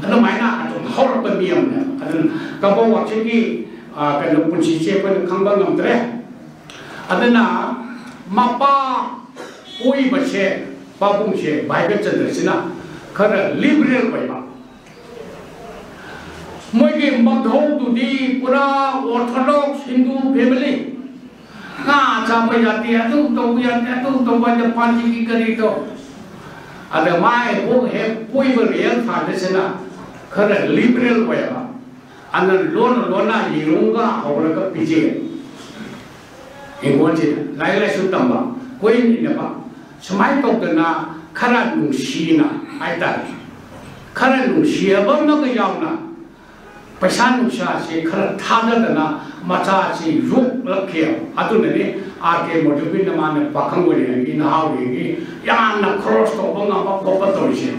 ꯑꯗꯨꯃꯥꯏꯅ ꯑꯗꯨꯝ ꯍꯧꯔꯛꯄ ꯃꯤ ꯑꯃꯅꯦ꯫ ꯑꯗꯨꯅ ꯀꯕꯣꯛ ꯋꯥꯛꯆꯪꯒꯤ, ꯑ, ꯀꯩꯅꯣ, ꯄꯨꯟꯁꯤꯁꯦ ꯑꯩꯈꯣꯏꯅ ꯈꯪꯕ ꯉꯝꯗ꯭ꯔꯦ꯫ ꯑꯗꯨꯅ ꯃꯄꯥ ꯄꯣꯛꯏꯕꯁꯦ, ꯄꯥꯕꯨꯡꯁꯦ ꯚꯥꯏꯒꯆꯟꯗ꯭ꯔꯁꯤꯅ ꯈꯔ liberal ꯑꯣꯏꯕ꯫ ꯃꯣꯏꯒꯤ ꯃꯙꯧꯗꯨꯗꯤ ꯄꯨꯔꯥ Orthodox Hindu family꯫ ꯉꯥ ꯆꯥꯕ ꯌꯥꯗꯦ, ꯑꯗꯨ ꯇꯧꯕ ꯌꯥꯗꯦ, ꯑꯗꯨ ꯇꯧꯕ ꯌꯥꯗꯦ, ꯄꯥꯟꯖꯤꯒꯤ ꯀꯔꯤ ꯇꯧ꯫ ꯑꯗ ꯃꯥꯏ ꯄꯣꯛ ꯍꯦꯛ ꯄꯣꯛꯏꯕ real fatherꯁꯤꯅ ꯈꯔ liberal ꯑꯣꯏꯕ꯫ ꯑꯗꯨꯅ ꯂꯣꯟꯅ ꯂꯣꯟꯅ ꯌꯦꯔꯨꯝꯒ ꯍꯧꯔꯒ ꯄꯤꯖꯩ꯫ ꯍꯤꯡꯒꯣꯜꯁꯤꯗ ꯂꯥꯏꯔꯤꯛ ꯂꯥꯏꯁꯨ ꯇꯝꯕ, ꯀꯣꯏꯅ ꯏꯟꯅꯕ, ꯁꯨꯃꯥꯏꯅ ꯇꯧꯗꯅ ꯈꯔ ꯅꯨꯡꯁꯤꯅ ꯍꯥꯏꯇꯥꯔꯦ, ꯈꯔ ꯅꯨꯡꯁꯤꯕ ꯑꯃꯒ ꯌꯥꯎꯅ ꯄꯩꯁꯥ ꯅꯨꯡꯁꯥꯁꯤ ꯈꯔ ꯊꯥꯗꯗꯅ ꯃꯆꯥꯁꯤ ꯌꯣꯛꯂꯛꯈꯤ꯫ ꯑꯗꯨꯅꯅꯤ ꯑꯥꯔ ꯀꯦ ꯃꯣꯗꯨꯕꯤꯅ ꯃꯥꯅ ꯄꯥꯈꯪ ꯑꯣꯏꯔꯤꯉꯩꯒꯤ, ꯅꯍꯥ ꯑꯣꯏꯔꯤꯉꯩꯒꯤ ꯌꯥꯝꯅ ꯈꯣꯔꯁ ꯇꯧꯕ ꯉꯝꯕ ꯈꯣꯠꯄ ꯇꯧꯔꯤꯁꯦ꯫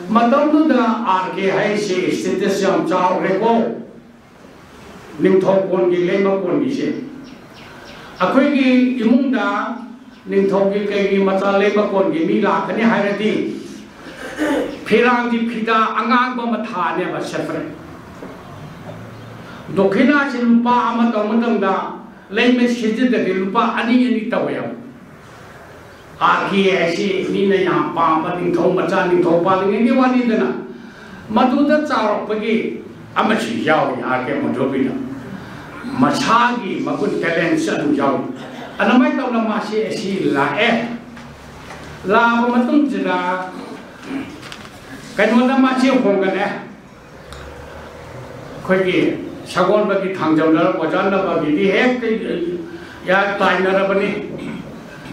ꯃꯇꯝꯗꯨꯗ ꯑꯥꯔ ꯀꯦ ꯍꯥꯏꯁꯤ status ꯌꯥꯝ ꯆꯥꯎꯔꯦꯀꯣ꯫ ꯅꯤꯡꯊꯧ ꯀꯣꯟꯒꯤ, ꯂꯩꯃ ꯀꯣꯟꯒꯤꯁꯦ꯫ ꯑꯩꯈꯣꯏꯒꯤ ꯏꯃꯨꯡꯗ ꯅꯤꯡꯊꯧꯒꯤ ꯀꯩꯒꯤ ꯃꯆꯥ ꯂꯩꯃ ꯀꯣꯟꯒꯤ ꯃꯤ ꯂꯥꯛꯀꯅꯤ ꯍꯥꯏꯔꯗꯤ, ꯐꯤꯔꯥꯡꯒꯤ ꯐꯤꯗꯥ ꯑꯉꯥꯡꯕ ꯑꯃ ꯊꯥꯅꯦꯕ, separate꯫ ꯗꯣꯈꯤꯅꯥꯁꯤ ꯂꯨꯄꯥ ꯑꯃ ꯇꯧꯕ ꯃꯇꯝꯗ, ꯂꯩꯃ ꯁꯤꯖꯤꯟꯅꯗꯤ ꯂꯨꯄꯥ ꯑꯅꯤ ꯑꯅꯤ ꯇꯧꯋꯦꯕ꯫ ꯑꯥꯔ ꯀꯦ ꯍꯥꯏꯁꯤ ꯃꯤꯅ ꯌꯥꯝ ꯄꯥꯝꯕ ꯅꯤꯡꯊꯧ ꯃꯆꯥ, ꯅꯤꯡꯊꯧ ꯄꯥꯜꯂꯤꯉꯩꯒꯤ ꯋꯥꯅꯤꯗꯅ, ꯃꯗꯨꯗ ꯆꯥꯎꯔꯛꯄꯒꯤ ꯑꯃꯁꯨ ꯌꯥꯎꯏ ꯑꯥꯔ ꯀꯦ ꯃꯣꯟꯖꯣꯕꯤꯗ꯫ ꯃꯁꯥꯒꯤ ꯃꯒꯨꯟ, talentꯁꯨ ꯑꯗꯨꯝ ꯌꯥꯎꯏ꯫ ꯑꯗꯨꯃꯥꯏꯅ ꯇꯧꯅ ꯃꯥꯁꯤ ꯑꯁꯤ ꯂꯥꯛꯑꯦ꯫ ꯂꯥꯛꯑꯕ ꯃꯇꯨꯡꯁꯤꯗ ꯀꯩꯅꯣꯗ ꯃꯥꯁꯤ ꯍꯣꯡꯒꯠꯂꯦ꯫ ꯑꯩꯈꯣꯏꯒꯤ ꯁꯒꯣꯜꯕꯜꯒꯤ ꯊꯥꯡꯖꯝꯗ ꯑꯣꯖꯥ ꯅꯕꯒꯤꯗꯤ ꯍꯦꯛꯇ ꯌꯥ ꯇꯥꯏꯅꯔꯕꯅꯤ꯫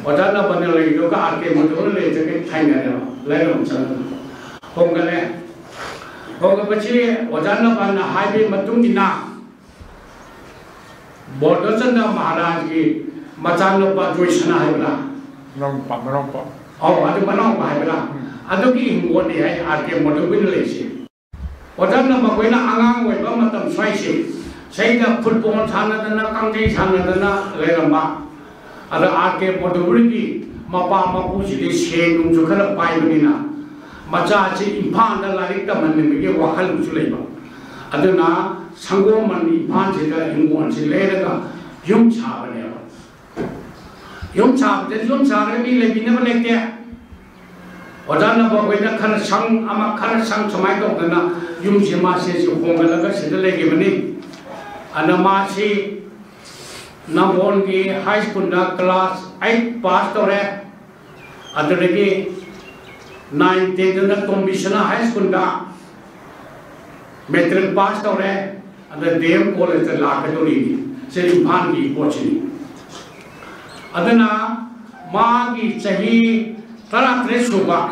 ꯑꯣꯖꯥ ꯅꯕꯅ ꯂꯩꯗꯨꯒ ꯑꯥꯔ ꯀꯦ ꯃꯣꯟꯖꯣꯕꯤꯅ ꯂꯩꯗꯨꯒ ꯊꯥꯏꯅꯔꯦꯕ, ꯂꯩꯔꯝ ꯆꯪꯉꯒ ꯍꯣꯡꯒꯠꯂꯦ꯫ ꯍꯣꯡꯒꯠꯄꯁꯤ ꯑꯣꯖꯥ ꯅꯕꯅ ꯍꯥꯏꯕꯒꯤ ꯃꯇꯨꯡ ꯏꯟꯅ ꯕꯣꯙꯆꯟꯗ꯭ꯔ ꯃꯍꯥꯔꯥꯖꯒꯤ ꯃꯆꯥꯅꯨꯄꯥ ꯖꯣꯏꯁꯅꯥ ꯍꯥꯏꯕ꯭ꯔꯥ? ꯃꯅꯥꯎꯅꯨꯄꯥ, ꯃꯅꯥꯎꯅꯨꯄꯥ꯫ ꯑꯧ, ꯑꯗꯨ ꯃꯅꯥꯎꯄꯥ ꯍꯥꯏꯕ꯭ꯔꯥ? ꯑꯗꯨꯒꯤ ꯍꯤꯡꯒꯣꯜꯅꯤ ꯍꯥꯏ ꯑꯥꯔ ꯀꯦ ꯃꯣꯗꯨꯕꯤꯅ ꯂꯩꯁꯦ꯫ ꯑꯣꯖꯥꯅ ꯃꯈꯣꯏꯅ ꯑꯉꯥꯡ ꯑꯣꯏꯕ ꯃꯇꯝ ꯁ꯭ꯋꯥꯏꯁꯦ, ꯁꯩꯗ ꯐꯨꯠꯕꯣꯜ ꯁꯥꯟꯅꯗꯅ, ꯀꯥꯡꯖꯩ ꯁꯥꯟꯅꯗꯅ ꯂꯩꯔꯝꯕ꯫ ꯑꯗ ꯑꯥꯔ ꯀꯦ ꯃꯣꯗꯨꯕꯤꯒꯤ ꯃꯄꯥ ꯃꯄꯨꯁꯤꯗꯤ ꯁꯦꯟ ꯅꯨꯡꯁꯨ ꯈꯔ ꯄꯥꯏꯕꯅꯤꯅ, ꯃꯆꯥꯁꯤ ꯏꯝꯐꯥꯜꯗ ꯂꯥꯏꯔꯤꯛ ꯇꯝꯍꯟꯅꯤꯡꯕꯒꯤ ꯋꯥꯈꯜ ꯑꯃꯁꯨ ꯂꯩꯕ꯫ ꯑꯗꯨꯅ ꯁꯪꯒꯣꯝꯕꯟ ꯏꯝꯐꯥꯜꯁꯤꯗ ꯍꯤꯡꯒꯣꯜꯁꯤ ꯂꯩꯔꯒ ꯌꯨꯝ ꯁꯥꯕꯅꯦꯕ꯫ ꯌꯨꯝ ꯁꯥꯕꯗ, ꯌꯨꯝ ꯁꯥꯔꯒ ꯃꯤ ꯂꯩꯕꯤꯅꯕ ꯂꯩꯇꯦ꯫ ꯑꯣꯖꯥ ꯅꯕ ꯍꯣꯏꯅ ꯈꯔ ꯁꯪ, ꯑꯃ ꯈꯔ ꯁꯪ, ꯁꯨꯃꯥꯏꯅ ꯇꯧꯗꯅ ꯌꯨꯝꯁꯤ ꯃꯥꯁꯦ ꯁꯤ ꯍꯣꯡꯒꯠꯂꯒ ꯁꯤꯗ ꯂꯩꯈꯤꯕꯅꯤ꯫ ꯑꯗ ꯃꯥꯁꯤ ꯅꯝꯕꯣꯜꯒꯤ ꯍꯥꯏ ꯁ꯭ꯀꯨꯜꯗ ꯀ꯭ꯂꯥꯁ ꯑꯩꯠ ꯄꯥꯁ ꯇꯧꯔꯦ꯫ ꯑꯗꯨꯗꯒꯤ ꯅꯥꯏꯟ ꯇꯦꯟꯗꯅ ꯇꯣꯝꯕꯤꯁꯅꯥ ꯍꯥꯏ ꯁ꯭ꯀꯨꯜꯗ ꯃꯦꯇ꯭ꯔꯤꯛ ꯄꯥꯁ ꯇꯧꯔꯦ꯫ ꯑꯗ ꯗꯤ ꯑꯦꯝ ꯀꯣꯂꯦꯖꯇ ꯂꯥꯛꯀꯗꯧꯔꯤꯅꯤ꯫ ꯁꯤ ꯏꯝꯐꯥꯜꯒꯤ ꯄꯣꯠꯁꯤꯅꯤ꯫ ꯑꯗꯨꯅ ꯃꯥꯒꯤ ꯆꯍꯤ ꯇꯔꯥꯇꯔꯦꯠ ꯁꯨꯕ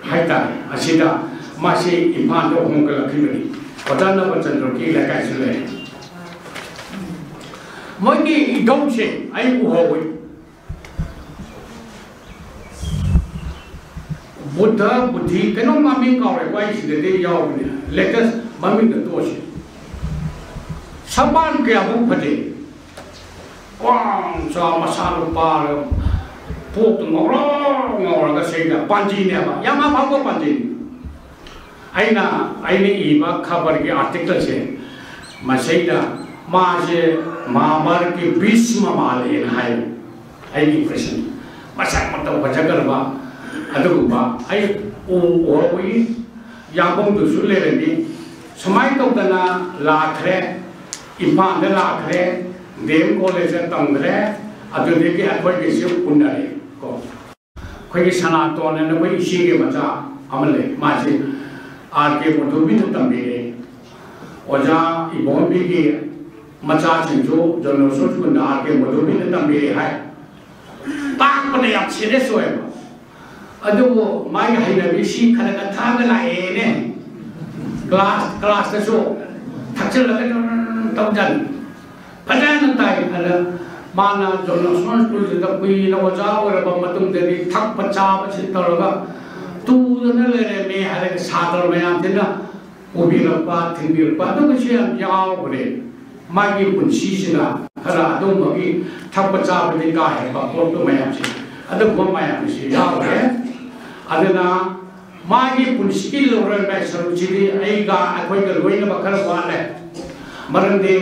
ꯍꯥꯏꯇꯥꯔꯦ, ꯑꯁꯤꯗ ꯃꯥꯁꯤ ꯏꯝꯐꯥꯜꯗ ꯍꯣꯡꯒꯠꯂꯛꯈꯤꯕꯅꯤ꯫ ꯑꯣꯖꯥ ꯅꯕꯆꯟꯗ꯭ꯔꯒꯤ ꯂꯩꯀꯥꯏꯁꯨ ꯂꯩ꯫ ꯃꯣꯏꯒꯤ ꯏꯙꯧꯁꯦ ꯑꯩ ꯎꯍꯧꯏ꯫ ꯕꯨꯙ, ꯕꯨꯙꯤ, ꯀꯩꯅꯣꯝ ꯃꯃꯤꯡ ꯀꯥꯎꯔꯦꯀꯣ, ꯑꯩ ꯁꯤꯗꯗꯤ ꯌꯥꯎꯕꯅꯦ, latest ꯃꯃꯤꯡꯗ ꯇꯣꯛꯑꯁꯤ꯫ ꯁꯕꯥꯟ ꯀꯌꯥꯃꯨꯛ ꯐꯖꯩ꯫ ꯋꯥꯡ ꯆꯥꯎ, ꯃꯁꯥꯗꯣ ꯄꯥꯔꯒ, ꯄꯣꯛꯇꯣ ꯉꯧꯔꯣ ꯉꯧꯔꯒ ꯁꯤꯗ ꯄꯥꯟꯖꯤꯅꯦꯕ, ꯌꯥꯝ ꯑꯐꯕ ꯄꯥꯟꯖꯤꯅꯤ꯫ ꯑꯩꯅ, ꯑꯩꯅ ꯏꯕ ꯈꯕꯔꯒꯤ articleꯁꯦ, ꯃꯁꯤꯗ ꯃꯥꯁꯦ ꯃꯍꯥꯚꯥꯔꯠꯀꯤ ꯚꯤꯁꯃ ꯃꯥꯜꯂꯦꯅ ꯍꯥꯏ꯫ ꯑꯩꯒꯤ impression, ꯃꯁꯛ ꯃꯇꯧ ꯐꯖꯈ꯭ꯔꯕ ꯑꯗꯨꯒꯨꯝꯕ ꯑꯩ ꯎ-, ꯎꯍꯧꯏ꯫ ꯌꯥꯡꯈꯣꯡꯗꯨꯁꯨ ꯂꯩꯔꯝꯃꯤ꯫ ꯁꯨꯃꯥꯏꯅ ꯇꯧꯗꯅ ꯂꯥꯛꯈ꯭ꯔꯦ, ꯏꯝꯐꯥꯜꯗ ꯂꯥꯛꯈ꯭ꯔꯦ, ꯗꯤ ꯑꯦꯝ ꯀꯣꯂꯦꯖꯇ ꯇꯝꯈ꯭ꯔꯦ, ꯑꯗꯨꯗꯒꯤ ꯑꯩꯈꯣꯏꯒꯤꯁꯨ ꯎꯅꯔꯦ ꯀꯣ꯫ ꯑꯩꯈꯣꯏꯒꯤ ꯁꯅꯥꯇꯣꯟ ꯑꯅ ꯑꯩꯈꯣꯏ ꯏꯆꯦꯒꯤ ꯃꯆꯥ ꯑꯃ ꯂꯩ, ꯃꯥꯁꯤ ꯑꯥꯔ ꯀꯦ ꯃꯣꯗꯨꯕꯤꯗ ꯇꯝꯕꯤꯔꯛꯑꯦ꯫ ꯑꯣꯖꯥ ꯏꯕꯣꯝꯕꯤꯒꯤ ꯃꯆꯥꯁꯤꯡꯁꯨ ꯖꯣꯟ ꯁ꯭ꯀꯨꯜꯗ ꯑꯥꯔ ꯀꯦ ꯃꯣꯗꯨꯕꯤꯗ ꯇꯝꯕꯤꯔꯛꯑꯦ ꯍꯥꯏ꯫ ꯇꯥꯛꯄꯗ ꯌꯥꯝ serious ꯑꯣꯏꯕ꯫ ꯑꯗꯨꯕꯨ ꯃꯥꯒꯤ ꯍꯩꯅꯕꯤꯁꯤ ꯈꯔ ꯈꯔ ꯊꯥꯒ ꯂꯥꯛꯑꯦꯅꯦ꯫ ꯀ꯭ꯂꯥꯁ, ꯀ꯭ꯂꯥꯁꯇꯁꯨ ꯊꯛꯆꯤꯜꯂꯒ ꯑꯗꯨꯝ ꯇꯧꯖꯅꯤ꯫ ꯐꯖꯅ ꯇꯥꯏ꯫ ꯑꯗ ꯃꯥꯅ ꯖꯣꯟꯁꯟ ꯁ꯭ꯀꯨꯜꯁꯤꯗ ꯀꯨꯏꯅ ꯑꯣꯖꯥ ꯑꯣꯏꯔꯕ ꯃꯇꯨꯡꯗꯗꯤ ꯊꯛꯄ ꯆꯥꯕꯁꯤ ꯇꯧꯔꯒ ꯇꯨꯗꯅ ꯂꯩꯔꯝꯃꯦ ꯍꯥꯏꯔꯒ ꯁꯥꯇ꯭ꯔ ꯃꯌꯥꯝꯁꯤꯅ ꯄꯨꯕꯤꯔꯛꯄ, ꯊꯤꯟꯕꯤꯔꯛꯄ ꯑꯗꯨꯒꯤꯁꯨ ꯌꯥꯝ ꯌꯥꯎꯈ꯭ꯔꯦ꯫ ꯃꯥꯒꯤ ꯄꯨꯟꯁꯤꯁꯤꯗ ꯈꯔ ꯑꯗꯨꯝꯕꯒꯤ ꯊꯛꯄ ꯆꯥꯕꯗꯤ ꯀꯥ ꯍꯦꯟꯕ ꯈꯣꯠꯄ ꯃꯌꯥꯝꯁꯦ, ꯑꯗꯨꯒꯨꯝꯕ ꯃꯌꯥꯝꯁꯦ ꯌꯥꯎꯈ꯭ꯔꯦ꯫ ꯑꯗꯨꯅ ꯃꯥꯒꯤ ꯄꯨꯟꯁꯤꯒꯤ ꯂꯧꯔꯣꯏꯕ ꯁꯔꯨꯛꯁꯤꯗꯤ ꯑꯩꯒ ꯑꯩꯈꯣꯏꯒ ꯂꯣꯏꯅꯕ ꯈꯔ ꯋꯥꯠꯂꯦ꯫ ꯃꯔꯝꯗꯤ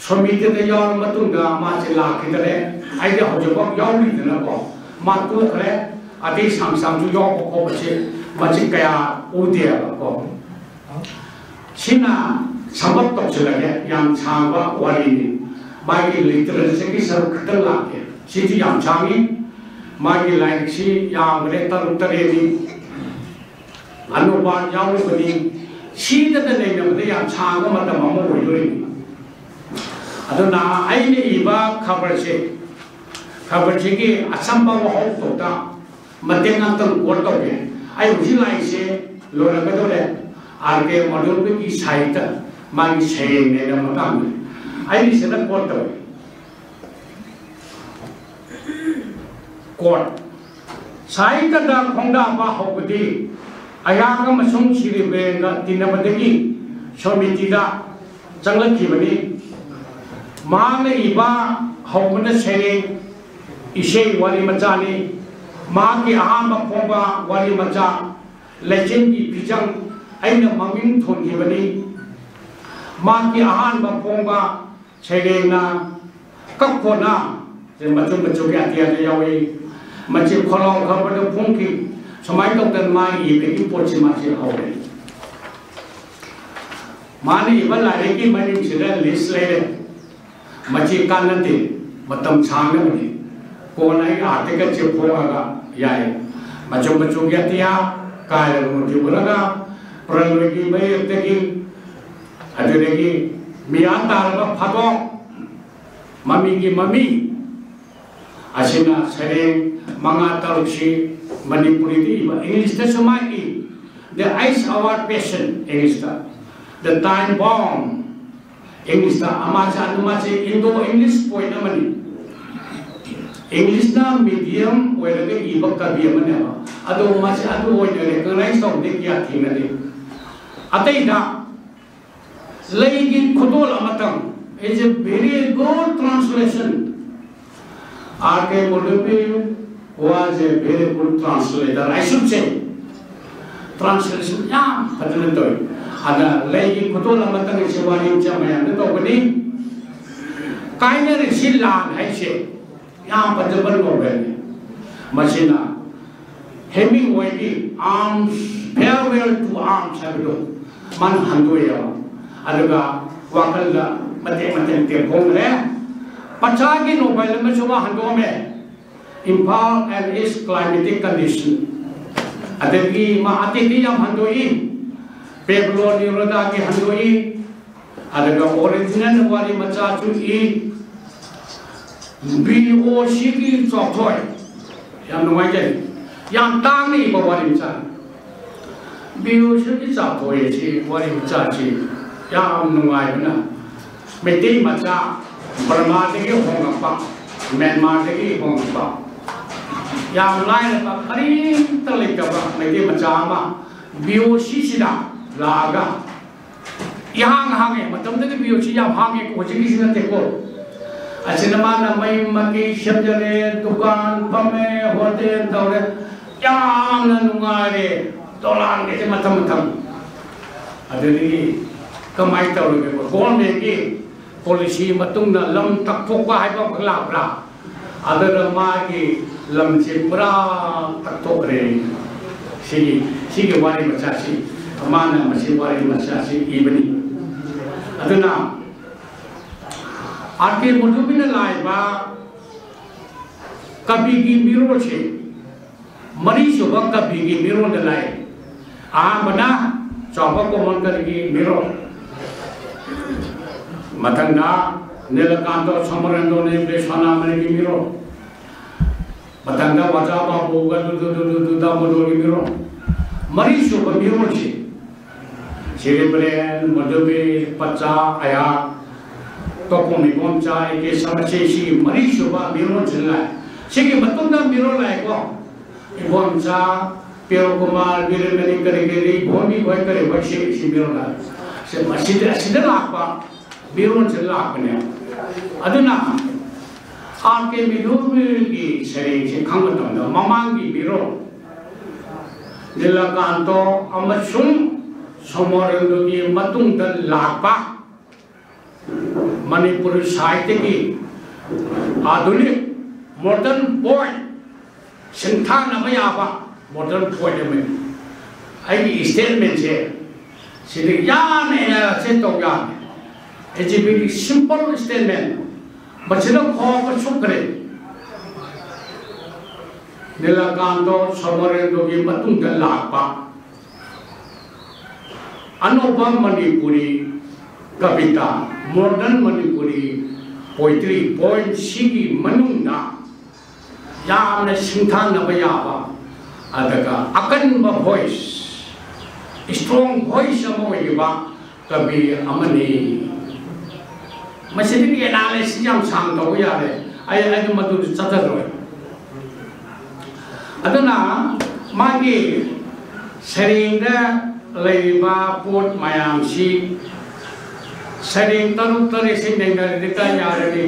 ꯁꯣꯃꯤꯇꯤꯗ ꯌꯥꯎꯔ ꯃꯇꯨꯡꯗ ꯃꯥꯁꯦ ꯂꯥꯛꯈꯤꯗꯔꯦ꯫ ꯑꯩꯗꯤ ꯍꯧꯖꯤꯛꯐꯥꯎ ꯌꯥꯎꯔꯤꯗꯅꯀꯣ, ꯃꯥ ꯇꯣꯛꯈ꯭ꯔꯦ꯫ ꯑꯇꯩ ꯁꯥꯡ ꯁꯥꯡꯁꯨ ꯌꯥꯎꯕ ꯈꯣꯠꯄꯁꯦ ꯃꯁꯤ ꯀꯌꯥ ꯎꯗꯦꯕꯀꯣ꯫ ꯁꯤꯅ ꯁꯝꯑꯞ ꯇꯧꯁꯤꯜꯂꯒꯦ, ꯌꯥꯝ ꯁꯥꯡꯕ ꯋꯥꯔꯤꯅꯤ꯫ ꯃꯥꯒꯤ ꯂꯤꯇꯔꯦꯆꯔꯒꯤ ꯁꯔꯨꯛ ꯈꯛꯇꯪ ꯂꯥꯛꯀꯦ꯫ ꯁꯤꯗꯤ ꯌꯥꯝ ꯁꯥꯡꯉꯤ꯫ ꯃꯥꯒꯤ ꯂꯥꯏꯔꯤꯛꯁꯤ ꯌꯥꯝꯈ꯭ꯔꯦ, ꯇꯔꯨꯛ ꯇꯔꯦꯠꯅꯤ꯫ ꯑꯅꯨꯕꯥꯟ ꯌꯥꯎꯔꯤꯕꯅꯤ꯫ ꯁꯤꯗꯇ ꯅꯩꯅꯕꯗ ꯌꯥꯝ ꯁꯥꯡꯕ ꯃꯇꯝ ꯑꯃ ꯑꯣꯏꯗꯣꯔꯤꯅꯤ꯫ ꯑꯗꯨꯅ ꯑꯩꯅ ꯏꯕ ꯈꯕꯔꯁꯦ, ꯈꯕꯔꯁꯤꯒꯤ ꯑꯆꯝꯕ ꯋꯥꯍꯧꯗꯣꯛꯇ ꯃꯇꯦꯛ ꯉꯥꯛꯇꯪ ꯀꯣꯠ ꯇꯧꯒꯦ꯫ ꯑꯩ ꯍꯧꯖꯤꯛ ꯂꯥꯛꯏꯁꯦ ꯂꯣꯏꯔꯛꯀꯗꯧꯔꯦ꯫ ꯑꯥꯔ ꯀꯦ ꯃꯗꯨꯔꯒꯤ ꯁꯥꯍꯤꯇ ꯃꯥꯒꯤ ꯁꯩꯔꯦꯡꯅꯦꯅ ꯃꯇꯥꯡꯗ ꯑꯩꯅ ꯁꯤꯗ ꯀꯣꯠ ꯇꯧꯏ꯫ ꯀꯣꯠ꯫ ꯁꯥꯍꯤꯇꯗ ꯈꯣꯡꯗꯥꯕ ꯍꯧꯕꯗꯤ ꯑꯩꯍꯥꯛ ꯑꯃꯁꯨꯡ ꯁꯤꯔꯤ ꯕꯤꯔꯦꯟꯒ ꯇꯤꯟꯅꯕꯗꯒꯤ ꯁꯣꯃꯤꯇꯤꯗ ꯆꯪꯂꯛꯈꯤꯕꯅꯤ꯫ ꯃꯍꯥꯛꯅ ꯏꯕ ꯍꯧꯕꯅ ꯁꯩꯔꯦꯡ, ꯏꯁꯩ ꯋꯥꯔꯤ ꯃꯆꯥꯅꯤ꯫ ꯃꯍꯥꯛꯀꯤ ꯑꯍꯥꯟꯕ ꯐꯣꯡꯕ ꯋꯥꯔꯤ ꯃꯆꯥ ꯂꯩꯆꯤꯟꯒꯤ ꯐꯤꯖꯪ ꯑꯩꯅ ꯃꯃꯤꯡ ꯊꯣꯟꯈꯤꯕꯅꯤ꯫ ꯃꯍꯥꯛꯀꯤ ꯑꯍꯥꯟꯕ ꯐꯣꯡꯕ ꯁꯩꯔꯦꯡꯅ ꯀꯞꯈꯣꯅ, ꯁꯦ ꯃꯆꯨ ꯃꯆꯨꯒꯤ ꯑꯇꯤꯌꯥꯗ ꯌꯥꯎꯏ꯫ ꯃꯁꯤ ꯈꯣꯜꯂꯥꯎ ꯈꯕꯔꯗ ꯐꯣꯡꯈꯤ꯫ ꯁꯨꯃꯥꯏꯅ ꯇꯧꯗꯅ ꯃꯥ ꯏꯕꯒꯤ ꯄꯣꯠꯁꯤ ꯃꯥꯁꯤ ꯍꯧꯔꯦ꯫ ꯃꯥꯅ ꯏꯕ ꯂꯥꯏꯔꯤꯛꯀꯤ ꯃꯃꯤꯡꯁꯤꯗ ꯂꯤꯁ ꯂꯩꯔꯦ꯫ ꯃꯁꯤ ꯀꯥꯟꯅꯗꯦ, ꯃꯇꯝ ꯁꯥꯡꯅꯕꯅꯤ꯫ ꯀꯣꯟꯅ ꯑꯩ ꯑꯥꯔꯇꯤꯀꯜꯁꯦ ꯐꯣꯡꯉꯒ ꯌꯥꯏ꯫ ꯃꯆꯨ ꯃꯆꯨꯒꯤ ꯑꯇꯤꯌꯥ, ꯀꯥꯏꯔꯕ ꯃꯨꯔꯇꯤ ꯎꯔꯒ, ꯄ꯭ꯔꯂꯣꯏꯒꯤ ꯃꯌꯦꯛꯇꯒꯤ, ꯑꯗꯨꯗꯒꯤ ꯃꯤꯌꯥ ꯇꯥꯔꯕ ꯐꯥꯗꯣꯛ, ꯃꯃꯤꯒꯤ ꯃꯃꯤ, ꯑꯁꯤꯅ ꯁꯩꯔꯦꯡ ꯃꯉꯥ ꯇꯔꯨꯛꯁꯤ ꯃꯅꯤꯄꯨꯔꯤꯗ ꯏꯕ, ꯏꯪꯂꯤꯁꯇꯁꯨ ꯃꯥ E. The Ice Hour Passion, ꯏꯪꯂꯤꯁꯇ꯫ The Time Bomb, English ꯇ ꯃꯥꯁꯦ, ꯑꯗꯨ ꯃꯥꯁꯦ Indo English poet ꯑꯃꯅꯤ꯫ English ꯅ medium ꯑꯣꯏꯔꯒ ꯏꯕ ꯀꯕꯤ ꯑꯃꯅꯦꯕ꯫ ꯑꯗꯣ ꯃꯥꯁꯦ ꯑꯗꯨ ꯑꯣꯏꯅ recognize ꯇꯧꯕꯗꯤ ꯀꯌꯥ ꯊꯦꯡꯅꯗꯦ꯫ ꯑꯇꯩꯗ ꯂꯩꯒꯤ ꯈꯨꯗꯣꯜ ꯑꯃꯇꯪ is a very good translation. R K Murthy was a very good translator, I should say. Translation ꯌꯥꯝ ꯐꯖꯅ ꯇꯧꯏ꯫ ꯑꯗ ꯂꯩꯒꯤ ꯈꯨꯗꯣꯜ ꯑꯃꯇꯪ ꯑꯩꯁꯦ ꯋꯥꯔꯤ ꯃꯆꯥ ꯃꯌꯥꯝꯗ ꯇꯧꯕꯅꯤ꯫ ꯀꯥꯏꯅꯔꯤꯁꯤ ꯂꯥꯟ ꯍꯥꯏꯁꯦ ꯌꯥꯝ ꯐꯖꯕ novel ꯅꯤ꯫ ꯃꯁꯤꯅ Hemingway ꯒꯤ Arms, Farewell to Arms ꯍꯥꯏꯕꯗꯣ ꯃꯥꯅ ꯍꯟꯗꯣꯛꯑꯦꯕ꯫ ꯑꯗꯨꯒ ꯋꯥꯈꯜꯗ ꯃꯇꯦꯛ ꯃꯇꯦꯛ ꯃꯇꯦꯛ ꯐꯣꯡꯈ꯭ꯔꯦ꯫ ꯄꯆꯥꯒꯤ novel ꯑꯃꯁꯨ ꯃꯥ ꯍꯟꯗꯣꯛꯑꯝꯃꯦ, Imphal and its Climatic Condition꯫ ꯑꯗꯒꯤ ꯃꯥ ꯑꯇꯩꯗꯤ ꯌꯥꯝ ꯍꯟꯗꯣꯛꯏ, Pablo Neruda ꯒꯤ ꯍꯟꯗꯣꯛꯏ, ꯑꯗꯨꯒ original ꯋꯥꯔꯤ ꯃꯆꯥꯁꯨ ꯏ꯫ B O C ꯒꯤ ꯆꯥꯎꯊꯣꯏ꯫ ꯌꯥꯝ ꯅꯨꯡꯉꯥꯏꯖꯩ꯫ ꯌꯥꯝ ꯇꯥꯡꯅ ꯏꯕ ꯋꯥꯔꯤ ꯃꯆꯥꯅꯤ꯫ B O C ꯒꯤ ꯆꯥꯎꯊꯣꯏ ꯑꯁꯤ ꯋꯥꯔꯤ ꯃꯆꯥꯁꯤ ꯌꯥꯝ ꯅꯨꯡꯉꯥꯏꯕꯅ, ꯃꯩꯇꯩ ꯃꯆꯥ ꯕꯔꯃꯥꯗꯒꯤ ꯍꯣꯡꯂꯛꯄ, ꯃ꯭ꯌꯥꯟꯃꯥꯔꯗꯒꯤ ꯍꯣꯡꯂꯛꯄ, ꯌꯥꯝ ꯂꯥꯏꯔꯕ, ꯀꯔꯤꯝꯇ ꯂꯩꯇꯕ ꯃꯩꯇꯩ ꯃꯆꯥ ꯑꯃ B O C ꯁꯤꯗ ꯂꯥꯛꯑꯒ ꯏꯍꯥꯡ ꯍꯥꯡꯉꯦ꯫ ꯃꯇꯝꯗꯨꯗꯤ B O C ꯌꯥꯝ ꯍꯥꯡꯉꯦ, ꯍꯧꯖꯤꯛꯀꯤꯁꯤ ꯅꯠꯇꯦꯀꯣ꯫ ꯑꯁꯤꯅ ꯃꯥꯅ ꯃꯩ ꯃꯀꯩ ꯁꯦꯝꯖꯔꯦ, ꯗꯨꯀꯥꯟ ꯐꯝꯃꯦ, ꯍꯣꯇꯦꯜ ꯇꯧꯔꯦ, ꯌꯥꯝꯅ ꯅꯨꯡꯉꯥꯏꯔꯦ꯫ ꯗꯣꯂꯥꯟꯒꯁꯦ ꯃꯊꯪ ꯃꯊꯪ꯫ ꯑꯗꯨꯗꯒꯤ ꯀꯃꯥꯏꯅ ꯇꯧꯔꯒꯦ? ꯒꯣꯔꯃꯦꯟꯒꯤ ꯄꯣꯂꯤꯁꯤ ꯃꯇꯨꯡꯗ ꯂꯝ ꯇꯛꯊꯣꯛꯄ ꯍꯥꯏꯕ ꯑꯃꯈꯛ ꯂꯥꯛꯄ꯭ꯔꯥ? ꯑꯗꯨꯅ ꯃꯥꯒꯤ ꯂꯝꯁꯦ ꯄꯨꯔꯥ ꯇꯛꯊꯣꯛꯈ꯭ꯔꯦ꯫ ꯁꯤꯒꯤ, ꯁꯤꯒꯤ ꯋꯥꯔꯤ ꯃꯆꯥꯁꯤ, ꯃꯥꯅ ꯃꯁꯤ ꯋꯥꯔꯤ ꯃꯆꯥꯁꯤ ꯏꯕꯅꯤ꯫ ꯑꯗꯨꯅ R K ꯃꯨꯔꯇꯨꯕꯤꯅ ꯂꯥꯛꯏꯕ ꯀꯕꯤꯒꯤ ꯃꯤꯔꯣꯜꯁꯦ ꯃꯔꯤꯁꯨꯕ ꯀꯕꯤꯒꯤ ꯃꯤꯔꯣꯜꯗ ꯂꯥꯛꯏ꯫ ꯑꯍꯥꯟꯕꯅ ꯆꯥꯎꯕ ꯀꯣꯃꯟꯀꯔꯒꯤ ꯃꯤꯔꯣꯜ, ꯃꯊꯪꯗ ꯅꯤꯂꯀꯥꯟꯇ ꯁꯃꯔꯦꯟꯗ꯭ꯔꯣꯅ ꯏꯕ ꯁꯅꯥꯃꯍꯤꯒꯤ ꯃꯤꯔꯣꯜ, ꯃꯊꯪꯗ ꯋꯥꯖꯥ ꯕꯥꯕꯨꯒ ꯗꯨ ꯗꯨ ꯗꯨ ꯗꯨ ꯗꯨ ꯗꯥꯃꯣꯗꯣꯔꯒꯤ ꯃꯤꯔꯣꯜ꯫ ꯃꯔꯤꯁꯨꯕ ꯃꯤꯔꯣꯜꯁꯤ ꯁꯤꯔꯤꯕ꯭ꯔꯦꯟ, ꯃꯨꯔꯇꯨꯕꯤ, ꯄꯆꯥ, ꯑꯩꯍꯥꯛ, ꯇꯣꯞꯄꯣꯝ ꯏꯕꯣꯝꯆꯥ, ꯑꯦ ꯀꯦ ꯁꯃꯥꯖꯁꯦꯕꯤ, ꯁꯤꯒꯤ ꯃꯔꯤꯁꯨꯕ ꯃꯤꯔꯣꯟꯁꯤꯅ ꯂꯥꯛꯑꯦ꯫ ꯁꯤꯒꯤ ꯃꯇꯨꯡꯗ ꯃꯤꯔꯣꯜ ꯂꯥꯛꯑꯦꯀꯣ꯫ ꯏꯕꯣꯝꯆꯥ, ꯄ꯭ꯔꯦꯝ ꯀꯨꯃꯥꯔ, ꯕꯤꯔꯦꯟꯗ꯭ꯔꯅꯤ, ꯀꯔꯤ ꯀꯔꯤ, ꯏꯕꯣꯝꯕꯤ ꯍꯣꯏ, ꯀꯔꯤ ꯍꯣꯏ, ꯁꯤ, ꯁꯤ ꯃꯤꯔꯣꯜ ꯂꯥꯛꯑꯦ꯫ ꯁꯤ, ꯃꯁꯤꯗ, ꯑꯁꯤꯗ ꯂꯥꯛꯄ ꯃꯤꯔꯣꯟꯁꯤꯗ ꯂꯥꯛꯄꯅꯦ꯫ ꯑꯗꯨꯅ ꯑꯥꯔ ꯀꯦ ꯃꯤꯅꯣꯒꯤ ꯁꯩꯔꯦꯡꯁꯦ ꯈꯪꯕ ꯃꯇꯝꯗ ꯃꯃꯥꯡꯒꯤ ꯃꯤꯔꯣꯜ ꯅꯤꯂꯀꯥꯟꯇꯣ ꯑꯃꯁꯨꯡ ꯁꯣꯃꯣꯔꯦꯟꯗ꯭ꯔꯣꯒꯤ ꯃꯇꯨꯡꯗ ꯂꯥꯛꯄ ꯃꯅꯤꯄꯨꯔꯤ ꯁꯥꯍꯤꯇ꯭ꯌꯒꯤ ꯑꯥꯙꯨꯅꯤꯛ, modern poet, ꯁꯤꯡꯊꯥꯅꯕ ꯌꯥꯕ modern poet ꯑꯃꯅꯤ꯫ ꯑꯩꯒꯤ statementꯁꯦ ꯁꯤꯗ ꯌꯥꯝꯅ analysis ꯇꯧ ꯌꯥꯅꯤ꯫ It's a very simple statement꯫ ꯃꯁꯤꯅ ꯈꯣꯡ ꯁꯨꯛꯈ꯭ꯔꯦ꯫ ꯅꯤꯂꯀꯥꯟꯇꯣ ꯁꯣꯃꯣꯔꯦꯟꯗ꯭ꯔꯣꯒꯤ ꯃꯇꯨꯡꯗ ꯂꯥꯛꯄ ꯑꯅꯧꯕ ꯃꯅꯤꯄꯨꯔꯤ ꯀꯕꯤꯇꯥ, modern ꯃꯅꯤꯄꯨꯔꯤ poetry, poem ꯁꯤꯒꯤ ꯃꯅꯨꯡꯗ ꯌꯥꯝꯅ ꯁꯤꯡꯊꯥꯅꯕ ꯌꯥꯕ, ꯑꯗꯨꯒ ꯑꯀꯟꯕ voice, strong voice ꯑꯃ ꯑꯣꯏꯔꯤꯕ ꯀꯕꯤ ꯑꯃꯅꯤ꯫ ꯃꯁꯤꯗꯒꯤ analysis ꯌꯥꯝ ꯁꯥꯡꯅ ꯇꯧꯕ ꯌꯥꯔꯦ꯫ ꯑꯩ, ꯑꯩ ꯃꯗꯨꯗ ꯆꯠꯊꯔꯣꯏ꯫ ꯑꯗꯨꯅ ꯃꯥꯒꯤ ꯁꯩꯔꯦꯡꯗ ꯂꯩꯔꯤꯕ ꯄꯣꯠ ꯃꯌꯥꯝꯁꯤ, ꯁꯩꯔꯦꯡ ꯇꯔꯨꯛ ꯇꯔꯦꯠꯁꯤ ꯅꯩꯅꯔꯗꯤ ꯀꯥꯏ ꯌꯥꯔꯅꯤ?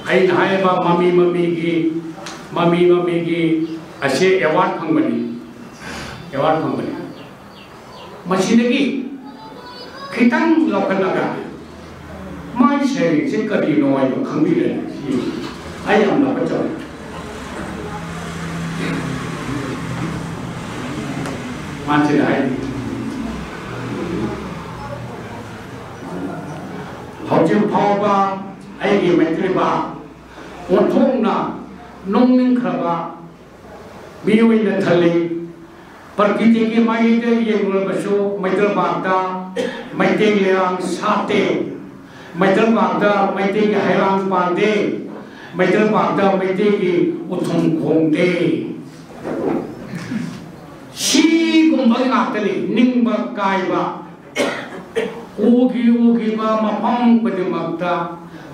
ꯑꯩꯅ ꯍꯥꯏꯔꯤꯕ ꯃꯃꯤ ꯃꯃꯤꯒꯤ, ꯃꯃꯤ ꯃꯃꯤꯒꯤ ꯑꯁꯤ award ꯐꯪꯕꯅꯤ, award ꯐꯪꯕꯅꯤ꯫ ꯃꯁꯤꯗꯒꯤ ꯈꯤꯇꯪ ꯂꯧꯈꯠꯂꯒ ꯃꯥꯒꯤ ꯁꯩꯔꯦꯡꯁꯦ ꯀꯔꯤꯅꯣ ꯍꯥꯏꯕ ꯈꯪꯕꯤꯔꯦ꯫ ꯁꯤ ꯑꯩ ꯌꯥꯝ ꯂꯧꯈꯠꯆꯕꯅꯤ꯫ ꯃꯥꯁꯤꯅ ꯍꯥꯏꯔꯤ, "ꯍꯧꯖꯤꯛ ꯐꯥꯎꯕ ꯑꯩꯒꯤ ꯃꯩꯇ꯭ꯔꯩꯕꯥꯛ ꯑꯣꯟꯊꯣꯛꯅ ꯅꯣꯛꯅꯤꯡꯈ꯭ꯔꯕ ꯃꯤꯑꯣꯏꯅ ꯊꯜꯂꯤ꯫ ꯄ꯭ꯔꯀ꯭ꯔꯤꯇꯤꯒꯤ ꯃꯥꯏꯀꯩꯗ ꯌꯦꯡꯂꯕꯁꯨ ꯃꯩꯇ꯭ꯔꯩꯕꯥꯛꯇ ꯃꯩꯇꯩ ꯂꯩꯔꯥꯡ ꯁꯥꯠꯇꯦ꯫ ꯃꯩꯇ꯭ꯔꯩꯕꯥꯛꯇ ꯃꯩꯇꯩꯒꯤ ꯍꯩꯔꯥꯡ ꯄꯥꯟꯗꯦ꯫ ꯃꯩꯇ꯭ꯔꯩꯕꯥꯛꯇ ꯃꯩꯇꯩꯒꯤ ꯎꯊꯨꯝ ꯈꯣꯡꯗꯦ꯫" ꯁꯤꯒꯨꯝꯕ ꯉꯥꯛꯇꯅꯤ ꯅꯤꯡꯕ ꯀꯥꯏꯕ꯫ ꯎꯈꯤ ꯎꯈꯤꯕ ꯃꯐꯝ ꯈꯨꯗꯤꯡꯃꯛꯇ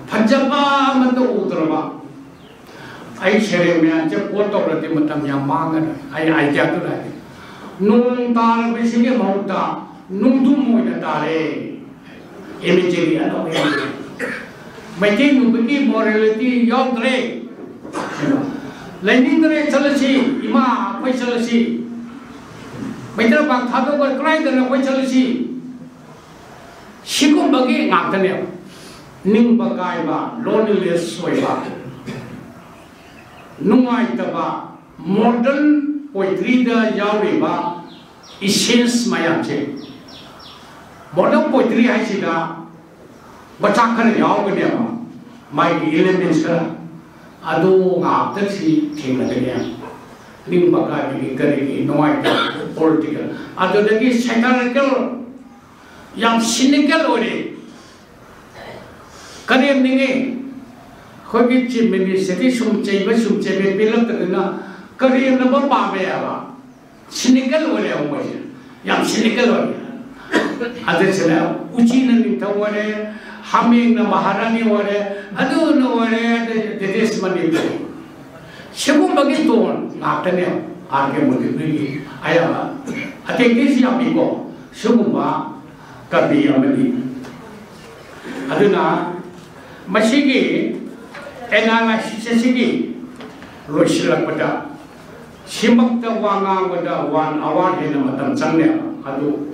ꯐꯖꯕ ꯑꯃꯠꯇ ꯎꯗ꯭ꯔꯕ꯫ ꯑꯩ ꯁꯩꯔꯦꯡ ꯃꯌꯥꯝꯁꯦ ꯀꯣꯠ ꯇꯧꯔꯗꯤ ꯃꯇꯝ ꯌꯥꯝ ꯃꯥꯡꯒꯅꯤ꯫ ꯑꯩ ꯑꯥꯏꯗꯤꯌꯥꯗꯨ ꯂꯥꯛꯑꯦ꯫ ꯅꯣꯡ ꯇꯥꯔꯕꯁꯤꯒꯤ ꯃꯍꯨꯠꯇ ꯅꯨꯡꯗꯨꯝ ꯑꯣꯏꯅ ꯇꯥꯔꯦ꯫ ꯏꯃꯦꯖꯔꯤ ꯑꯅꯧꯕ ꯌꯥꯝ ꯂꯩ꯫ ꯃꯩꯇꯩ ꯅꯨꯄꯤꯒꯤ ꯃꯣꯔꯦꯂꯤꯇꯤ ꯌꯥꯎꯗ꯭ꯔꯦ꯫ ꯂꯩꯅꯤꯡꯗ꯭ꯔꯦ, ꯆꯠꯂꯁꯤ ꯏꯃꯥ, ꯑꯩꯈꯣꯏ ꯆꯠꯂꯁꯤ꯫ ꯃꯩꯇ꯭ꯔꯄꯥꯛ ꯊꯥꯗꯣꯛꯑꯒ ꯀꯗꯥꯏꯗꯅꯣ ꯑꯩꯈꯣꯏ ꯆꯠꯂꯁꯤ꯫ ꯁꯤꯒꯨꯝꯕꯒꯤ ꯉꯥꯛꯇꯅꯦꯕ꯫ ꯅꯤꯡꯕ ꯀꯥꯏꯕ, ꯂꯣꯟꯂꯤꯅꯦꯁ ꯑꯣꯏꯕ, ꯅꯨꯡꯉꯥꯏꯇꯕ, ꯃꯣꯗꯔꯟ ꯄꯣꯏꯇ꯭ꯔꯤꯗ ꯌꯥꯎꯔꯤꯕ ꯏꯁꯦꯟꯁ ꯃꯌꯥꯝꯁꯦ꯫ ꯃꯣꯗꯔꯟ ꯄꯣꯏꯇ꯭ꯔꯤ ꯍꯥꯏꯁꯤꯗ ꯃꯆꯥꯛ ꯈꯔ ꯌꯥꯎꯒꯅꯦꯕ, ꯃꯥꯒꯤ ꯏꯂꯤꯃꯦꯟꯁ ꯈꯔ꯫ ꯑꯗꯨ ꯉꯥꯛꯇ ꯁꯤ ꯊꯦꯡꯅꯒꯅꯤ꯫ ꯅꯤꯡꯕ ꯀꯥꯏꯕꯒꯤ, ꯀꯔꯤꯒꯤ, ꯅꯨꯡꯉꯥꯏꯇꯕ, ꯄꯣꯂꯤꯇꯤꯀꯦꯜ, ꯑꯗꯨꯗꯒꯤ ꯁꯥꯏꯀꯥꯂꯣꯖꯤꯀꯦꯜ, ꯌꯥꯝ ꯁꯤꯅꯤꯀꯦꯜ ꯑꯣꯏꯔꯦ꯫ ꯀꯔꯦꯝꯅꯤꯡꯉꯤ꯫ ꯑꯩꯈꯣꯏꯒꯤ ꯆꯤꯐ ꯃꯤꯅꯤꯁꯇꯔꯗꯤ ꯁꯨꯝ ꯆꯩꯕ, ꯁꯨꯝ ꯆꯩꯕ ꯄꯦꯜꯂꯛꯇꯗꯅ ꯀꯔꯦꯝꯅꯕ ꯄꯥꯝꯃꯦ ꯍꯥꯏꯕ꯫ ꯁꯤꯅꯤꯀꯦꯜ ꯑꯣꯏꯔꯦ ꯃꯣꯏꯁꯦ, ꯌꯥꯝ ꯁꯤꯅꯤꯀꯦꯜ ꯑꯣꯏꯔꯦ꯫ ꯑꯗꯨꯁꯤꯅ ꯎꯆꯤꯅ ꯅꯤꯡꯊꯧ ꯑꯣꯏꯔꯦ, ꯍꯥꯃꯦꯡꯅ ꯃꯍꯥꯔꯥꯅꯤ ꯑꯣꯏꯔꯦ, ꯑꯗꯨꯅ ꯑꯣꯏꯔꯦ, ꯑꯗꯩ ꯗꯦꯗꯦꯁ ꯃꯅꯤꯄꯨꯔ꯫ ꯁꯤꯒꯨꯝꯕꯒꯤ ꯇꯣꯟ ꯉꯥꯛꯇꯅꯦ ꯑꯥꯔ ꯀꯦ ꯃꯨꯗꯨꯒꯤ ꯑꯌꯥꯝꯕ꯫ ꯑꯇꯦꯛꯇꯤꯁꯤ ꯌꯥꯝ ꯄꯤꯀꯣ꯫ ꯁꯤꯒꯨꯝꯕ ꯀꯕꯤ ꯑꯃꯅꯤ꯫ ꯑꯗꯨꯅ ꯃꯁꯤꯒꯤ ꯑꯦꯅꯥꯂꯥꯏꯁꯤꯁ ꯑꯁꯤꯒꯤ ꯂꯣꯏꯁꯤꯜꯂꯛꯄꯗ, ꯁꯤꯃꯛꯇ ꯋꯥ ꯉꯥꯡꯕꯗ ꯋꯥꯟ ꯑꯋꯥꯔ ꯍꯦꯟꯅ ꯃꯇꯝ ꯆꯪꯅꯦꯕ꯫ ꯑꯗꯨ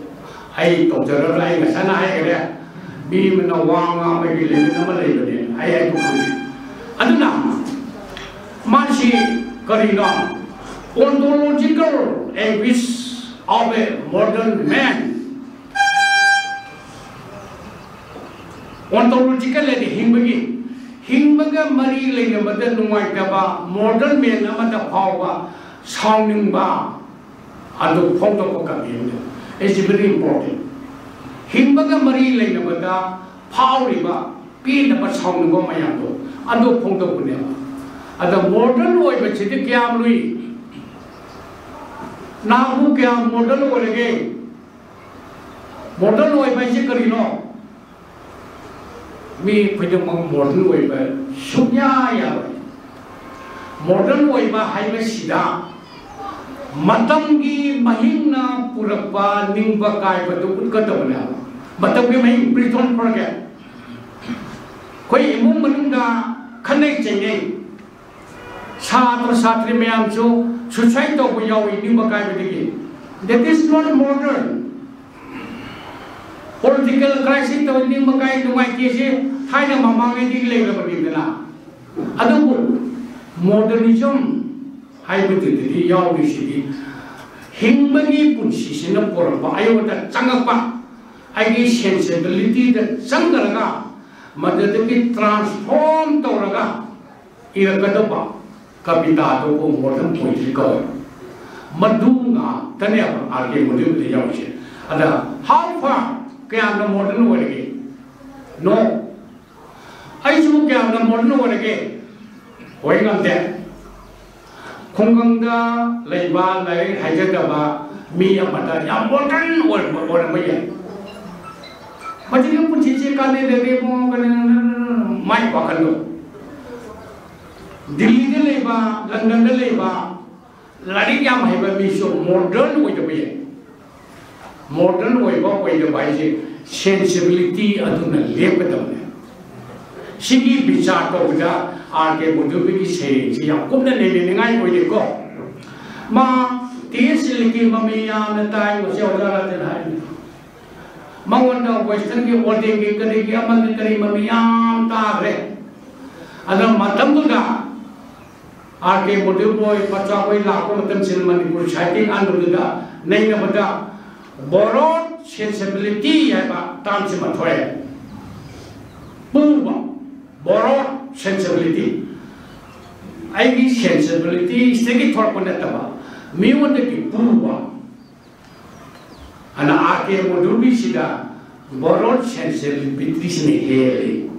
ꯑꯩ ꯇꯧꯖꯔꯔꯣꯏ꯫ ꯑꯩ ꯉꯁꯥꯏꯅ ꯍꯥꯏꯈ꯭ꯔꯦ, ꯃꯤ ꯑꯃꯅ ꯋꯥ ꯉꯥꯡꯕꯒꯤ ꯂꯤꯃꯤꯠ ꯑꯃ ꯂꯩꯕꯅꯦ꯫ ꯑꯩ ꯍꯥꯏꯗꯣꯛꯄꯅꯤ꯫ ꯑꯗꯨꯅ ꯃꯥꯁꯤ ꯀꯔꯤꯅꯣ? Ontological anguish of a modern man꯫ Ontological ꯍꯥꯏꯗꯤ ꯍꯤꯡꯕꯒꯤ, ꯍꯤꯡꯕꯒ ꯃꯔꯤ ꯂꯩꯅꯕꯗ ꯅꯨꯡꯉꯥꯏꯇꯕ, ꯃꯣꯗꯔꯟ ꯃꯦꯟ ꯑꯃꯗ ꯐꯥꯎꯕ ꯁꯥꯎꯅꯤꯡꯕ, ꯑꯗꯨ ꯐꯣꯡꯗꯣꯛꯄ ꯀꯕꯤ ꯑꯃꯅꯤ꯫ It's very important꯫ ꯍꯤꯡꯕꯒ ꯃꯔꯤ ꯂꯩꯅꯕꯗ ꯐꯥꯎꯔꯤꯕ ꯄꯦꯟꯗꯕ, ꯁꯥꯎꯅꯤꯡꯕ ꯃꯌꯥꯝꯗꯣ ꯑꯗꯨ ꯐꯣꯡꯗꯣꯛꯄꯅꯦꯕ꯫ ꯑꯗ ꯃꯣꯗꯔꯟ ꯑꯣꯏꯕꯁꯤꯗꯤ ꯀꯌꯥꯝ ꯂꯨꯏ? ꯅꯍꯥꯟꯃꯨꯛ ꯀꯌꯥꯝ ꯃꯣꯗꯔꯟ ꯑꯣꯏꯔꯒꯦ? ꯃꯣꯗꯔꯟ ꯑꯣꯏꯕ ꯍꯥꯏꯁꯦ ꯀꯔꯤꯅꯣ? ꯃꯤ ꯈꯨꯗꯤꯡꯃꯛ ꯃꯣꯗꯔꯟ ꯑꯣꯏꯕ ꯁꯨꯡꯌꯥ ꯌꯥꯔꯣꯏ꯫ ꯃꯣꯗꯔꯟ ꯑꯣꯏꯕ ꯍꯥꯏꯕꯁꯤꯗ ꯃꯇꯝꯒꯤ ꯃꯍꯤꯡꯅ ꯄꯨꯔꯛꯄ ꯅꯤꯡꯕ ꯀꯥꯏꯕꯗꯨ ꯎꯠꯀꯗꯕꯅꯦ꯫ ꯃꯇꯝꯒꯤ ꯃꯍꯤꯡ, ꯄ꯭ꯔꯤꯇꯣꯟ ꯈꯔꯒꯦ꯫ ꯑꯩꯈꯣꯏ ꯏꯃꯨꯡ ꯃꯅꯨꯡꯗ ꯈꯠꯅꯩ ꯆꯩꯅꯩ, ꯁꯥꯇ꯭ꯔ ꯁꯥꯇ꯭ꯔꯤ ꯃꯌꯥꯝꯁꯨ ꯁꯨꯁꯥꯏꯠ ꯇꯧꯕ ꯌꯥꯎꯏ ꯅꯤꯡꯕ ꯀꯥꯏꯕꯗꯒꯤ꯫ That is not modern. Political crisis ꯇꯧꯏ, ꯅꯤꯡꯕ ꯀꯥꯏ ꯅꯨꯡꯉꯥꯏꯇꯦꯁꯦ ꯊꯥꯏꯅ ꯃꯃꯥꯡꯉꯩꯗꯒꯤ ꯂꯩꯔꯕꯅꯤꯗꯅ꯫ ꯑꯗꯨꯕꯨ ꯃꯣꯗꯔꯅꯤꯖꯝ ꯍꯥꯏꯕꯗꯨꯗꯗꯤ ꯌꯥꯎꯔꯤꯁꯤꯗꯤ ꯍꯤꯡꯕꯒꯤ ꯄꯨꯟꯁꯤꯁꯤꯅ ꯄꯨꯔꯛꯄ, ꯑꯩꯉꯣꯟꯗ ꯆꯪꯉꯛꯄ, ꯑꯩꯒꯤ ꯁꯦꯟꯁꯤꯕꯤꯂꯤꯇꯤꯗ ꯆꯪꯈ꯭ꯔꯒ ꯃꯗꯨꯗꯒꯤ ꯇ꯭ꯔꯥꯟꯁꯐꯣꯔꯝ ꯇꯧꯔꯒ ꯏꯔꯛꯀꯗꯧꯕ ꯀꯕꯤꯇꯥꯗꯨꯕꯨ ꯃꯣꯗꯔꯟ ꯄꯣꯏꯇ꯭ꯔꯤ ꯀꯧꯋꯦ꯫ ꯃꯗꯨ ꯉꯥꯛꯇꯅꯦꯕ ꯑꯥꯔ ꯀꯦ ꯃꯣꯗꯔꯟꯗ ꯌꯥꯎꯔꯤꯁꯦ꯫ ꯑꯗ how far ꯀꯌꯥꯝꯅ ꯃꯣꯗꯔꯟ ꯑꯣꯏꯔꯒꯦ? No꯫ ꯑꯩꯁꯤꯕꯨ ꯀꯌꯥꯝꯅ ꯃꯣꯗꯔꯟ ꯑꯣꯏꯔꯒꯦ? ꯑꯣꯏ ꯉꯝꯗꯦ꯫ ꯈꯨꯡꯒꯪꯗ ꯂꯩꯕ ꯂꯥꯏꯔꯤꯛ ꯍꯩꯖꯗꯕ ꯃꯤ ꯑꯃꯗ ꯌꯥꯝ ꯃꯣꯗꯔꯟ ꯑꯣꯏꯔꯝꯕ ꯑꯣꯏꯔꯝꯕ ꯌꯥꯏ꯫ ꯃꯁꯤꯒꯤ ꯄꯨꯟꯁꯤꯁꯦ ꯀꯥꯟꯅꯗꯦ ꯏꯕꯨꯡꯉꯣ, ꯀꯔꯤ, ꯃꯥꯏ ꯋꯥꯈꯜꯗꯣ꯫ ꯗꯤꯜꯂꯤꯗ ꯂꯩꯕ, ꯂꯟꯗꯟꯗ ꯂꯩꯕ ꯂꯥꯏꯔꯤꯛ ꯌꯥꯝ ꯍꯩꯕ ꯃꯤꯁꯨ ꯃꯣꯗꯔꯟ ꯑꯣꯏꯗꯕ ꯌꯥꯏ꯫ ꯃꯣꯗꯔꯟ ꯑꯣꯏꯕ ꯑꯣꯏꯗꯕ ꯍꯥꯏꯁꯦ ꯁꯦꯟꯁꯤꯕꯤꯂꯤꯇꯤ ꯑꯗꯨꯅ ꯂꯦꯞꯀꯗꯕꯅꯦ꯫ ꯁꯤꯒꯤ ꯕꯤꯆꯥꯔ ꯇꯧꯕꯗ ꯑꯥꯔ ꯀꯦ ꯃꯣꯗꯔꯟꯒꯤ ꯁꯩꯔꯦꯡꯁꯤ ꯌꯥꯝ ꯀꯨꯞꯅ ꯅꯩꯅꯅꯤꯡꯉꯥꯏ ꯑꯣꯏꯗꯦꯀꯣ꯫ ꯃꯥ ꯇꯤ ꯑꯦꯁ ꯏꯂꯤꯀꯤ ꯃꯃꯤ ꯌꯥꯝꯅ ꯇꯥꯏ, ꯉꯁꯤ ꯑꯣꯖꯥ ꯔꯥꯖꯟ ꯍꯥꯏꯔꯤ꯫ ꯃꯉꯣꯟꯗ ꯋꯦꯁꯇꯔꯟꯒꯤ ꯑꯣꯗꯦꯒꯤ ꯀꯔꯤꯒꯤ ꯑꯃꯒꯤ ꯀꯔꯤ ꯃꯃꯤ ꯌꯥꯝ ꯇꯥꯈ꯭ꯔꯦ꯫ ꯑꯗꯨꯅ ꯃꯇꯝꯗꯨꯗ ꯑꯥꯔ ꯀꯦ ꯃꯣꯗꯔꯟ ꯍꯣꯏ ꯄꯆꯥ ꯍꯣꯏ ꯂꯥꯛꯄ ꯃꯇꯝꯁꯤꯗ ꯃꯅꯤꯄꯨꯔ ꯁꯥꯍꯤꯇ꯭ꯌ ꯑꯥꯟꯗꯣꯂꯟꯗ ꯅꯩꯅꯕꯗ ꯕꯣꯔꯣꯠ ꯁꯦꯟꯁꯤꯕꯤꯂꯤꯇꯤ ꯍꯥꯏꯕ ꯇꯥꯝꯁꯤꯃ ꯊꯣꯛꯑꯦ꯫ ꯄꯨꯕ, ꯕꯣꯔꯣꯠ ꯁꯦꯟꯁꯤꯕꯤꯂꯤꯇꯤ꯫ ꯑꯩꯒꯤ ꯁꯦꯟꯁꯤꯕꯤꯂꯤꯇꯤꯁꯤꯗꯒꯤ ꯊꯣꯛꯂꯛꯄ ꯅꯠꯇꯕ, ꯃꯤꯉꯣꯟꯗꯒꯤ ꯄꯨꯕ꯫ ꯑꯗꯨꯅ ꯑꯥꯔ ꯀꯦ ꯃꯣꯗꯔꯟꯒꯤꯁꯤꯗ ꯕꯣꯔꯣꯠ ꯁꯦꯟꯁꯤꯕꯤꯂꯤꯇꯤꯁꯤꯅ ꯍꯦꯜꯂꯤ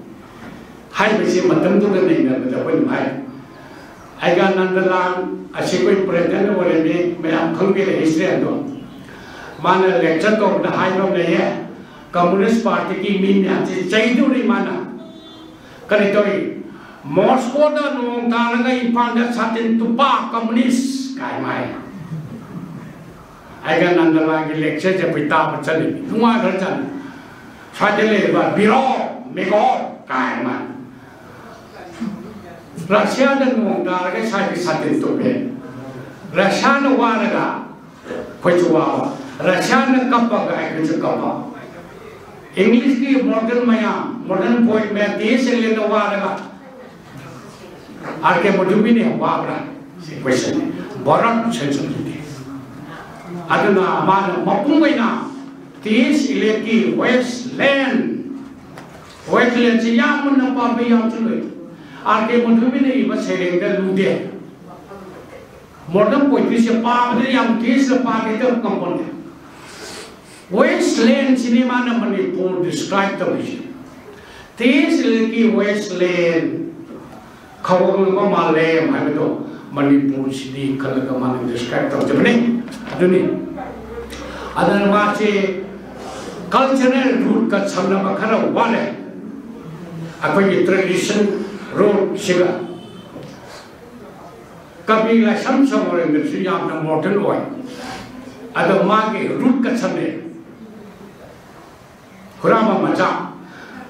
ꯍꯥꯏꯕꯁꯤ ꯃꯇꯝꯗꯨꯒ ꯅꯩꯅꯕꯗ ꯑꯩꯈꯣꯏꯅ ꯍꯥꯏ꯫ ꯑꯩꯒ ꯅꯟꯗꯂꯥꯜ ꯑꯁꯤ ꯑꯩꯈꯣꯏ ꯄ꯭ꯔꯦꯁꯤꯗꯦꯟ ꯑꯣꯏꯔꯝꯃꯤ, ꯃꯌꯥꯝ ꯈꯪꯕꯤꯔꯦ ꯍꯤꯁꯇ꯭ꯔꯤ ꯑꯗꯣ꯫ ꯃꯥꯅ lecture ꯇꯧꯕꯗ ꯍꯥꯏꯕ ꯑꯃ ꯂꯩꯌꯦ, Communist Partyꯒꯤ ꯃꯤ ꯃꯌꯥꯝꯁꯤ ꯆꯩꯗꯧꯔꯤ꯫ ꯃꯥꯅ ꯀꯔꯤ ꯇꯧꯏ? "ꯃꯣꯁꯀꯣꯗ ꯅꯣꯡ ꯇꯥꯔꯒ ꯏꯝꯐꯥꯜꯗ ꯁꯥꯇꯤꯟ ꯇꯨꯞꯄ communist" ꯀꯥꯏ ꯃꯥꯏ꯫ ꯑꯩꯒ ꯅꯟꯗꯂꯥꯜꯒꯤ lectureꯁꯦ ꯑꯩꯈꯣꯏ ꯇꯥꯕ ꯆꯠꯂꯤꯅꯤ, ꯅꯨꯡꯉꯥꯏꯈ꯭ꯔꯖꯥꯠꯅꯤ꯫ "ꯁ꯭ꯋꯥꯏꯗ ꯂꯩꯔꯤꯕ ꯕꯤꯔꯣ, ꯃꯦꯒꯣ" ꯀꯥꯏ ꯃꯥꯏ꯫ "ꯔꯁꯤꯌꯥꯗ ꯅꯣꯡ ꯇꯥꯔꯒ ꯁ꯭ꯋꯥꯏꯗ ꯁꯥꯇꯤꯟ ꯇꯨꯞꯄꯦ꯫ ꯔꯁꯤꯌꯥꯅ ꯋꯥꯔꯒ ꯑꯩꯈꯣꯏꯁꯨ ꯋꯥꯕ, ꯔꯁꯤꯌꯥꯅ ꯀꯞꯄꯒ ꯑꯩꯈꯣꯏꯁꯨ ꯀꯞꯄ꯫ Englishꯀꯤ modern ꯃꯌꯥꯝ, modern poet ꯃꯌꯥꯝ, T S Eliotꯅ ꯋꯥꯔꯒ ꯑꯥꯔ ꯀꯦ ꯃꯣꯙꯨꯕꯤꯅ ꯍꯦꯟꯅ ꯋꯥꯕ꯭ꯔꯥ?" ꯁꯤ questionꯅꯤ꯫ ꯚꯥꯔꯠ ꯁꯦꯟꯁꯟꯁꯤꯗꯤ꯫ ꯑꯗꯨꯅ ꯃꯥꯅ ꯃꯄꯨꯡ ꯑꯣꯏꯅ T S Eliotꯀꯤ Wasteland, Wastelandꯁꯤ ꯌꯥꯝꯅ ꯄꯥꯝꯕ ꯌꯥꯝꯁꯨ ꯂꯩ꯫ ꯑꯥꯔ ꯀꯦ ꯃꯣꯙꯨꯕꯤꯅ ꯏꯕ ꯁꯩꯔꯦꯡꯗ ꯂꯨꯗꯦ꯫ Modern poetryꯁꯦ ꯄꯥꯕꯗ ꯌꯥꯝ ꯇꯦꯖꯅ ꯄꯥꯒꯦ ꯇꯧꯕ ꯉꯝꯄꯣꯟꯇꯦ꯫ Wastelandꯁꯤꯅꯤ ꯃꯥꯅ ꯃꯅꯤꯄꯨꯔ describe ꯇꯧꯔꯤꯁꯦ꯫ T S Eliotꯀꯤ Wasteland, ꯈꯧꯔꯥꯡꯅꯕ ꯃꯥꯂꯦꯝ ꯍꯥꯏꯕꯗꯣ ꯃꯅꯤꯄꯨꯔꯁꯤꯅꯤ ꯈꯜꯂꯒ ꯃꯥꯅ describe ꯇꯧꯖꯕꯅꯤ꯫ ꯑꯗꯨꯅꯤ꯫ ꯑꯗꯨꯅ ꯃꯥꯁꯦ cultural rootꯀ ꯁꯝꯅꯕ ꯈꯔ ꯋꯥꯠꯂꯦ꯫ ꯑꯩꯈꯣꯏꯒꯤ tradition rootꯁꯤꯒ꯫ ꯀꯕꯤ ꯂꯥꯏꯁ꯭ꯔꯝ ꯁꯃꯔꯦꯟꯗ꯭ꯔꯁꯨ ꯌꯥꯝꯅ modern ꯑꯣꯏ꯫ ꯑꯗꯣ ꯃꯥꯒꯤ rootꯀ ꯁꯝꯅꯩ꯫ ꯍꯨꯔꯥꯟꯕ ꯃꯆꯥ,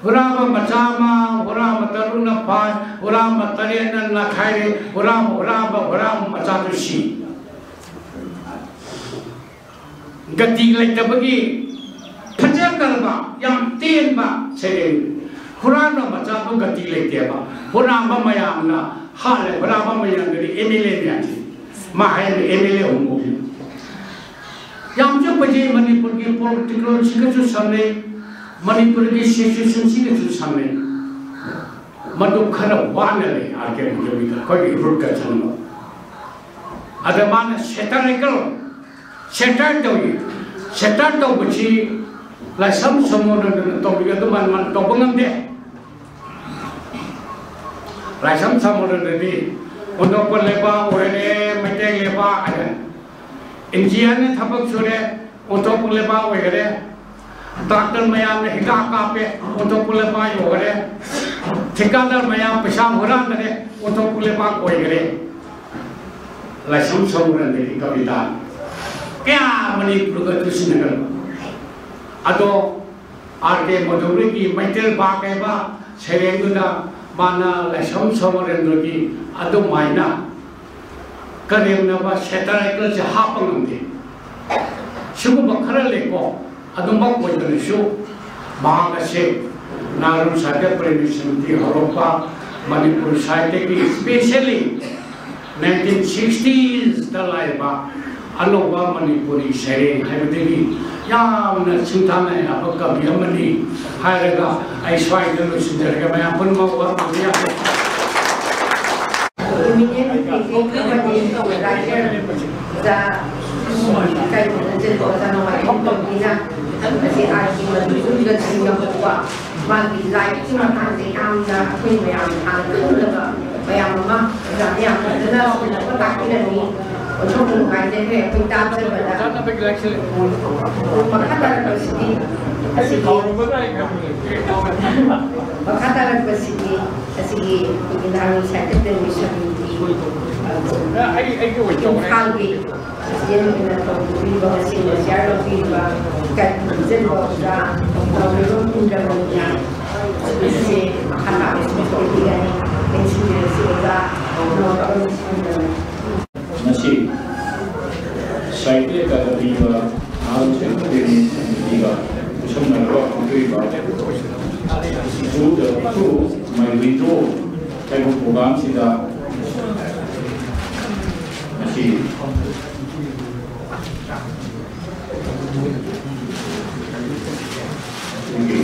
ꯍꯨꯔꯥꯟꯕ ꯃꯆꯥ ꯑꯃ, ꯍꯨꯔꯥꯟꯕ ꯇꯔꯨꯛꯅ ꯐꯥꯏ, ꯍꯨꯔꯥꯟꯕ ꯇꯔꯦꯠꯅ ꯅꯈꯥꯏꯔꯦ, ꯍꯨꯔꯥꯟꯕ, ꯍꯨꯔꯥꯟꯕ, ꯍꯨꯔꯥꯟꯕ ꯃꯆꯥꯗꯨ ꯁꯤ꯫ ꯒꯇꯤ ꯂꯩꯇꯕꯒꯤ ꯐꯖꯈ꯭ꯔꯕ, ꯌꯥꯝ ꯇꯦꯟꯕ ꯁꯩꯔꯦꯡ꯫ ꯍꯨꯔꯥꯟꯕ ꯃꯆꯥꯗꯣ ꯒꯇꯤ ꯂꯩꯇꯦꯕ꯫ ꯍꯨꯔꯥꯟꯕ ꯃꯌꯥꯝꯅ ꯍꯥꯠꯂꯦ, ꯍꯨꯔꯥꯟꯕ ꯃꯌꯥꯝꯗꯨꯗꯤ M L A ꯃꯌꯥꯝꯁꯦ꯫ ꯃꯥ ꯍꯥꯏꯔꯤꯕ M L A ꯑꯍꯨꯝ ꯀꯧꯏ꯫ ꯌꯥꯝ ꯆꯨꯞꯄꯁꯤ ꯃꯅꯤꯄꯨꯔꯒꯤ political ꯁꯤꯒꯁꯨ ꯁꯝꯅꯩ, ꯃꯅꯤꯄꯨꯔꯒꯤ situationꯁꯤꯒꯁꯨ ꯁꯝꯅꯩ꯫ ꯃꯗꯨ ꯈꯔ ꯋꯥꯅ ꯂꯩ ꯑꯥꯔ ꯀꯦ ꯃꯨꯈꯤꯃꯤꯗ ꯑꯩꯈꯣꯏꯒꯤ rootꯀ ꯁꯝꯅꯕ꯫ ꯑꯗ ꯃꯥꯅ satirical, satire ꯇꯧꯏ꯫ Satire ꯇꯧꯕꯁꯤ ꯂꯥꯏꯁ꯭ꯔꯝ ꯁꯃꯔꯦꯟꯗ꯭ꯔꯅ ꯇꯧꯔꯤ ꯑꯗꯨꯃꯥꯏꯅ ꯃꯥꯅ ꯇꯧꯕ ꯉꯝꯗꯦ꯫ ꯂꯥꯏꯁ꯭ꯔꯝ ꯁꯃꯔꯦꯟꯗ꯭ꯔꯗꯤ ꯑꯣꯟꯊꯣꯛꯄ ꯂꯩꯕꯥꯛ ꯑꯣꯏꯔꯦ, ꯃꯩꯇꯩ ꯂꯩꯕꯥꯛ ꯍꯥꯏꯅ꯫ N G Oꯅ ꯊꯕꯛ ꯁꯨꯔꯦ, ꯑꯣꯟꯊꯣꯛꯄ ꯂꯩꯕꯥꯛ ꯑꯣꯏꯈꯔꯦ꯫ ꯗꯥꯛꯇꯔ ꯃꯌꯥꯝꯅ ꯍꯤꯗꯥꯛ ꯀꯥꯞꯄꯦ, ꯑꯣꯟꯊꯣꯛꯄ ꯂꯩꯕꯥꯛ ꯑꯣꯏꯈꯔꯦ꯫ ꯊꯤꯀꯥꯗꯥꯔ ꯃꯌꯥꯝ ꯄꯩꯁꯥ ꯍꯨꯔꯥꯟꯗꯔꯦ, ꯑꯣꯟꯊꯣꯛꯄ ꯂꯩꯕꯥꯛ ꯑꯣꯏꯈꯔꯦ꯫ ꯂꯥꯏꯁ꯭ꯔꯝ ꯁꯣꯃꯣꯔꯟꯗꯒꯤ ꯀꯕꯤꯇꯥ ꯀꯌꯥ ꯃꯅꯤꯄꯨꯔꯒ ꯇꯨꯁꯤꯟꯅꯈ꯭ꯔꯕ꯫ ꯑꯗꯣ ꯑꯥꯔ ꯀꯦ ꯃꯣꯗꯨꯔꯤꯒꯤ ꯃꯩꯇꯩ ꯕꯥꯛ ꯍꯥꯏꯕ ꯁꯩꯔꯦꯡꯗꯨꯗ ꯃꯥꯅ ꯂꯥꯏꯁ꯭ꯔꯝ ꯁꯣꯃꯣꯔꯦꯟꯗ꯭ꯔꯒꯤ ꯑꯗꯨꯃꯥꯏꯅ ꯀꯔꯦꯝꯅꯕ ꯁꯦꯇꯥꯏꯔꯤꯀꯦꯜꯁꯦ ꯍꯥꯞꯄ ꯉꯝꯗꯦ꯫ ꯁꯤꯒꯨꯝꯕ ꯈꯔ ꯂꯩꯀꯣ꯫ ꯑꯗꯨꯃꯛ ꯑꯣꯏꯗ꯭ꯔꯁꯨ ꯃꯍꯥꯛ ꯑꯁꯦ ꯅꯥꯒꯥꯔꯣꯟ ꯁꯥꯍꯤꯇ꯭ꯌ ꯄ꯭ꯔꯦꯃꯤ ꯁꯃꯤꯇꯤ ꯍꯧꯔꯛꯄ, ꯃꯅꯤꯄꯨꯔ ꯁꯥꯍꯤꯇ꯭ꯌꯒꯤ, especially nineteen sixties ꯗ ꯂꯥꯛꯏꯕ ꯑꯅꯧꯕ ꯃꯅꯤꯄꯨꯔꯤ ꯁꯩꯔꯦꯡ ꯍꯥꯏꯕꯗꯒꯤ ꯌꯥꯝꯅ ꯁꯤꯡꯊꯥꯅ ꯌꯥꯕ ꯀꯕꯤ ꯑꯃꯅꯤ ꯍꯥꯏꯔꯒ ꯑꯩ ꯁ꯭ꯋꯥꯏꯗ ꯂꯣꯏꯁꯤꯟꯖꯔꯒꯦ꯫ ꯃꯌꯥꯝ ꯄꯨꯝꯅꯃꯛ ꯋꯥ ꯉꯥꯡꯕ ꯌꯥꯗꯦ꯫ Immediate thinking ꯑꯃꯗꯤ writer ꯑꯣꯖꯥ ꯀꯩꯅꯣꯗ ꯆꯠꯄ ꯑꯣꯖꯥ ꯅꯣꯡꯃꯥꯏꯊꯦꯝ ꯇꯣꯝꯕꯤꯅ ꯃꯁꯤ ꯑꯥꯔ ꯀꯦ ꯃꯗꯨꯁꯨ ꯆꯤꯡꯅꯍꯧꯕ ꯃꯥꯒꯤ ꯂꯥꯏꯐꯀꯤ ꯃꯇꯥꯡꯗ ꯌꯥꯝꯅ ꯑꯩꯈꯣꯏ ꯃꯌꯥꯝ ꯍꯥꯟꯅ ꯈꯪꯗꯕ ꯃꯌꯥꯝ ꯑꯃ ꯑꯣꯖꯥꯅ ꯌꯥꯝ ꯐꯖꯅ ꯁꯟꯗꯣꯛꯅ ꯇꯥꯛꯄꯤꯔꯝꯃꯤ꯫ ꯑꯣꯟꯊꯣꯛꯅ ꯅꯨꯡꯉꯥꯏꯖꯈ꯭ꯔꯦ ꯑꯩꯈꯣꯏ ꯇꯥꯖꯕꯗ꯫ ꯃꯈꯥ ꯇꯥꯔꯛꯄꯁꯤꯗꯤ ꯑꯁꯤꯒꯤ ꯃꯈꯥ ꯇꯥꯔꯛꯄꯁꯤꯗꯤ ꯑꯁꯤꯒꯤ ꯑꯩꯈꯣꯏꯒꯤ ꯅꯥꯒꯥꯔꯣꯟ ꯁꯥꯍꯤꯇ꯭ꯌ ꯄ꯭ꯔꯦꯃꯤ ꯁꯃꯤꯇꯤ, ꯑ, ꯏꯝꯐꯥꯜꯒꯤ ꯄ꯭ꯔꯁꯤꯗꯦꯟ ꯑꯣꯏꯅ ꯇꯧꯕꯤꯔꯤꯕ, ꯉꯁꯤ ꯆꯤꯌꯥꯔ ꯂꯧꯕꯤꯔꯤꯕ ꯏꯀꯥꯏ ꯈꯨꯝꯅꯖꯔꯤꯕ ꯑꯣꯖꯥ ꯅꯥꯎꯔꯦꯝꯕꯝ ꯏꯟꯗ꯭ꯔꯃꯅꯤꯅ ꯑꯁꯤꯒꯤꯁꯦ ꯃꯈꯥ ꯇꯥꯕ ꯁ꯭ꯄꯤꯆ ꯄꯤꯕꯤꯒꯅꯤ꯫ ꯂꯦꯡꯁꯤꯟꯕꯤꯔꯁꯤ ꯑꯣꯖꯥ ꯅꯥꯎꯔꯦꯝꯕꯝ ꯏꯟꯗ꯭ꯔꯃꯅꯤ꯫ ꯉꯁꯤ ꯁꯥꯍꯤꯇ꯭ꯌ ꯑꯦꯀꯥꯗꯃꯤꯒ ꯅꯥꯒꯥꯔꯣꯟ ꯁꯥꯍꯤꯇ꯭ꯌ ꯄ꯭ꯔꯦꯃꯤ ꯁꯃꯤꯇꯤꯒ ꯈꯨꯠꯁꯝꯅꯔꯒ ꯄꯥꯡꯊꯣꯛꯏꯕ Through the, Through My Window ꯍꯥꯏꯕ ꯄ꯭ꯔꯣꯒ꯭ꯔꯥꯝꯁꯤꯗ ꯉꯁꯤ ꯑꯩꯈꯣꯏꯒꯤ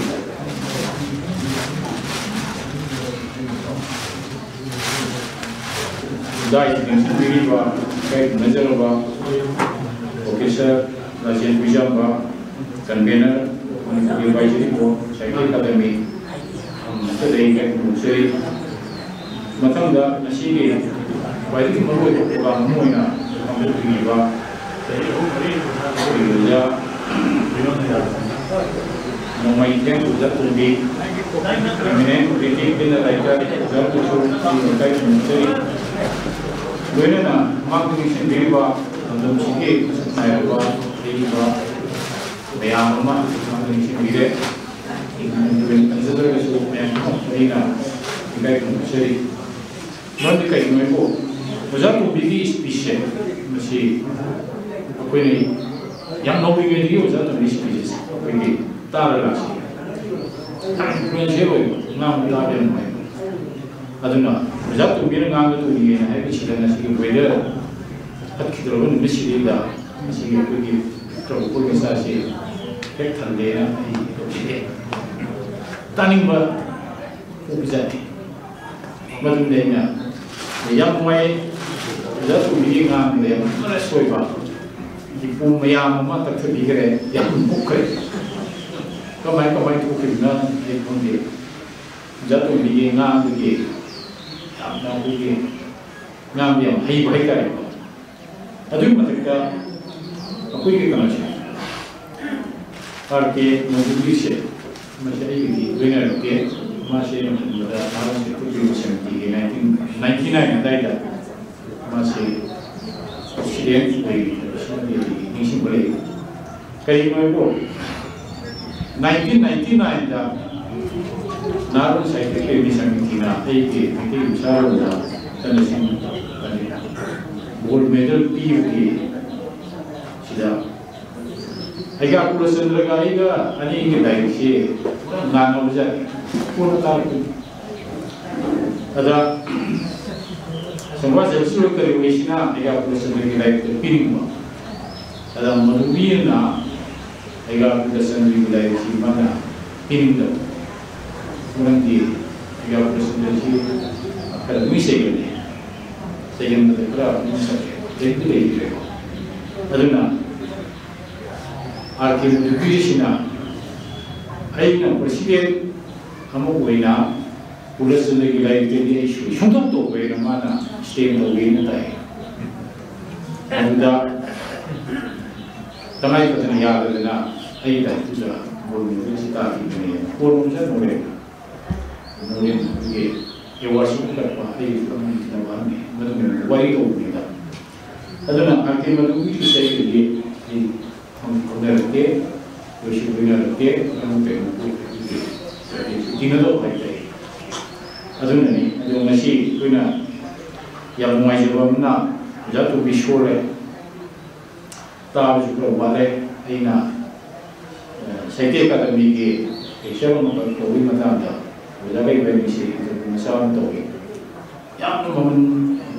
ꯗꯥꯏꯁ ꯂꯦꯡꯁꯤꯟꯕꯤꯔꯤꯕ ꯏꯀꯥꯏ ꯈꯨꯝꯅꯖꯔꯕ ꯄ꯭ꯔꯣꯐꯦꯁꯔ ꯔꯥꯖꯦꯟ ꯍꯨꯏꯖꯥꯝꯕ, convener, Manipur Advisory Board, Sahitya Academy, ꯑꯃꯁꯨ ꯂꯩ, ꯏꯀꯥꯏ ꯈꯨꯝꯅꯖꯔꯤ꯫ ꯃꯊꯪꯗ ꯉꯁꯤꯒꯤ ꯈ꯭ꯋꯥꯏꯗꯒꯤ ꯃꯔꯨꯑꯣꯏꯕ ꯄ꯭ꯔꯣꯒ꯭ꯔꯥꯝ ꯑꯃ ꯑꯣꯏꯅ ꯄꯥꯡꯊꯣꯛꯄꯤꯔꯤꯕ ꯅꯣꯡꯃꯩ ꯏꯊꯦꯟ ꯑꯣꯖꯥ ꯇꯣꯝꯕꯤ, eminent critical writer ꯑꯣꯖꯥ ꯀꯨꯁꯨ, ꯂꯩꯀꯥꯏ ꯈꯨꯟꯗꯥꯛꯆꯔꯤ꯫ ꯂꯣꯏꯅꯅ ꯃꯍꯥꯛꯄꯨ ꯅꯤꯡꯁꯤꯡꯕꯤꯔꯤꯕ ꯂꯝꯗꯝꯁꯤꯒꯤ ꯃꯁꯛ ꯅꯥꯏꯔꯕ ꯍꯩꯔꯤꯕ ꯃꯌꯥꯝ ꯑꯃ ꯃꯍꯥꯛꯅ ꯅꯤꯡꯁꯤꯡꯕꯤꯔꯦ꯫ ꯈꯪꯖꯗ꯭ꯔꯒꯁꯨ ꯃꯌꯥꯝ ꯄꯨꯝꯅꯃꯛ ꯑꯩꯅ ꯏꯀꯥꯏ ꯈꯨꯝꯅꯖꯔꯤ꯫ ꯃꯔꯝꯗꯤ ꯀꯩꯒꯤꯅꯣ ꯍꯥꯏꯕꯨ, ꯑꯣꯖꯥ ꯇꯣꯝꯕꯤꯒꯤ speechꯁꯦ ꯃꯁꯤ ꯑꯩꯈꯣꯏꯅ ꯌꯥꯝ ꯅꯧꯔꯤꯉꯩꯗꯒꯤ ꯑꯣꯖꯥ ꯇꯣꯝꯕꯤꯒꯤ speechꯁꯦ ꯑꯩꯈꯣꯏꯒꯤ ꯇꯥꯔꯒ ꯌꯥꯝ influential ꯑꯣꯏꯕ, ꯉꯥꯡꯕ ꯇꯥꯕ ꯌꯥꯝ ꯅꯨꯡꯉꯥꯏꯕ꯫ ꯑꯗꯨꯅ ꯑꯣꯖꯥ ꯇꯣꯝꯕꯤꯅ ꯉꯥꯡꯕ ꯇꯧꯔꯤꯉꯩꯅ ꯍꯥꯏꯕꯁꯤꯗ ꯉꯁꯤꯒꯤ weather ꯐꯠꯈꯤꯗ꯭ꯔꯕ ꯅꯨꯃꯤꯠꯁꯤꯗꯩꯗ ꯉꯁꯤꯒꯤ ꯑꯩꯈꯣꯏꯒꯤ ꯇ꯭ꯔꯕꯨꯀꯣꯏ ꯃꯆꯥꯁꯤ ꯍꯦꯛ ꯊꯜꯂꯦꯅ ꯑꯩ ꯇꯧꯖꯒꯦ꯫ ꯇꯥꯅꯤꯡꯕ ꯄꯣꯛꯄꯖꯥꯠꯅꯤ꯫ ꯃꯗꯨꯗ ꯑꯩꯅ ꯌꯥꯝ ꯅꯨꯡꯉꯥꯏ, ꯑꯣꯖꯥ ꯇꯣꯝꯕꯤꯒꯤ ꯉꯥꯡꯕꯗ ꯌꯥꯝ interest ꯑꯣꯏꯕ, ꯏꯄꯨ ꯃꯌꯥꯝ ꯑꯃ ꯇꯛꯊꯕꯤꯈ꯭ꯔꯦ, ꯌꯥꯝ ꯀꯨꯞꯈ꯭ꯔꯦ꯫ ꯀꯃꯥꯏ ꯀꯃꯥꯏ ꯊꯣꯛꯈꯤꯕꯅꯣ ꯑꯩ ꯈꯪꯗꯦ꯫ ꯑꯣꯖꯥ ꯇꯣꯝꯕꯤꯒꯤ ꯉꯥꯡꯕꯒꯤ ꯌꯥꯝꯅ ꯑꯩꯈꯣꯏꯒꯤ ꯉꯥꯡꯕ ꯌꯥꯝ ꯍꯩꯕ ꯍꯥꯏꯇꯥꯔꯦꯀꯣ꯫ ꯑꯗꯨꯒꯤ ꯃꯊꯛꯇ ꯑꯩꯈꯣꯏꯒꯤ ꯀꯩꯅꯣꯁꯦ, ꯑꯥꯔ ꯀꯦ ꯃꯣꯗꯨꯒꯤꯁꯦ, ꯃꯁꯤ ꯑꯩꯒꯤꯗꯤ ꯂꯣꯏꯅꯔꯛꯇꯦ꯫ ꯃꯥꯁꯦ ꯑꯩꯅ ꯈꯟꯕꯗ ꯅꯍꯥꯔꯣꯜ ꯁꯦꯜꯐ ꯍꯦꯜꯞ ꯁꯦꯃꯤꯇꯤꯒꯤ nineteen ninety nine ꯑꯗꯥꯏꯗ ꯃꯥꯁꯦ president ꯑꯣꯏꯈꯤꯕꯁꯤꯃꯗꯤ ꯑꯩꯒꯤ ꯅꯤꯡꯁꯤꯡꯕ ꯂꯩ꯫ ꯀꯔꯤꯒꯤꯅꯣ ꯍꯥꯏꯕꯨ, nineteen ninety nineꯗ ꯅꯍꯥꯔꯣꯜ ꯁꯥꯍꯤꯇ꯭ꯌ ꯄ꯭ꯔꯦꯃꯤ ꯁꯃꯤꯇꯤꯅ ꯑꯩꯒꯤ ꯃꯩꯇꯩ ꯃꯆꯥꯔꯣꯜꯗ ꯆꯠꯅꯁꯤꯡ gold medal ꯄꯤꯕꯒꯤ ꯁꯤꯗ ꯍꯩꯒꯥ ꯀꯨꯂꯆꯟꯗ꯭ꯔꯒ ꯑꯩꯒ ꯑꯅꯤꯒꯤ ꯂꯥꯏꯔꯤꯛꯁꯤ ꯉꯥꯡꯅꯕꯖꯥꯠꯅꯤ꯫ ꯀꯣꯟꯅ ꯇꯥꯔꯛꯄꯅꯤ꯫ ꯑꯗ ꯁꯪꯕꯥ ꯆꯦꯜꯁꯤꯔꯣꯏ ꯀꯔꯤ ꯑꯣꯏꯁꯤꯅ ꯍꯩꯒꯥ ꯀꯨꯂꯆꯟꯗ꯭ꯔꯒꯤ ꯂꯥꯏꯔꯤꯛꯇ ꯄꯤꯅꯤꯡꯕ꯫ ꯑꯗ ꯃꯗꯨ ꯃꯤꯅ ꯍꯩꯒꯥ ꯀꯨꯂꯆꯟꯗ꯭ꯔꯒꯤ ꯂꯥꯏꯔꯤꯛꯁꯤ ꯃꯥꯅ ꯄꯤꯅꯤꯡꯗꯕ꯫ ꯃꯔꯝꯗꯤ ꯍꯩꯒꯥ ꯀꯨꯂꯆꯟꯗ꯭ꯔꯁꯤ ꯈꯔ ꯃꯤ ꯆꯩꯒꯜꯂꯤ꯫ ꯆꯩꯒꯟꯕꯗ ꯈꯔ ꯑꯗꯨꯝ ꯁꯛꯑꯦ꯫ ꯂꯩꯕꯨꯗꯤ ꯂꯩꯈꯤꯗ꯭ꯔꯦꯀꯣ꯫ ꯑꯗꯨꯅ ꯑꯥꯔ ꯀꯦ ꯃꯅꯤꯄꯨꯔꯤꯁꯤꯅ ꯑꯩꯅ president ꯑꯃ ꯑꯣꯏꯅ ꯀꯨꯂꯆꯟꯗ꯭ꯔꯒꯤ ꯂꯥꯏꯔꯤꯛꯇꯗꯤ ꯑꯩ ꯁꯨ-, ꯁꯨꯡꯇꯧ ꯇꯧꯔꯣꯏꯅ ꯃꯥꯅ stand ꯇꯧꯒꯦꯅ ꯇꯥꯏ꯫ ꯑꯗꯨꯗ ꯇꯉꯥꯏ ꯐꯗꯅ ꯌꯥꯗꯗꯅ ꯑꯩ ꯇꯥꯏꯞꯇꯨꯗ ꯕꯣꯜ ꯃꯦꯗꯜꯁꯤ ꯇꯥꯈꯤꯕꯅꯦ꯫ ꯀꯣꯟꯅ ꯆꯠꯂꯨꯔꯦ꯫ ꯅꯣꯔꯦꯟ ꯑꯩꯈꯣꯏꯒꯤ ꯑꯦꯋꯥꯔꯗꯁꯨ ꯄꯤꯔꯛꯄ ꯑꯩꯒꯤ ꯐꯤꯂꯝ ꯌꯦꯡꯁꯤꯟꯅꯕ ꯑꯃꯅꯤ꯫ ꯃꯗꯨꯒꯤ ꯋꯥꯔꯤ ꯇꯧꯕꯅꯤꯗ꯫ ꯑꯗꯨꯅ ꯑꯥꯔ ꯀꯦ ꯃꯗꯨꯒꯤ ꯏꯁꯩꯗꯨꯗꯤ ꯑꯩ ꯈꯪ-, ꯈꯪꯅꯔꯛꯇꯦ, ꯂꯣꯏꯁꯨ ꯂꯣꯏꯅꯔꯛꯇꯦ, ꯃꯔꯝ ꯀꯩꯅꯣ ꯇꯤꯟꯅꯗꯕ ꯍꯥꯏꯇꯥꯔꯦ꯫ ꯑꯗꯨꯅꯅꯤ꯫ ꯑꯗꯣ ꯉꯁꯤ ꯑꯩꯈꯣꯏꯅ ꯌꯥꯝ ꯅꯨꯡꯉꯥꯏꯖꯕ ꯑꯃꯅ ꯑꯣꯖꯥ ꯇꯣꯝꯕꯤ ꯁꯣꯔ ꯂꯩ꯫ ꯇꯥꯕꯁꯨ ꯈꯔ ꯋꯥꯠꯂꯦ꯫ ꯑꯩꯅ, ꯑ, ꯁꯥꯍꯤꯇ꯭ꯌ ꯑꯦꯀꯥꯗꯃꯤꯒꯤ lecture ꯑꯃꯈꯛ ꯇꯧꯕꯒꯤ ꯃꯇꯥꯡꯗ ꯑꯣꯖꯥ ꯀꯩꯕꯥꯏ ꯃꯤꯁꯦ interview ꯃꯆꯥ ꯑꯃ ꯇꯧꯏ꯫ ꯌꯥꯝꯅ ꯃꯃꯜ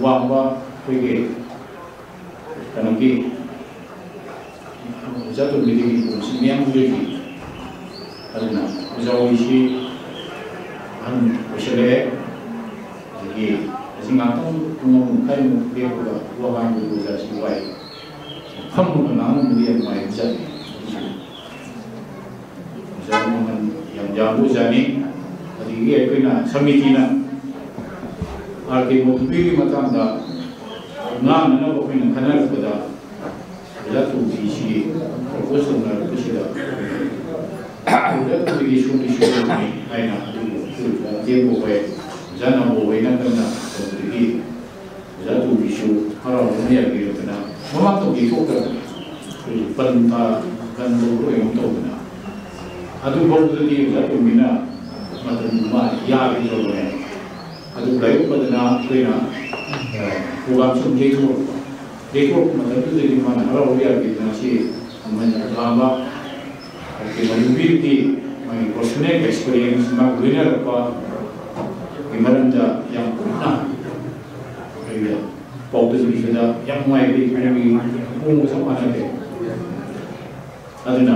ꯋꯥꯡꯕ ꯑꯩꯈꯣꯏꯒꯤ ꯀꯩꯅꯣꯒꯤ ꯑꯣꯖꯥ ꯇꯣꯝꯕꯤꯗꯒꯤ ꯏꯟꯐꯣꯔꯃꯦꯁꯟ ꯃꯌꯥꯝ ꯂꯩꯈꯤ꯫ ꯑꯗꯨꯅ ꯑꯣꯖꯥ ꯍꯣꯏꯁꯤ ꯑꯍꯟ ꯑꯣꯏꯁꯜꯂꯛꯑꯦ꯫ ꯑꯗꯒꯤ ꯑꯁꯤ ꯉꯥꯛꯇꯪ ꯄꯨꯡ ꯑꯃ ꯃꯈꯥꯏꯃꯨꯛ ꯂꯦꯞꯄꯒ ꯋꯥ ꯉꯥꯡꯕꯗ ꯑꯣꯖꯥꯁꯤ ꯋꯥꯏ꯫ ꯐꯝꯃꯒ ꯉꯥꯡꯕꯗꯤ ꯌꯥꯝ ꯅꯨꯡꯉꯥꯏꯕꯖꯥꯠꯅꯤ꯫ ꯑꯗꯨꯁꯨ ꯑꯣꯖꯥ ꯃꯃꯜ ꯌꯥꯝ ꯌꯥꯝꯕ ꯑꯣꯖꯥꯅꯤ꯫ ꯑꯗꯒꯤ ꯑꯩꯈꯣꯏꯅ ꯁꯃꯤꯇꯤꯅ ꯑꯥꯔ ꯀꯦ ꯃꯣꯗꯨꯕꯤꯒꯤ ꯃꯇꯥꯡꯗ ꯉꯥꯡꯅꯅꯕ ꯑꯩꯈꯣꯏꯅ ꯈꯟꯅꯔꯛꯄꯗ, ꯑꯣꯖꯥ ꯇꯣꯝꯕꯤꯁꯤ propose ꯇꯧꯅꯔꯛꯄꯁꯤꯗ, ꯑꯣꯖꯥ ꯇꯣꯝꯕꯤꯒꯤ ꯁꯣꯝꯗꯤ ꯁꯣꯏꯗꯕꯅꯤ ꯍꯥꯏꯅ ꯑꯗꯨꯕꯨ ꯑꯩꯈꯣꯏ ꯑꯣꯖꯥ ꯇꯦꯝꯕ ꯍꯣꯏ, ꯑꯣꯖꯥ ꯅꯥꯎꯕ ꯍꯣꯏꯅ ꯀꯟꯅ ꯇꯧꯕꯗꯒꯤ ꯑꯣꯖꯥ ꯇꯣꯝꯕꯤꯁꯨ ꯍꯔꯥꯎ ꯍꯔꯥꯎꯅ ꯌꯥꯕꯤꯔꯛꯇꯅ ꯃꯃꯥꯡ ꯇꯧꯕꯤ ꯊꯣꯛꯇꯕꯅꯤ꯫ ꯑꯩꯈꯣꯏꯒꯤ ꯄꯟ ꯊꯥ ꯀꯟꯕ ꯀꯩꯅꯣꯝ ꯇꯧꯗꯅ ꯑꯗꯨ ꯐꯥꯎꯕꯗꯗꯤ ꯑꯣꯖꯥ ꯇꯣꯝꯕꯤꯅ ꯃꯇꯝꯗꯨ ꯃꯥ ꯌꯥꯈꯤꯗ꯭ꯔꯕꯅꯦ꯫ ꯑꯗꯨ ꯂꯥꯏꯌꯣꯛꯄꯗꯅ ꯑꯩꯈꯣꯏꯅ, ꯑ, ꯄ꯭ꯔꯣꯒꯥꯝꯁꯨ ꯑꯃꯨꯛ ꯌꯩꯊꯣꯔꯛꯄ꯫ ꯌꯩꯊꯣꯔꯛꯄ ꯃꯇꯝꯗꯨꯗꯗꯤ ꯃꯥꯅ ꯍꯔꯥꯎ ꯍꯔꯥꯎ ꯌꯥꯈꯤꯗꯅ ꯁꯤ ꯑꯃꯅ ꯂꯥꯝꯕ ꯑꯗꯒꯤ ꯃꯅꯤꯄꯨꯔꯒꯤ ꯃꯥꯒꯤ personal experience ꯃꯥꯒ ꯂꯣꯏꯅꯔꯛꯄ ꯒꯤ ꯃꯔꯝꯗ ꯌꯥꯝ ꯀꯨꯞꯅ ꯑꯩꯈꯣꯏꯒꯤ ꯄꯥꯎꯗꯝꯕꯤꯕꯗ ꯌꯥꯝ ꯅꯨꯡꯉꯥꯏꯕ ꯏꯄꯨꯒꯤ ꯄꯨꯡꯒ ꯆꯞ ꯃꯥꯟꯅꯔꯦ꯫ ꯑꯗꯨꯅ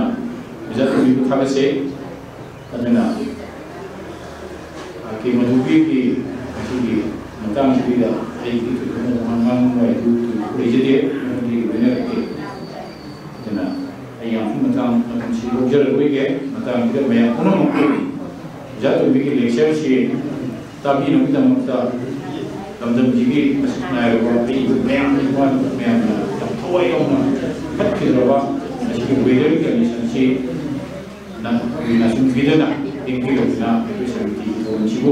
ꯑꯣꯖꯥ ꯇꯣꯝꯕꯤꯕꯨ ꯊꯥꯒꯠꯆꯩ꯫ ꯑꯗꯨꯅ ꯑꯥꯔ ꯀꯦ ꯃꯣꯗꯨꯕꯤꯒꯤ ꯉꯁꯤꯒꯤ ꯃꯇꯥꯡꯁꯤꯗ ꯑꯩꯒꯤ ꯊꯣꯏꯗꯣꯛꯅ ꯋꯥ ꯉꯥꯡꯅꯤꯡꯉꯥꯏꯗꯨ ꯊꯣꯏꯗꯣꯛꯄ ꯂꯩꯖꯗꯦ, ꯃꯔꯝꯗꯤ ꯂꯣꯏꯅꯔꯛꯀꯦ꯫ ꯑꯗꯨꯅ ꯑꯩ ꯌꯥꯝ ꯃꯇꯥꯡ ꯃꯇꯝꯁꯤ ꯂꯧꯖꯔꯔꯣꯏꯒꯦ꯫ ꯃꯇꯥꯡꯁꯤꯗ ꯃꯌꯥꯝ ꯄꯨꯝꯅꯃꯛ ꯑꯣꯖꯥ ꯇꯣꯝꯕꯤꯒꯤ lecture ꯁꯤ ꯇꯥꯕꯤꯅꯕꯒꯤꯗꯃꯛꯇ ꯂꯝꯗꯝꯁꯤꯒꯤ ꯃꯁꯛ ꯅꯥꯏꯔꯕ ꯑꯩ ꯃꯌꯥꯝ, ꯏꯃꯥꯟꯅꯕ ꯃꯌꯥꯝꯅ ꯌꯥꯝ ꯊꯋꯥꯏ ꯌꯥꯎꯅ ꯈꯠꯈꯤꯗ꯭ꯔꯕ ꯃꯁꯤꯒꯤ weather condition ꯁꯤ ꯅ-, ꯅꯁꯨꯝꯕꯤꯗꯅ ꯂꯦꯡꯕꯤꯔꯕꯅꯤꯅ ꯑꯩꯈꯣꯏ ꯁꯃꯤꯇꯤꯒꯤ ꯊꯧꯔꯝꯁꯤꯕꯨ,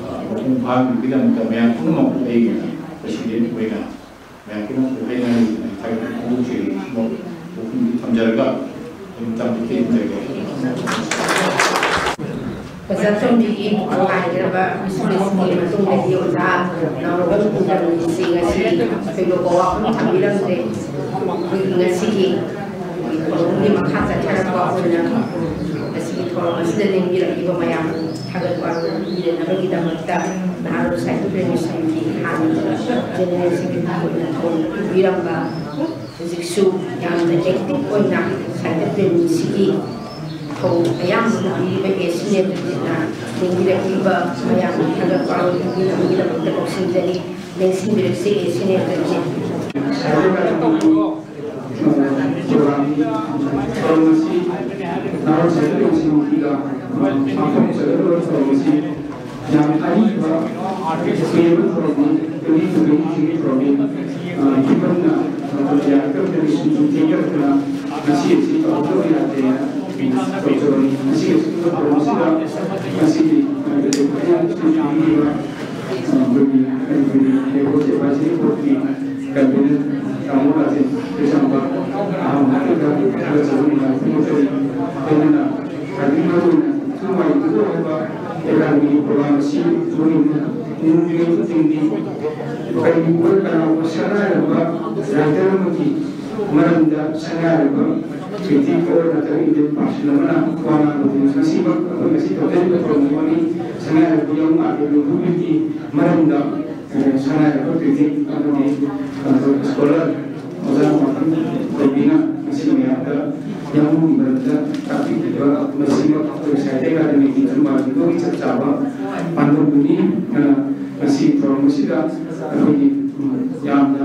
ꯑ, ꯃꯄꯨꯡ ꯐꯥꯍꯟꯕꯒꯤꯗꯃꯛꯇ ꯃꯌꯥꯝ ꯄꯨꯝꯅꯃꯛꯄꯨ ꯑꯩꯒꯤ ꯑꯣꯏꯅ president ꯑꯣꯏꯅ ꯃꯌꯥꯝ ꯄꯨꯝꯅꯃꯛꯄꯨ ꯍꯥꯏꯅꯔꯤꯕꯅꯤ꯫ ꯊꯥꯒꯠꯄ ꯐꯣꯡꯗꯣꯛꯆꯔꯤ꯫ ꯋꯥꯐꯝꯗꯤ ꯊꯝꯖꯔꯒ ꯑꯩ ꯃꯇꯝꯗꯤ ꯇꯦꯟꯖꯒꯦ꯫ ꯑꯣꯖꯥ ꯇꯣꯝꯕꯤꯒꯤ ꯅꯨꯡꯉꯥꯏꯖꯔꯕ ꯃꯤꯁꯨꯝꯁꯤꯡꯒꯤ ꯃꯇꯨꯡꯗꯗꯤ ꯑꯣꯖꯥ ꯅꯥꯎꯔꯣꯟ ꯀꯨꯟꯗ꯭ꯔꯃꯅꯤꯁꯤ ꯉꯁꯤ ꯊꯣꯏꯗꯣꯛꯄ ꯋꯥꯐꯝ ꯊꯝꯕꯤꯔꯝꯗ꯭ꯔꯦ꯫ ꯑꯩꯈꯣꯏꯒꯤ ꯉꯁꯤꯒꯤ ꯊꯧꯔꯝꯒꯤ ꯃꯈꯥ ꯆꯠꯊꯔꯛꯄ ꯑꯣꯏꯅ ꯉꯁꯤꯒꯤ ꯊꯧꯔꯝ ꯑꯁꯤꯗ ꯂꯦꯡꯕꯤꯔꯛꯂꯤꯕ ꯃꯌꯥꯝ ꯊꯥꯒꯠ ꯋꯥꯔꯣꯜ ꯄꯤꯅꯅꯕꯒꯤꯗꯃꯛꯇ ꯅꯍꯥꯔꯣꯜ ꯁꯥꯍꯤꯇ꯭ꯌ ꯄ꯭ꯔꯦꯃꯤ ꯁꯃꯤꯇꯤꯒꯤ ꯍꯥꯟꯅ ꯖꯦꯅꯔꯦꯜ ꯁꯦꯀ꯭ꯔꯦꯇꯔꯤ ꯑꯣꯏꯅ ꯊꯧꯔꯝ ꯄꯨꯕꯤꯔꯝꯕ, ꯍꯧꯖꯤꯛꯁꯨ ꯌꯥꯝꯅ ꯑꯦꯛꯇꯤꯚ ꯑꯣꯏꯅ ꯁꯥꯍꯤꯇ꯭ꯌ ꯄ꯭ꯔꯦꯃꯤꯁꯤꯒꯤ ꯊꯧ ꯑꯌꯥꯝꯕ ꯄꯨꯕꯤꯔꯤꯕ ꯑꯦ ꯁꯤ ꯅꯦꯇ꯭ꯔꯖꯤꯠꯅ ꯂꯦꯡꯕꯤꯔꯛꯂꯤꯕ ꯃꯌꯥꯝꯒꯤ ꯊꯥꯒꯠ ꯋꯥꯔꯣꯜ ꯄꯤꯕꯤꯅꯕꯒꯤꯗꯃꯛꯇ ꯂꯧꯁꯤꯟꯖꯔꯤ꯫ ꯂꯦꯡꯁꯤꯟꯕꯤꯔꯛꯁꯤ, ꯑꯦ ꯁꯤ ꯅꯦꯇ꯭ꯔꯖꯤꯠ꯫ ꯄ꯭ꯔꯣꯒ꯭ꯔꯥꯝꯒꯤ ꯊꯧꯔꯝ ꯑꯁꯤ ꯅꯍꯥꯔꯣꯜ ꯁꯥꯍꯤꯇ꯭ꯌ ꯄ꯭ꯔꯦꯃꯤꯁꯤꯡꯒꯤꯗ ꯄꯥꯡꯊꯣꯛꯆꯒꯗꯕ ꯊꯧꯔꯝ ꯑꯁꯤ ꯌꯥꯝ ꯑꯔꯤꯕ ꯀꯨꯏꯔꯕ ꯊꯧꯔꯝꯅꯤ꯫ ꯇ꯭ꯋꯦꯟꯇꯤ ꯇꯨ ꯇ꯭ꯋꯦꯟꯇꯤ ꯊ꯭ꯔꯤꯒꯤ ꯊꯧꯔꯝꯅꯤ꯫ ꯑ, ꯈꯨꯗꯝꯅ, ꯑ, ꯌꯥꯔꯛꯇꯕꯗꯒꯤ ꯁꯨꯝ ꯁꯨꯝ ꯊꯦꯡꯊꯔꯛꯇꯅ ꯉꯁꯤ ꯑꯁꯤ ꯇꯧꯍꯧꯗꯕ ꯌꯥꯗꯦꯅ ꯇꯧꯖꯕꯅꯤ꯫ ꯉꯁꯤ ꯑꯁꯤꯒꯨꯝꯕ ꯊꯧꯔꯝ ꯑꯁꯤꯗ ꯉꯁꯤꯒꯤ, ꯑ, ꯑꯩꯈꯣꯏꯒꯤ ꯃꯅꯤꯄꯨꯔꯤ ꯂꯦꯡꯒ꯭ꯋꯦꯖ ꯑꯦꯗꯚꯥꯏꯖꯔꯤ ꯕꯣꯔꯗꯀꯤ ꯀꯟꯚꯤꯅꯔ ꯇꯥꯃꯣ ꯔꯥꯖꯦꯟ ꯀꯩꯁꯥꯝꯄꯥꯠ ꯑꯍꯥꯟꯕ ꯃꯛꯇꯗ ꯊꯥꯒꯠꯆꯕ ꯅꯨꯡꯉꯥꯏꯕ ꯐꯣꯡꯗꯣꯛꯆꯔꯤ꯫ ꯂꯣꯏꯅꯅ ꯈ꯭ꯋꯥꯏꯗꯒꯤ ꯃꯔꯨꯑꯣꯏꯅ ꯁꯨꯝ ꯋꯥꯔꯤ ꯄꯨꯊꯣꯛ ꯍꯥꯏꯕ ꯑꯦꯀꯥꯗꯃꯤꯒꯤ ꯄ꯭ꯔꯣꯒ꯭ꯔꯥꯝ ꯑꯁꯤ ꯄꯨꯊꯣꯛꯂꯤꯕꯅ ꯅꯨꯡꯒꯤ ꯈꯨꯗꯤꯡꯒꯤ ꯀꯔꯤꯒꯨꯝꯕ ꯀꯅꯥꯒꯨꯝꯕ ꯁꯛꯅꯥꯏꯔꯕ ꯔꯥꯏꯇꯔ ꯑꯃꯒꯤ ꯃꯔꯝꯗ ꯁꯛꯅꯥꯏꯔꯕ ꯀ꯭ꯔꯤꯇꯤꯛ ꯑꯣꯔ ꯅꯠꯇ꯭ꯔꯒ ꯏꯟꯗꯤꯌꯟ ꯄꯥꯔꯁꯟ ꯑꯃꯅ ꯋꯥ ꯉꯥꯡꯕꯗꯨ ꯉꯁꯤꯃꯛ ꯑꯩꯈꯣꯏ ꯉꯁꯤ ꯇꯧꯖꯔꯤꯕ ꯊꯧꯔꯝ ꯑꯗꯨꯅꯤ꯫ ꯁꯛꯅꯥꯏꯔꯕ ꯌꯥꯎꯅ ꯑꯦꯂꯨꯝꯕꯨꯒꯤ ꯃꯔꯝꯗ, ꯑ, ꯁꯛꯅꯥꯏꯔꯕ ꯀ꯭ꯔꯤꯇꯤꯛ ꯑꯃꯗꯤ, ꯑ, ꯁ꯭ꯀꯣꯂꯔ ꯑꯣꯖꯥ ꯃꯥꯔꯇꯤꯟ ꯇꯣꯝꯕꯤꯅ ꯉꯁꯤ ꯃꯌꯥꯝꯗ ꯌꯥꯝꯕꯨꯡꯒꯤ ꯃꯔꯝꯗ ꯇꯥꯛꯄꯤꯈꯤꯕ ꯃꯁꯤꯃꯛ ꯑꯩꯈꯣꯏ ꯁꯥꯍꯤꯇ꯭ꯌ ꯑꯦꯀꯥꯗꯃꯤꯒꯤ ꯊꯧꯕꯥꯜ ꯌꯨꯝꯐꯝꯒꯤ ꯆꯞ ꯆꯥꯕ ꯄꯥꯟꯗꯝꯗꯨꯅꯤ꯫ ꯑꯗꯨꯅ ꯉꯁꯤ ꯊꯧꯔꯝ ꯑꯁꯤꯗ ꯑꯩꯈꯣꯏꯒꯤ, ꯎꯝ, ꯌꯥꯝꯅ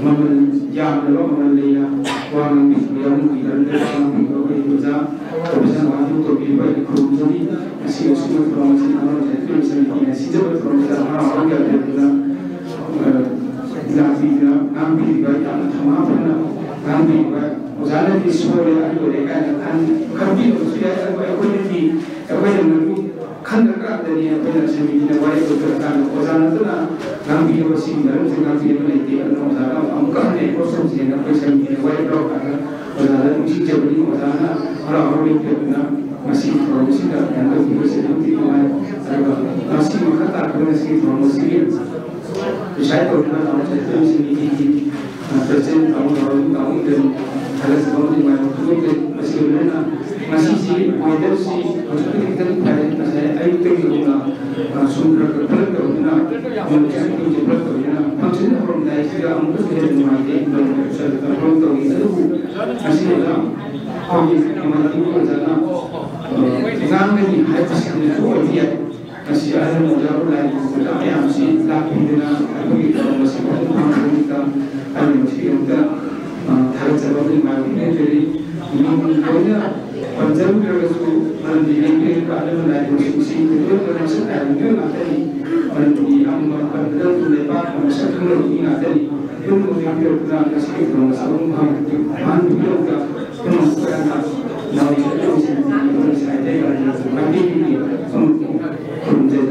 ꯃꯃꯜ ꯌꯥꯝꯂꯕ ꯃꯃꯜ ꯂꯩꯅ ꯋꯥ ꯉꯥꯡꯕꯤꯈꯤꯕ ꯌꯥꯝꯕꯨꯡꯒꯤ ꯃꯔꯝꯗ ꯋꯥ ꯉꯥꯡꯕꯤꯈꯤꯕ ꯑꯩꯈꯣꯏꯒꯤ ꯑꯣꯖꯥ ꯄ꯭ꯔꯣꯐꯦꯁꯔ ꯃꯥꯔꯇꯤꯟ ꯇꯣꯝꯕꯤꯕꯨ ꯑꯩꯅ ꯈꯨꯔꯨꯝꯖꯔꯤ꯫ ꯉꯁꯤ ꯑꯁꯤꯒꯨꯝꯕ ꯊꯧꯔꯝ ꯑꯁꯤ ꯅꯍꯥꯔꯣꯜ ꯁꯥꯍꯤꯇ꯭ꯌ ꯁꯃꯤꯇꯤꯅ ꯁꯤꯟꯖꯕ ꯊꯧꯔꯝ ꯑꯁꯤꯗ ꯍꯔꯥꯎ ꯍꯔꯥꯎ ꯌꯥꯕꯤꯔꯛꯇꯨꯅ, ꯑ, ꯂꯥꯛꯄꯤꯗꯨꯅ ꯉꯥꯡꯕꯤꯔꯤꯕ, ꯌꯥꯝꯅ ꯊꯧꯅꯥ ꯐꯅ ꯉꯥꯡꯕꯤꯔꯤꯕ ꯑꯣꯖꯥꯅꯗꯤ ꯁꯣꯜꯂꯦ, ꯑꯗꯨ ꯑꯣꯏꯔꯦ ꯀꯥꯏꯅ ꯈꯟ-, ꯈꯟꯕꯤꯔꯝꯕꯁꯨ ꯌꯥꯏ꯫ ꯑꯗꯨꯕꯨ ꯑꯩꯈꯣꯏꯅꯗꯤ, ꯑꯩꯈꯣꯏꯅ ꯃꯗꯨ ꯈꯟꯗ꯭ꯔꯀꯥꯟꯗꯅꯤ ꯑꯩꯈꯣꯏꯅ ꯁꯃꯤꯇꯤꯅ ꯋꯥꯔꯦꯞ ꯂꯧꯖꯔꯀꯥꯟꯗ ꯑꯣꯖꯥ ꯅꯠꯇꯅ ꯉꯥꯡꯕꯤꯔꯕ ꯁꯤꯒꯤ ꯃꯔꯝꯁꯦ ꯉꯥꯡꯕꯤꯔꯕ ꯂꯩꯇꯦ꯫ ꯑꯗꯨꯅ ꯑꯣꯖꯥꯗ ꯑꯃꯨꯛꯀ ꯍꯟꯅ ꯑꯦꯄ꯭ꯔꯣꯆ ꯇꯧꯁꯦꯅ ꯑꯩꯈꯣꯏ ꯁꯃꯤꯇꯤꯅ ꯋꯥꯔꯦꯞ ꯂꯧꯔꯀꯥꯟꯗ ꯑꯣꯖꯥꯗ ꯅꯨꯡꯁꯤꯖꯕꯅꯤ꯫ ꯑꯣꯖꯥꯅ ꯍꯔꯥꯎ ꯍꯔꯥꯎ ꯂꯦꯞꯄꯤꯔꯗꯨꯅ ꯉꯁꯤꯒꯤ ꯊꯧꯔꯝ ꯑꯁꯤꯗ ꯀꯩꯅꯣ ꯇꯧꯕꯤꯕꯁꯦ ꯑꯗꯨꯛꯀꯤ ꯅꯨꯡꯉꯥꯏ꯫ ꯑꯗꯨꯒ ꯉꯁꯤ ꯃꯈꯥ ꯇꯥꯔꯛꯄꯗ ꯉꯁꯤꯒꯤ ꯊꯧꯔꯝ ꯑꯁꯤꯒꯤ ꯄ꯭ꯔꯤꯁꯥꯏꯠ ꯇꯧꯗꯨꯅ ꯂꯥꯛꯑꯣ ꯆꯠꯊꯔꯤꯕꯁꯤꯡ ꯃꯤꯇꯤꯡꯒꯤ, ꯑ, ꯄ꯭ꯔꯁꯤꯗꯦꯟ ꯇꯥꯃꯣ ꯊꯧꯔꯝ ꯇꯥꯃꯣ ꯏꯟꯗꯟ ꯊꯥꯒꯠꯆꯕ ꯑꯃꯗꯤ ꯅꯨꯡꯉꯥꯏꯕ ꯐꯣꯡꯗꯣꯛꯂꯦ꯫ ꯃꯁꯤꯒꯤ ꯂꯣꯏꯅꯅ ꯉꯁꯤꯁꯤ ꯋꯦꯗꯔꯁꯤ ꯍꯧꯖꯤꯛꯄꯨꯗꯤ ꯈꯤꯇꯪ ꯐꯔꯦ꯫ ꯉꯁꯥꯏ ꯑꯌꯨꯛꯇꯒꯤ ꯍꯧꯅ, ꯑ, ꯁꯨꯝ ꯈꯔ ꯈꯔ ꯐꯔꯛ ꯇꯧꯗꯨꯅ, ꯅꯣꯡ ꯆꯤꯡ ꯐꯔꯛ ꯇꯧꯗꯨꯅ ꯐꯪꯁꯟ ꯍꯧꯔꯝꯗꯥꯏꯁꯤꯗ ꯑꯃꯨꯛꯀꯁꯨ ꯍꯦꯟꯅ ꯅꯨꯡꯉꯥꯏꯇꯦ꯫ ꯅꯣꯡ ꯆꯨꯁꯜꯂꯛꯇꯅ ꯐꯔꯛ ꯇꯧꯏ꯫ ꯑꯗꯨꯕꯨ ꯉꯁꯤ ꯑꯣꯖꯥ ꯑꯩꯈꯣꯏꯒꯤ ꯃꯃꯥꯟꯅꯕ ꯑꯣꯖꯥꯅ, ꯑ, ꯉꯥꯡꯒꯅꯤ ꯍꯥꯏꯕꯁꯤꯡꯗꯨꯁꯨ ꯑꯣꯏꯕ ꯌꯥꯏ꯫ ꯉꯁꯤ ꯑꯍꯜ ꯑꯣꯖꯥꯕꯨ ꯂꯥꯏ ꯈꯨꯔꯨꯝꯕꯗ ꯃꯌꯥꯝꯁꯤ ꯂꯥꯛꯄꯤꯗꯨꯅ ꯑꯩꯈꯣꯏꯒꯤ ꯊꯧꯔꯝ ꯑꯁꯤ ꯃꯄꯨꯡ ꯐꯥꯍꯟꯕꯒꯤꯗꯃꯛꯇ ꯑꯩꯅ ꯃꯁꯤꯒꯤꯗꯃꯛꯇ, ꯑ, ꯊꯥꯒꯠꯆꯕ ꯑꯃꯗꯤ ꯅꯨꯡꯉꯥꯏꯕ ꯐꯣꯡꯗꯣꯛꯆꯔꯤ꯫ ꯃꯤꯡ ꯂꯣꯏꯅ ꯄꯟꯖꯔꯨꯗ꯭ꯔꯒꯁꯨ, ꯃꯔꯝꯗꯤ ꯂꯦꯡꯕꯤꯔꯤꯕ ꯑꯍꯜ ꯂꯃꯟ ꯂꯥꯏ ꯈꯨꯔꯨꯝꯕꯁꯤꯡꯁꯤ ꯂꯣꯏꯅ ꯃꯁꯛ ꯅꯥꯏꯕ ꯃꯤꯑꯣꯏ ꯉꯥꯛꯇꯅꯤ꯫ ꯃꯔꯝꯗꯤ ꯑꯃꯃꯝ ꯄꯟꯕꯗ ꯂꯩꯕꯥꯛꯅ ꯃꯁꯛ ꯈꯪꯅꯕ ꯃꯤ ꯉꯥꯛꯇꯅꯤ꯫ ꯄꯨꯝꯅꯃꯛ ꯂꯦꯡꯕꯤꯔꯛꯇꯨꯅ ꯉꯁꯤꯒꯤ ꯊꯧꯔꯝ ꯑꯁꯤ ꯃꯄꯨꯡ ꯐꯥꯍꯟꯕꯤꯗꯨꯅ ꯄꯨꯝꯅꯃꯛ ꯈꯨꯔꯨꯝꯖꯔꯤ꯫